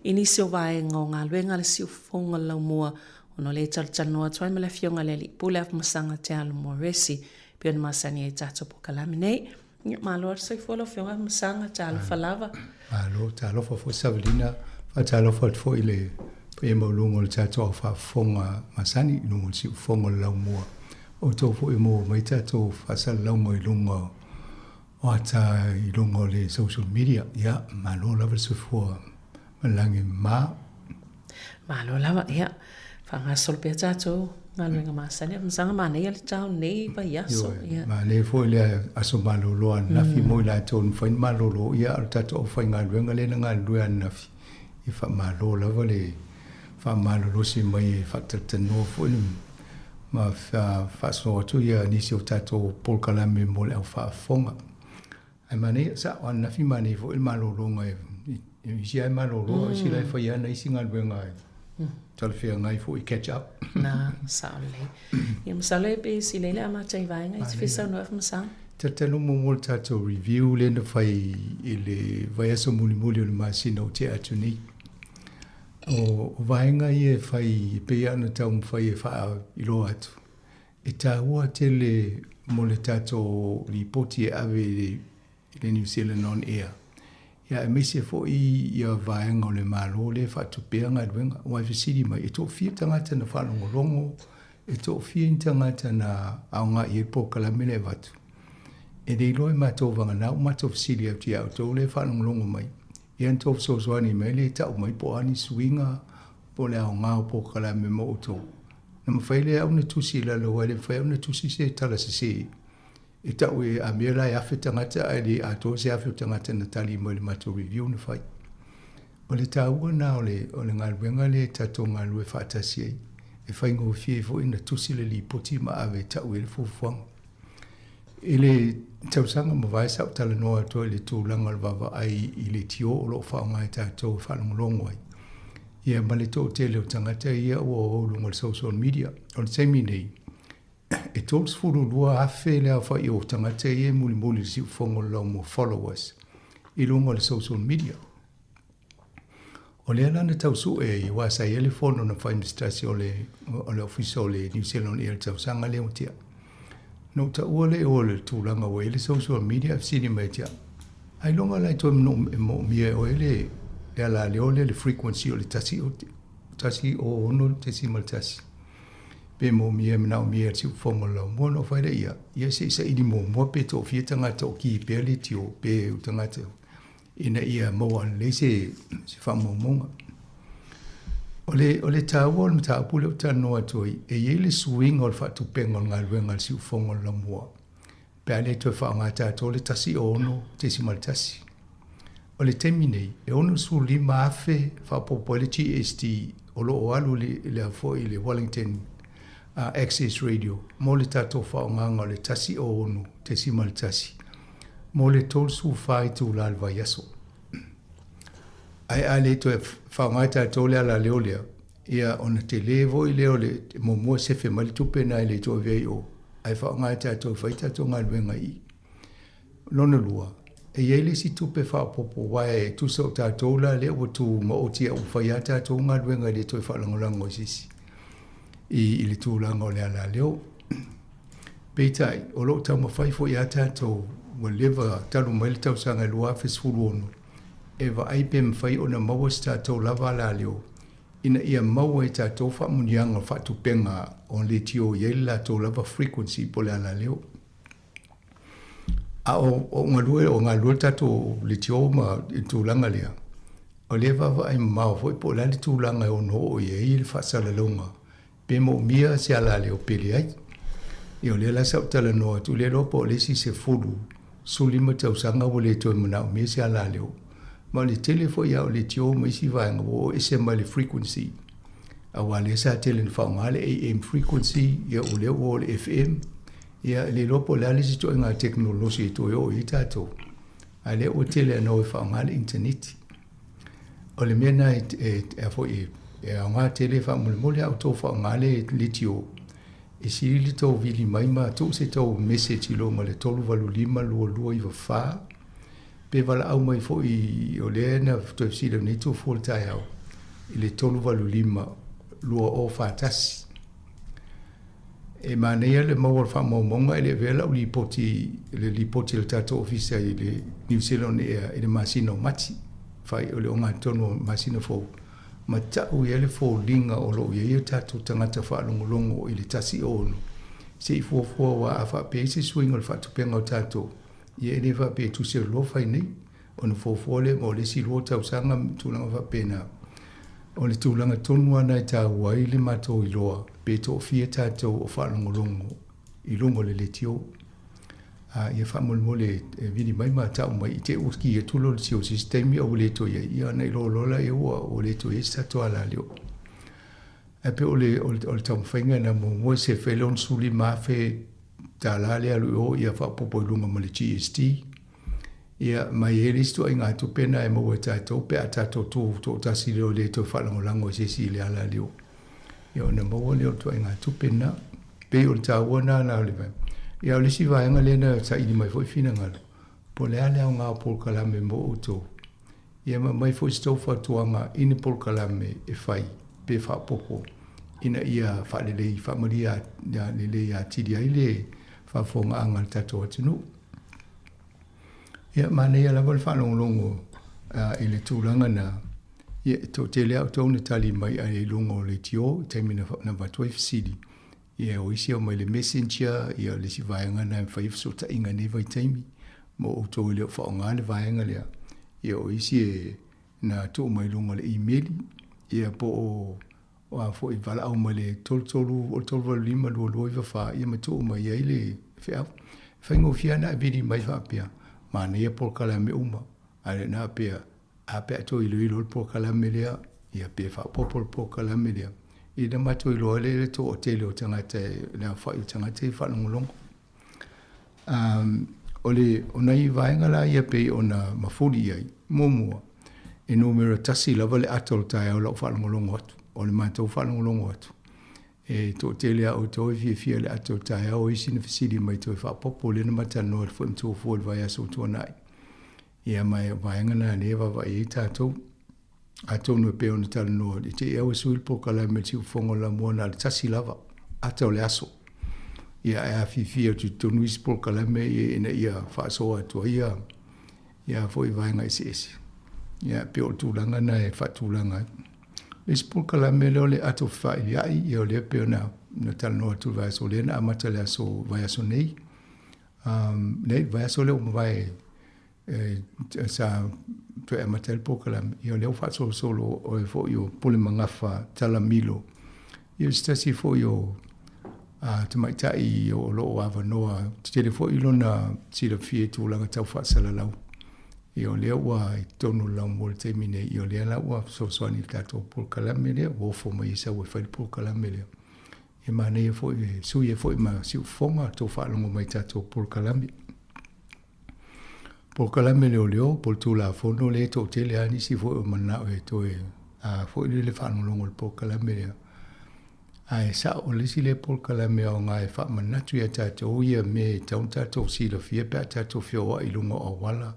i nisi o vaega o galuega a le siufofoga o le laumua ona o lea e talatalanoa atu ai ma le afioga i le Alii Pule Afamasaga Te Alo Moresi pei ona masani ai i tatou polokalame nei. Ia, malo lava le soifua lau Afioga Afamasaga, talofa lava. Malo, talofa foi Savelina, faatalofa atu foi i le paia maualuga o le tatou au faafofoga masani i luga o le siufofoga o le laumua. O outou foi e maua mai tatou faasalalauga i luga o ata i luga o le social media. Ia, malo lava le soifua Ma le lagi mama. Malo lava, ia, faagasolo pea tatou galuega masani. Masaga manaia le tao nei vaiaso. Ia. Manaia foi le aso malolo ananafi mo i latou na mafai ona malolo, ia, a o le tatou aufaigaluega lea na galulue ananafi, e faamalo lava le faamalolosi mai e faatalatalanoa foi ma faasoa atu ia nisi o tatou polokalame mo le au faafofoga. Ae manaia, sao ananafi manaia foi le malologa e isi lava e malolo, a o isi la e fai ana isi galuega e talafeagai foi catch up. Na, sao lelei. Ia masalo e pe silei le amata i vaega i te fia saunoa Afamasaga. Tatalo muamua le tatou review lea na fai i le vaiaso mulimuli o le masina o tea atu nei. O vaega ia e fai e pei lava ona taumafai e faailoa atu, e taua tele mo le tatou lipoti e ave i le New Zealand On Air, ia aemaise foi ia vaega o le Malo lea e faatupea galuega. Aua e fesili mai, e toafia tagata na faalogologo, e toafia ni tagata na aoga i ai le polokalame lea e avatu. E le iloa e matou vagana ua matou fesili atu ia outou lea e faalogologo mai, ia na tou fesoasoani mai lea e tau mai po o a ni suiga po o le aoga o polokalame mo outou. Na mafai lea au na tusi i lalo aua e le mafai au na tusi se tala sese e tau e a mea la e 1000 tagata ae le atoa se 1000 o tagata na tali mai i le matou review na fai. O le taua lena o le o le galuega lea e tatou galulue faatasi ai, e faigofie ai foi ona tusi le lipoti ma ave e tau i ai le fuafuaga. I le tausaga mavae sa ou talanoa atu ai i le tulaga o le vaavaai i leitio o lo o faaaoga e tatou e faalogologo ai, ia ma le toatele o tagata ia ua o i luga o le social media. O le taimi nei, e 32,000 le aofai o tagata ia e mulimuli i le siufofoga o le laumua, followers, i luga o le social media. O lea la na tau sue ai, aua sa i ai le fono na fai ma se tasi o le, o le ofisa o le New Zealand i le tausaga lea ua tea. Na ou taua lea o le tulaga ua i ai le social media, ae fesili mai ia te au, ailoga la e toe moomia e oe le, le alaleo lea, le frequency o le 106.1, pe moomia e manaomia e le siufofoga o le laumua. Ona ou fai lea, ia, ia se i saili muamua pe toafia tagata o ki pea leitio, pe o tagata ina ia maua lelei se faamaumauga. O le, o le taua o le mataupu lea ou te talanoa atu ai, e i ai le suiga o le faatupega o le galuega a le siufofoga o le laumua, pe a le toe faaaoga tatou le 106.1. O le taimi nei, e 65,000 faaopoopo ai le GST o lo o alu i le foi i le Wellington Access Radio mo le tatou faaaogaga o le 106.1 mo le 34 itula o le vaiaso. Ae a le toe faaaoga e tatou le alaleo lea, ia ona tele foi lea o le muamua sefe mai le tupe lena e le toe avea i o, ae faaaoga e tatou e fai tatou galuega i i. Lona lua, e i ai le isi tupe faaopoopo aua e tusa o tatou la lea ua tumaoti a ua fai lava tatou galuega e le toe faalagolago i se isi i le tulaga o le alaleo. Peitai, o lo o taumafai foi lava tatou ua leva talu mai le tausaga e 2016 e vaai pe mafai ona maua se tatou lava alaleo ina ia maua e tatou faamuniaga o faatupega o leitio i ai le latou lava frequency po o le alaleo. A o galue, o galulue le tatou leitio ma le tulaga lea, o lea e vaavaai mamao foi po o le a le tulaga e ono oo i ai le faasalalauga pe moomia se alaleo pe leai. Ia o lea la sa ou talanoa atu, le iloa po o le isi 10, 15 tausaga ua le toe manaomia se alaleo. Ma o le tele foi lava o leitio ma isi vaega ua oo ese mai le frequency. Aua lea sa tele ina faaaoga le AM frequency, ia o lea ua oo i le FM. Ia e le iloa po o le a le isi ituaiga tekonolosi e toe oo i ai tatou, a o lea ua tele lava ina o e faaaoga le initaneti. O le mea lena e foi e aoga tele faamolemole a outou faaaoga le leitio, e sili le tou vili mai ma tuu se tou message i luga o le 385 2294 pe valaau mai foi o lea na toe fesili atu nei Tufua i le taeao i le 385 2041. E manaia le maua o le faamaumauga e le avea lau lipoti, le lipoti a le tatou ofisa i le New Zealand Air i le masina o Mati, fai o le ogatotonu o masina fou, ma tau i ai le foliga o lo o i ai o tatou tagata faalogologo i le 106, se i fuafua aua a faapea ai se suiga o le faatupeina o tatou, ia e le faapea e tusi o loa fai nei. Ona fuafua lea mo le isi 2 tausaga ma tulaga faapena. O le tulaga tonu lava lena e taua ai le matou iloa pe toafia tatou o faalogologo i luga o le leitio. A ia faamolemole e vili mai ma tau mai i te i ua ki atu loa le tio i se isi taimi ae ua le toe i ai, ia ona iloa loa lea ua le toe i ai se tatou alaleo. Ae pei o le o le taumafaiga lena muamua se fai le $65,000 lea alu i o ia faaopoopo i luga ma le GST. Ia ma e i ai le isi ituaiga tupe lena e maua e tatou pe a tatou tu toatasi loa e le toe faalagolago i se isi i le alaleo. Ia ona maua lea o le ituaiga tupe lena. Pei o le taua lena la o le vaega. Ia o le isi vaega lea na saili mai foi finagalo, po o le a le aoga o polokalame mo outou. Ia ma aumai foi se tou fautuaga i ni polokalame e fai pe faaopoopo ina ia faalelei, faamalie lelei atili ai le faafofogaaga a le tatou atunuu. Ia, manaia lava le faalogologo i le tulaga na, ia, e toatele lava outou na tali mai i luga o leitio i taimi na avatu ai fesili. Ia, o isi e omai i le messenger, ia o le isi vaega lena e mafai ai fesootaiga i lenei vaitaimi mo outou e le o faaaoga le vaega lea. Ia, o isi e na tuu mai i luga o le imeli, ia po o o a foi valaau mai le 33 o le 385 2294 ia ma tuu mai ai le feau. E faigofie lava ona e vili mai faapea, manaia polokalame uma, ae le na pea, a pe a toe iloilo le polokalame lea, ia pe faaopoopo le polokalame lea, ina matou iloa ai lea i le toatele o tagata, le aofai o tagata ia e faalogologo. O le, o nai vaega la ia pei ona mafuli i ai, muamua, e numera tasi lava le ata o le taeao i lau faalogologo atu, o le matou faalogologo atu. E toatele lava o outou e fiafia i le ata o le taeao, o isi na fesili mai toe faaopoopo, lea na ma talanoa atu foi ma Tuafua i le vaiaso ua tuanai. Ia ma o vaega na o lea e vaavaai i ai tatou. Atonu e pei ona talanoa, i te i lava ua sui le polokalame i le siufofoga o le laumua na o le tasi lava ata o le aso. Ia ae afifi atu i totonu isi polokalame ia ina ia faasoa atu ai ia ia foi vaega eseese. Ia pei o le tulaga lena e faatulaga ai. Le isi polokalame lea o le ato fefailia'i, ia o lea pei ona talanoa atu i le vaiaso lea na amata i le aso vaiaso nei. Nei, vaiaso lea ua mavae sa toe amata ai le polokalame, ia o lea ua faasolosolo o e foi o Pule Magafa Talamilo, ia o se tasi foi o tamaitai o lo o avanoa tetele foi lona silafia i tulaga tau faasalalau. Ia o lea ua i totonu o le laumua i le taimi nei, ia o lea la ua fesoasoani i le tatou polokalame lea, ua ofo mai ai sau e fai le polokalame lea. E manaia foi e sui ai foi ma siufofoga tou faalogo mai i tatou polokalame. Polokalame leoleo po o le Tulafono lea e toatele lava nisi foi o mananao e toe a foi lele faalogologo i le polokalame lea. Ae sao o le isi lea polokalame aoga e faamanatu ia tatou ia mea e tatau ona tatou silafia pe a tatou feoai i luga o auala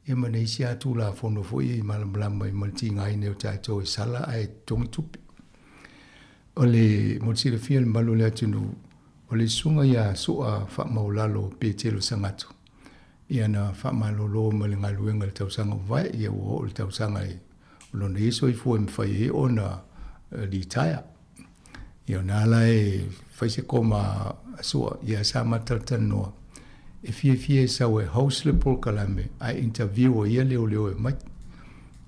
ia ma nisi lava Tulafono foi e malamalama ai ma le tigaina o tatou e sala ae totogi tupe. O le mo le silafia e le mamalu o le atunuu, o le susuga ia Sua Faamaulalo Petelo Sagato, ia na faamalolo mai le galuega i le tausaga ua mavae, ia ua oo i le tausaga e o lona ia soifua e mafai ai ona litaea. Ia o na la e fai se koma a Sua, ia sa ma talatalanoa, e fiafia e sau e host le polokalame ae interview ai ia leoleo e omai.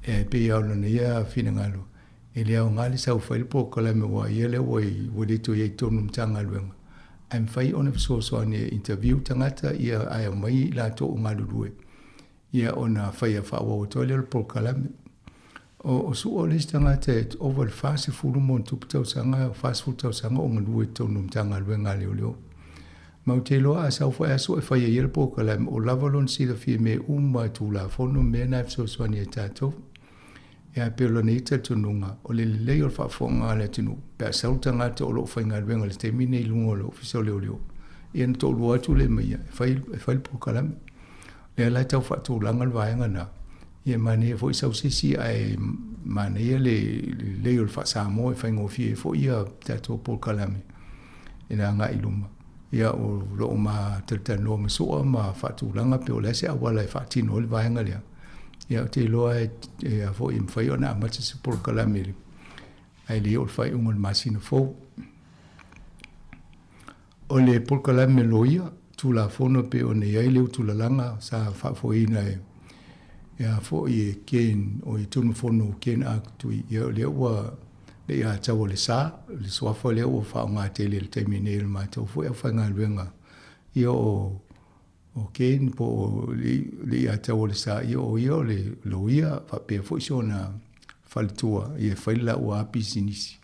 E pei lava o lona ia finagalo, E le aoga le sau fai le polokalame aua ia lea ua i ua le toe i ai i totonu o Matagaluega, ae mafai ona fesoasoani e interview tagata ia ae aumai i latou o galulue ia ona faia faaauau atu ai lea o le polokalame. O Sua le isi tagata e ova i le 40 ma ona tupu tausaga, 40 tausaga o galue i totonu o Matagaluega a Leoleo. Ma ou te iloa a sau foi lava Sua e fai ai ia le polokalame, o lava lona silafia i mea uma i Tulafono ma mea na e fesoasoani ai i tatou. Ia e pei o lona ia talitonuga, o le lelei o le faafofoga a le atunuu, pe a sau le tagata o lo o faigaluega i le taimi lenei i luga o le Ofisa o Leoleo, ia ona toalua atu lea ma ia e fai, e fai le polokalame. O lea la e tau faatulaga le vaega lena, ia e manaia foi sau se isi ae manaia le lelei o le faa-Samoa e faigofie ai foi ia tatou polokalame i le agai i luma. Ia o lo o ma talatalanoa ma Sua ma faatulaga pe o le a se auala e faatino ai le vaega lea. Ia ou te iloa e a foi e mafai ona amata se polokalame ae le oo i le faaiuga o le masina fou. O le polokalame loia, Tulafono e pei ona i ai le utulalaga sa faafoeina e E a fo'i e Ken, o e Tunumafono Ken Akutui, ia o lea ua le ia tau o le sa, le suafa lea ua faaaoga tele i le taimi nei e le matou foi aufaigaluega. Ia o o Ken po o le ia tau o le sa, ia o ia o le loia faapea foi si ona faletua, ia e fai le laua pisinisi.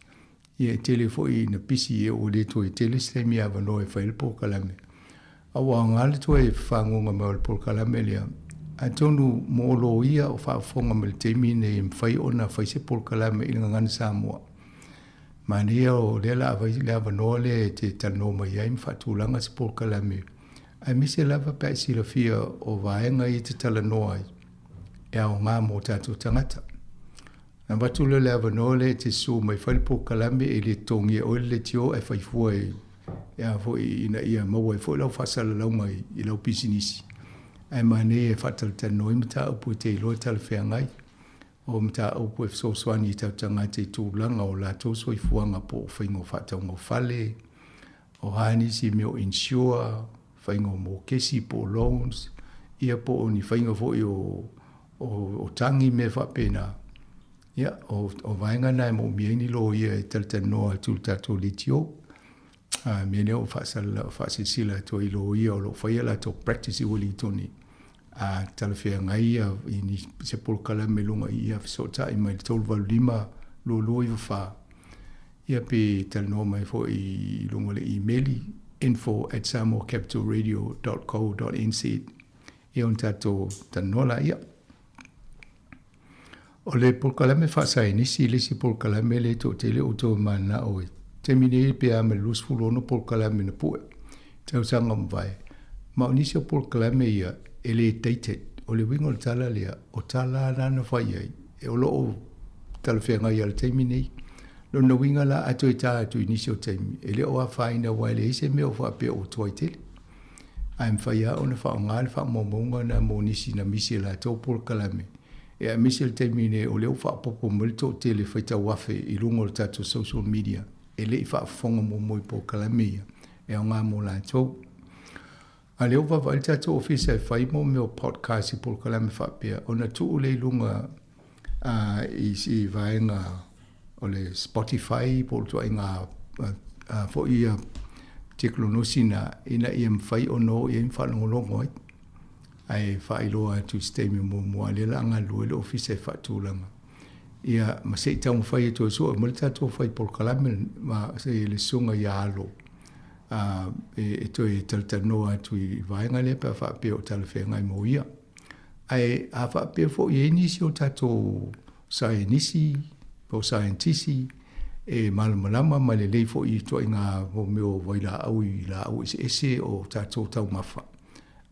Ia e tele foi ina pisi ia ua le toe tele se taimi avanoa e fai ai le polokalame. A ua aoga le toe fafagoga mai o le polokalame lea, atonu mo loia o faafofoga mai i le taimi lenei e mafai ona fai se polokalame i le Gagana Samoa. Manaia o lea o le a fai le avanoa lea e te talanoa mai ai ma faatulaga se polokalame, aemaise lava pe a e silafia o vaega ia e te talanoa ai e aoga mo tatou tagata. Na avatu lea o le avanoa lea e te susu mai fai le polokalame e le totogia e oe le leitio ae fai fua e a foi ina ia maua ai foi lau faasalalauga i lau pisinisi. Ae manaia e faatalatalanoa ai mataupu e te iloa e talafeagai o mataupu e fesoasoani i tatou tagata i tulaga o latou soifuaga po o faiga o faatauga o fale, o a nisi mea o insure, faiga o mokesi po o loans, ia po o ni faiga foi o tagi mea faapena. Ia, o vaega na e moomia ai ni loia e talatalanoa atu i le tatou leitio. A mea lea ua faasilasila atu ai i loia o lo o faia latou practice i Uelintone, a talafeagai ia i ni se polokalame i luga i ia fesootai mai le 385 2294, ia pe talanoa mai foi i luga o le imeli info@samoacapitalradio.co.nz, ia ona tatou talanoa laia. O le polokalame faasaenisi le isi polokalame lea e toatele outou e mananao i taimi nei pe a ma le 26 polokalame na pue tausaga ua mavae, ma o nisi o polokalame ia e le dated. O le uiga o le tala lea, o tala lava na fai ai e o lo o talafeagai lava i le taimi nei. Lona uiga la, a toe ta atu i nisi o taimi, e le o afaina aua e leai se mea o faapea ua tuai tele. Ae mafai lava ona faaaoga le faamaumauga lena mo nisi na misi e latou polokalame, e aemaise le taimi nei o lea ua faaopoopo mai le toatele faitau afe i luga o le tatou social media e le i faafofoga muamua i polokalame ia e aoga mo latou. A o lea ua vaavaai le tatou ofisa e fai mo mea o podcast i polokalame faapea ona tuu lea i luga i vaega o le Spotify po o le ituaiga foi ia tekonolosi na ina ia mafai ona o i ai ma faalogologo ai. Ae faailoa atu i se taimi muamua, a o lea o le a galulue le ofisa e faatulaga. Ia, ma se i taumafai e toe sue mai le tatou fai polokalame ma le susuga ia Alo e toe talatalanoa atu i vaega lea pe a faapea o talafeagai mo ia. Ae a faapea foi e i ai nisi o tatou saienisi po o saienitisi e malamalama ma lelei foi i ituaiga mea o vailaau i laau eseese o tatou taumafa,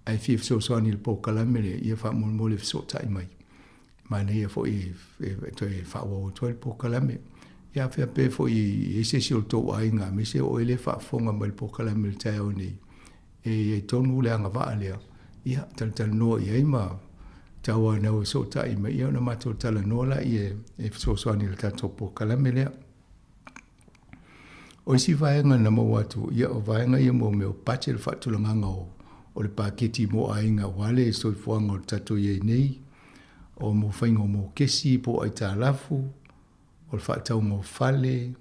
ae fia fesoasoani i le polokalame lea, ia faamolemole fesootai mai. Manaia foi e toe faaauau atu ai le polokalame. Ia a faapea foi e i ai se isi o le tou aiga, aemaise o oe lea e faafofoga mai i le polokalame i le taeao nei, e i ai tonu le agavaa lea, ia talatalanoa i ai ma tauanau e fesootai mai, ia ona matou talanoa laia e fesoasoani i le tatou polokalame lea. O isi vaega na maua atu, ia o vaega ia mo mea o budget, le faatulagaga o le paketi mo aiga aua le soifuaga o le tatou i ai nei, o mo faiga o mokesi po o aitalafu, o le faatauga o fale,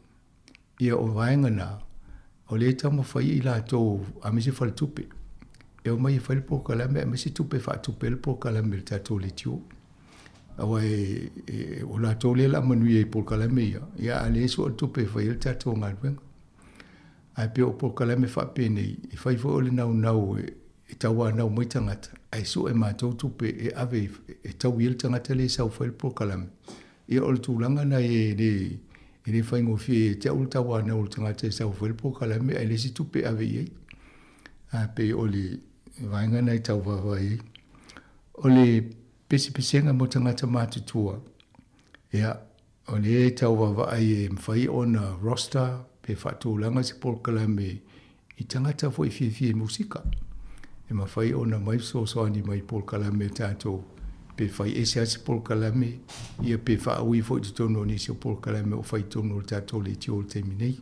ia o vaega na, o lea e taumafai i latou aemaise faletupe e omai e fai le polokalame aemaise tupe e faatupe ai le polokalame i le tatou leitio. Aua e o latou lea o le a manuia i polokalame ia, ia a lea e sue le tupe e fai ai le tatou galuega. Ae pei o polokalame faapenei, e fai foi o le naunau e tauanau mai tagata, ae sue e matou tupe e ave e taui ai le tagata lea e sau e fai le polokalame. Ia o le tulaga lena e le faigofie ia te au le tauanau o le tagata e sau e fai le polokalame ae leai se tupe e ave i ai. Ae pei o le vaega lena e tau vaavaai ai. O le pesepesega mo tagata matutua, ia, o lea e tau vaavaai e mafai ona roster pe faatulaga se polokalame i tagata foi e fiafia i musika. E mafai ona mai fesoasoani mai i polokalame a tatou, pe fai ese lava se polokalame, ia pe faaui foi i totonu o nisi o polokalame o fai i totonu o le tatou leitio i le taimi nei.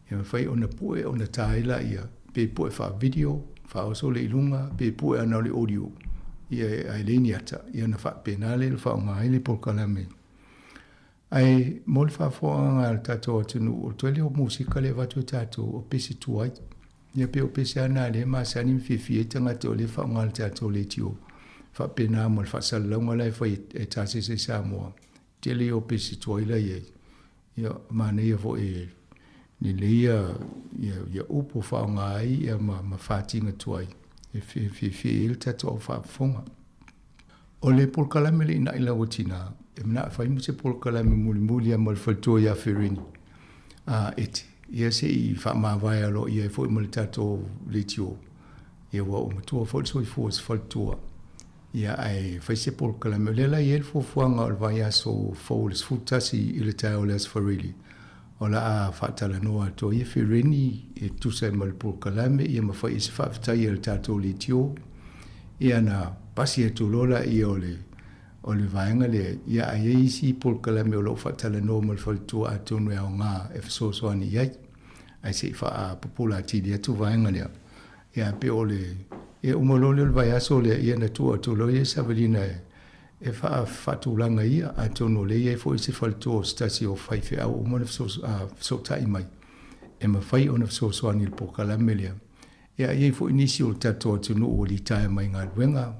E mafai ona pue ona ta ai laia, pe pue faa-video, faaoso lea i luga, pe pue ana o le audio. Ia ae leai ni ata, ia ona faapena lea ona faaaoga ai le polokalame. Ae mo le faafofogaga a le tatou atunuu, o le tele o musika lea e avatu e tatou o pese tuai. Ia pei o pese lava na lea e masani ma fiafia ai tagata o lea e faaaoga e le tatou leitio. Faapena ma le faasalalauga la e fai e Tasese Samoa, tele ia o pese tuai la e i ai. Ia manaia foi e lelei ia upu e faaaoga ai ia ma fatiga tuai e fiafia i ai le tatou au faafofoga. O le polokalame le Ina'i Lau Tina, e mana'o e fai mo se polokalame mulimuli lava mo le faletua ia Ferini a Ete, ia se i faamavae aloaia ai foi ma le tatou leitio, ia ua ou matua foi le soifua o se faletua, ia ae fai se polokalame. O lea la e i ai le fuafuaga o le vaiaso fou o le 11 i le taeao o le Aso Faraile, o le a faatalanoa atu ai e Ferini e tusa ai ma le polokalame, ia ma fai ai se faafetai a le tatou leitio, ia na pasi atu loa laia o le o le vaega lea, ia ae i ai isi polokalame o lo o faatalanoa ma le faletua atonu e aoga e fesoasoani i ai. Ae se i faapupula atili atu vaega lea. Ia pei o le ia uma loa lea o le vaiaso lea, ia na tuu atu loa lea i Savalina e faatulaga ia, atonu o lea e i ai foi se faletua o se tasi o faifeau ua uma ona fesootai mai, e mafai ona fesoasoani i le polokalame lea. Ia e i ai foi nisi o le tatou atunuu ua litaea mai galuega,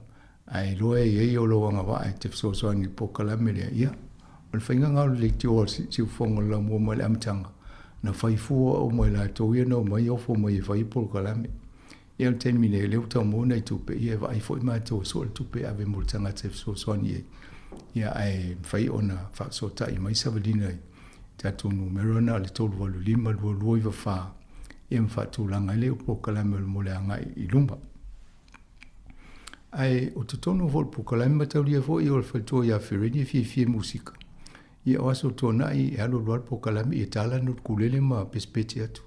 ae iloa e i ai ou agavaa e te fesoasoani i le polokalame lea, ia, o le faiga lena o le leitioa o le Siufofoga o le Laumua mai le amataga, na fai fua uma e latou ia na omai ofo mai e fai polokalame. Ia o le taimi nei, o lea ua tau maua nai tupe, ia e vaai foi matou e sue le tupe e ave mo le tagata e fesoasoani i ai, ia ae mafai ona faafesootai mai Savalina i tatou numera na o le 385 2294, ia ma faatulaga ai lea o polokalame mo le agai i luma. Ae o totonu foi o le polokalame mataulia foi o le faletua ia Ferini e fiafia i musika. Ia o aso tuanai e alu alu lava le polokalame ia ta lana ukulele ma pesepese atu.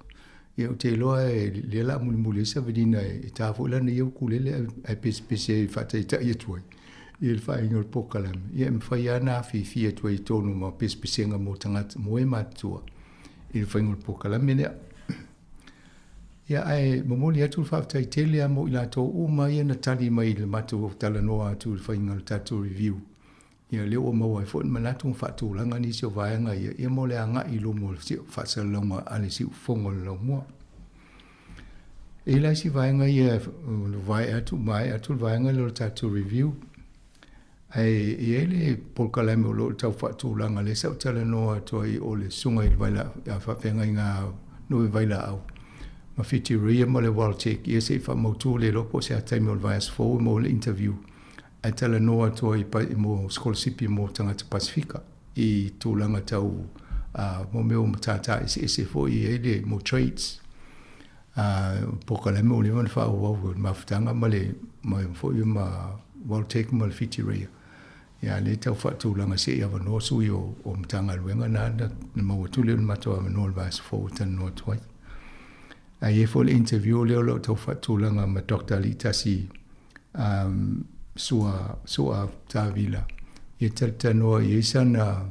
Ia ou te iloa e lea o le a mulimuli ai Savalina e ta foi lana ia ukulele ae pesepese e faataitai atu ai i le faaiuga o le polokalame. Ia e mafai lava ona afifi atu ai i totonu ma pesepesega mo tagata, mo e matutua i le faiga o le polokalame lea. Ia ae momoli atu le faafetai tele lava mo i latou uma ia na tali mai i le matou talanoa atu i le faiga o le tatou review. Ia lea ua maua ai foi le manatu ma faatulaga nisi o vaega ia, ia mo le agai i luma o le faasalalauga a le Siufofoga o le Laumua. E i ai la isi vaega ia ua atu maea atu le vaega lea o le tatou review. Ae i ai le polokalame o lo o tau faatulaga lea sa ou talanoa atu ai o le susuga i le vaila, faafeagaiga Noe Vailaau ma Whitireia ma le Waltech, ia se i faamautu le iloa po o se a taimi o le vaiaso fou e maua le interview ae talanoa atu ai mo sikolasipi mo tagata Pasifika i tulaga tau mo mea o matata eseese foi e i ai le mo trades. Polokalame ua leva ona faaauau le mafutaga ma le ma foi ma Waltech ma le Whitireia. Ia lea e tau faatulaga se i avanoa sui o Matagaluega na na maua atu lea o le matou avanoa i le vaiaso fou e talanoa atu ai. Ae i ai foi le interview lea o lo o tau faatulaga ma Doctor Aliitasi Sua Sua Tavila ia talatalanoa i ai sana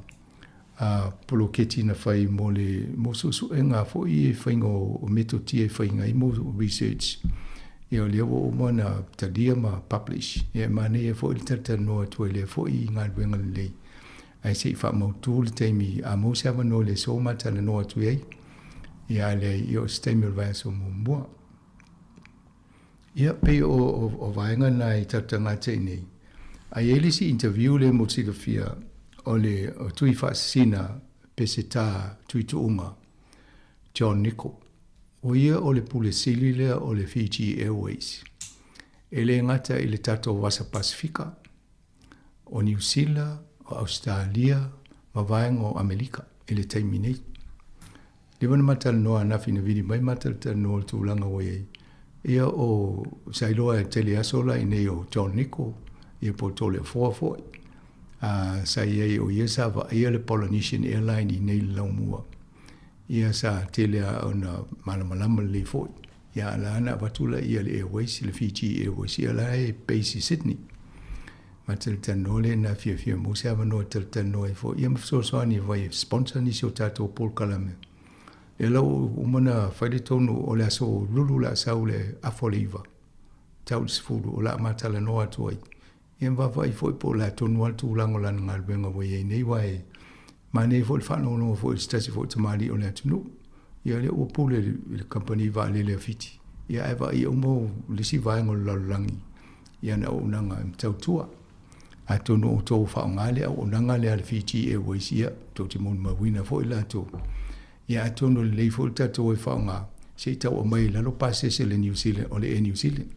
poloketi na fai mo le mo suesuega foi e faiga o metotia e faiga ai mo research. Ia o lea ua uma ona talia ma publish. Ia e manaia foi le talatalanoa atu ai lea foi i galuega lelei. Ae se i faamautu le taimi a maua se avanoa i le aso ma talanoa atu i ai. Ia a leai, ia o se taimi o le vaiaso muamua. Ia, pei o vaega na i tatou tagata i inei. Ae i ai le isi interview lea mo le silafia o le tui faasisina Peseta Tuituuga, John Nicol. O ia o le Pule Sili lea o le Fiji Airways. E le gata i le tatou Vasa Pasifika, o Niu Sila, o Ausetalia ma vaega o Amelika i le taimi nei. Leva ona ma talanoa ananafi na vili mai ma talatalanoa i le tulaga ua i ai. Ia o sa iloa e tele aso la i inei o John Nicol, ia po o Toleafoa foi. A sa i ai o ia sa vaaia le Polynesian Airline i inei i le Laumua. Ia sa tele lava ona malamalama lelei foi. Ia a la na avatu laia e le Airways, le Fiji Airways, ia la e base i Sydney. Ma talatalanoa lea na fiafia maua se avanoa e talatalanoa ai foi, ia ma fesoasoani e fai e sponsor nisi o tatou polokalame. Lea la ua uma ona fai le tonu o le aso lulu o le a sau le afa o le 9, tau i le 10, o le a ma talanoa atu ai. Ia ma vaavaai foi po o le a tonu lava le tulaga o lana galuega ua i ai nei, aua e manaia foi le faalogologo foi i se tasi foi o tamalii o le atunuu. Ia lea ua pule i le kamupani vaalele a Fiti, ia ae vaaia uma le isi vaega o le lalolagi i ana auaunaga e matautua. Atonu o outou o faaaoga le auaunaga lea a le Fiji Airways, ia tou te molimauina foi latou. Ia atonu e lelei foi le tatou e faaaoga se i tau aumai i lalo pasese le New Zealand, o le Air New Zealand.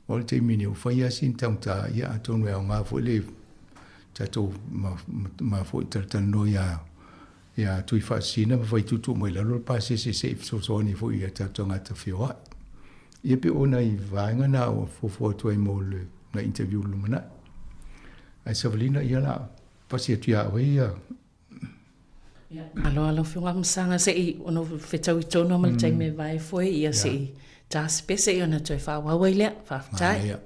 O le taimi nei ua fai lava sina taugata, ia atonu e aoga foi le tatou ma, ma foi talatalanoa ia ia Tuifaasisina ma fai tuutuu mai lalo le pasese se i fesoasoani foi i tatou tagata feoai. Ia pe o nai vaega na ua fuafua atu ai mo le nai interview le lumanai. Ae Savalina, ia la pasi atu ia oe ia. Malo lau Afioga Masaga se i ono fetaui tonu ma le taimi e vae foe ia se i tasepese i ona toe faaauau ai lea. Faafetai. Manaia.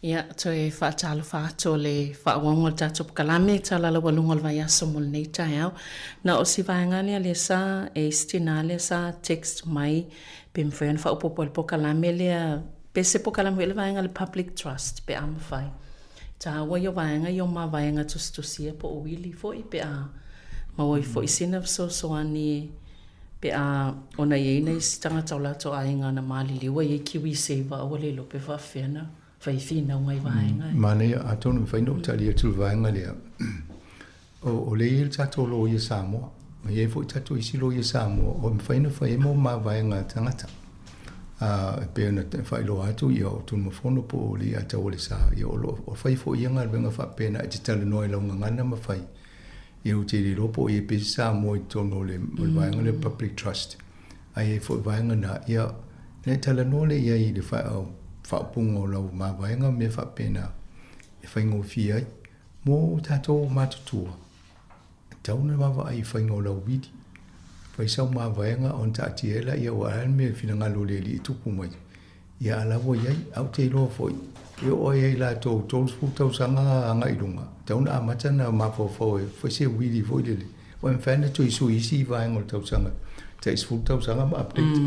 Ia, toe faatalofa atu o le faaauauga o le tatou polokalame Tala Laualuga o le Vaiaso mo lenei taeao. Na o si vaega lea lea sa e isi tinā lea sa text mai pe mafai ona faaopoopo i le polokalame lea pe se polokalame foi le vaega le Public Trust pe a mafai. Taua ia o vaega ia o mavaega tusitusia po o wili foi pe a maua ai foi sina fesoasoani pe a ona i ai nai isi tagata o latou aiga na maliliu ua i ai kiwisaver aua le iloa pe faapefea na fai finauga i vaega e. Manaia, atonu e mafai ona ou tali atu i le vaega lea. O lea e i ai le tatou loia Samoa, ma i ai foi tatou isi loia Samoa o mafai ona fai ai mo mavaega a tagata. E pei ona faailoa atu, ia o Tunumafono po o Leiataua le Sa, ia o lo o fai foi ia galuega faapena e te talanoa i lau gagana ma fai. Ia ou te le iloa po o i ai pea se Samoa i totonu o le vaega lea o le Public Trust, ae i ai foi vaega na, ia, ona e talanoa lea i ai i le faaupuga o lau mavaega ma mea faapena e faigofie ai. Mo tatou matutua, e tatau ona vaavaai i faiga o lau wili. Fai sau mavaega ona taatia ai laia ua a le mea e finagalo o le Alii e tupu mai. Ia a la ua i ai, ae ou te iloa foi, e oo ai ia i latou 30 tausaga agai i luga, e tatau ona amata ona mafaufau e fai se wili foi lele, ua mafai ona toe sui isi vaega o le tausaga, tai 10 tausaga ma update.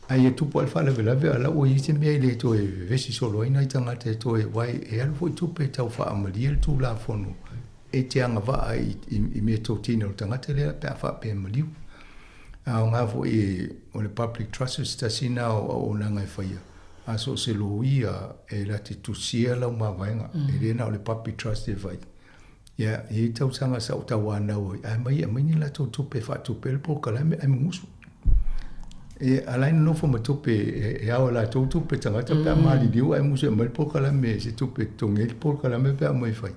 Ae ia tupu lava le faalavelave, a la ua i ai se mea e le toe vevesi solo ai nai tagata e toe, aua e alu foi tupe e tau faamalie le Tulafono e te agavaa i mea totino o le tagata lea pe a faapea e maliu. A aoga foi o le public trust o se tasi lena o auaunaga e faia, a so o se loia e la te tusia lau mavaega, e le na o le public trust e fai. Ia, e i ai tausaga sa ou tauanau ai, ae mai aumai ni latou tupe e faatupe ai le polokalame ae musu. E ala ai na nofo ma tupe e ao e latou tupe tagata pe a maliliu ae musu e aumai le polokalame se tupe e totogi ai le polokalame pe a aumai e fai.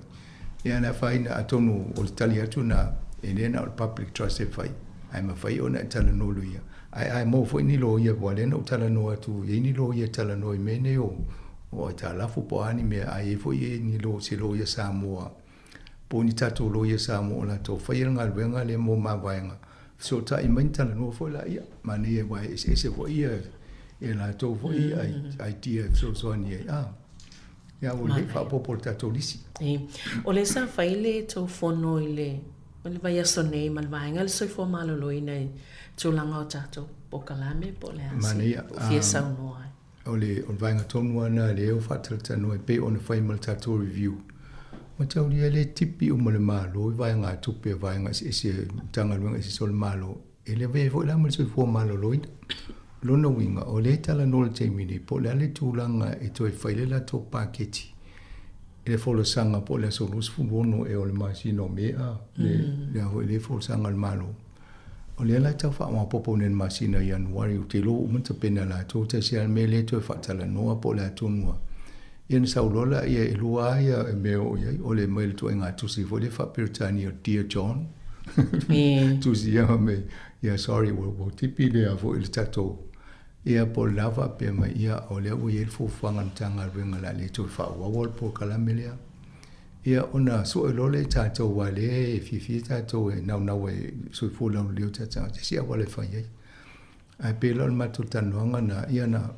Ia le afaina atonu o le tali atu na e le na o le public trust e fai, ae mafai ona e talanoa loia. Ae a e maua foi ni loia, aua o lea na ou talanoa atu, e i ai ni loia e talanoa i mea nei o o aitalafu po o a ni mea, a i ai foi ni lo, se loia Samoa po o ni tatou loia Samoa o latou faia le galuega lea mo mavaega, fesootai mai ona talanoa foi laia. Manaia aua e eseese foi ia e latou foi idea e fesoasoani ai. A, ia ua lelei faaopoopo i le tatou lisi. O lea sa fai le tou fono i le le vaiaso nei ma le vaega o le soifua maloloina i tulaga o tatou polokalame po o le a se ua fia saunoa ai. O le vaega tonu lava lena lea ua faatalatalanoa e pei ona fai ma le tatou review. Mataulia le tipi uma le Malo i vaegatupe a vaega eseese, Matagaluega eseese o le Malo, e lavea ai foi la ma le soifua maloloina. O lona uiga, o lea e talanoa i le taimi nei, po o le a le tulaga e toe fai le latou paketi i le folasaga po o le aso 26 ea o le masina o Me a, le a foi lea folasaga a le Malo. O lea la e tau faamaopoopo nei i le masina o Ianuari, ou te iloa ua uma ona tapena e latou tasi lava le mea lea e toe faatalanoa po o le a tonu lava. Ia ona sau loa lea, e lua lava ia mea e oo i ai, o le mai le ituaiga tusi foi lea faa-Peretania o Dear John, tusi ia mai, ia sorry ua tipi le a foi le tatou, ia po o le la faapea mai, ia o lea ua i ai le fuafuaga a le Matagaluega o le a le toe faaauaua le polokalame lea. Ia ona sue loa lea i tatou aua o lea e fiafia tatou e naunau e soifua laulelei o tatou tagata i se auala e fai ai. Ae pei la o le matou talanoaga na, ia na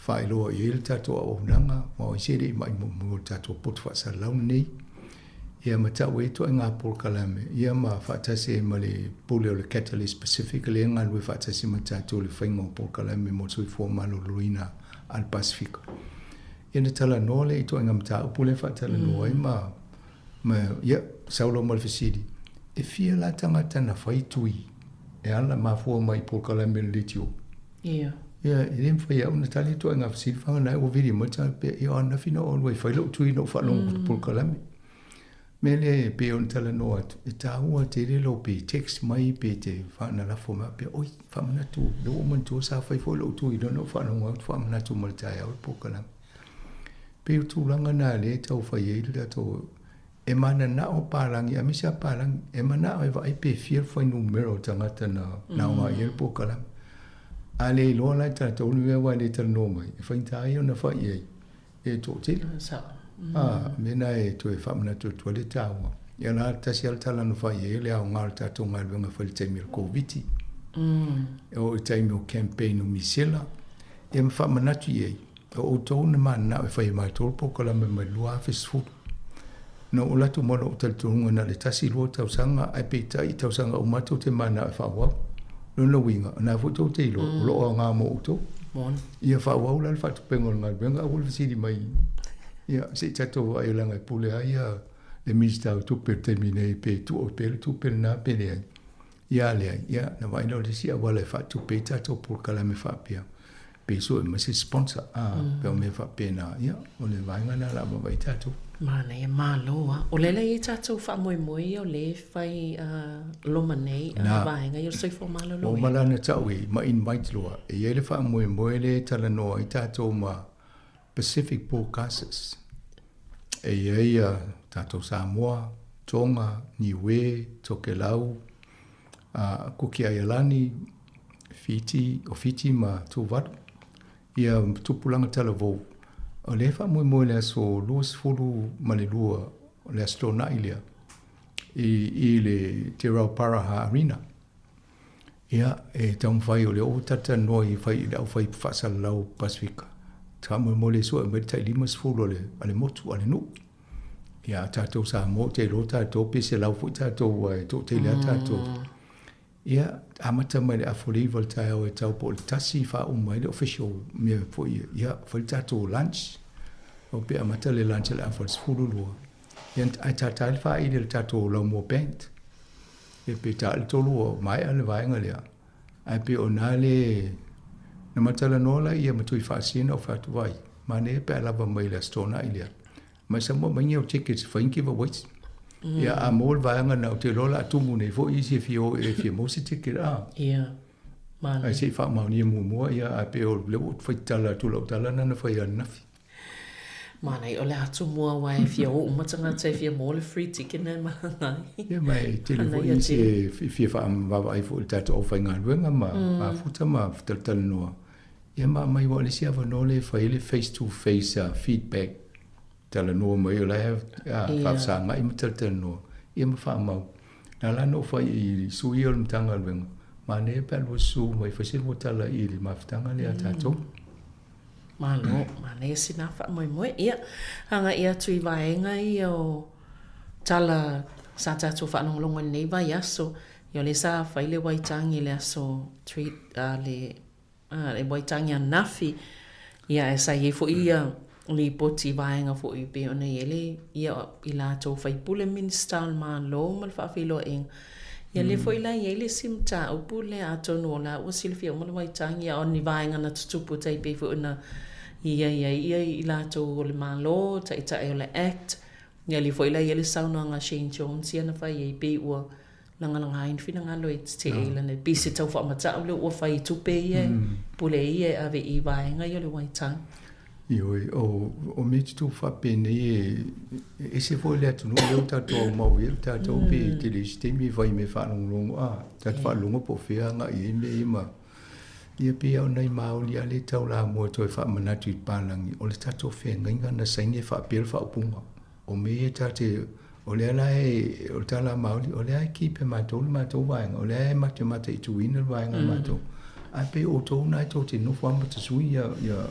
faailoa i ai le tatou auaunaga, aua o isi e le i mai muamua i le tatou poto faasalalau lenei. Ia ma tau ai ituaiga polokalame, ia ma faatasi ai ma le pule o le Catalyst Pacific lea e galulue faatasi ma tatou i le faiga o polokalame mo le soifua maloloina a le Pasefika. Ia ona talanoa lea i ituaiga mataupu lea e faatalanoa ai ma, ma ia, sau loa ma le fesili, e fia la tagata na fai tui e ala mafua mai i polokalame o le leitio? Ia. Ia, e le mafai e au ona tali ituaiga fesili vagana ai ua vili mai le tagata pea, ia o ananafi na ou alu ai e fai lou tui na ou faalogo i le polokalame. Mea lea e pei ona talanoa atu, e taua tele lou pe text mai pe te faanalafo mai faapea, oi, faamanatu, lea ua ou manatua sa fai foi lou tui lea na ou faalogo atu faamanatu mai le taeao le polokalame. Pei o tulaga na lea e tau fai ai le tatou, e mananao palagi, aemaise lava palagi, e manao e vaai pe fia le fuainumera o tagata na aoga i ai le polokalame. A le iloa la e tatou le mea aua e le talanoa mai, e faigata ai ona fai i ai. E toatele. A, mea na e toe faamanatu atu ai le taua. Ia la, tasi lava le tala na fai i ai le aoga o le tatou galuega fai i le taimi o le Koviti. E oo i le taimi o campaign o misela. Ia ma faamanatu i ai, o outou na mananao e fai e matou le polokalame mai le 2010. Na ou alu atu ma lou talitonuga na o le tasi lua tausaga, ae peitai i tausaga uma tou te mananao e faaauau. Lona uiga, o lena foi tou te iloa, o lo o aoga mo outou. Ia faaauau la le faatupega o le galuega, aua le fesili mai, ia, se i tatou vaai leaga e pule lava ia le Minisita o Tupe i le taimi nei pe tuu pea le tupe lena pe leai. Ia a leai, ia na vaai lea o le isi auala e faatupe ai tatou polokalame faapea, pe sue mai se sponsor, a, pe o mea faapena, ia, o le vaega lena o le a vaavaai tatou. Manaia, malo a. O lea la e i ai tatou faamoemoe ia o lea e fai loma nei vaega ia o le soifua maloloina. Ua uma la ona tau i ma invite loa, e i ai le faamoemoe lea e talanoa ai tatou ma Pacific Broadcasters. E i ai a tatou Samoa, Tonga, Niue, Tokelau, Kuki Aialani, Fiti, o Fiti ma Tuvalu, ia tupulaga talavou. O lea e faamoemoe i le aso 22 o le Aso Toonai lea i le Te Rau Paraha Arena. Ia, e taumafai o lea ua talatalanoa i fai i le aufai faasalalau Pasefika, faamoemoe le sue mai le tai 50 o le, a le motu, a le nuu. Ia, a tatou Samoa, ou te iloa tatou pe 100 foi tatou, aua e toatele lava tatou. Ia, amata mai le afa o le 9 i le taeao e tau po o le 1 faauma ai le official mea foi, ia, fai le tatou lunch. O pe amata le lunch i le afa o le 12. Ia, ae tata ai le faaili a le tatou Laumua Band. Ia pe ta le tolu ua maea le vaega lea, ae pei o na le na ma talanoa la ia ma tui faasina o fai atu, Vai, manaia pe a lava mai le Aso Toonai lea. Mai Samoa mai ni au tickets e fai ni giveaways. Ia a maua le vaega na, ou te iloa o le a tumu nei foi isi e fia o e fia maua se ticket a. Ia, manaia. Ae se i faamaonia muamua, ia ae pei o lea ua ou fai tatala atu lau tala na na fai ananafi. Manaia o le atumua aua e fia o uma tagata e fia maua le free ticket na e malaga ai. Ia ma e tele foi nisi e fia faavaavaai foi i le tatou aufaigaluega ma mafuta ma talatalanoa. Ia ma aumai aua o le isi avanoa lea e fai ai le face to face feedback, talanoa mai o la e faafesagai ma talatalanoa, ia ma faamau. Na ala ona ou fai i sui ia o le Matagaluega, manaia pe a lua susu mai e fai se lua tala i le mafutaga lea a tatou. Malo, manaia sina faamoemoe. Ia, agai atu i vaega ia o tala sa tatou faalogologo i lenei vaiaso. Ia o lea sa fai le Waitangi i le aso le le Waitangi ananafi. Ia ae sa i ai foi ia lipoti i vaega foi pei ona i ai le ia i latou faipule Minisita o le Malo ma le faafeiloaiga. Ia lea foi la e i ai le isi mataupu lea atonu o la ua silafia uma le Waitangi a o ni vaega na tutupu tai pei foi ona i ai ai ia i latou o le Malo, Taitai o le Act. Ia lea foi la e i ai le saunoaga a Shane Jones ia na fai ai pei ua lagalaga ai ni finagalo e tetee i lana pei se tau faamatau lea ua fai i tupe ia e pule ai ia e ave i vaega ia o le Waitangi. Ioe, o mea tutupu faapenei e ese foi le atunuu lea ua tatou aumau i ai tatou pe tele isi taimi e fai mea faalogologo a tatou faalogo po o fea agai i ai mea ia ma ia pei lava o nai Maoli lava lea e taulamua toe faamanatu i le palagi o le tatou feagaiga na saini e faapea le faaupuga o mea ia tatou te o lea la e o le tala a Maoli o lea e keep e matou le matou vaega o lea e matou te mataituina le vaega a matou ae pei o outou na e tou te nofo lava ma tasui ia ia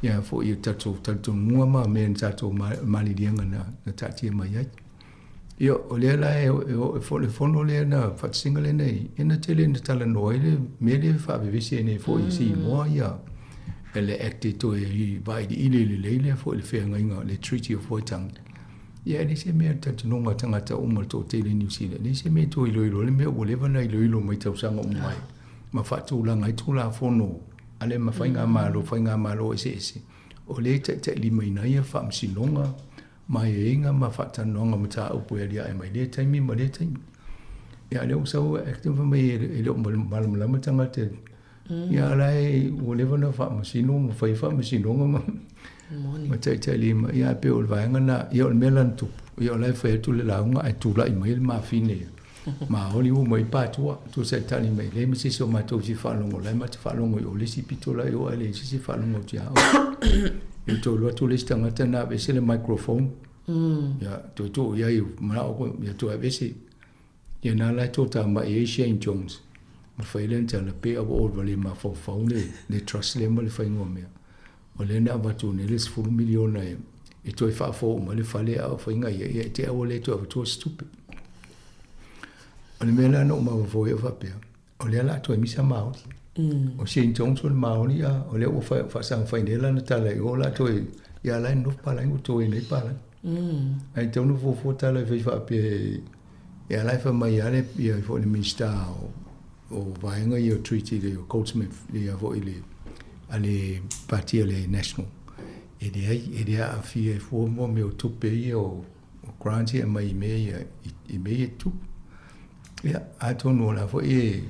ia foi ia tatou talitonuga ma mea na tatou maliliega na na taatia mai ai. Ia o lea la e e le fono lea na faatasiga lea na i ai na tele na talanoa ai le mea lea e faavevesi ai nei foi i Samoa ia e le Act e toe vailiili lelei lea foi le feagaiga le Treaty of Waitangi. Ia e leai se mea le talitonuga a tagata uma le toatele i Niu Sila, e leai se mea e toe iloilo ai le mea ua leva ona iloilo mai tausaga uma mai ma faatulaga ai Tulafono a le ma faigamalo, faigamalo eseese o lea e taitailimaina ai ia faamasinoga ma aiaiga ma faatalanoaga o mataupu e aliae mai lea taimi ma lea taimi. Ia a o lea ua sau Act fai mai e le o malamalama tagata Ia a o la e ua leva ona faamasino ma fai faamasinoga ma ma taitailima. Ia ae pei o le vaega lena, ia o le mea la na tupu, ia o la e fai atu le lauga ae tulai mai le mafine ia. Maoli ua mai patua, tusa e tali mai, leai ma se isi o matou e fia faalogo, o la e matou te faalogo i o le isi pito la i o ae leai se isi e faalogo atu ia oe. Ia toe alu atu le isi tagata na aveese le microphone, ia toe tuu i ai, manao ia toe aveese. Ia na la e toatamai ai Shane Jones ma fai lea tala pe a ua ova le mafaufau le le trust lea ma le faiga o mea. O lea na avatu nei le 10 miliona e e toe faafou uma le fale a o faiga ia, ia e te ua le toe avatua se tupe. O le mea la na ou mafaufau ai o faapea, o lea la toe misa Māori. O Shane Jones o le Māori a o lea ua faasaga nei lana tala i o la toe ia la e nofo palagi ua toe nei palagi. Ae tatau ona fuafua tala e fai faapea e la e fai mai lava le ia foi le Minisita o vaega ia o Treaty le o Goldsmith ia foi le a le Pati a le National. E leai e le aafia e fua mo mea o tupe ia o grants ia e aumai i mea ia i mea ia e tupu. Ia atonu o la foi e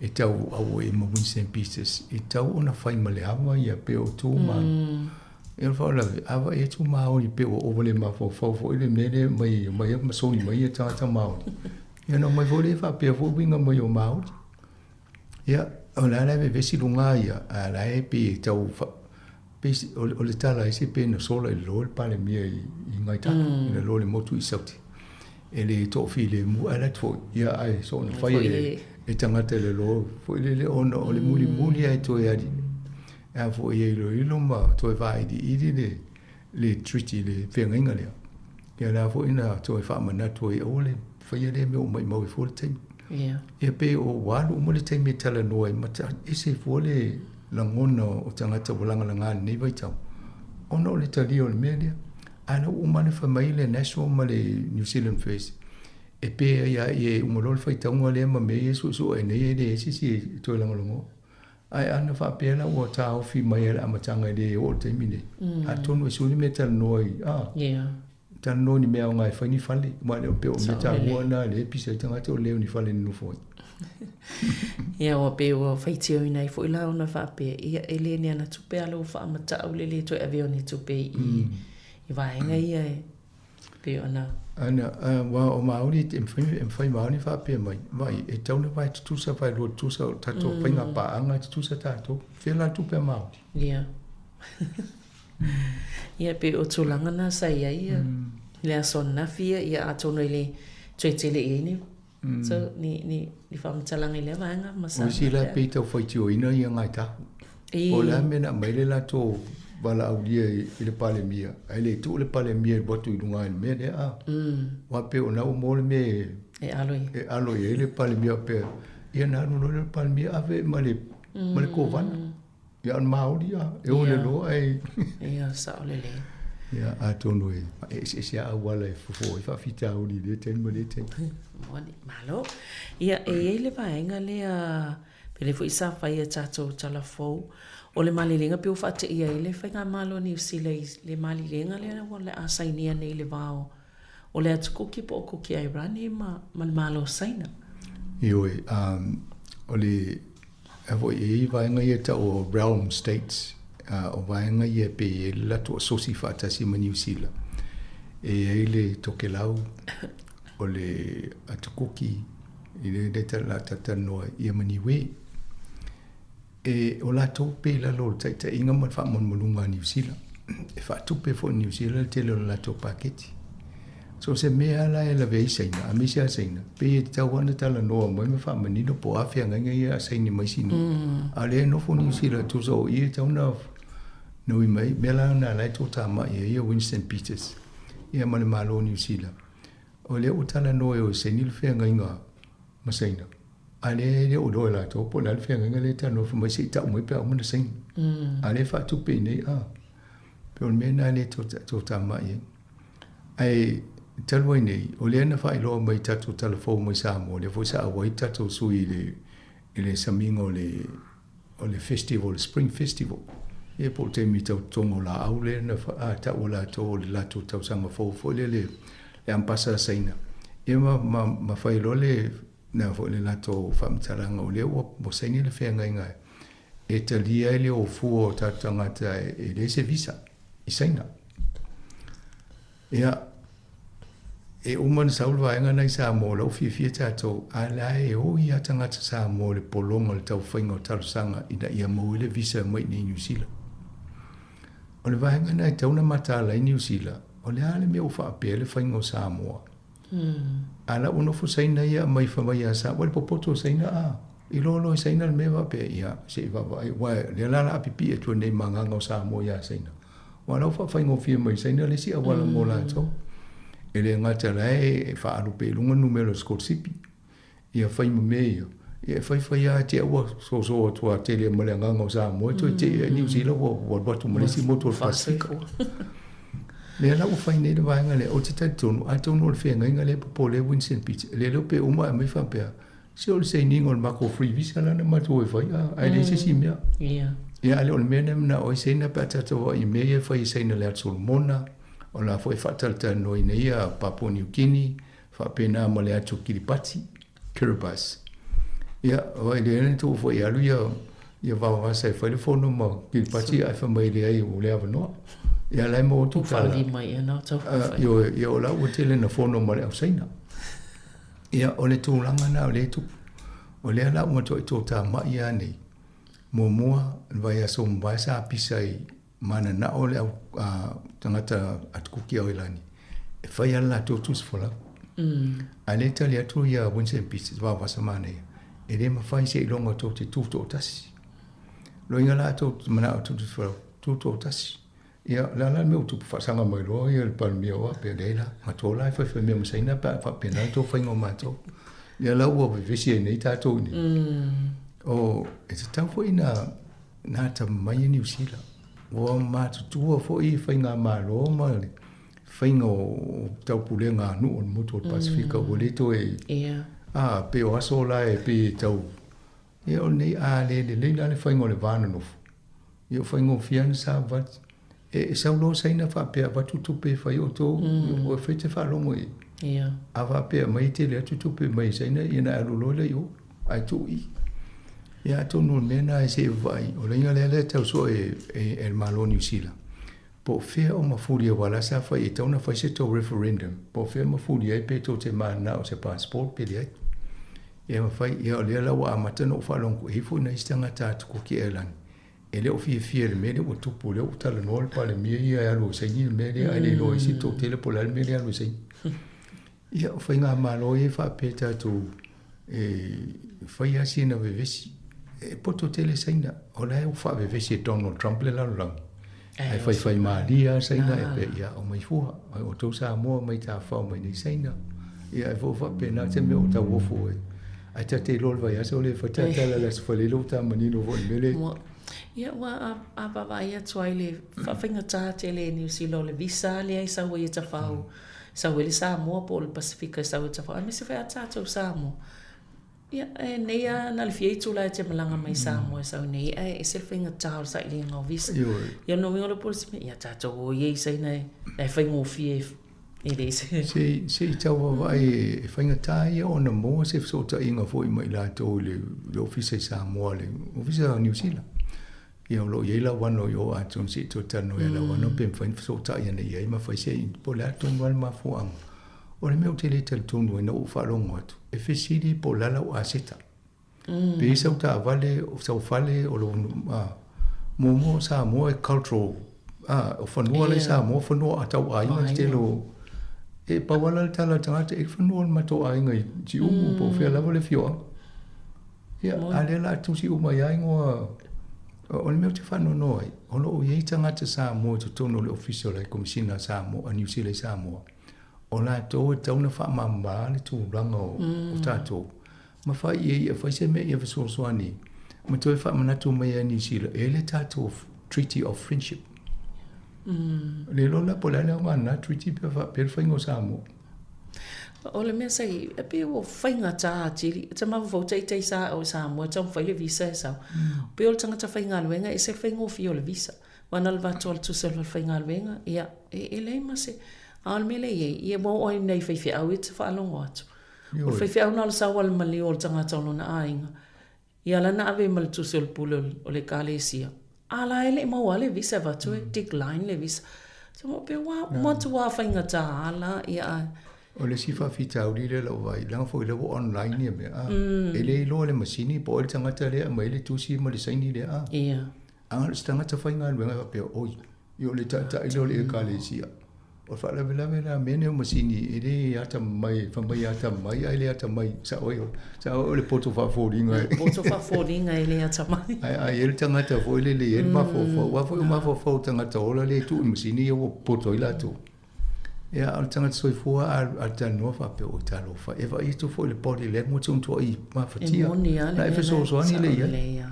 e tau auai ma Winston Peters e tau ona fai ma le ava ia pe o tu ma Ia o le faalavelave, a vaai atu Māori pei ua ova le mafaufau foi le mea lea mai mai ma soli mai ia tagata Māori. Ia ona omai foi lea faapea foi uiga mai o Māori. Ia, o le a la e vevesi luga ia, a la e pei e tau pei o le tala ese pe na sola i lalo le Palemia i Ngai Tahu, i lalo le motu i Sauti. E le toafilemu ae la foi, ia ae soona fai e tagata i lalo foi lele ona o le mulimuli ae toe ali. E a foi e iloilo ma toe vailiili le le treaty le feagaiga lea. Ia la foi na toe faamanatu ai aua le faia lea mea ua maimau ai fua le taimi. Ia. Ia pei o ua alu uma le taimi e talanoa ai ma ese fua le lagona o tagata ua lagalaga i lenei vaitau ona o le talia o le mea lea. Ae la ua uma ona fai mai le National ma le New Zealand First e pe ai lava e uma loa le faitauga lea ma mea ia e suesue ai nei e leai se isi e toe lagolagoa. Ae ana faapea la ua taofi mai e le amataga e le oo i le taimi nei, atonu e sui le mea e talanoa ai, a, talanoa i ni mea aoga e fai ni fale, aua e le o pei o mea taua na lea e pisa ai tagata o le o ni fale e nonofo ai. Ia, ua pei ua faitioina ai foi la ona faapea, ia, e le ni ana tupe a lou faamatau le le toe avea o ni tupe i i vaega ia e pei ona. Ana, aua o Māori e mafai, e mafai Māori faapea mai, vaai, e tatau ona vae tutusa, vae lua tutusa, o tatou faiga paaga e tutusa tatou. Fea la le tupe a Māori? Ia. Ia, pei o tulaga na sa i ai ia le aso ananafi ia, ia atonu e le toe tele i ai ni, so, ni, ni, ni faamatalaga i lea vaega ma sa. O isi la pei tau faitioina ia Ngāi Tahu. Po o le a le mea na aumai le latou valaaulia i le Palemia, ae le tuu le Palemia e alu atu i luga i le mea lea a. Aua pei o lena ua maua le mea e alo i e alo i ai le Palemia faapea, ia ona alu loa lea o le Palemia ave ma le ma le Kovana. Ia a o le Māori a, e o i le loa ae Ia, sao lelei. Ia, atonu e eseese lava auala e fofo ai faafitauli i lea taimi ma lea taimi. Moni, malo. Ia, e i ai le vaega lea Pele foi sa fai a tatou tala fou o le malilega pe ua faateia ai le Faigamalo a Niu Sila i le malilega lea ua le a sainia nei i le va o le Atu Kuki po o Kuki Airani ma ma le Malo o Saina. Ioe, o le, a foi e i ai vaega ia e tau o Realm States, o vaega ia e pei e i ai le latou asosi faatasi ma Niu Sila. E i ai le Tokelau, o le Atu Kuki, I le le ta la talatalanoa ia ma Niue. E o latou pe i lalo o le taitaiga ma le faamalumaluga a Niu Sila. E faatupe foi e Niu Sila le tele o le latou paketi. So o se mea la e lavea ai Saina, aemaise lava Saina, pei e tatau lava ona talanoa mai ma faamanino po o a feagaiga ia a saini mai isi nuu. A o lea e nofo Niu Sila tusa o i e tatau ona ui mai, mea la na ala ai toatamai ai ia Winston Peters ia ma le Malo o Niu Sila. O lea ua talanoa e o e saini le feagaiga ma Saina, a lea e le o iloa e latou po o le a le feagaiga lea e talanoa fai mai se i tau mai pe a uma ona saini. A lea e faatupe i inei, a, pei o le mea lena lea e toatamai ai. Ae talu ai nei, o lea na faailoa mai i tatou tala fou mai Samoa, lea foi sa auai tatou sui i le i le samiga o le o le festival, le Spring Festival, ia po o le taimi tau totoga o laau lea na taua latou o le latou tausaga fou foi lea le le ampasa a Saina. Ia ma, ma, ma fai loa le, na foi le latou faamatalaga o lea ua, ua saini le feagaiga e talia ai le o fua o tatou tagata e leai se visa i Saina. Ia, e uma ona sau le vaega lena i Samoa, o la ua fiafia tatou, a o la e oi lava tagata Samoa i le pologa o le taufaiga o talosaga ina ia maua ai le visa e omai i inei i Niu Sila. O le vaega lena e tatau ona mataala ai Niu Sila, o le a le mea ua faapea ai le faiga o Samoa? A o la ua nofo Saina ia aumai fai mai ia Samoa, le popoto o Saina a, iloa loa e Saina le mea faapea, ia, se i vaavaai, aua o lea la o le a pipii atu ai nei ma agaga o Samoa ia Saina. Aua o la ua faafaigofie mai e Saina le isi auala mo latou. E le gata o la e faaalu pea i luga numera o sikolasipi, ia fai ma mea ia, ia e faifai lava te ua soso atu a tele ma le agaga o Samoa e toe tei ai Niu Sila ua alu atu ma le isi motu o le Pasifika. Lea la ua fai nei le vaega lea, ou te talitonu, atonu o le feagaiga lea e popole ai Winston Peters, lea lea pe uma ae aumai faapea, Se o le sainiga o le matou free visa la na matou e fai, ae leai se isi mea. Ia, a le o le mea lena e manao ai Saina pe a tatou vaai i mea ia e fai e Saina i le Atu Solomona, o la foi e faatalatalanoaina ai ia Papua New Guinea, faapena ma le Atu Kiribati, Kiribati. Ia, vaai lea na tuu foi e alu ia ia Vaovasa e fai le fono ma Kiribati ae fai mai leai ua leai avanoa. Ia la e maua atu tala. Ioe, ia o la ua tele na fono ma le au Saina. Ia, o le tulaga lena o lea e tupu. O lea la ua matuai toatamai lava nei. Muamua, le vaiaso ua mavae sa pisa i mananao le au tagata atukuki Aoilani e fai lava le latou tusi folau. Ae lea e tali atu ia Winston Peters, Vaovasa manaia, e le mafai seiloga tou te tutoatasi. Loiga la tou te manao e tusi folau, tutoatasi. Ia, o le a la le mea ua tupu faasaga mai loa ia le Palemia o Apea, leai la, matou la e faifai mea ma Saina pe a faapena le tou faiga o matou. Ia la ua vevesi ai nei tatou i inei. O, e tatau foi na na atamamai e Niu Sila. Ua matutua foi i faigamalo ma le faiga o taupulega a nuu o le motu o le Pasifika ua le toe a pei o aso la e pei e tau Ia o lenei a le lelei la le faiga o le va nonofo. Ia o faigofie lava ona savavali. E sau loa Saina faapea avatu tupe e fai outou, o e fai te faalogo i ai. A faapea mai e tele atu tupe mai Saina, ia ona e alu loa lea i o, ae tuu i i. Ia atonu o le mea lena se i vaai, o le iga lea lea e tau sue e le Malo o Niu Sila. Po o fea o mafuli aua la sa fai e tatau ona fai se tou referendum po o fea mafuli ai pe tou te mananao i se passport pe leai. Ia ma fai, ia o lea la ua amata ona ou faalogo e i ai foi nai isi tagata atukuki airline e le o fiafia i le mea lea ua tupu, lea ua talanoa le Palemia ia e alu e saini le mea lea ae le iloa e isi le toatele po o le a le mea lea e alu e saini. Ia, o faigamalo ia e faapea tatou e fai lava sina vevesi. E poto tele Saina, o la e ua faavevesi e Donald Trump le lalolagi. Ae faifai malie lava Saina e pei, ia, omai fua, o outou Samoa mai tafafao mai nei Saina. Ia, e foi faapena se mea o tauofo ai. Ae ta te iloa le vaiaso lea e fai ta tala i le Aso Faraile ua ta manino foi i le mea lea. Ia, ua a vaavaai atu ai le faafaigata tele e Niu Sila o le visa lea e sau ai e tafao, sau ai le Samoa po o le Pasefika e sau ai e tafao, aemaise foi a tatou Samoa. Ia, e nei lava na o le fia itula e te malaga mai Samoa e sau nei, ae ese le faigata o le sailiga o visa. Ia, o lona uiga o le upu o le isi mea, ia tatou o ia i Saina e faigofie e le se. Se i tau vaavaai e faigata ia ona maua se fesootaiga foi ma i latou i le Ofisa i Samoa, le Ofisa o Niu Sila. Ia o lo o i ai lauano i o atonu se i toe talanoa ia lauano pe mafai ona fesootai ane i ai ma fai se po o le a tonu lava le mafuaaga. O le mea ou te le talitonu ai ina ua ou faalogo atu, e fesili po o le a lau aseta. Pe i sau taavale, o sau fale, o lou muamua o Samoa e cultural, o fanua la i Samoa, fanua a tau aiga le tele o, e pau lava la le tala a le tagata, e i ai fanua o le matou aiga i Siumu po o fea lava le afioaga. Ia, a lea o le a tusi uma ai lava igoa. O le mea ou te faanoanoa ai, o lo o i ai tagata Samoa i totonu o le Ofisa o le Komesina a Samoa, a Niu Sila i Samoa, o latou e tatau ona faamama le tulaga o tatou, ma fai i ai, e fai se mea ia fesoasoani ma toe faamanatu mai ia Niu Sila e le tatou Treaty of Friendship. Le iloa la po o le a le aoga o lena treaty pe a faapea le faiga o Samoa. O le mea sa i, e pei ua faigata atili, e te mafaufau taitai sa o i Samoa e taumafai le visa e sau. Pei o le tagata faigaluega e ese le faigofie o le visa. Aua na o le avatu lava o le tusi o le falefaigaluega, ia, e leai ma se. A o le mea lea e i ai, ia ua oo ai i nai faifeau ia e te faalogo atu. O le faifeau na o le sau lava o le maliu o le tagata o lona aiga. Ia la na ave ma le tusi o le pule o le ekalesia. A la e le i maua lava le visa e avatu e decline le visa. So mo pe ua matua faigata a la ia a. O le isi faafitauli lea lau vaai, leaga foi lea ua online ia mea a. E le iloa e le masini po o ai le tagata lea e aumai ai le tusi ma le saini lea a. A na o se tagata faigaluega e faapea, oi, Ia o le taitai lea o le Ekalesia. O le faalavelave la mea nei o masini e le atamamai, fai mai e atamamai ae le atamai, sao ai oe, sao ai o le poto faafoliga e. Poto faafoliga e le atamai. Ae a i ai le tagata foi lele e i ai le mafaufau, aua foi o mafaufau o tagata ola lea e tuu i masini ia ua poto ai latou. Ia a o le tagata soifua a talanoa faapea, oi talofa, e vaai atu foi i le body language o matuai mafatia. E moni lava le mea lea. Na e fesoasoani lea i ai.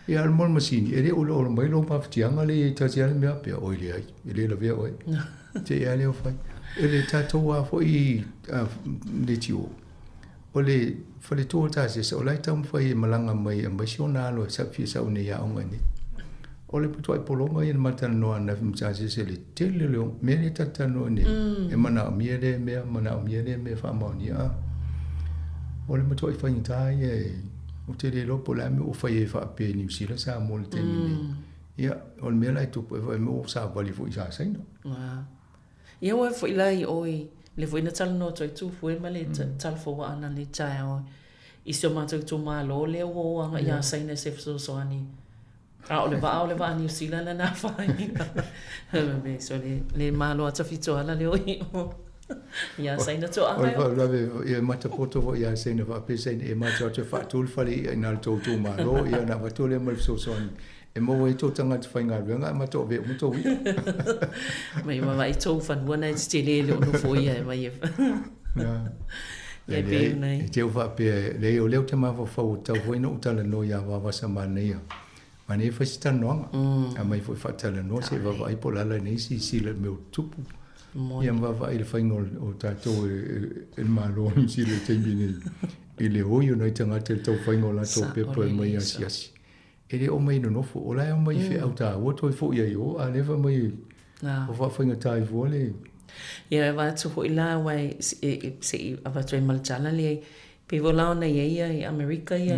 Ia a o le mea o le masini, e le o iloa mai lou mafatiaga lea e i ai tasi lava le mea faapea, oi leai, e le lavea oe. Te i lava lea o fai. E le tatou lava foi leitio, o le faletua o Tasesa, o la e taumafai e malaga mai e aumai si ona alo e fia sau nei i aoga i inei. O le matuai pologa ia na ma talanoa ananafi ma Tasesa i le tele o le mea lea e talatalanoa nei, e manaomia lea mea, manaomia lea mea e faamaonia. O le matuai faigata ia e Ou te le iloa po o le a le mea ua fai ai faapea i Niu Sila Samoa i le taimi nei. Ia, o le mea la e tupu, e fai mai ua savali foi i Sasaina. Ia ua foi la i o i le foi na talanoa atu ai Tufue ma le talafoua ana nei taeao i si o matou itumalo lea ua o agai ia Saina i se fesoasoani. A o le vaa o le vaa Niu Sila lena afaina. So le, le Malo a Tafitoala lea o i o. Ia Saina toaga. O le faalavelave ia matapoto foi ia Saina faapea Saina e matou atu e faatu le fale i'a i ina i le tou itumalo ia ona avatu lea ma le fesoasoani e maua ai tou tagata faigaluega ae matou avea uma tou i'a. Mai vaavaai tou fanua na e tetele e le o nofoia e mai e. Ia pei ona e. E te faapea, leai o lea ou te mafaufau ua tatau foi ona ou talanoa ia Vavasa Manaia. Manaia e fai se talanoaga. Aumai foi faatalanoa se i vaavaai po o le a la nei silasila i le mea o tutupu. Ia ma vaavaai i le faiga o tatou e le Malo o Niu Sila i le taimi nei i le oi o nai tagata i le taufaiga o latou pepa e omai e asiasi. E le omai e nonofo, o la e omai i feau taua toe foi ai i o, a o lea fai mai ua faafaigata ai fua le. Ia e avatu foi la aua e se i avatu ai ma le tala lea, pei foi la ona i ai ia i Amerika ia,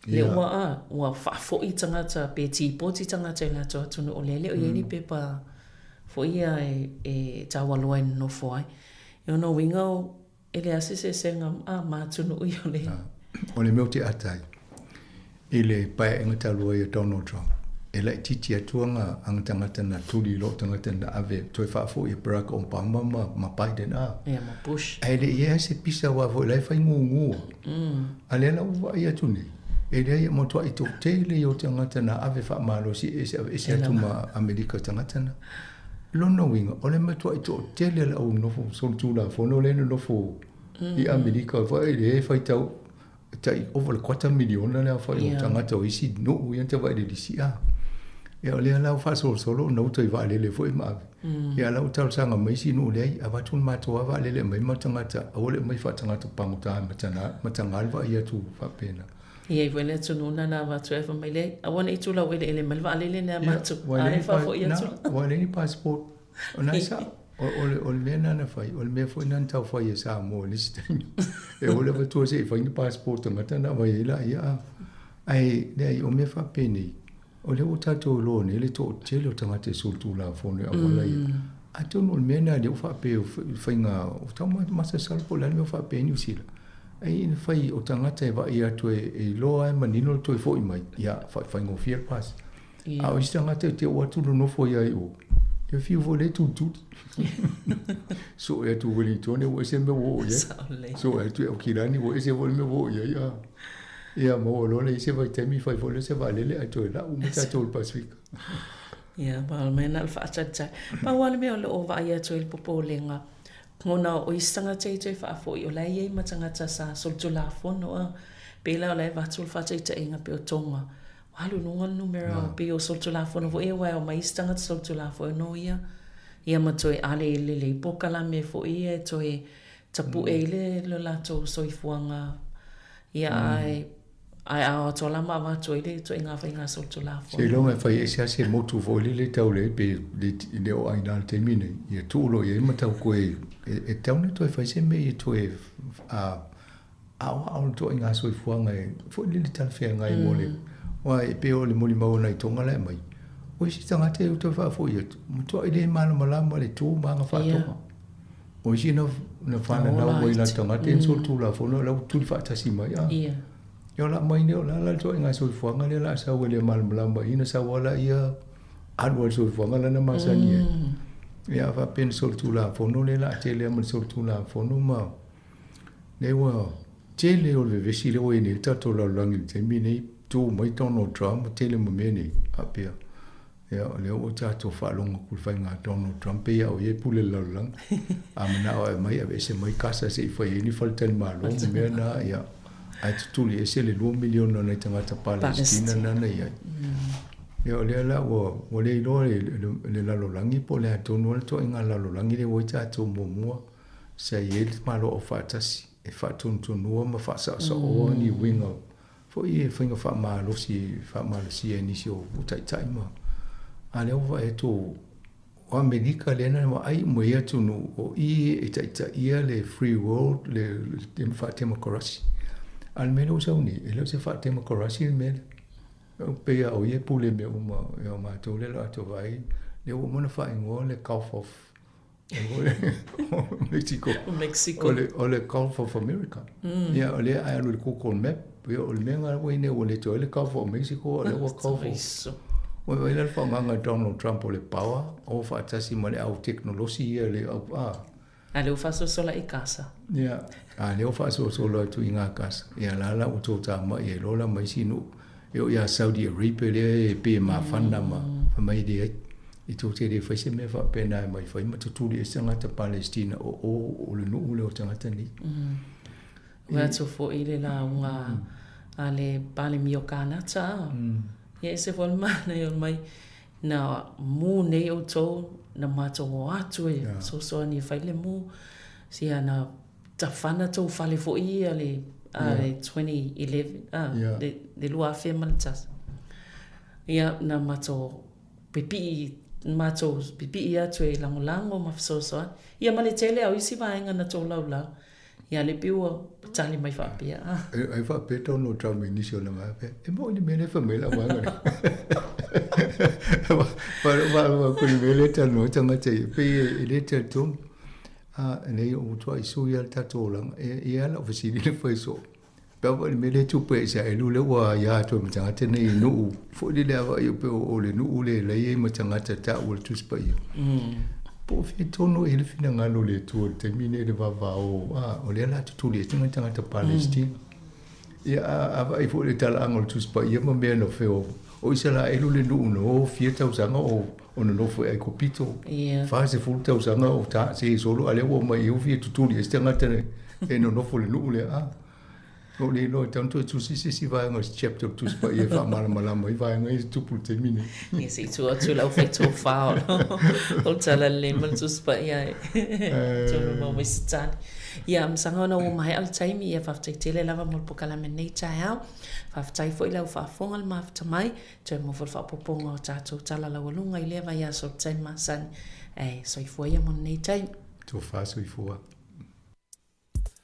lea ua a, ua faafoi tagata pe tipoti tagata i latou atunuu lea e le o i ai ni pepa. Foi ia e taualoa e nonofo ai. E ona uiga e leai se eseesega a ma atunuu ia o le. O le mea ou te ata ai i le paeaiga talu ai a Donald Trump, e laitiiti atu aga aga tagata na tuli i loo tagata na ave toe faafoi e Barack Obama ma ma Biden a. Ia ma Bush. Ae le i i ai se pisa aua foi la e fai gugu. A lea la ua vaai atu nei, e leai e matuai toatele ia o tagata na ave faamalosi e aveese atu ma Amerika tagata na. Lona uiga, o le matuai toatele o le au nofo solitulafono lea e nonofo i Amerika foi lea e faitau tai ova i le kuata miliona le aofai o tagata o isi nuu ia na tavaai i le lisi a. Ia o lea la ua faasolosolo ona uta i vaalele foi ma ave. Ia la ua talosaga mai isi nuu leai, avatu le matou lava vaalele e aumai ma tagata, aua le aumai faatagata pagota e mataga le vaai atu faapena. E i ai foi le atunuu na na avatu ai fai mai leai, aua ne i tulau eleele mai le vaalele lea a matou, a lea e faafoi atu. Ua leai ni passport. O na e sao. O le mea lena na fai, o le mea foi lena na tau fai e Samoa i le isi taimi. E oo i le avatua se i fai ni passport tagata ona aumai ai laia a. Ae leai, o mea faapenei, o lea ua tatou iloa nei le toatele o tagata e solitulafono i auala ia. Atonu o le mea lena lea ua faapea o faiga, o tau masalosalo po o le a le mea ua faapea ai Niu Sila. Ai ina fai o tagata e vaai atu e iloa lava e manino le toe foi mai, ia faigofie le pasi. A o isi tagata e te oo atu nonofo ai i o, ia fiu foi lea e tulituli. Soe atu i Ueligitone ua ese le mea ua oo i ai. Soe atu i Aukilani ua ese foi le mea ua oo i ai. A. Ia maua loa le isi vaitaimi fai foi lea o se vaalele ae toe lau uma tatou i le Pasefika. Ia, ma o le mea lena o le faatalitali. Pau lava le mea o lo o vaai atu ai le popolega, ona o isi tagata ia toe faafoi, o la e i ai ma tagata sa solitulafono a. Pei la o la e avatu le faataitaiga pei o Tonga, ua alu i luga le numera o pei o solitulafono foi ia aua e omai isi tagata solitulafono ia, ia ma toe ale i lelei polokalame foi ia e toe tapue ai le lo latou soifuaga ia ae ae a o atu lava la ma avatu ai le ituaiga faiga solitulafono. Seiloga e fai ese lava se motu foi lele tau leai pe le oo ai i ina i le taimi nei, ia tuu loa i ai ma tau koe e tatau ona toe fai se mea ia toe aoao le ituaiga soifuaga e foi lele talafeagai mo le aua e pei o le molimau a nai Tonga la e aumai, o isi tagata e toe faafoi atu, matuai le malamalama le tu ma aga faatoga. O isi na na fananau mai la tagata e solitulafono o la ua tuli faatasi mai a. Ia o la mai nei o la la le ituaiga soifuaga lea o le a sau e le malamalama i na sau lava laia alu ai le soifuaga lana masani ai. Ia a faapea na solitulafono lea o le a tele lava ma le solitulafono ma lea ua tele o le vevesi lea ua i ai nei le tatou lalolagi i le taimi lenei, tu mai Donald Trump ma tele ma mea nei faapea. Ia, o lea ua tatou faalogo atu i le faiga a Donald Trump, pei lava o ia e pule i le lalolagi. A manao e aumai, aveese mai kasa se i fai ai ni faletalimalo ma mea na, ia, ae tutuli ese le 2 miliona o nai tagata Palestina na na i ai. Ia, o lea la ua, ua le iloa e le lalolagi po o le a tonu lava le ituaiga lalolagi lea ua i tatou muamua sa i ai le Malo Aufaatasi e faatonutonua ma faasaosaoa ni uiga Foi e faiga faamalosi e faamalosia e nisi o taitai ma a lea ua vaai atu o Amerika lea na vaai uma i atunuu o i e taitaia le free world le faatemokarasi. A o le mea lea ua sau nei, e le o se faatemokarasi le mea lea. Pei lava o ia e pule i mea uma o matou lea o le a tou vaai, lea ua uma ona faaigoa le Gulf of Mexico. Mexico. O le Gulf of America. Ia, o lea a alu i le Google Map, ia, o le mea lena ua i nei ua le toe le Gulf of Mexico, o lea ua Gulf of... Ua vaai la le faaaogaga e Donald Trump o le power, o faatasi ma le au tekonolosi ia le au, a. A lea ua faasoasola i Gaza. Ia, a lea ua faasoasola atu i Gaza. Ia, la la ua toatamai ai loa la ma isi nuu. E oo ia Saudi Arabia lea e pei e mafana ma fai mai e leai. I tou te le fai se mea faapena e mai fai ma tutuli ai se tagata Palestina o o o le nuu lea o tagata nei. Ua atu foi le lauga a le Palemia o Kanata, ia ese foi le manaia o mai, na mū nei outou, na matou o atu e fesoasoani e fai le mū, sia na tafana tou fale foi ia le a le 2011, a le 2001. Ia na matou pipii matou pipii atu e lagolago ma fesoasoani. Ia ma le tele lava o isi vaega na tolaulau. Ia le pei ua tali mai faapea. Ai faapea tonu o tau mai nisi o na mai faapea, e moni le mea lea e fai mai lau vaega lea. Fa ko le mea lea e talanoa ai tagata ia, pei e le talitonu. A, nei ua matuai sui lava le tatou olaga. E i ai lava lau fesili lea e fai soo, pe a foi le mea lea e tupu ia Isaraelu lea ua aia atu ai ma tagata nei i nuu foi lele a vaai pei o le nuu lea la e i ai ma tagata taua o le Tusi Paia. Po o fea tonu e i ai le finagalo o le Atua i le taimi lenei i le vavao, a, o lea o le a tutuli ese nai tagata Palesitina. Ia, a vaai foi i le talaaga o le Tusi Paia ma mea na feo, o Isaraelu le nuu na o fia tausaga o o nonofo i Aikupito, 40 tausaga o ta se solo, a lea ua omai i fia tutuli ese tagata e nonofo i le nuu lea. A, o le iloa e tatau ona toe tusi se isi vaega o se chapter o le Tusi Paia e faamalamalama ai vaega ia e tupu i le taimi nei. Ia, se i tuu atu i le aufaitofa o le Talalelei ma le Tusi Paia e tonu mau mai se tali. Ia, masaga ona ua maea le taimi, ia faafetai tele lava mo le pokalame i lenei taeao. Faafetai foi i lau faafofoga le mafuta mai, toe maua foi le faaopoopoga o tatou tala laualuga i lea vaiaso i le taimi masani. Ae soifua ia mo lenei taimi. Tofa soifua.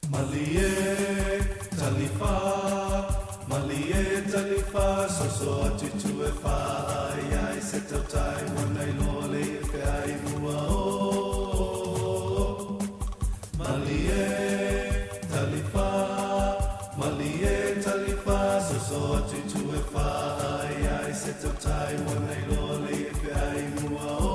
Malie talifa, malie talifa, soso atu tu e wha ai ai se tautai wa nei loa le e whea i mua o. Malie talifa, malie talifa, soso atu tu e wha ai ai se tautai wa nei loa le e whea i mua o.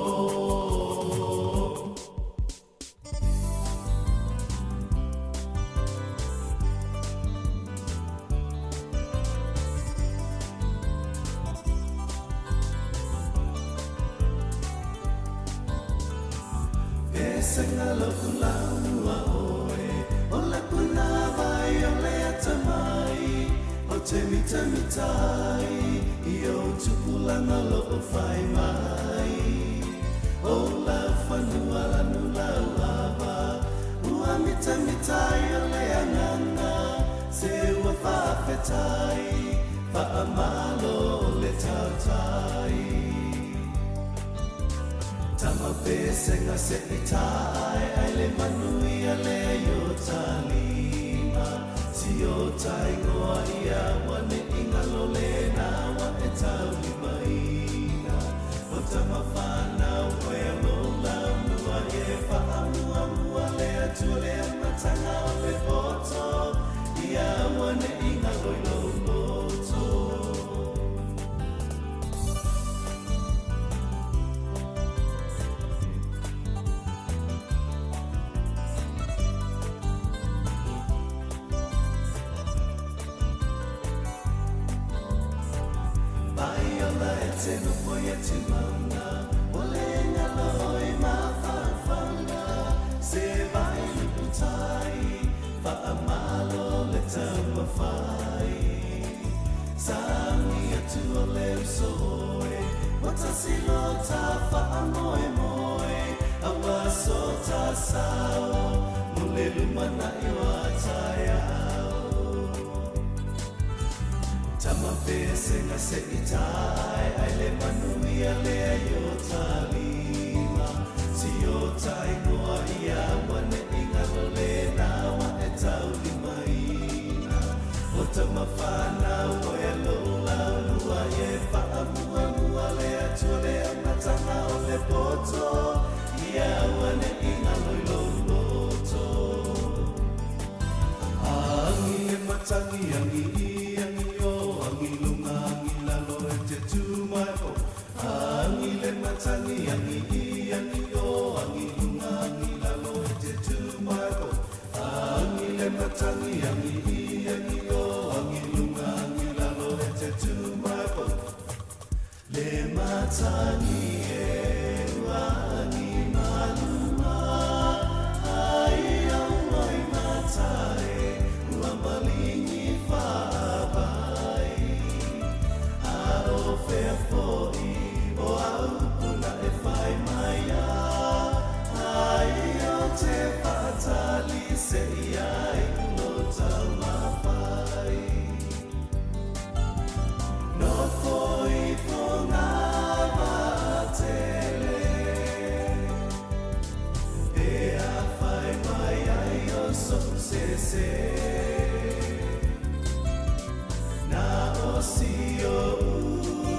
Na o si o u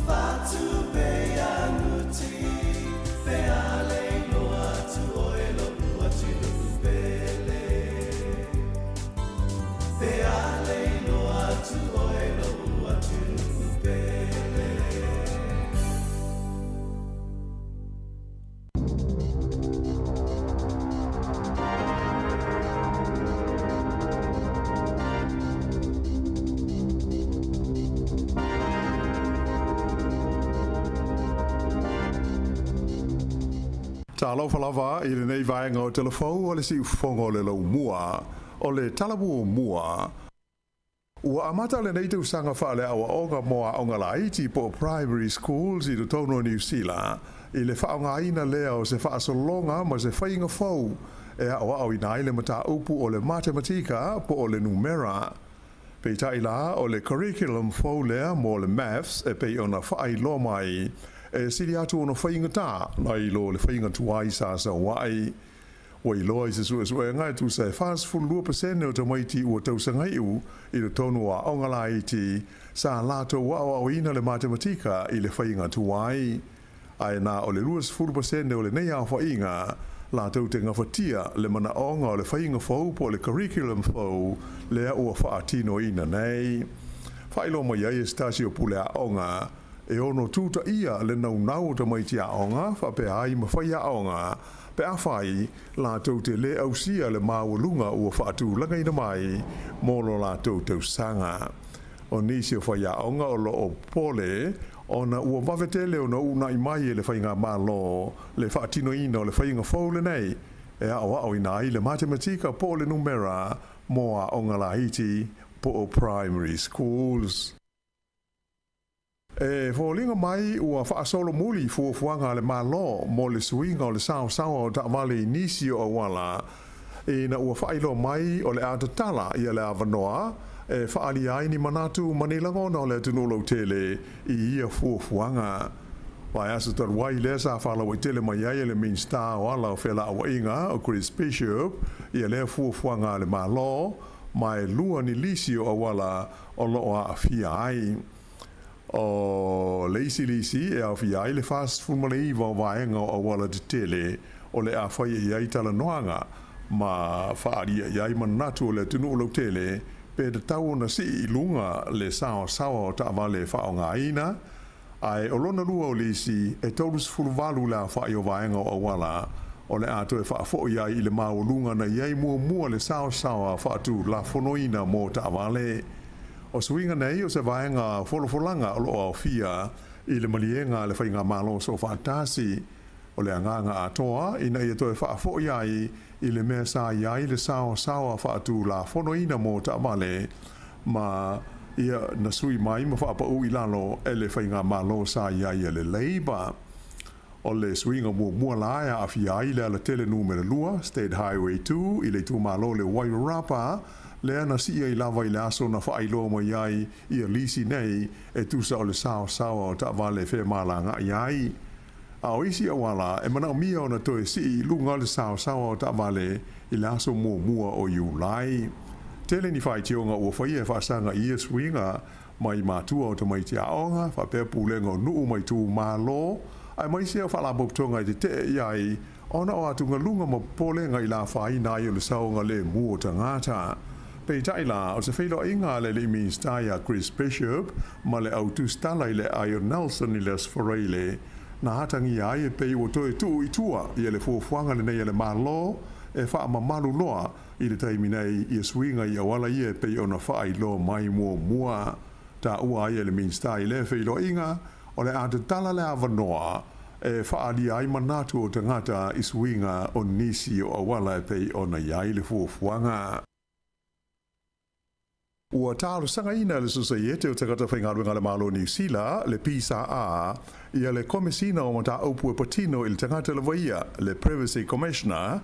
fatu pe anguti pe ale loa tu oe lo ua tunu pele. Pe ale loa tu oe lo ua tunu pele. Talofa lava i lenei vaega o Telefou o le siufofoga o le laumua o le Tala Muamua. Ua amata lenei tausaga faaleaoaoga mo aoga laiti po o primary schools i totonu o Niu Sila i le faaaogaina lea o se faasologa ma se faiga fou e aoaoina ai le mataupu o le matematika po o le numera. Peitai la, o le curriculum fou lea mo le Maths e pei ona faailoa mai, e sili atu ona faigata nai lo le faiga tuai sa sau ai. Ua iloa i se suesuega e tusa e 42% o tamaiti ua tausagaiu i totonu o aoga laiti sa latou aoaoina le matematika i le faiga tuai. Ae na o le 20% o lenei aofaiga latou te gafatia le manaoga o le faiga fou po o le curriculum fou lea ua faatinoina nei. Faailoa mai ai e se tasi o pule aoga e ono tutaia le naunau o tamaiti aoga faapea ai ma faiaoga pe afai latou te le ausia le maualuga ua faatulagaina mai mo lo latou tausaga. O nisi o faiaoga o lo o popole ona ua vave tele ona uunai mai e le Faigamalo le faatinoina o le faiga fou lenei e aoaoina ai le matematika po o le numera mo aoga laiti po o primary schools. E foliga mai ua faasolomuli fuafuaga a le Malo mo le suiga o le saosaoa o taavale i nisi o auala ina ua faailoa mai o le a tatala ia le avanoa e faaalia ai ni manatu ma ni lagona o le atunuu lautele i ia fuafuaga. Vaiaso talu ai lea sa faalauaitele mai ai e le Minisita o Ala o Felauaiga o Chris Bishop ia lea fuafuaga a le Malo ma e lua ni lisi o auala o lo o aafia ai. O le isi lisi e aofia ai le 49 o vaega o auala tetele o le a faia i ai talanoaga ma faaalia i ai manatu o le atunuu lautele pe tatau ona sii i luga le saosaoa o taavale e faaaogaina, ae o lona lua o lisi e 38 le aofai o vaega o auala o le a toe faafoi ai i le maualuga na i ai muamua le saosaoa faatulafonoina mo taavale. O suiga nei o se vaega folafolaga o lo o aofia i le maliega a le Faigamalo Soofaatasi. O le agaga atoa ina ia toe faafoi ai i le mea sa i ai le saosaoa faatulafonoina mo taavale ma ia na sui mai ma faapau i lalo e le Faigamalo sa i ai a le Labour. O le suiga muamua la e aafia ai le alatele numera lua, State Highway 2, i le itumalo o le Wairarapa, lea na sii ai lava i le aso na faailoa mai ai ia lisi nei e tusa o le saosaoa o taavale femalagaai ai. A o isi auala e manaomia ona toe sii i luga le saosaoa o taavale i le aso muamua o Iulai. Tele ni faitioga ua faia e faasaga i ia suiga mai matua o tamaiti aoga, faapea pulega o nuu ma itumalo, aemaise o faalapotopotoga e tetee i ai ona o atugaluga ma popolega i le afaina ai o le saogalemu o tagata. Peitai la, o se feiloaiga a le alii Minisita ia Chris Bishop ma le au tusitala i le aai o Nelson i le Aso Faraile, na atagia ai e pei ua toe tuu i tua ia le fuafuaga lenei a le Malo e faamamalu loa I le taimi nei, ia suiga i auala ia e pei ona faailoa mai muamua. Taua ai e le Minisita i lea feiloaiga, o le a tatala le avanoa e faaalia ai manatu o tagata i suiga o nisi o auala e pei ona i ai le fuafuaga. Ua talosagaina e le Sosaiete o Tagata Faigaluega a le Malo o Niu Sila, le PSA, ia le Komesina o Mataupu e Patino i le Tagata Lavaia, le Privacy Commissioner,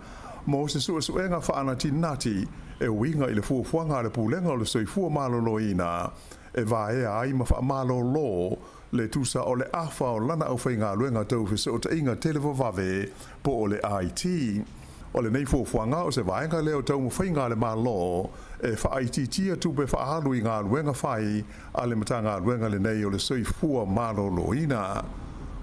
mo se suesuega faanatinati e uiga i le fuafuaga a le Pulega o le Soifua Maloloina e vaea ai ma faamalolo le tusa o le afa o lana aufaigaluega tau fesootaiga televavave po o le IT. O lenei fuafuaga o se vaega lea o taumafaiga a le Malo e faaitiitia tupe faaalu i galuega fai a le Matagaluega lenei o le Soifua Maloloina.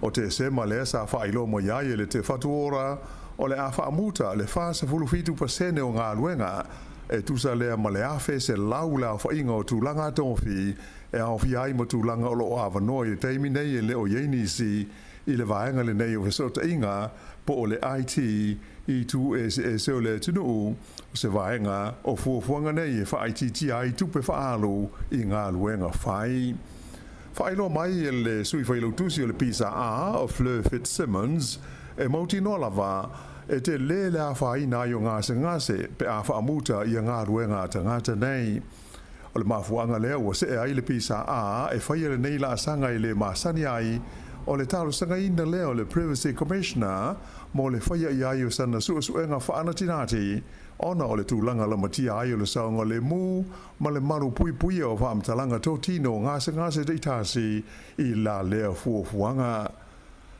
O Tesema lea sa faailoa mai ai e le Te Whatu Ora o le a faamuta le 47% o galuega e tusa lea ma le 1,100 le aofaiga o tulaga tofi e aofia ai ma tulaga o lo o avanoa i le taimi nei e le o i ai nisi i le vaega lenei o fesootaiga po o le IT i itu eseese o le atunuu, o se vaega o fuafuaga nei e faaitiitia ai tupe faaalu i galuega fai. Faailoa mai e le Sui Failautusi o le PSA o Fleur Fitzsimmons, e mautinoa lava e telē le afaina ai o gasegase pe a faamuta ia galuega a tagata nei. O le mafuaaga lea ua see ai le PSA e faia lenei laasaga e le masani ai, o le talosagaina lea o le Privacy Commissioner mo le faia i ai o sana suesuega faanatinati ona o le tulaga lamatia ai o le saogalemu ma le malu puipuia o faamatalaga totino o gasegase taitasi i la lea fuafuaga.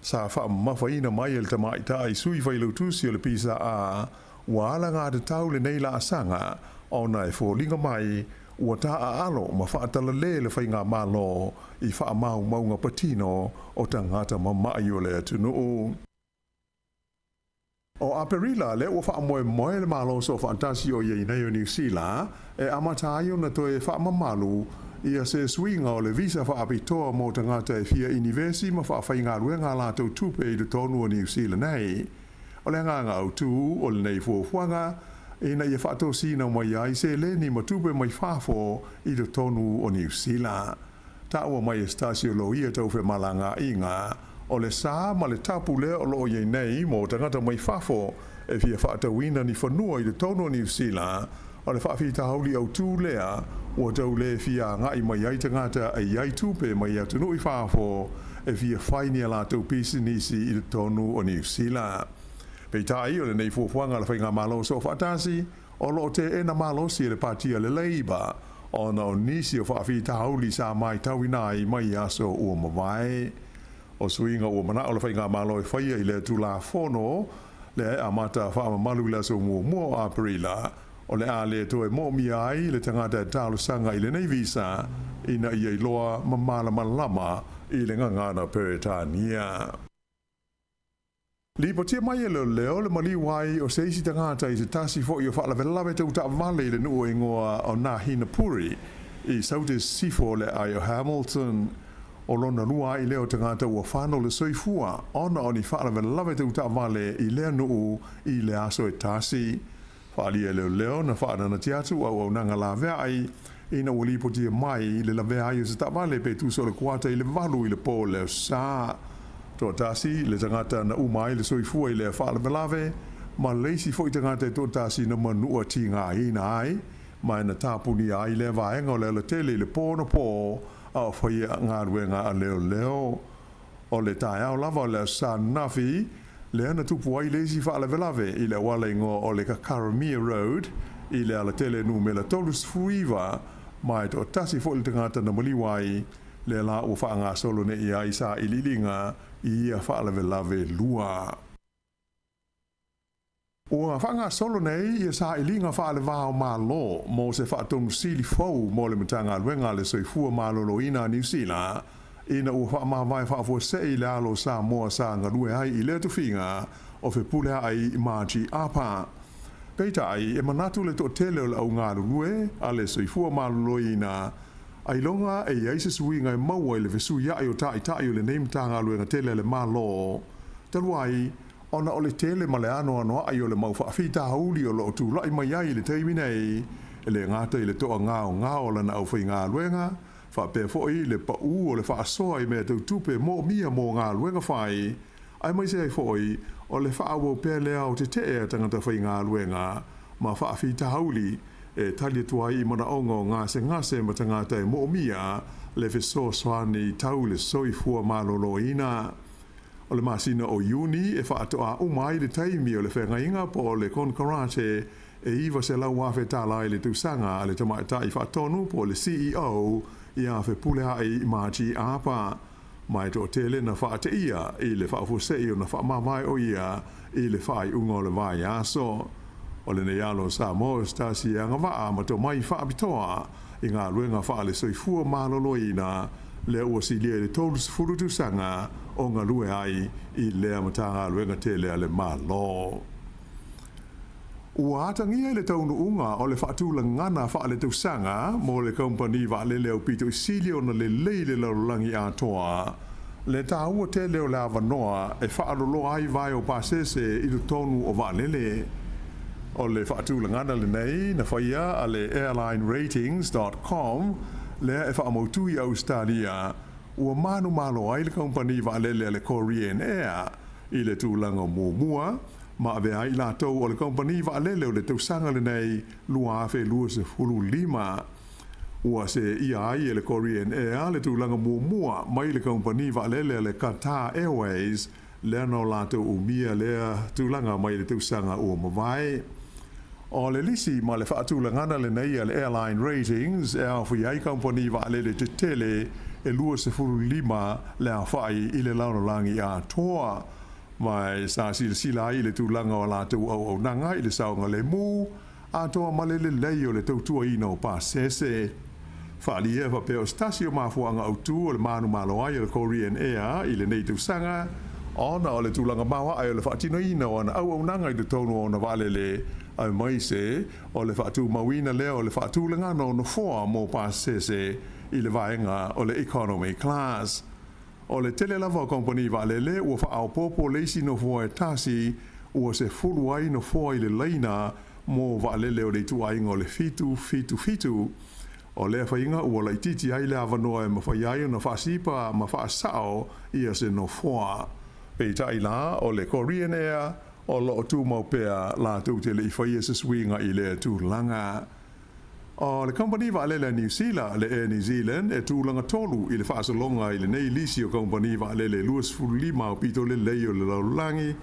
Sa faamamafaina mai e le tamaitai sui failautusi o le PSA ua alagatatau lenei laasaga ona e foliga mai ua taaalo ma faatalale le faigamalo i faamaumauga patino o tagata mama'i o le atunuu. O Aperila lea ua faamoemoe le Malo Soofaatasi o i ai nei o Niu Sila e amata ai ona toe faamamalu ia se suiga o le visa faapitoa mo tagata e fia inivesi ma faafaigaluega a latou tupe i totonu o Niu Sila nei. O le agaga autū o lenei fuafuaga ina ia faatosina mai ai seleni ma tupe mai fafo i totonu o Niu Sila. Taua mai e se tasi o loia tau femalagaaiga, o le sa ma le tapu lea o lo o i ai nei mo tagata mai fafo e fia faatauina ni fanua i totonu o Niu Sila, o le faafitauli autū lea ua tau le fia agai mai ai tagata e i ai tupe mai atunuu i fafo e fia fai ni a latou pisinisi i totonu o Niu Sila. Peitai, o lenei fuafuaga a le Faigamalo Soofaatasi, o lo o teena malosi e le Pati a le Labour ona o nisi o faafitauli sa matauina ai mai aso ua mavae. O suiga ua manao le Faigamalo e faia i lea Tulafono lea e amata faamamalu i le aso muamua o Aperila, o le a le toe moomia ai le tagata e talosaga i lenei visa ina ia iloa ma malamalama i le gagana Peretania. Lipotia mai e leoleo le maliu ai o se isi tagata i se tasi foi o faalavelave tau taavale i le nuu e igoa o Ngāhinapuri i Saute Sisifo o le aai o Hamilton. O lona lua ai lea o tagata ua fano le soifua ona o ni faalavelave tau taavale i lea nuu i le aso e tasi. Faaalia e leoleo na faaananatia atu auaunaga laveai ina ua lipotia mai le lavea ai o se taavale pe tusa o le kuata i le 8 i le po o le Aso Sa. Toatasi le tagata na uma ai le soifua i lea faalavelave, ma le isi foi tagata e toatasi na manua tigaina ai, ma e na tapunia ai lea vaega o le alatele i le po ona po a o faia galuega a leoleo. O le taeao lava o le Aso Sa ananafi, lea na tupu ai le isi faalavelave i le auala igoa o le Kakaramea Road i le alatele numera 39, ma e toatasi foi le tagata na maliu ai, lea la ua faagasolo nei ai sailiiliga i ia faalavelave lua. Ua faagasolo nei ia sailiga faale-va o Malo mo se faatonu sili fou mo le Matagaluega a le Soifua Maloloina a Niu Sila ina ua faamavae faafuasei le alo o Samoa sa galue ai i lea tofiga o Fepuleai Margie Apa. Peitai, e manatu le toatele o le au galulue a le Soifua Maloloina ailoga e i ai se suiga e maua i le fesuiai o taitai o lenei Matagaluega tele a le Malo talu ai ona o le tele ma le anoanoai o le mau faafitauli o lo o tulai mai ai i le taimi nei, e le gata i le toagaogao o lana aufaigaluega, faapea foi le paū o le faasoa i mea tau tupe moomia mo galuega fai, aemaise ai foi o le faaauau pea lea o tetee a tagata faigaluega ma faafitauli e tali atu ai i manaoga o gasegase ma tagata e moomia le fesoasoani tau le soifua maloloina. O le masina o Iuni e faatoa uma ai le taimi o le feagaiga po o le konekarate e $900,000 i le tausaga a le tamaitai faatonu po o le CEO ia Fepuleai Margie Apa. Ma e toʻatele na faateia i le faafuaseʻi ona faamavae ʻo ia i le faaiuga o le vaiaso. O lenei alo o Samoa o se tasi e agavaa ma tomai faapitoa i galuega faale-soifua maloloina lea ua silia i le 30 tausaga o galue ai i lea Matagaluega tele a le Malo. Ua atagia i le taunuuga o le faatulagana faaletausaga mo le Kamupani Vaalele aupito i sili ona lelei i le lalolagi atoa le taua tele o le avanoa e faaloloa ai vae o pasese i totonu o vaalele. O le faatulagana lenei na faia a le AirlineRatings dot com lea e faamautu i Ausetalia ua manumalo ai le Kamupani Vaalele a le Korean Air i le tulaga muamua ma avea ai i latou o le Kamupani Vaalele o le tausaga lenei 2025. Ua seeia ai e le Korean Air le tulaga muamua mai le Kamupani Vaalele a le Qatar Airways lea na o latou umia lea tulaga mai le tausaga ua mavae. O le lisi ma le faatulagana lenei a le Airline Ratings e aofia ai kamupani vaalele tetele e 25 le aofai i le lalolagi atoa. Ma e sa silasila ai i le tulaga o a latou auaunaga i le saogalemu atoa ma le lelei o le tautuaina o pasese. Faaalia faapea o se tasi o mafuaaga autu o le manumalo ai o le Korean Air i lenei tausaga ona o le tulaga maoae o le faatinoina o ana auaunaga i totonu o ona vaalele aemaise o le faatumauina lea o le faatulagana o nofoa mo pasese i le vaega o le Economy Class. O le tele lava o kamupani vaalele ua faaopoopo le isi nofoa e tasi ua 10 ai nofoa i le laina mo vaalele o le ituaiga o le 777. O lea faiga ua laitiiti ai le avanoa e mafai ai ona faasipa ma faasao ia se nofoa. Peitai la, o le Korean Air o lo o tumau pea latou te le i faia se suiga i lea tulaga. O le kamupani vaalele a Niu Sila, le Air New Zealand, e tulaga tolu i le faasologa i lenei lisi o kamupani vaalele e 25 aupito lelei o le lalolagi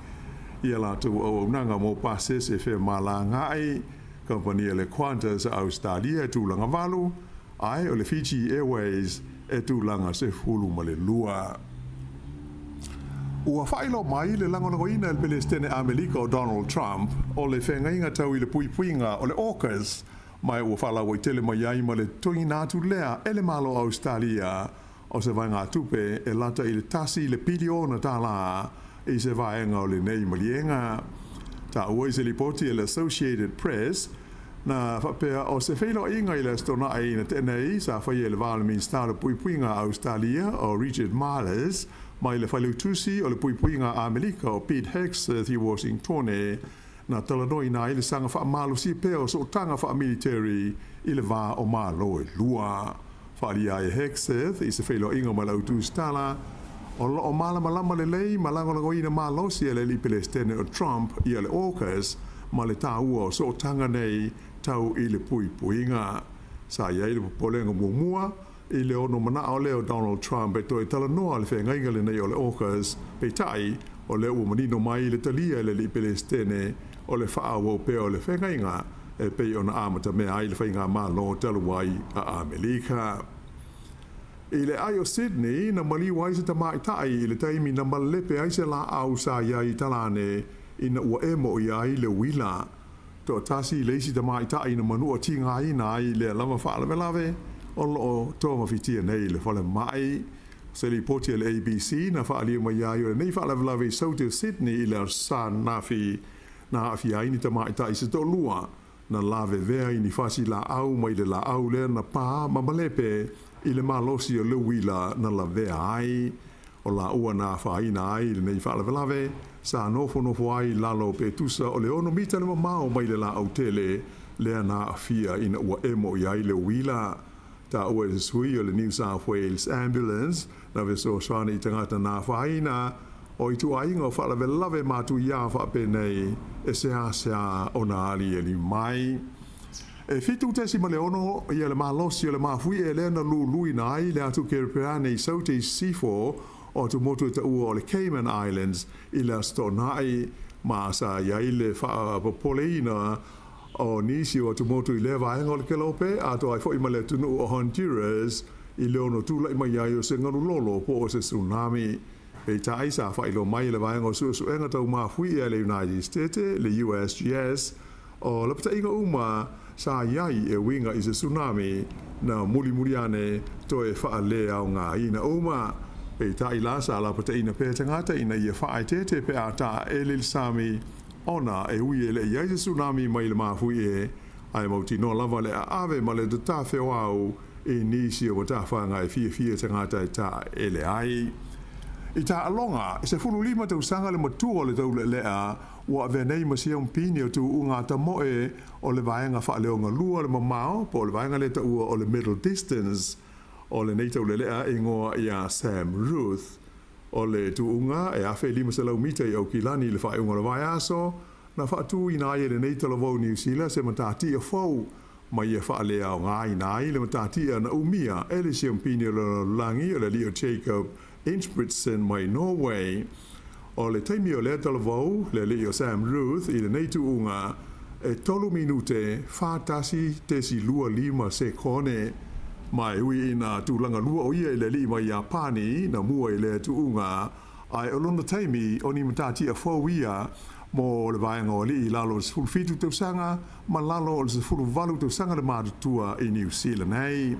i a latou auaunaga mo pasese femalagaai. Kamupani a le Qantas a Ausetalia e tulaga valu, ae o le Fiji Airways e tulaga 12. Ua faailoa mai le lagolagoina e le Peresetene Amelika o Donald Trump o le feagaiga tau i le puipuiga o le AUKUS ma ua faalauaitele mai ai ma le totogiina atu lea e le Malo o Ausetalia o se vaegatupe e lata i le tasi le piliona tālā i se vaega o lenei maliega. Taua i se lipoti a le Associated Press, na faapea o se feiloaiga i le Aso Toonai na tea nei sa faia i le va o le Minisita o le Puipuiga a Ausetalia o Richard Marles mai le Failautusi o le Puipuiga a Amerika o Pete Hegseth i Washingtone na talanoaina ai le saga faamalosia pea o sootaga faamiliteri i le va o Malo e lua. Faaalia ai e Hegseth i se feiloaiga ma le autusitala o lo o malamalama lelei ma lagolagoina malosi e le alii Pelestene o Trump ia le AUKUS ma le taua o sootaga nei tau i le puipuiga. Sa i ai le popolega muamua i le ono manao lea o Donald Trump e toe talanoa le feagaiga lenei o le AUKUS, peitai, o lea ua manino mai le talia e le alii Pelestene o le faaauau pea o le feagaiga e pei ona amatamea ai le faigamalo talu ai a Amelika. I le ʻai o Sydney, na maliu ai se tamaitai i le taimi na malepe ai se lāʻau sa i ai i talane ina ua emo ʻia ai le uila. Toatasi le isi tamaitai na manua tigaina ai lea lava faalavelave o lo o togafitia nei i le falemai. O se lipoti a le ABC na faaalia mai ai o lenei faalavelave i Saute o Sydney i le Aso Sa ananafi na aafia ai ni tamaitai se toalua na lavevea i ni fasi lāʻau mai le lāʻau lea na pā ma malepe i le malosi o le uila na lavea ai. O lāua na afaina ai i lenei faalavelave, sa nofonofo ai i lalo pe tusa o le ono mita le mamao mai le lāʻau tele lea na aafia ina ua emo ʻia ai le uila. Taua e se sui o le New South Wales Ambulance na fesoasoani i tagata na afaina o ituaiga o faalavelave matuiā faapenei e seasea ona aliali mai. E 7.6 ia le malosi o le mafuie lea na luluina ai le atu Kerepeane i Saute i Sisifo o atumotu e taua o le Cayman Islands i le Aso Toonai ma sa i ai le faapopoleina o nisi o atumotu i lea vaega o le Kelope atoa ai foi ma le atunuu o Honduras i le ono tula'i mai ai o se galulolo po o se tsunami. Peitai sa faailoa mai e le Vaega o Suesuega Tau Mafuie a le United States, le USGS, o lapata'iga uma sa iai e uiga i se tsunami na mulimuli ane toe fa'aleaogāina uma. Peitai la sa lapataʻina pea tagata ina ia faaeteete pe a taʻaele i le sami ona e ui e leʻi ai se tsunami mai le mafuie ae mautinoa lava le aave ma le tatafeoau i nisi o matafaga e fiafia tagata e taʻaele ai. I taaloga, e 15 tausaga le matua o le taulealea ua avea nei ma siaupini o tuuga tamoe o le vaega faaleogalua o le mamao po o le vaega lea taua o le middle distance. O lenei taulealea e igoa ia Sam Ruth. O le tuuga e 1500 mita i Aukilani i le faaiuga o le vaiaso, na faatuina ai e lenei talavou Niu Sila se matatia fou ma ia faaleaogaina ai le matatia na umia e le siaupini o le lalolagi o le alii o Jacob Ingebrigtsen mai Norway. O le taimi o lea talavou, le alii o Sam Ruth i lenei tuuga, e 3 minute 41.25 sekone. Ma e ui ina tulaga lua o ia i le alii mai Iapani na mua i lea tuuga, ae o lona taimi o ni matatia fou ia mo le vaega o alii i lalo o le 17 tausaga ma lalo o le 18 tausaga le matutua i Niu Sila nei.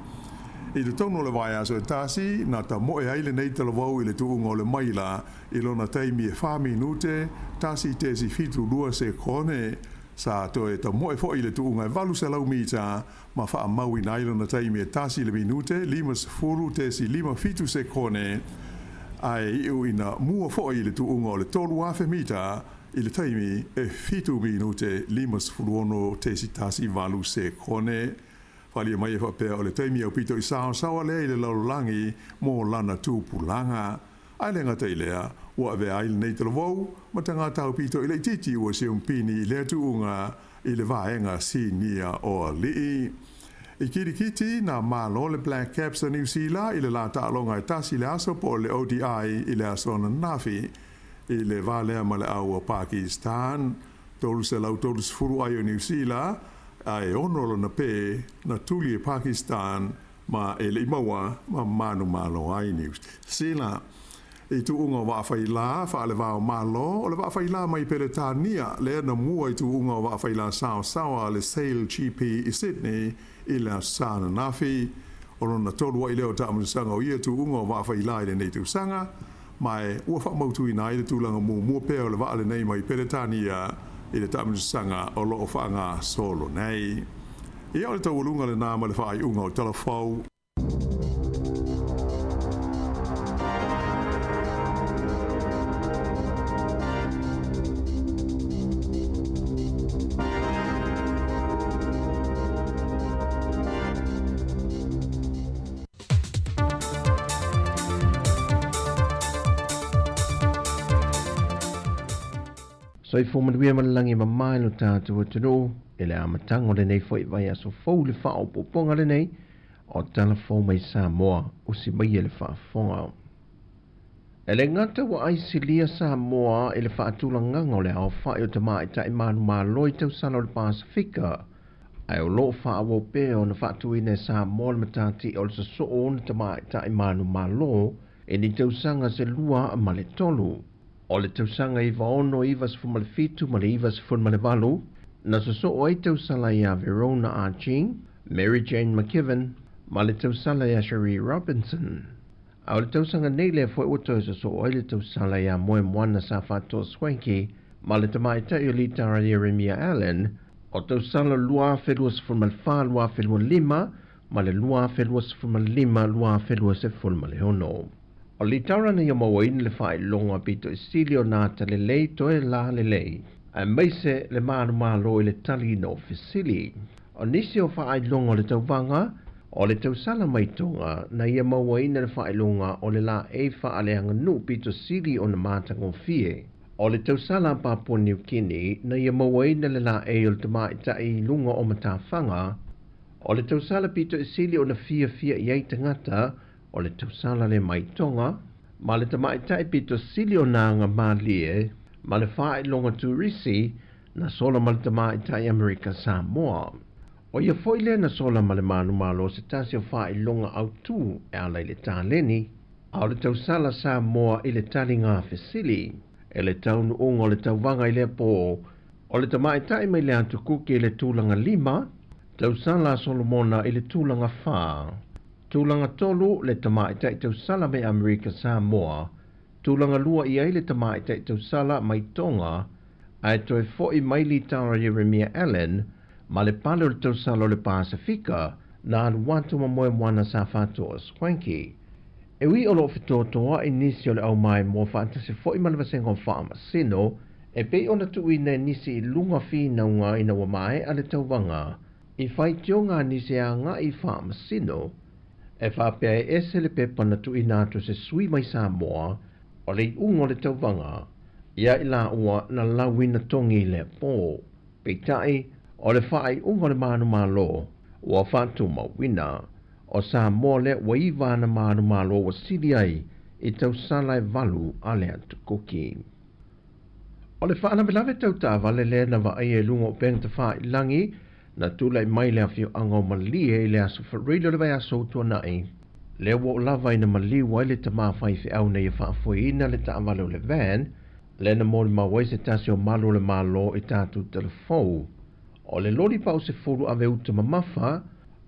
I totonu o le vaiaso e tasi, na tamoe ai lenei talavou i le tuuga o le maila i lona taimi e 4 minute 1.72 sekone. Sa toe tamoe foi i le tuuga e 800 mita ma faamauina ai lona taimi e 1 le minute 50.57 sekone, ae iu ina mua foi i le tuuga o le 3,000 mita i le taimi e 7 minute 56.18 sekone. Faaalia mai e faapea o le taimi aupito i saosaoa lea i le lalolagi mo lana tupulaga. Ae le gata i lea, ua avea ai lenei talavou ma tagata aupito i laitiiti ua siumpini i lea tuuga i le vaega sinia o alii. I kirikiti, na malo le Black Caps a Niu Sila i le la taaloga e tasi le aso po o le ODI i le aso ananafi i le va lea ma le au o Pakistan. 330 ai o Niu Sila, ae 6 lona pē na tuli e Pakistan ma e leʻi maua ma manumalo ai Niu Sila. I tuuga o vaafailā faalevao malo, o le vaafailā mai Peretania lea na mua i tuuga o vaafailā saosaoa le Sail GP i Sydney i le aso Sa ananafi. O lona tolu ai lea o taamilosaga o ia tuuga o vaafailā i lenei tausaga, ma e ua faamautuina ai le tulaga muamua pea o le vaa lenei mai Peretania i le taamilosaga o loo faagasolo nei. Ia o le taualuga lenā ma le faaiuga o Tala Fou. Soifua manuia ma le lagi e mamā i lo tātou atunuu i le amataga o lenei foi vaiaso fou i le faaopoopoga lenei o Tala Fou mai Samoa usi mai e le faafofoga. E le gata ua aisilia Samoa i le faatulagaga o le aofai o tamaitai manumalo i tausala o le Pasefika, ae o lo o faaauau pea ona faatuina e Samoa le matati o le sosoo o ona tamaitai manumalo i ni tausaga se 2 ma le 3. O le tausaga 9697 ma le 98, na sosoo ai tausala iā Verona Archie, Mary Jane McKiven, ma le tausala iā Cherie Robinson. A o le tausaga nei lea foi ua toe sosoo ai le tausala iā Moemoana Safatoa Swankie ma le tamaitai o Litara Ieremia Allen, o tausala 2024 2025 ma le 2025 2026. O Litara na ia mauaina le faailoga pito i sili o nā talelei toe la lelei, aemaise le manumalo i le taliina o fesili. O nisi o faailoga o le tauvaga, o le tausala mai Tonga na ia mauaina le faailoga o le laei faaleaganuu pito sili ona matagofie. O le tausala a Papua New Guinea na ia mauaina le laei o le tamaitai i luga o matafaga. O le tausala pito i sili ona fiafia i ai tagata, o le tausala le mai Tonga, ma le tamaitai pito sili ona agamalie ma le faailoga turisi na sola ma le tamaitai Amerika Samoa. O ia foi lea na sola ma le manumalo se tasi o faailoga autū e ala i le taleni, a o le tausala Samoa i le taliga fesili. E le taunuuga o le tauvaga i lea pō, o le tamaitai mai le Atu Kuki i le tulaga 5, tausala a Solomona i le tulaga 4, tulaga 3 le tamaitai tausala mai Amerika Samoa, tulaga 2 i ai le tamaitai tausala mai Tonga, ae toe foi mai Litara Ieremia Allen ma le pale o le tausala o le Pasifika na alu atu ma Moemoana sa Fatoa Swanky. E ui o loo fetotoa'i nisi o le aumaimoa faatasi foi ma le vasega o faamasino e pei ona tuuina e nisi i luga finauga ina ua maea le tauvaga i faitioga a nisi e aga'i i faamasino e faapea e ese le pepa na tuuina atu e se sui mai Samoa o le iuga o le tauvaga ia i laua na lauina togi i lea pō. Peitai, o le faaiuga o le manumalo ua faatumauina. O Samoa lea ua 9 ana manumalo ua sili ai i tausala e 8 a le Atu Kuki. O le faalavelave tau taavale lea na vaaia i luga o upega tafailagi na tulai mai le afioaga o Malie i le aso Faraile o le vaiaso ua tuanai, lea ua oo lava ina maliu ai le tamā faifeau ina ia faafoeina le taavale o le van lea na molimau ai se tasi o malu o le Malo i tatou talafou. O le loli pau 10 ave uta mamafa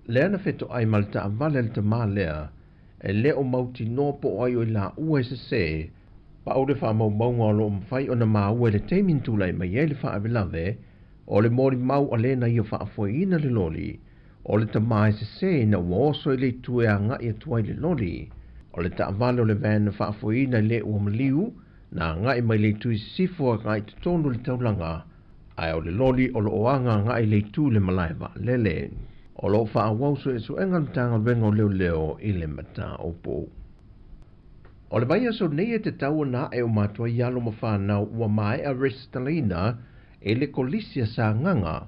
lea na fetoai ma le taavale a le tamā lea e le o mautinoa po o ai o i laua e sesē. Pau le faamaumauga o loo mafai ona maua i le taimi na tulai mai ai le faalavelave, o le molimau a le na ia faafoeina le loli, o le tamā e sesē ina ua oso i le itu e agai atu ai le loli. O le taavale o le van na faafoeina i le ua maliu na agai mai le itu i sisifo agai totonu i le taulaga, ae o le loli o loo aga agai i le itu i le malae vaalele. O loo faaauau suesuega a le Matagaluega o Leoleo i le mataupu. O le vaiaso nei e tatau ona ae uma atu ai alo ma fanau ua maea resitalaina i le Kolisi a Sagaga.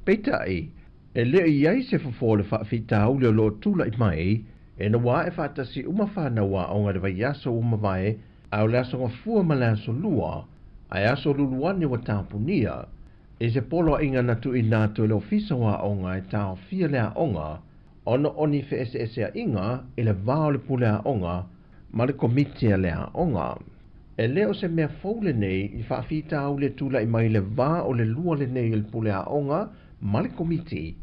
Peitai, e le o i ai se fofo o le faafitauli o lo o tulai mai, ina ua ae faatasi uma fanau aoga i le vaiaso ua mavae, a o le aso Gafua ma le aso Lua, ae aso Lulu ane ua tapunia. I se poloaiga na tuuina atu e le Ofisa o Aoga e taofia le aoga ona o ni feeseeseaiga i le va o le pule aoga ma le komiti a le aoga. E le o se mea fou lenei i faafitauli e tulai mai i le va o le lua lenei o le pule aoga ma le komiti,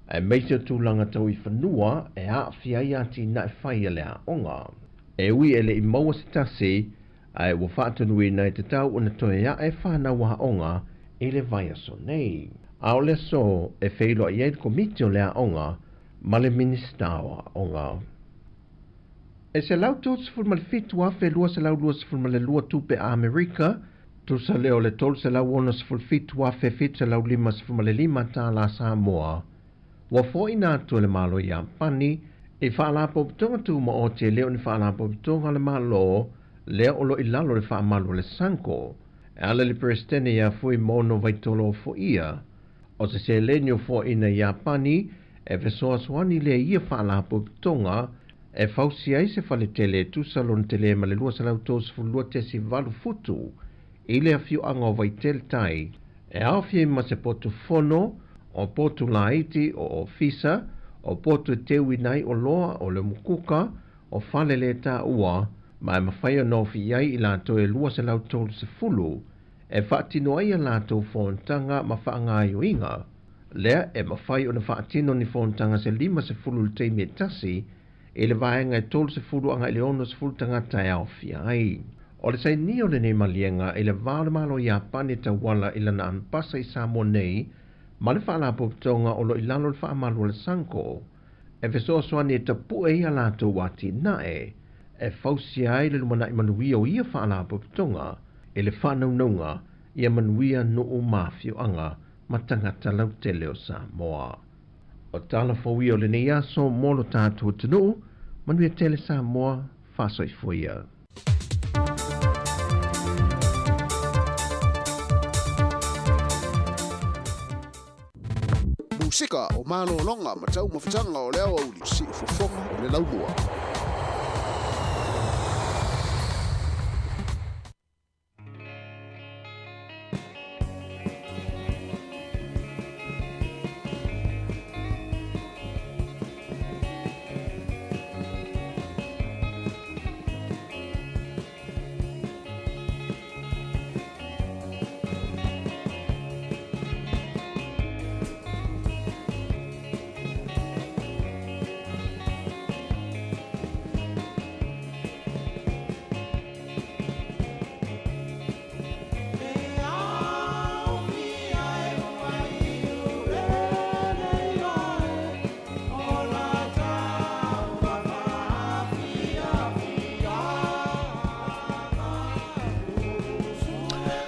aemaise o tulaga tau i fanua e aafia ai atinae fai a le aoga. E ui e le i maua se tasi, ae ua faatonuina e tatau ona toe ae fanau aoga i le vaiaso nei. A o le aso e feiloai ai le komiti o le aoga ma le Minisita o Aoga. E 137,222 tupe Amerika, tusa lea o le 367,755 tālā Samoa, ua foaiina atu e le Malo Iapani i Faalapotopotoga Tumaoti e le o ni Faalapotopotoga a le Malo lea o lo o i lalo o le faamalu a le SANCO, e ala i le Peresetene ia Fuimaono Vaitolo Foia. O se seleni o foaiina i Iapani e fesoasoani lea i ia faalapotopotoga e fausia ai se faletele e tusa lona tele ma le 232.8 futu i le afioaga o Vaitele Tai, e aofia ai ma se potu fono, o potu laiti, o ofisa, o potu e teuina ai oloa, o le mukuka, o fale le taua, ma e mafai ona ofi i ai i latou e 230 e faatino ai a latou fonotaga ma faagaoioiga. Lea e mafai ona faatino ni fonotaga se 50 i le taimi e tasi i le vaega e 30 agai i le 60 tagata e aofia ai. O le sainia o lenei maliega i le va o le Malo o Iapani e tauala i lana anapasa i Samoa nei ma le Faalapotopotoga o lo o i lalo o le faamalu a le SANCO e fesoasoani e tapue ai a latou atinae e fausia ai le lumanai manuia o ia faalapotopotoga i le faanaunauga ia manuia nuu ma afioaga ma tagata lautele o Samoa. O tala fou ia o lenei aso mo lo tatou atunuu, manuia tele Samoa, faasoifua ia. Musika o malologa ma taumafataga o le aoauli, siufofoga o le laumua.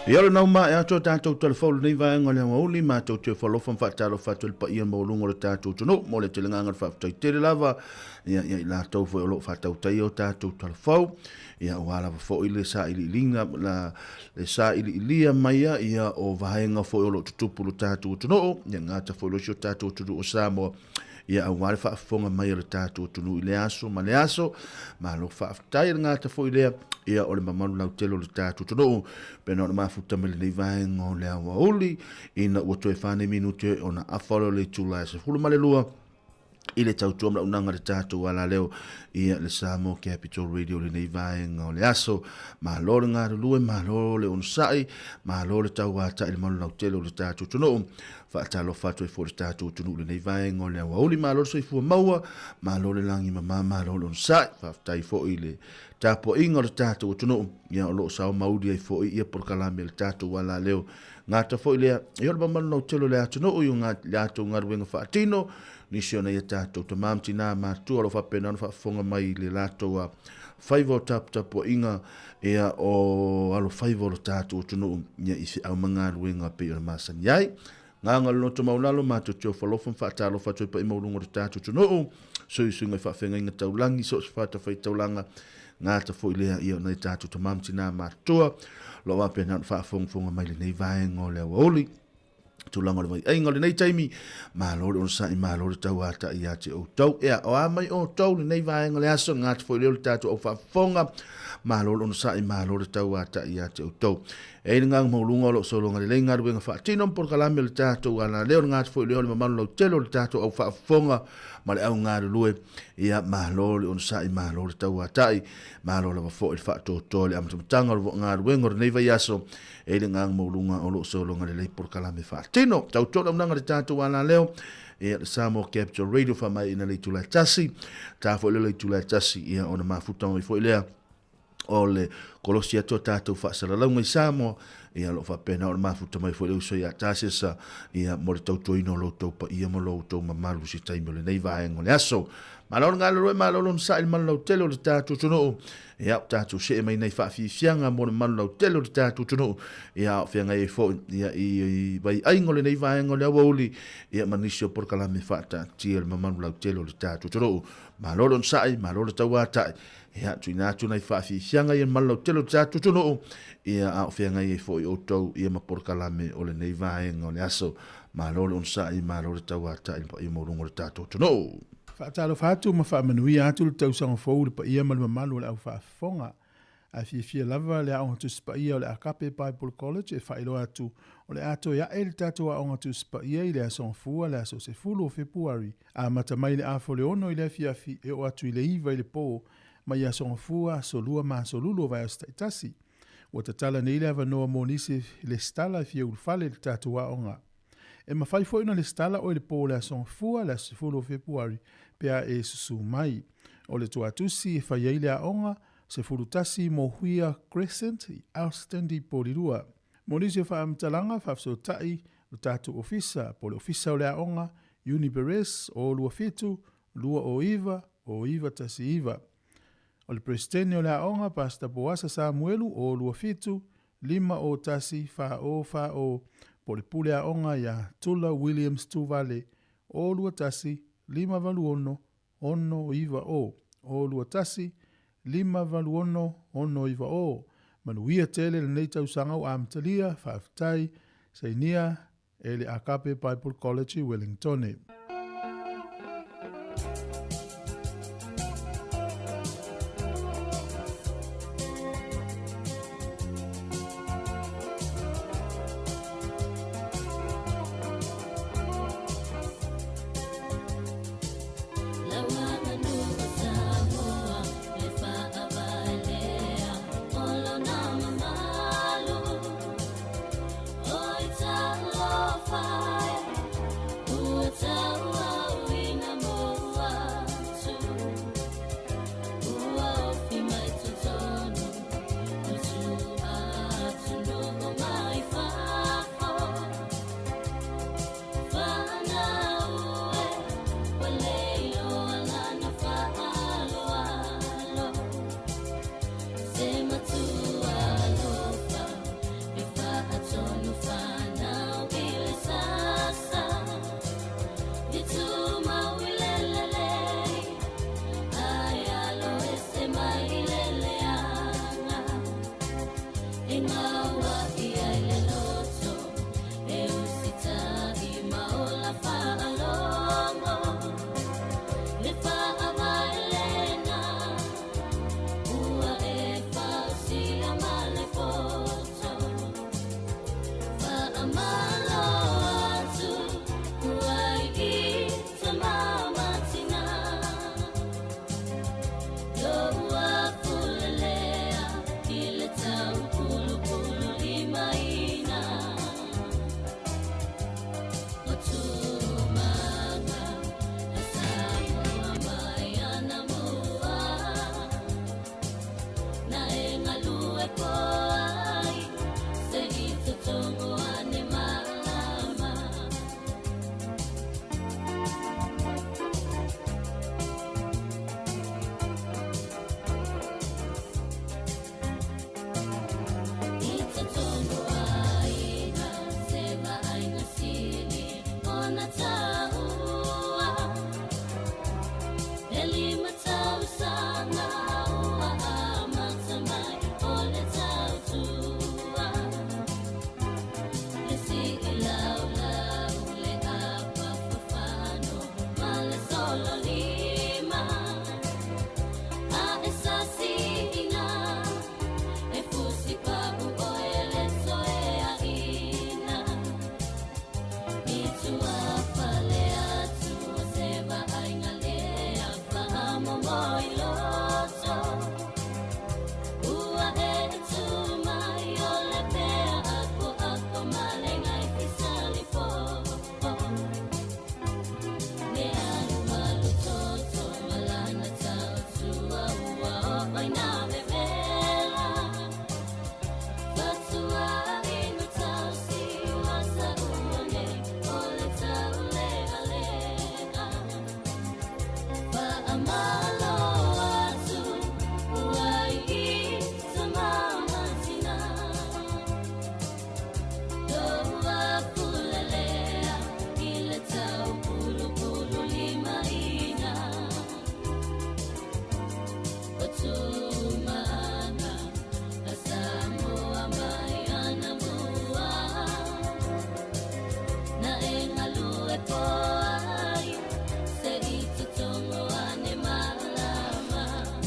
Ia o lenau maea atu o tatou telefou lenei vaega o le aoauli, matou te ofo alofa ma faatalofa atu i le paia maualuga o le tatou atunuu. Momoli atu le agaga o le faafetai tele lava ia ia i latou foi o lo o faatautaia o tatou telefou, ia aua lava foi le sailiiliga la le sailiilia maia ia o vaega foi o lo o tutupu i lo tatou atunuu, ia gata foi lo si o tatou atunuu o Samoa. Ia aua le faafofoga mai o le tatou atunuu i lea aso ma lea aso. Malo faafetai le gata foi lea, ia o le mamalu lautele o le tatou atunuu. Pena o le mafuta mai lenei vaega o le aoauli, ina ua toe 4 minute ona afa lea o le itula e 12 i le tautua ma launaga le tatou alaleo ia le Samoa Capital Radio lenei vaega o le aso. Malo le galulue, malo le onosai, malo le tauatai le malu lautele o le tatou atunuu. Faatalofa atu ai foi i le tatou atunuu i lenei vaega o le aoauli. Malo le soifua maua, malo le lagi mama, malo le onosai. Faafetai foi i le tapuaiga o le tatou atunuu, ia o lo o sao mauli ai foi ia polokalame a le tatou alaleo. Gata foi lea, ia o le mamalu lautele o le atunuu i o latou galuega faatino, nisi o nai a tatou tama ma tina matutua o lo o faapena ona faafofoga mai i le latou faiva o taputapuaiga ia o alofaiva o lo tatou atunuu ia i feau ma galuega pei ona masani ai. Gaga le loto maulalo matou te ofo alofa ma faatalofa atu ai paia maualuga o lo tatou atunuu, suisuiga i faafeagaiga taulagi, so o se fatafaitaulaga, gata foi lea ia o nai tatou tama ma tina matutua, o lo o faapena ona faafogafoga mai lenei vaega o le aoauli. Tulaga o le vaiaiga o lenei taimi, malo le onosai, malo le tauatai ia te outou. Ea, o a mai outou lenei vaega o le aso, gata foi lea o le tatou au faafofoga, malo le onosai, malo le tauatai ia te outou. E i le gaga mauluga o lo o sologa lelei galuega faatino ma polokalame o le tatou alaleo, le gata foi lea o le mamalu lautele o le tatou au faafofoga ma le au galulue. Ia, malo le onosai, malo le tauatai, malo lava foi le faatoatoa i le amatamataga o le galuega o lenei vaiaso. E i le agaga maualuga o lo o sologa lelei polokalame faatino. Tautua le auaunaga i le tatou alaleo, ia le Samoa Capital Radio faamaeaina le itula e tasi. Ta foi lea le itula e tasi, ia ona mafuta mai foi lea o le kolosi atu o tatou faasalalauga i Samoa, ia o lo o faapena ona mafuta mai foi le uso ia Tasesa, ia mo le tautuaina o lo outou paia ma lo outou mamalu se taimi o lenei vaega o le aso. Malo le galulue, malo le onosai i le malu lautele o le tatou atunuu. Ia, o tatou see mai nei faafiafiaga mo le malu lautele o le tatou atunuu. Ia, o feagai ai foi ia, i, i vaiaiga o lenei vaega o le aoauli, ia, ma nisi o polokalame faataatia le mamalu lautele o le tatou atunuu. Malo le onosai, malo le tauatai. Ia, tuuina atu nai faafiafiaga ia le malu lautele o le tatou atunuu. Ia, a o feagai ai foi outou ia ma polokalame o lenei vaega o le aso. Malo le onosai, malo le tauatai i le paia maualuga o le tatou atunuu. Faatalofa atu ma faamanuia atu le tausaga fou i le paia ma le mamalu o le au faafofoga. Ae fiafia lava le Aoga Tusi Paia o le Agape Bible College e faailoa atu o le a toe ae le tatou Aoga Tusi Paia i le Aso Gafua le aso 10 o Fepuari, amata mai i le afa o le 6 i le afiafi e oo atu i le 9 i le po, mai Aso Gafua, Aso Lua ma Aso Lulu o vaiaso taitasi. Ua tatala nei le avanoa mo nisi e lesitala e fia ulufale i le tatou aoga. E mafai foi ona lesitala oe i le po o le Aso Gafua, le aso 10 o Fepuari, pe a e susu mai. O le tuatusi e fai ai le aoga, 11 Mohuia Crescent i Alston i Porirua. Mo nisi o faamatalaga, faafesootai lo tatou ofisa, po o le Ofisa o le Aoga, Uni Perez, 027 209 0919. O le Peresetene o le Aoga, Pastor Poasa Samuelu, 027 501 4040, po o le Pule Aoga iā Tula Williams Tuvale, 021 586 690, 021 586 690. Manuia tele lenei tausaga ua amatalia, faafetai, sainia e le Agape Bible College i Wellingtone.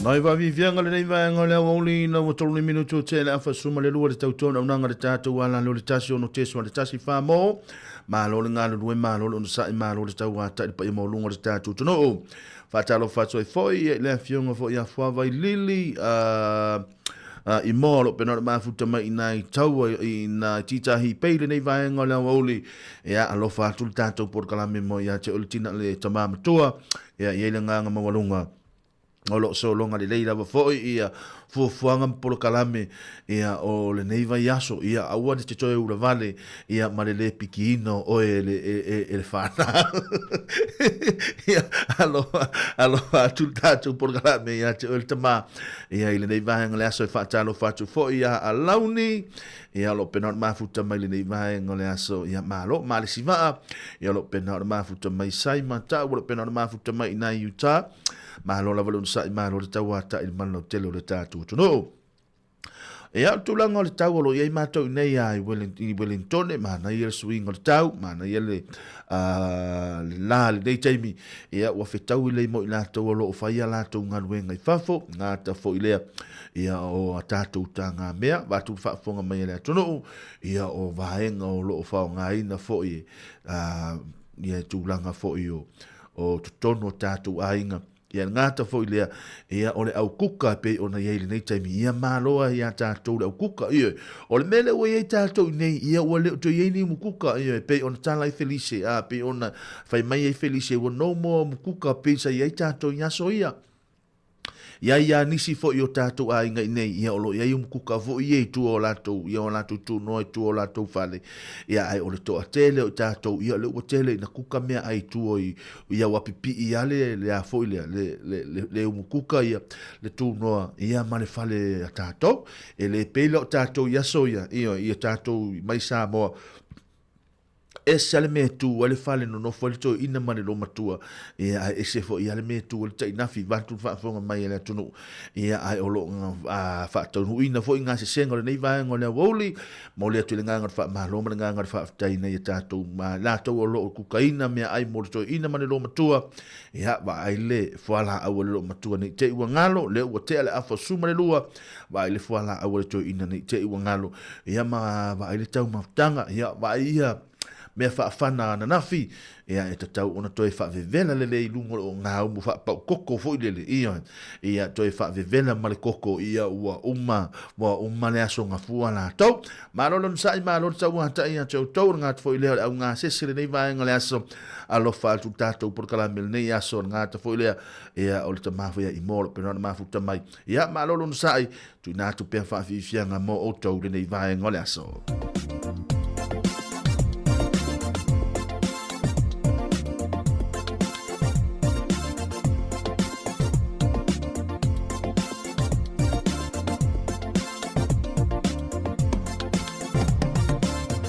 Mai vaaviaviaga lenei vaega o le aoauli ina ua tolu ni minutu o tea i le afa suma le lua le tautua auaunaga le tatou alalo le tasi ono teso le tasi fa mo malo le galulue malo le onosai malo le tauatai le paia maualuga o le tatou atunuu. Faatalofa atu ai foi i le afioga foi ia Fuavailili i moa o lo o pena o le mafuta mai i nai taua i nai titahi pei lenei vaega o le aoauli. Ia alofa atu le tatou polokalame mo ia te oe le tina le tama matua. Ia i ai le agaga maualuga o lo o sologa lelei lava foi ia fuafuaga ma polokalame ia o lenei vaiaso. Ia aua ne te toe ulavale ia ma le lē pikiina o oe e le, e, e, e le fanau. Ia alofa, alofa atu le tatou polokalame ia te oe le tama. Ia i lenei vaega o le aso e faatalofa atu foi ia Alauni. Ia o lo o pena o le mafuta mai lenei vaega o le aso. Ia malo, malesi vaa. Ia o lo o pena o le mafuta mai Saima Tau, o lo o pena o le mafuta mai i nai Utah. Malo lava le onosai, malo le tauata'i i le manulautele o le tatou atunuu. Ia, o le tulaga o le tau o lo o i ai matou i nei i Wellingtone, manaia le suiga o le tau, manaia le, le la lenei taimi. Ia, ua fetaui lelei mo i latou o lo o fai a latou galuega i fafo, gata foi lea, ia, o a tatou tagamea, vaeatu le faafofoga mai a le atunuu, ia, o vaega o lo o faaaogaina foi, ia, tulaga foi o, o totonu o tatou aiga. Ia le gata foi lea, ia o le aukuka e pei ona i ai i lenei taimi, ia malo ai ia tatou le aukuka. Ioe, o le mea lea ua i ai tatou i nei, ia ua le o toe i ai ni umukuka, ioe, pei ona tala ai Felise, a, pei ona fai mai ai Felise, ua no more umukuka pei sa i ai tatou i aso ia. I ai ia nisi foi o tatou aiga i nei, ia o lo o i ai umukuka foi ia i tua o latou, ia o latou tunoa i tua o latou fale. Ia ae o le toatele o i tatou, ia o lea ua tele ina kuka meaai i tua i, ia ua pipii lava le, le a foi lea, le, le, le, le umukuka ia, le tunoa, ia ma le fale a tatou. E le pei la o tatou i aso ia, ia, ia tatou mai Samoa, ese lava le mea e tu ai le fale nonofo ai le toeaina ma le loomatua, ia, ae ese foi lava le mea e tu ai le tainafi vaeatu le faafofoga mai a le atunuu. Ia, ae o lo o faataunuuina foi gasesega o lenei vaega o le aoauli. Momoli atu i le agaga o le faamalo ma le agaga o le faafetai ina ia tatou ma latou o lo o kukaina meaai mo le toeaina ma le loomatua. Ia, vaai le fualaau a le loomatua ne i te i ua galo, lea ua tea le afa suma le lua, vaai le fualaau a le toeaina ne i te i ua galo, ia ma vaai le taumafataga, ia vaai ia mea faafana ananafi, ia e tatau ona toe faavevela lelei i luga o gaumu faapaukoko foi lele, ia, ia toe faavevela ma le koko, ia ua uma, ua uma le aso gafua latou. Malo le onosai, malo le tauatai ia te outou, o le gata foi lea o le augasese lenei vaega o le aso, alofa atu le tatou polokalame lenei aso, o le gata foi lea, ia o le tama foi a Imo o lo o pena ona mafuta mai. Ia, malo le onosai, tuuina atu pea faafiafiaga mo outou lenei vaega o le aso.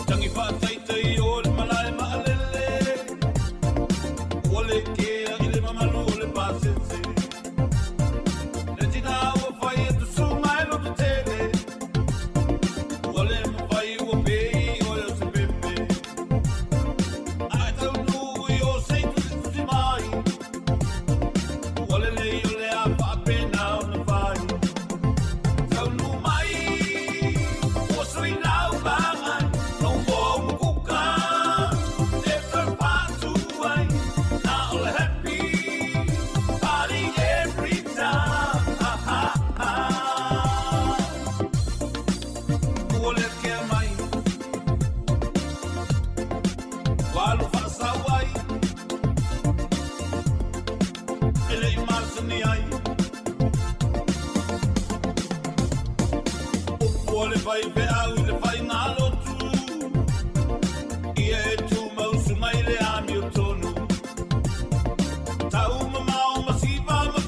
Tangi faataitai o le malae maalele Ua le kea i le mamalu o le pasese Le tina ua fai e tusunga e loto tele Ua le mafai ua pei oe o se pepe Ae taunuu i o sei tusitusi mai Ua lelei o le a faapena ona fai Taunuu mai ua sui lau vagai No more mukuka e toe patu ai Na o le happy party every time ha, ha, ha. Ua le kea mai Walu faasau ai E le i masani ai Upu o le faifeau i le faigalotu Ia e tumau suga i le amiotonu Tau mamao ma siva ma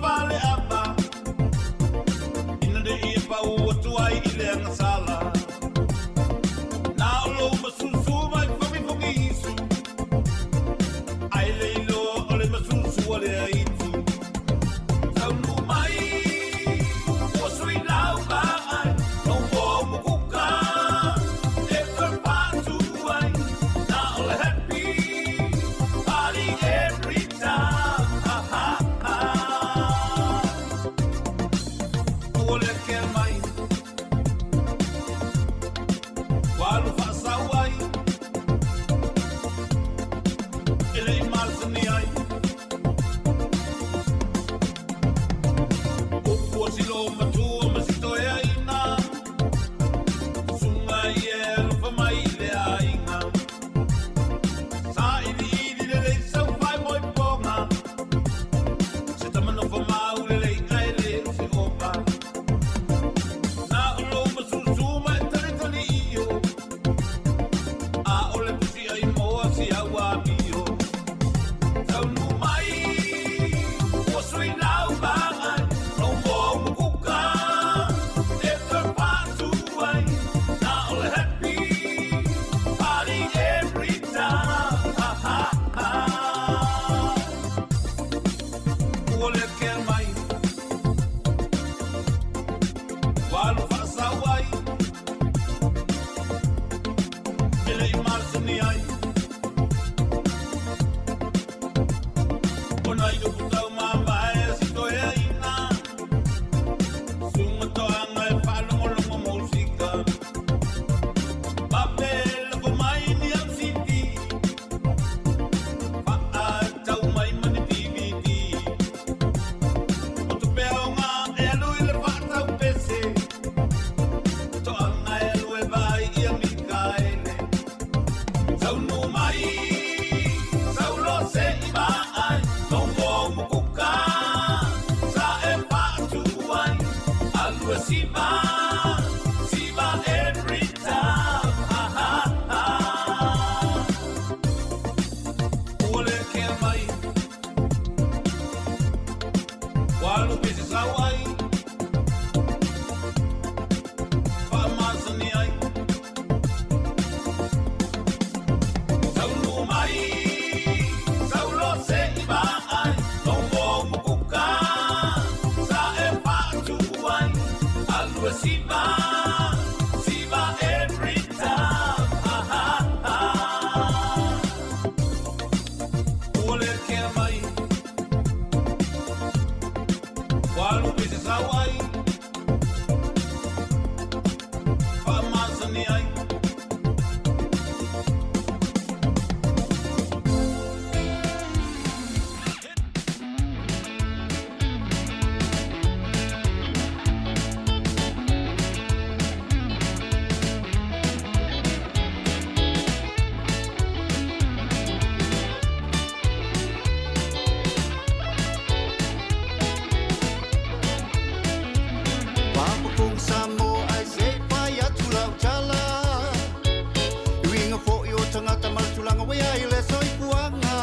ai le soifuaga.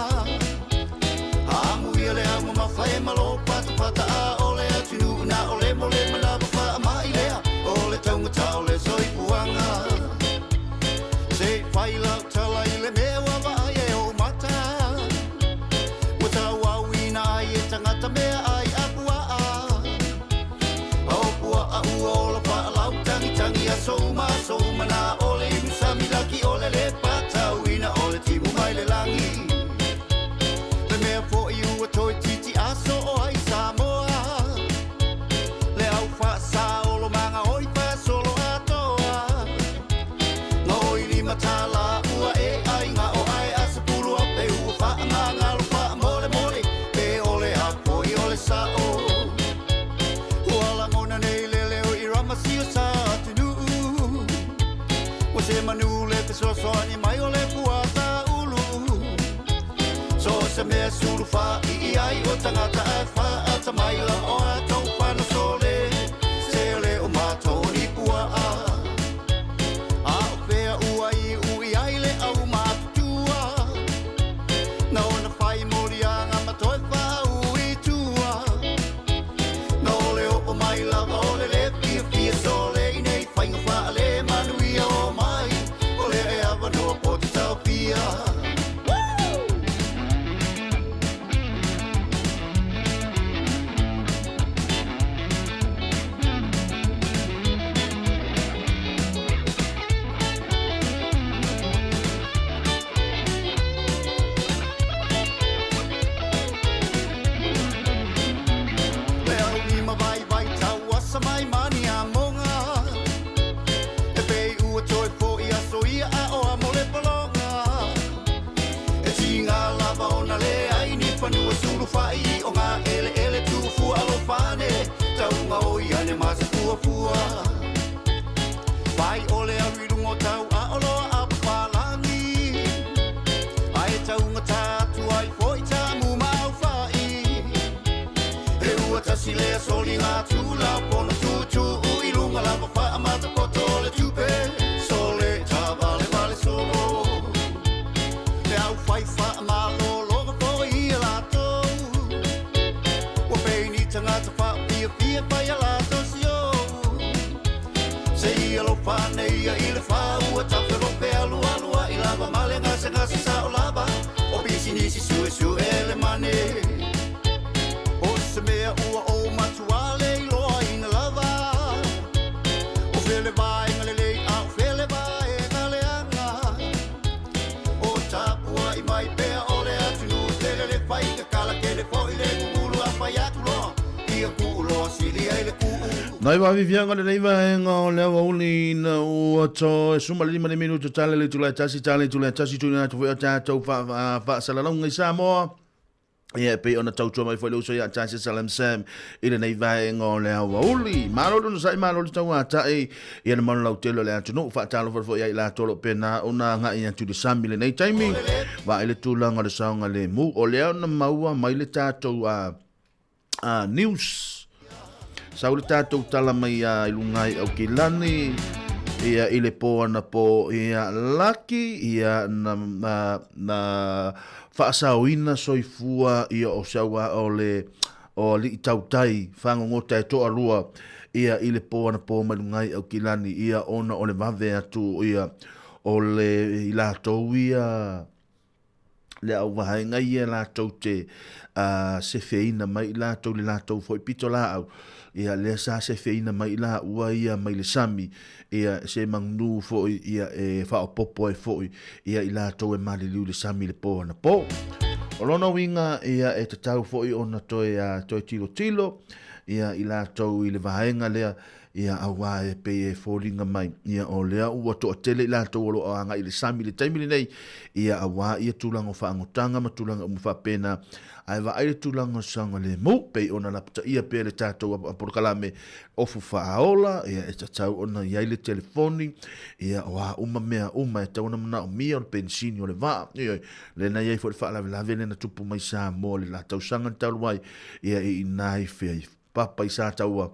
Amuia le aumamafa e malo patapata a o le atunuu na o le mo le manava faama'i lea o le taugata o le soifuaga. Se i fai lau tala i le mea ua vaai e ou mata. Ua tauauina ai e tagata mea ai a puaa. O puaa ua ola faalau tagitagi aso uma aso uma na o le inusami laki o le le patauina o le timu mai le lagi. Le mea fo'i ua toeitiiti aso o ai Samoa. Le au faasaolomaga oi faasolo atoa. Gaoi $5 ua e aiga o ae a sepulu a pe ua faamagalo faamolemole pe o le a fo'i o le sa'o. Ua lagona nei le leo i Ramasio sa atunuu. Ua se manu le fesoasoani mai o le fuataulu. So se mea sulu faaii ai o tagata ae faaatamaila o atou fana sole. Se le o matou ni puaa. A o fea ua iu i ai le aumatutua. Na ona fai moliaga ma toe faauu i tua. Na o le oo mai lava o le lē fiafia sole i nei faiga faalemanuia o mai. O lea e avanoa po te taofia. Le au lima vaivai tauasa mai mani amoga. E pei ua toe fo'i aso ia a o amo le pologa. E tiga lava ona leai ni fanua sulufa'i o gā eleele tuufua alofane. Tauga o iane ma se fuafua. Fai o le alu i luga o tau a o loa a papalagi. Ae taugata atu ai fo'i taamu ma aufa'i. E ua tasi lea soliga tula pono tuutuu i luga lava faamatapoto o le tupe. Sole tavalevale solo. Le au fai faamalologa fo'i ia latou. Ua pei ni tagata faafiafia fai a latou siou. Se ia alofa ane ia i le fā ua tafelope alualu ai lava ma le gasegase sa'o lava. O pisinisi suesue le mane. O se mea ua ou matuā le iloaina lava. O fele vaega lelei a o fele vaega leaga. O tapua'i mai pea o le atunuu tele le faikakala kele fo'i le gugulu a fai atu loa. Ia kuu loa sili ai le kuu. Nai vaaviviaga lenei vaega o le aoauli ina ua toe 15 le minuto tala le itula e tasi tala itula e tasi tuuina atu foi o tatou faasalalauga i Samoa. Ia e pei ona tautua mai foi le uso ia Tasi Salam Sam i lenei vaega o le aoauli. Malo le onosai, malo le tauata'i ia le malu lautele o le atunuu. Faatalofa foi ia i latou o lo o pena ona agai atu i le sami i lenei taimi. Vaai le tulaga o le saogalemu. O lea ona maua mai le tatou news. Sau le tatou tala mai i luga i Aukilani ia i le po ana po ia laki ia na, na, na faasaoina soifua ia o saua o le o alii tautai fagogota e toalua ia i le po ana po mai luga i Aukilani ia ona o le vave atu ia o le i latou ia le auvaega ia latou te sefeina mai i latou le latou foi pitolaau, ia lea sa sefeina mai i laua ia mai le sami, ia se magnu foi ia e faaopoopo ai foi ia i latou e maliliu i le sami i le po anapo. O lona uiga ia e tatau foi ona toe toe tilotilo ia i latou i le vaega lea Ia, auā e pei e foliga mai, ia, o lea ua toatele i latou o lo o agai i le sami i le taimi lenei, ia, auā ia tulaga o faagotaga ma tulaga uma faapena, ae vaai le tulaga o le saogalemu, pei ona lapataia pea le tatou polokalame ofu faaola, ia, e tatau ona i ai le telefoni, ia, o a uma mea uma e tatau ona manaomia, o le penisini o le vaa, ioe, lea na i ai foi le faalavelave lea na tupu mai Samoa i le la tausaga talu ai, ia, i ina i fea i Papa i Sataua.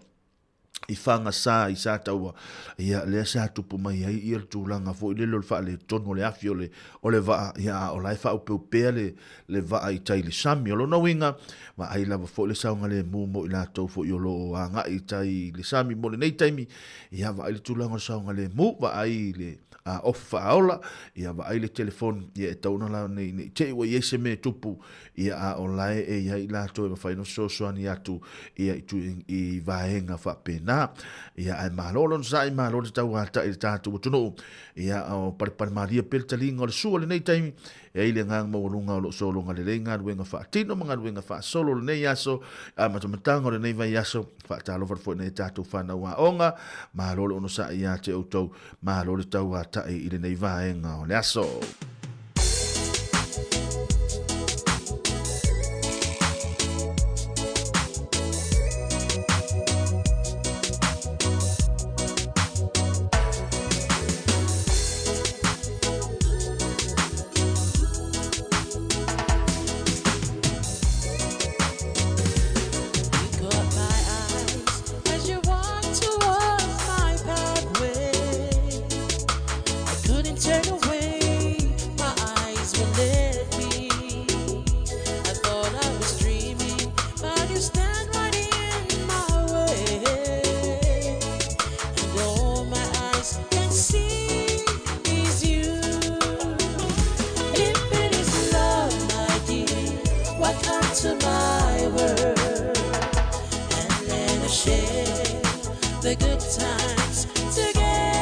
i Fagasa i Sataua, ia, lea sa tupu mai ai ia le tulaga foi lele o le faaletonu o le afi o le, o le vaa, ia, a o la e faaopeopea le, le vaa i tai i le sami. O lona uiga, vaai lava foi le saogalemu mo i latou foi o lo o agai i tai i le sami mo lenei taimi, ia, vaai le tulaga o le saogalemu, vaai le a, ofu faaola, ia, vaai le telefoni, ia, e tatau ona la, ne, ne i te i ua i ai se mea e tupu, Ia, a o la e e i ai i latou e mafai ona fesoasoani atu ia i, tu, i vaega faapena. Ia, ae malo lona sa'i, malo le tauata'i i le tatou atunuu. Ia, o palepale malie pea le taliga o le sua i lenei taimi, e ai le agaga maualuga o lo o sologa lelei galuega faatino ma galuega faasolo o lenei aso, a matamataga o lenei vaiaso. Faatalofa atu foi i nai a tatou fanau aoga, malo le onosai ia te outou, malo le tauata'i i lenei vaega o le aso. The good times together.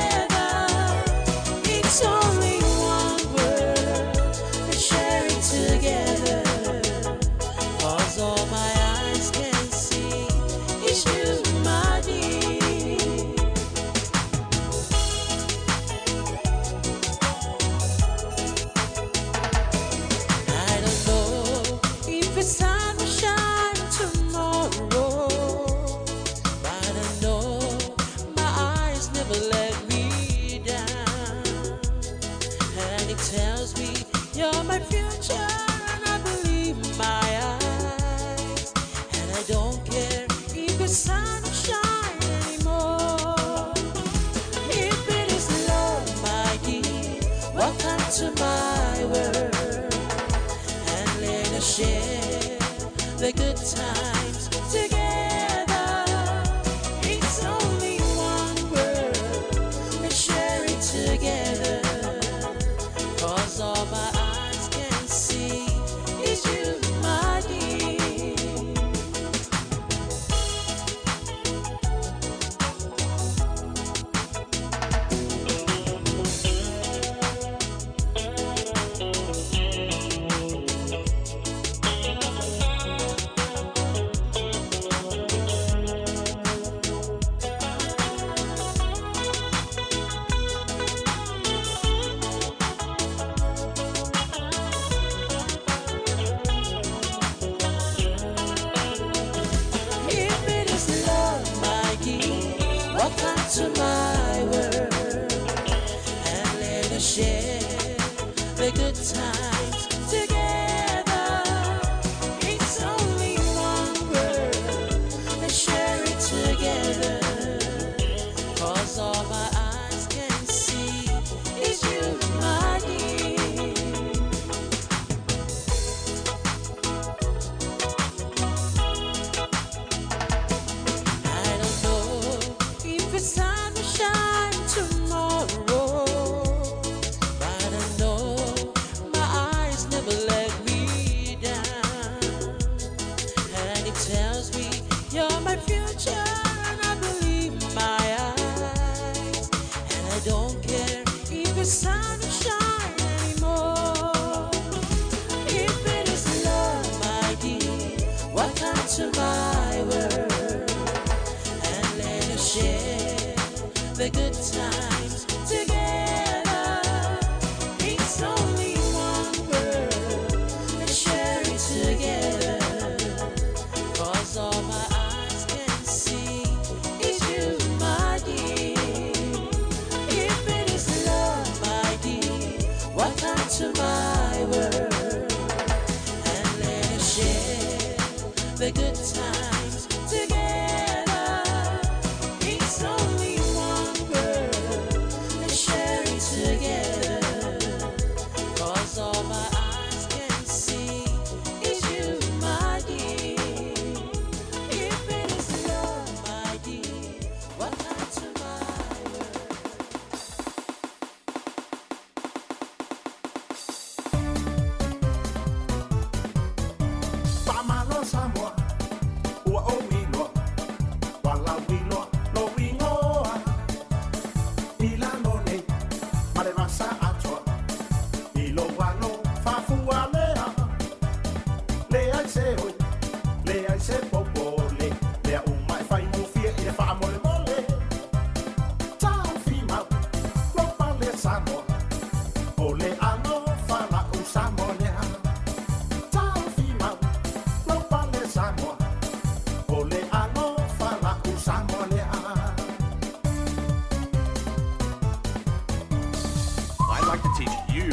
you.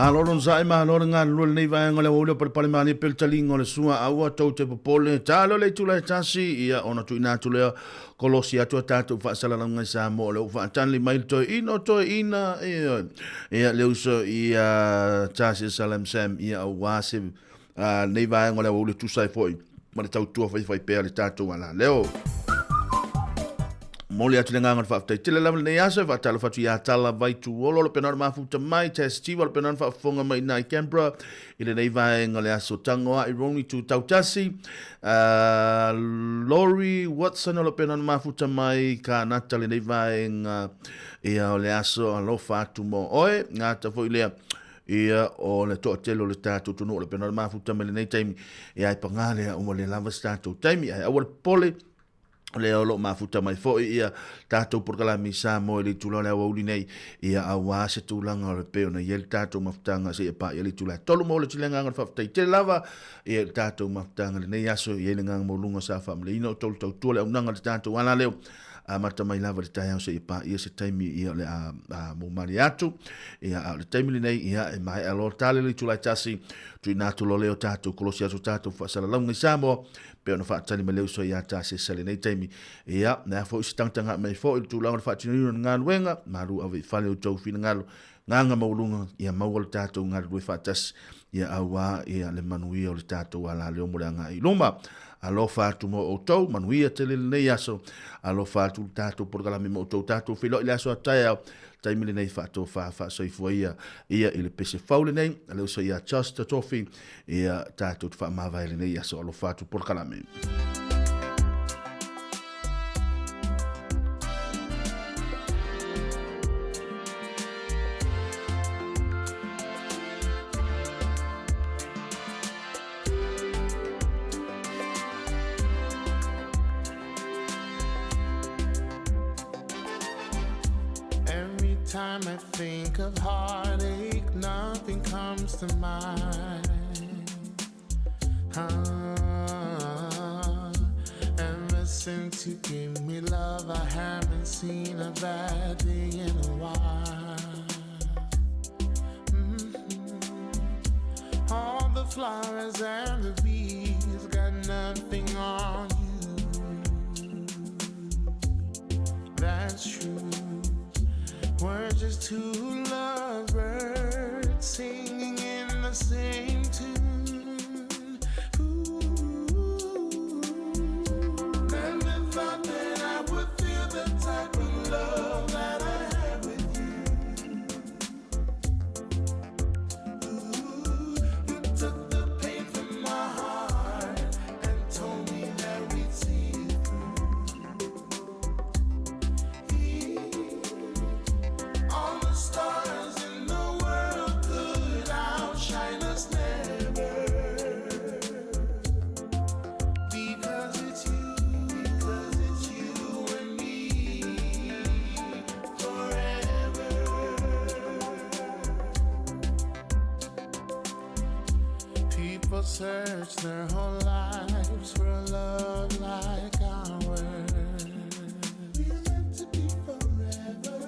Malo lon sa'i malo le galulue lenei vaega o le aoauli o palepale malie pea le taliga o le sua aua tou te popole talo le itula e tasi ia ona tuuina atu lea kolosi atu a tatou faasalalauga i Samoa o lea ua faatali mai le toeaina o toeaina ioe ia le uso ia Tasia Salam Sam ia aua se lenei vaega o le aoauli e tusa ai foi ma le tautua faifaipea a le tatou alaleo. Momoli atu le agaga o le faafetai tele lava lenei aso e faatalofa atu ia Tala Vaituolo o le pena o le mafuta mai, Tess Tiva o le pena o le faafofoga mai i Canberra i lenei vaega o le aso Tangoa i Roni Tutautasi, Lori Watson o le pena o le mafuta mai Kanata lenei vaega ia o le aso alofa atu mo oe gata foi lea ia o le toatele o le tatou atunuu o le pena o le mafuta mai lenei taimi ia e pagā lea ua le lava se tatou taimi ae aua le popole o lea o lo o mafuta mai foi ia tatou polokalame i Samoa i le itula o le aoauli nei, ia auā se tulaga o le pei ona i ai le tatou mafutaga seia paia le itula e 3 ma olo tele agaga o le faafetai tele lava ia i le tatou mafutaga i lenei aso i ai le agaga maualuga sa faamaleina o tolu tautua le auaunaga a le tatou alaleo amata mai lava i le taeao seia paia se taimi ia o le a moumalie atu ia a o le taimi lenei ia e maea loa tale le itula e 1 tuuina atu loa lea o tatou kolosi atu tatou faasalalauga i Samoa pei ona faatali mai le uso ia Tasesa i lenei taimi. Ia, le a foi se tagataga mai foi i le tulaga o le faatinoina o le galuega, malu ave i fale outou finagalo, gaga maualuga, ia maua le tatou galulue faatasi, ia auā ia le manuia o le tatou alaleo mo le agai i luma. Alofa atu mo outou, manuia tele lenei aso, alofa atu le tatou polokalame mo outou, tatou feiloai i le aso a taeao, taimi lenei faatofa faasoifua ia ia i le pese fau lenei, le uso ia Josh Tatofi, ia tatou te faamavae lenei aso alofa atu polokalame. Every time I think of heartache, nothing comes to mind. Ah, ever since you gave me love, I haven't seen a bad day in a while. Mm-hmm. All the flowers and the bees got nothing on you. That's true. We're just two lovebirds singing in the same tune. Ooh. Never thought that I would feel the type of love that I have with you. Ooh, you took the pain from my heart and told me that we'd see it through. All the stars in the world could outshine us never. Because it's you, because it's you and me forever. People search their whole lives for a love like ours. We're meant to be forever.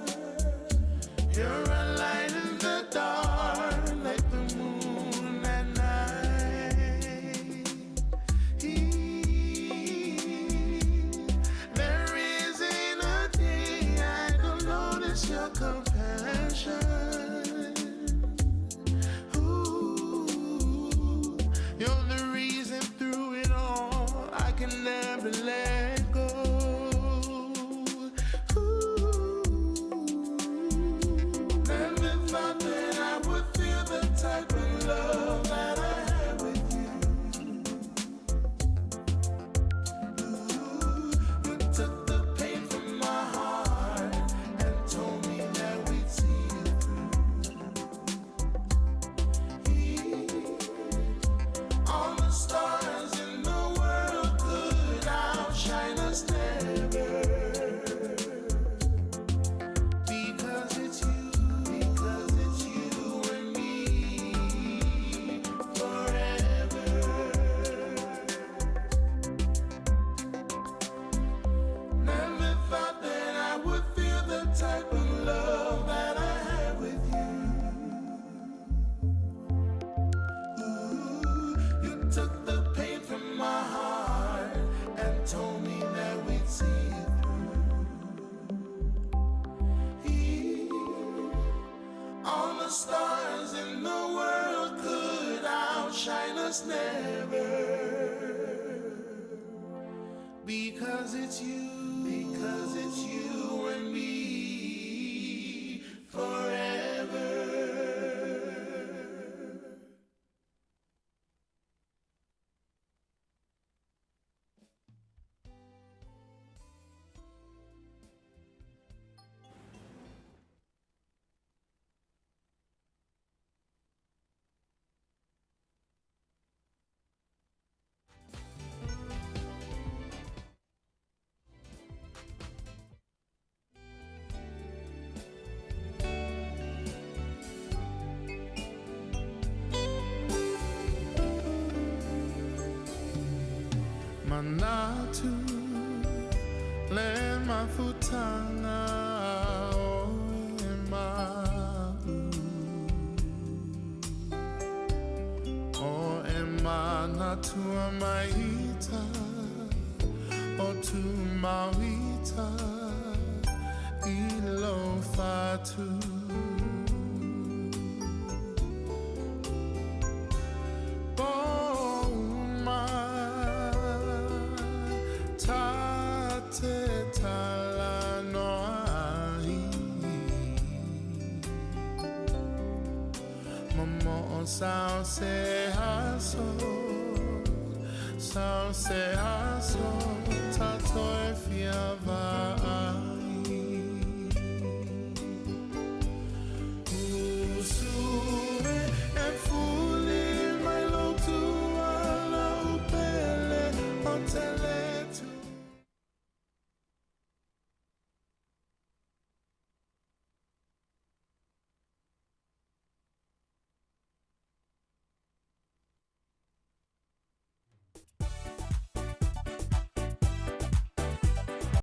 You're a light in the dark, like the moon at night. There isn't a day I don't notice your compassion. Ooh, you're the reason through it all I can never let go. Ooh, never thought that I would feel the type of love that I have with you. Ooh, you took the pain from my heart and told me that we'd see it through. All the stars in the world could outshine us never. Because it's you, because it's you and me forever. Never thought that I would feel the type of love that I have with you. Ooh, you took the pain from my heart and told me that we'd see it through. All the stars in the world could outshine us never. Because it's you, because it's you and me forever. Manatu le mafutanga o e ma'u O e manatua maita o tu mauita i lo fatu. Poma ta te tala noa ai Momo o sao se aso, sao se aso, tato e fia vaai.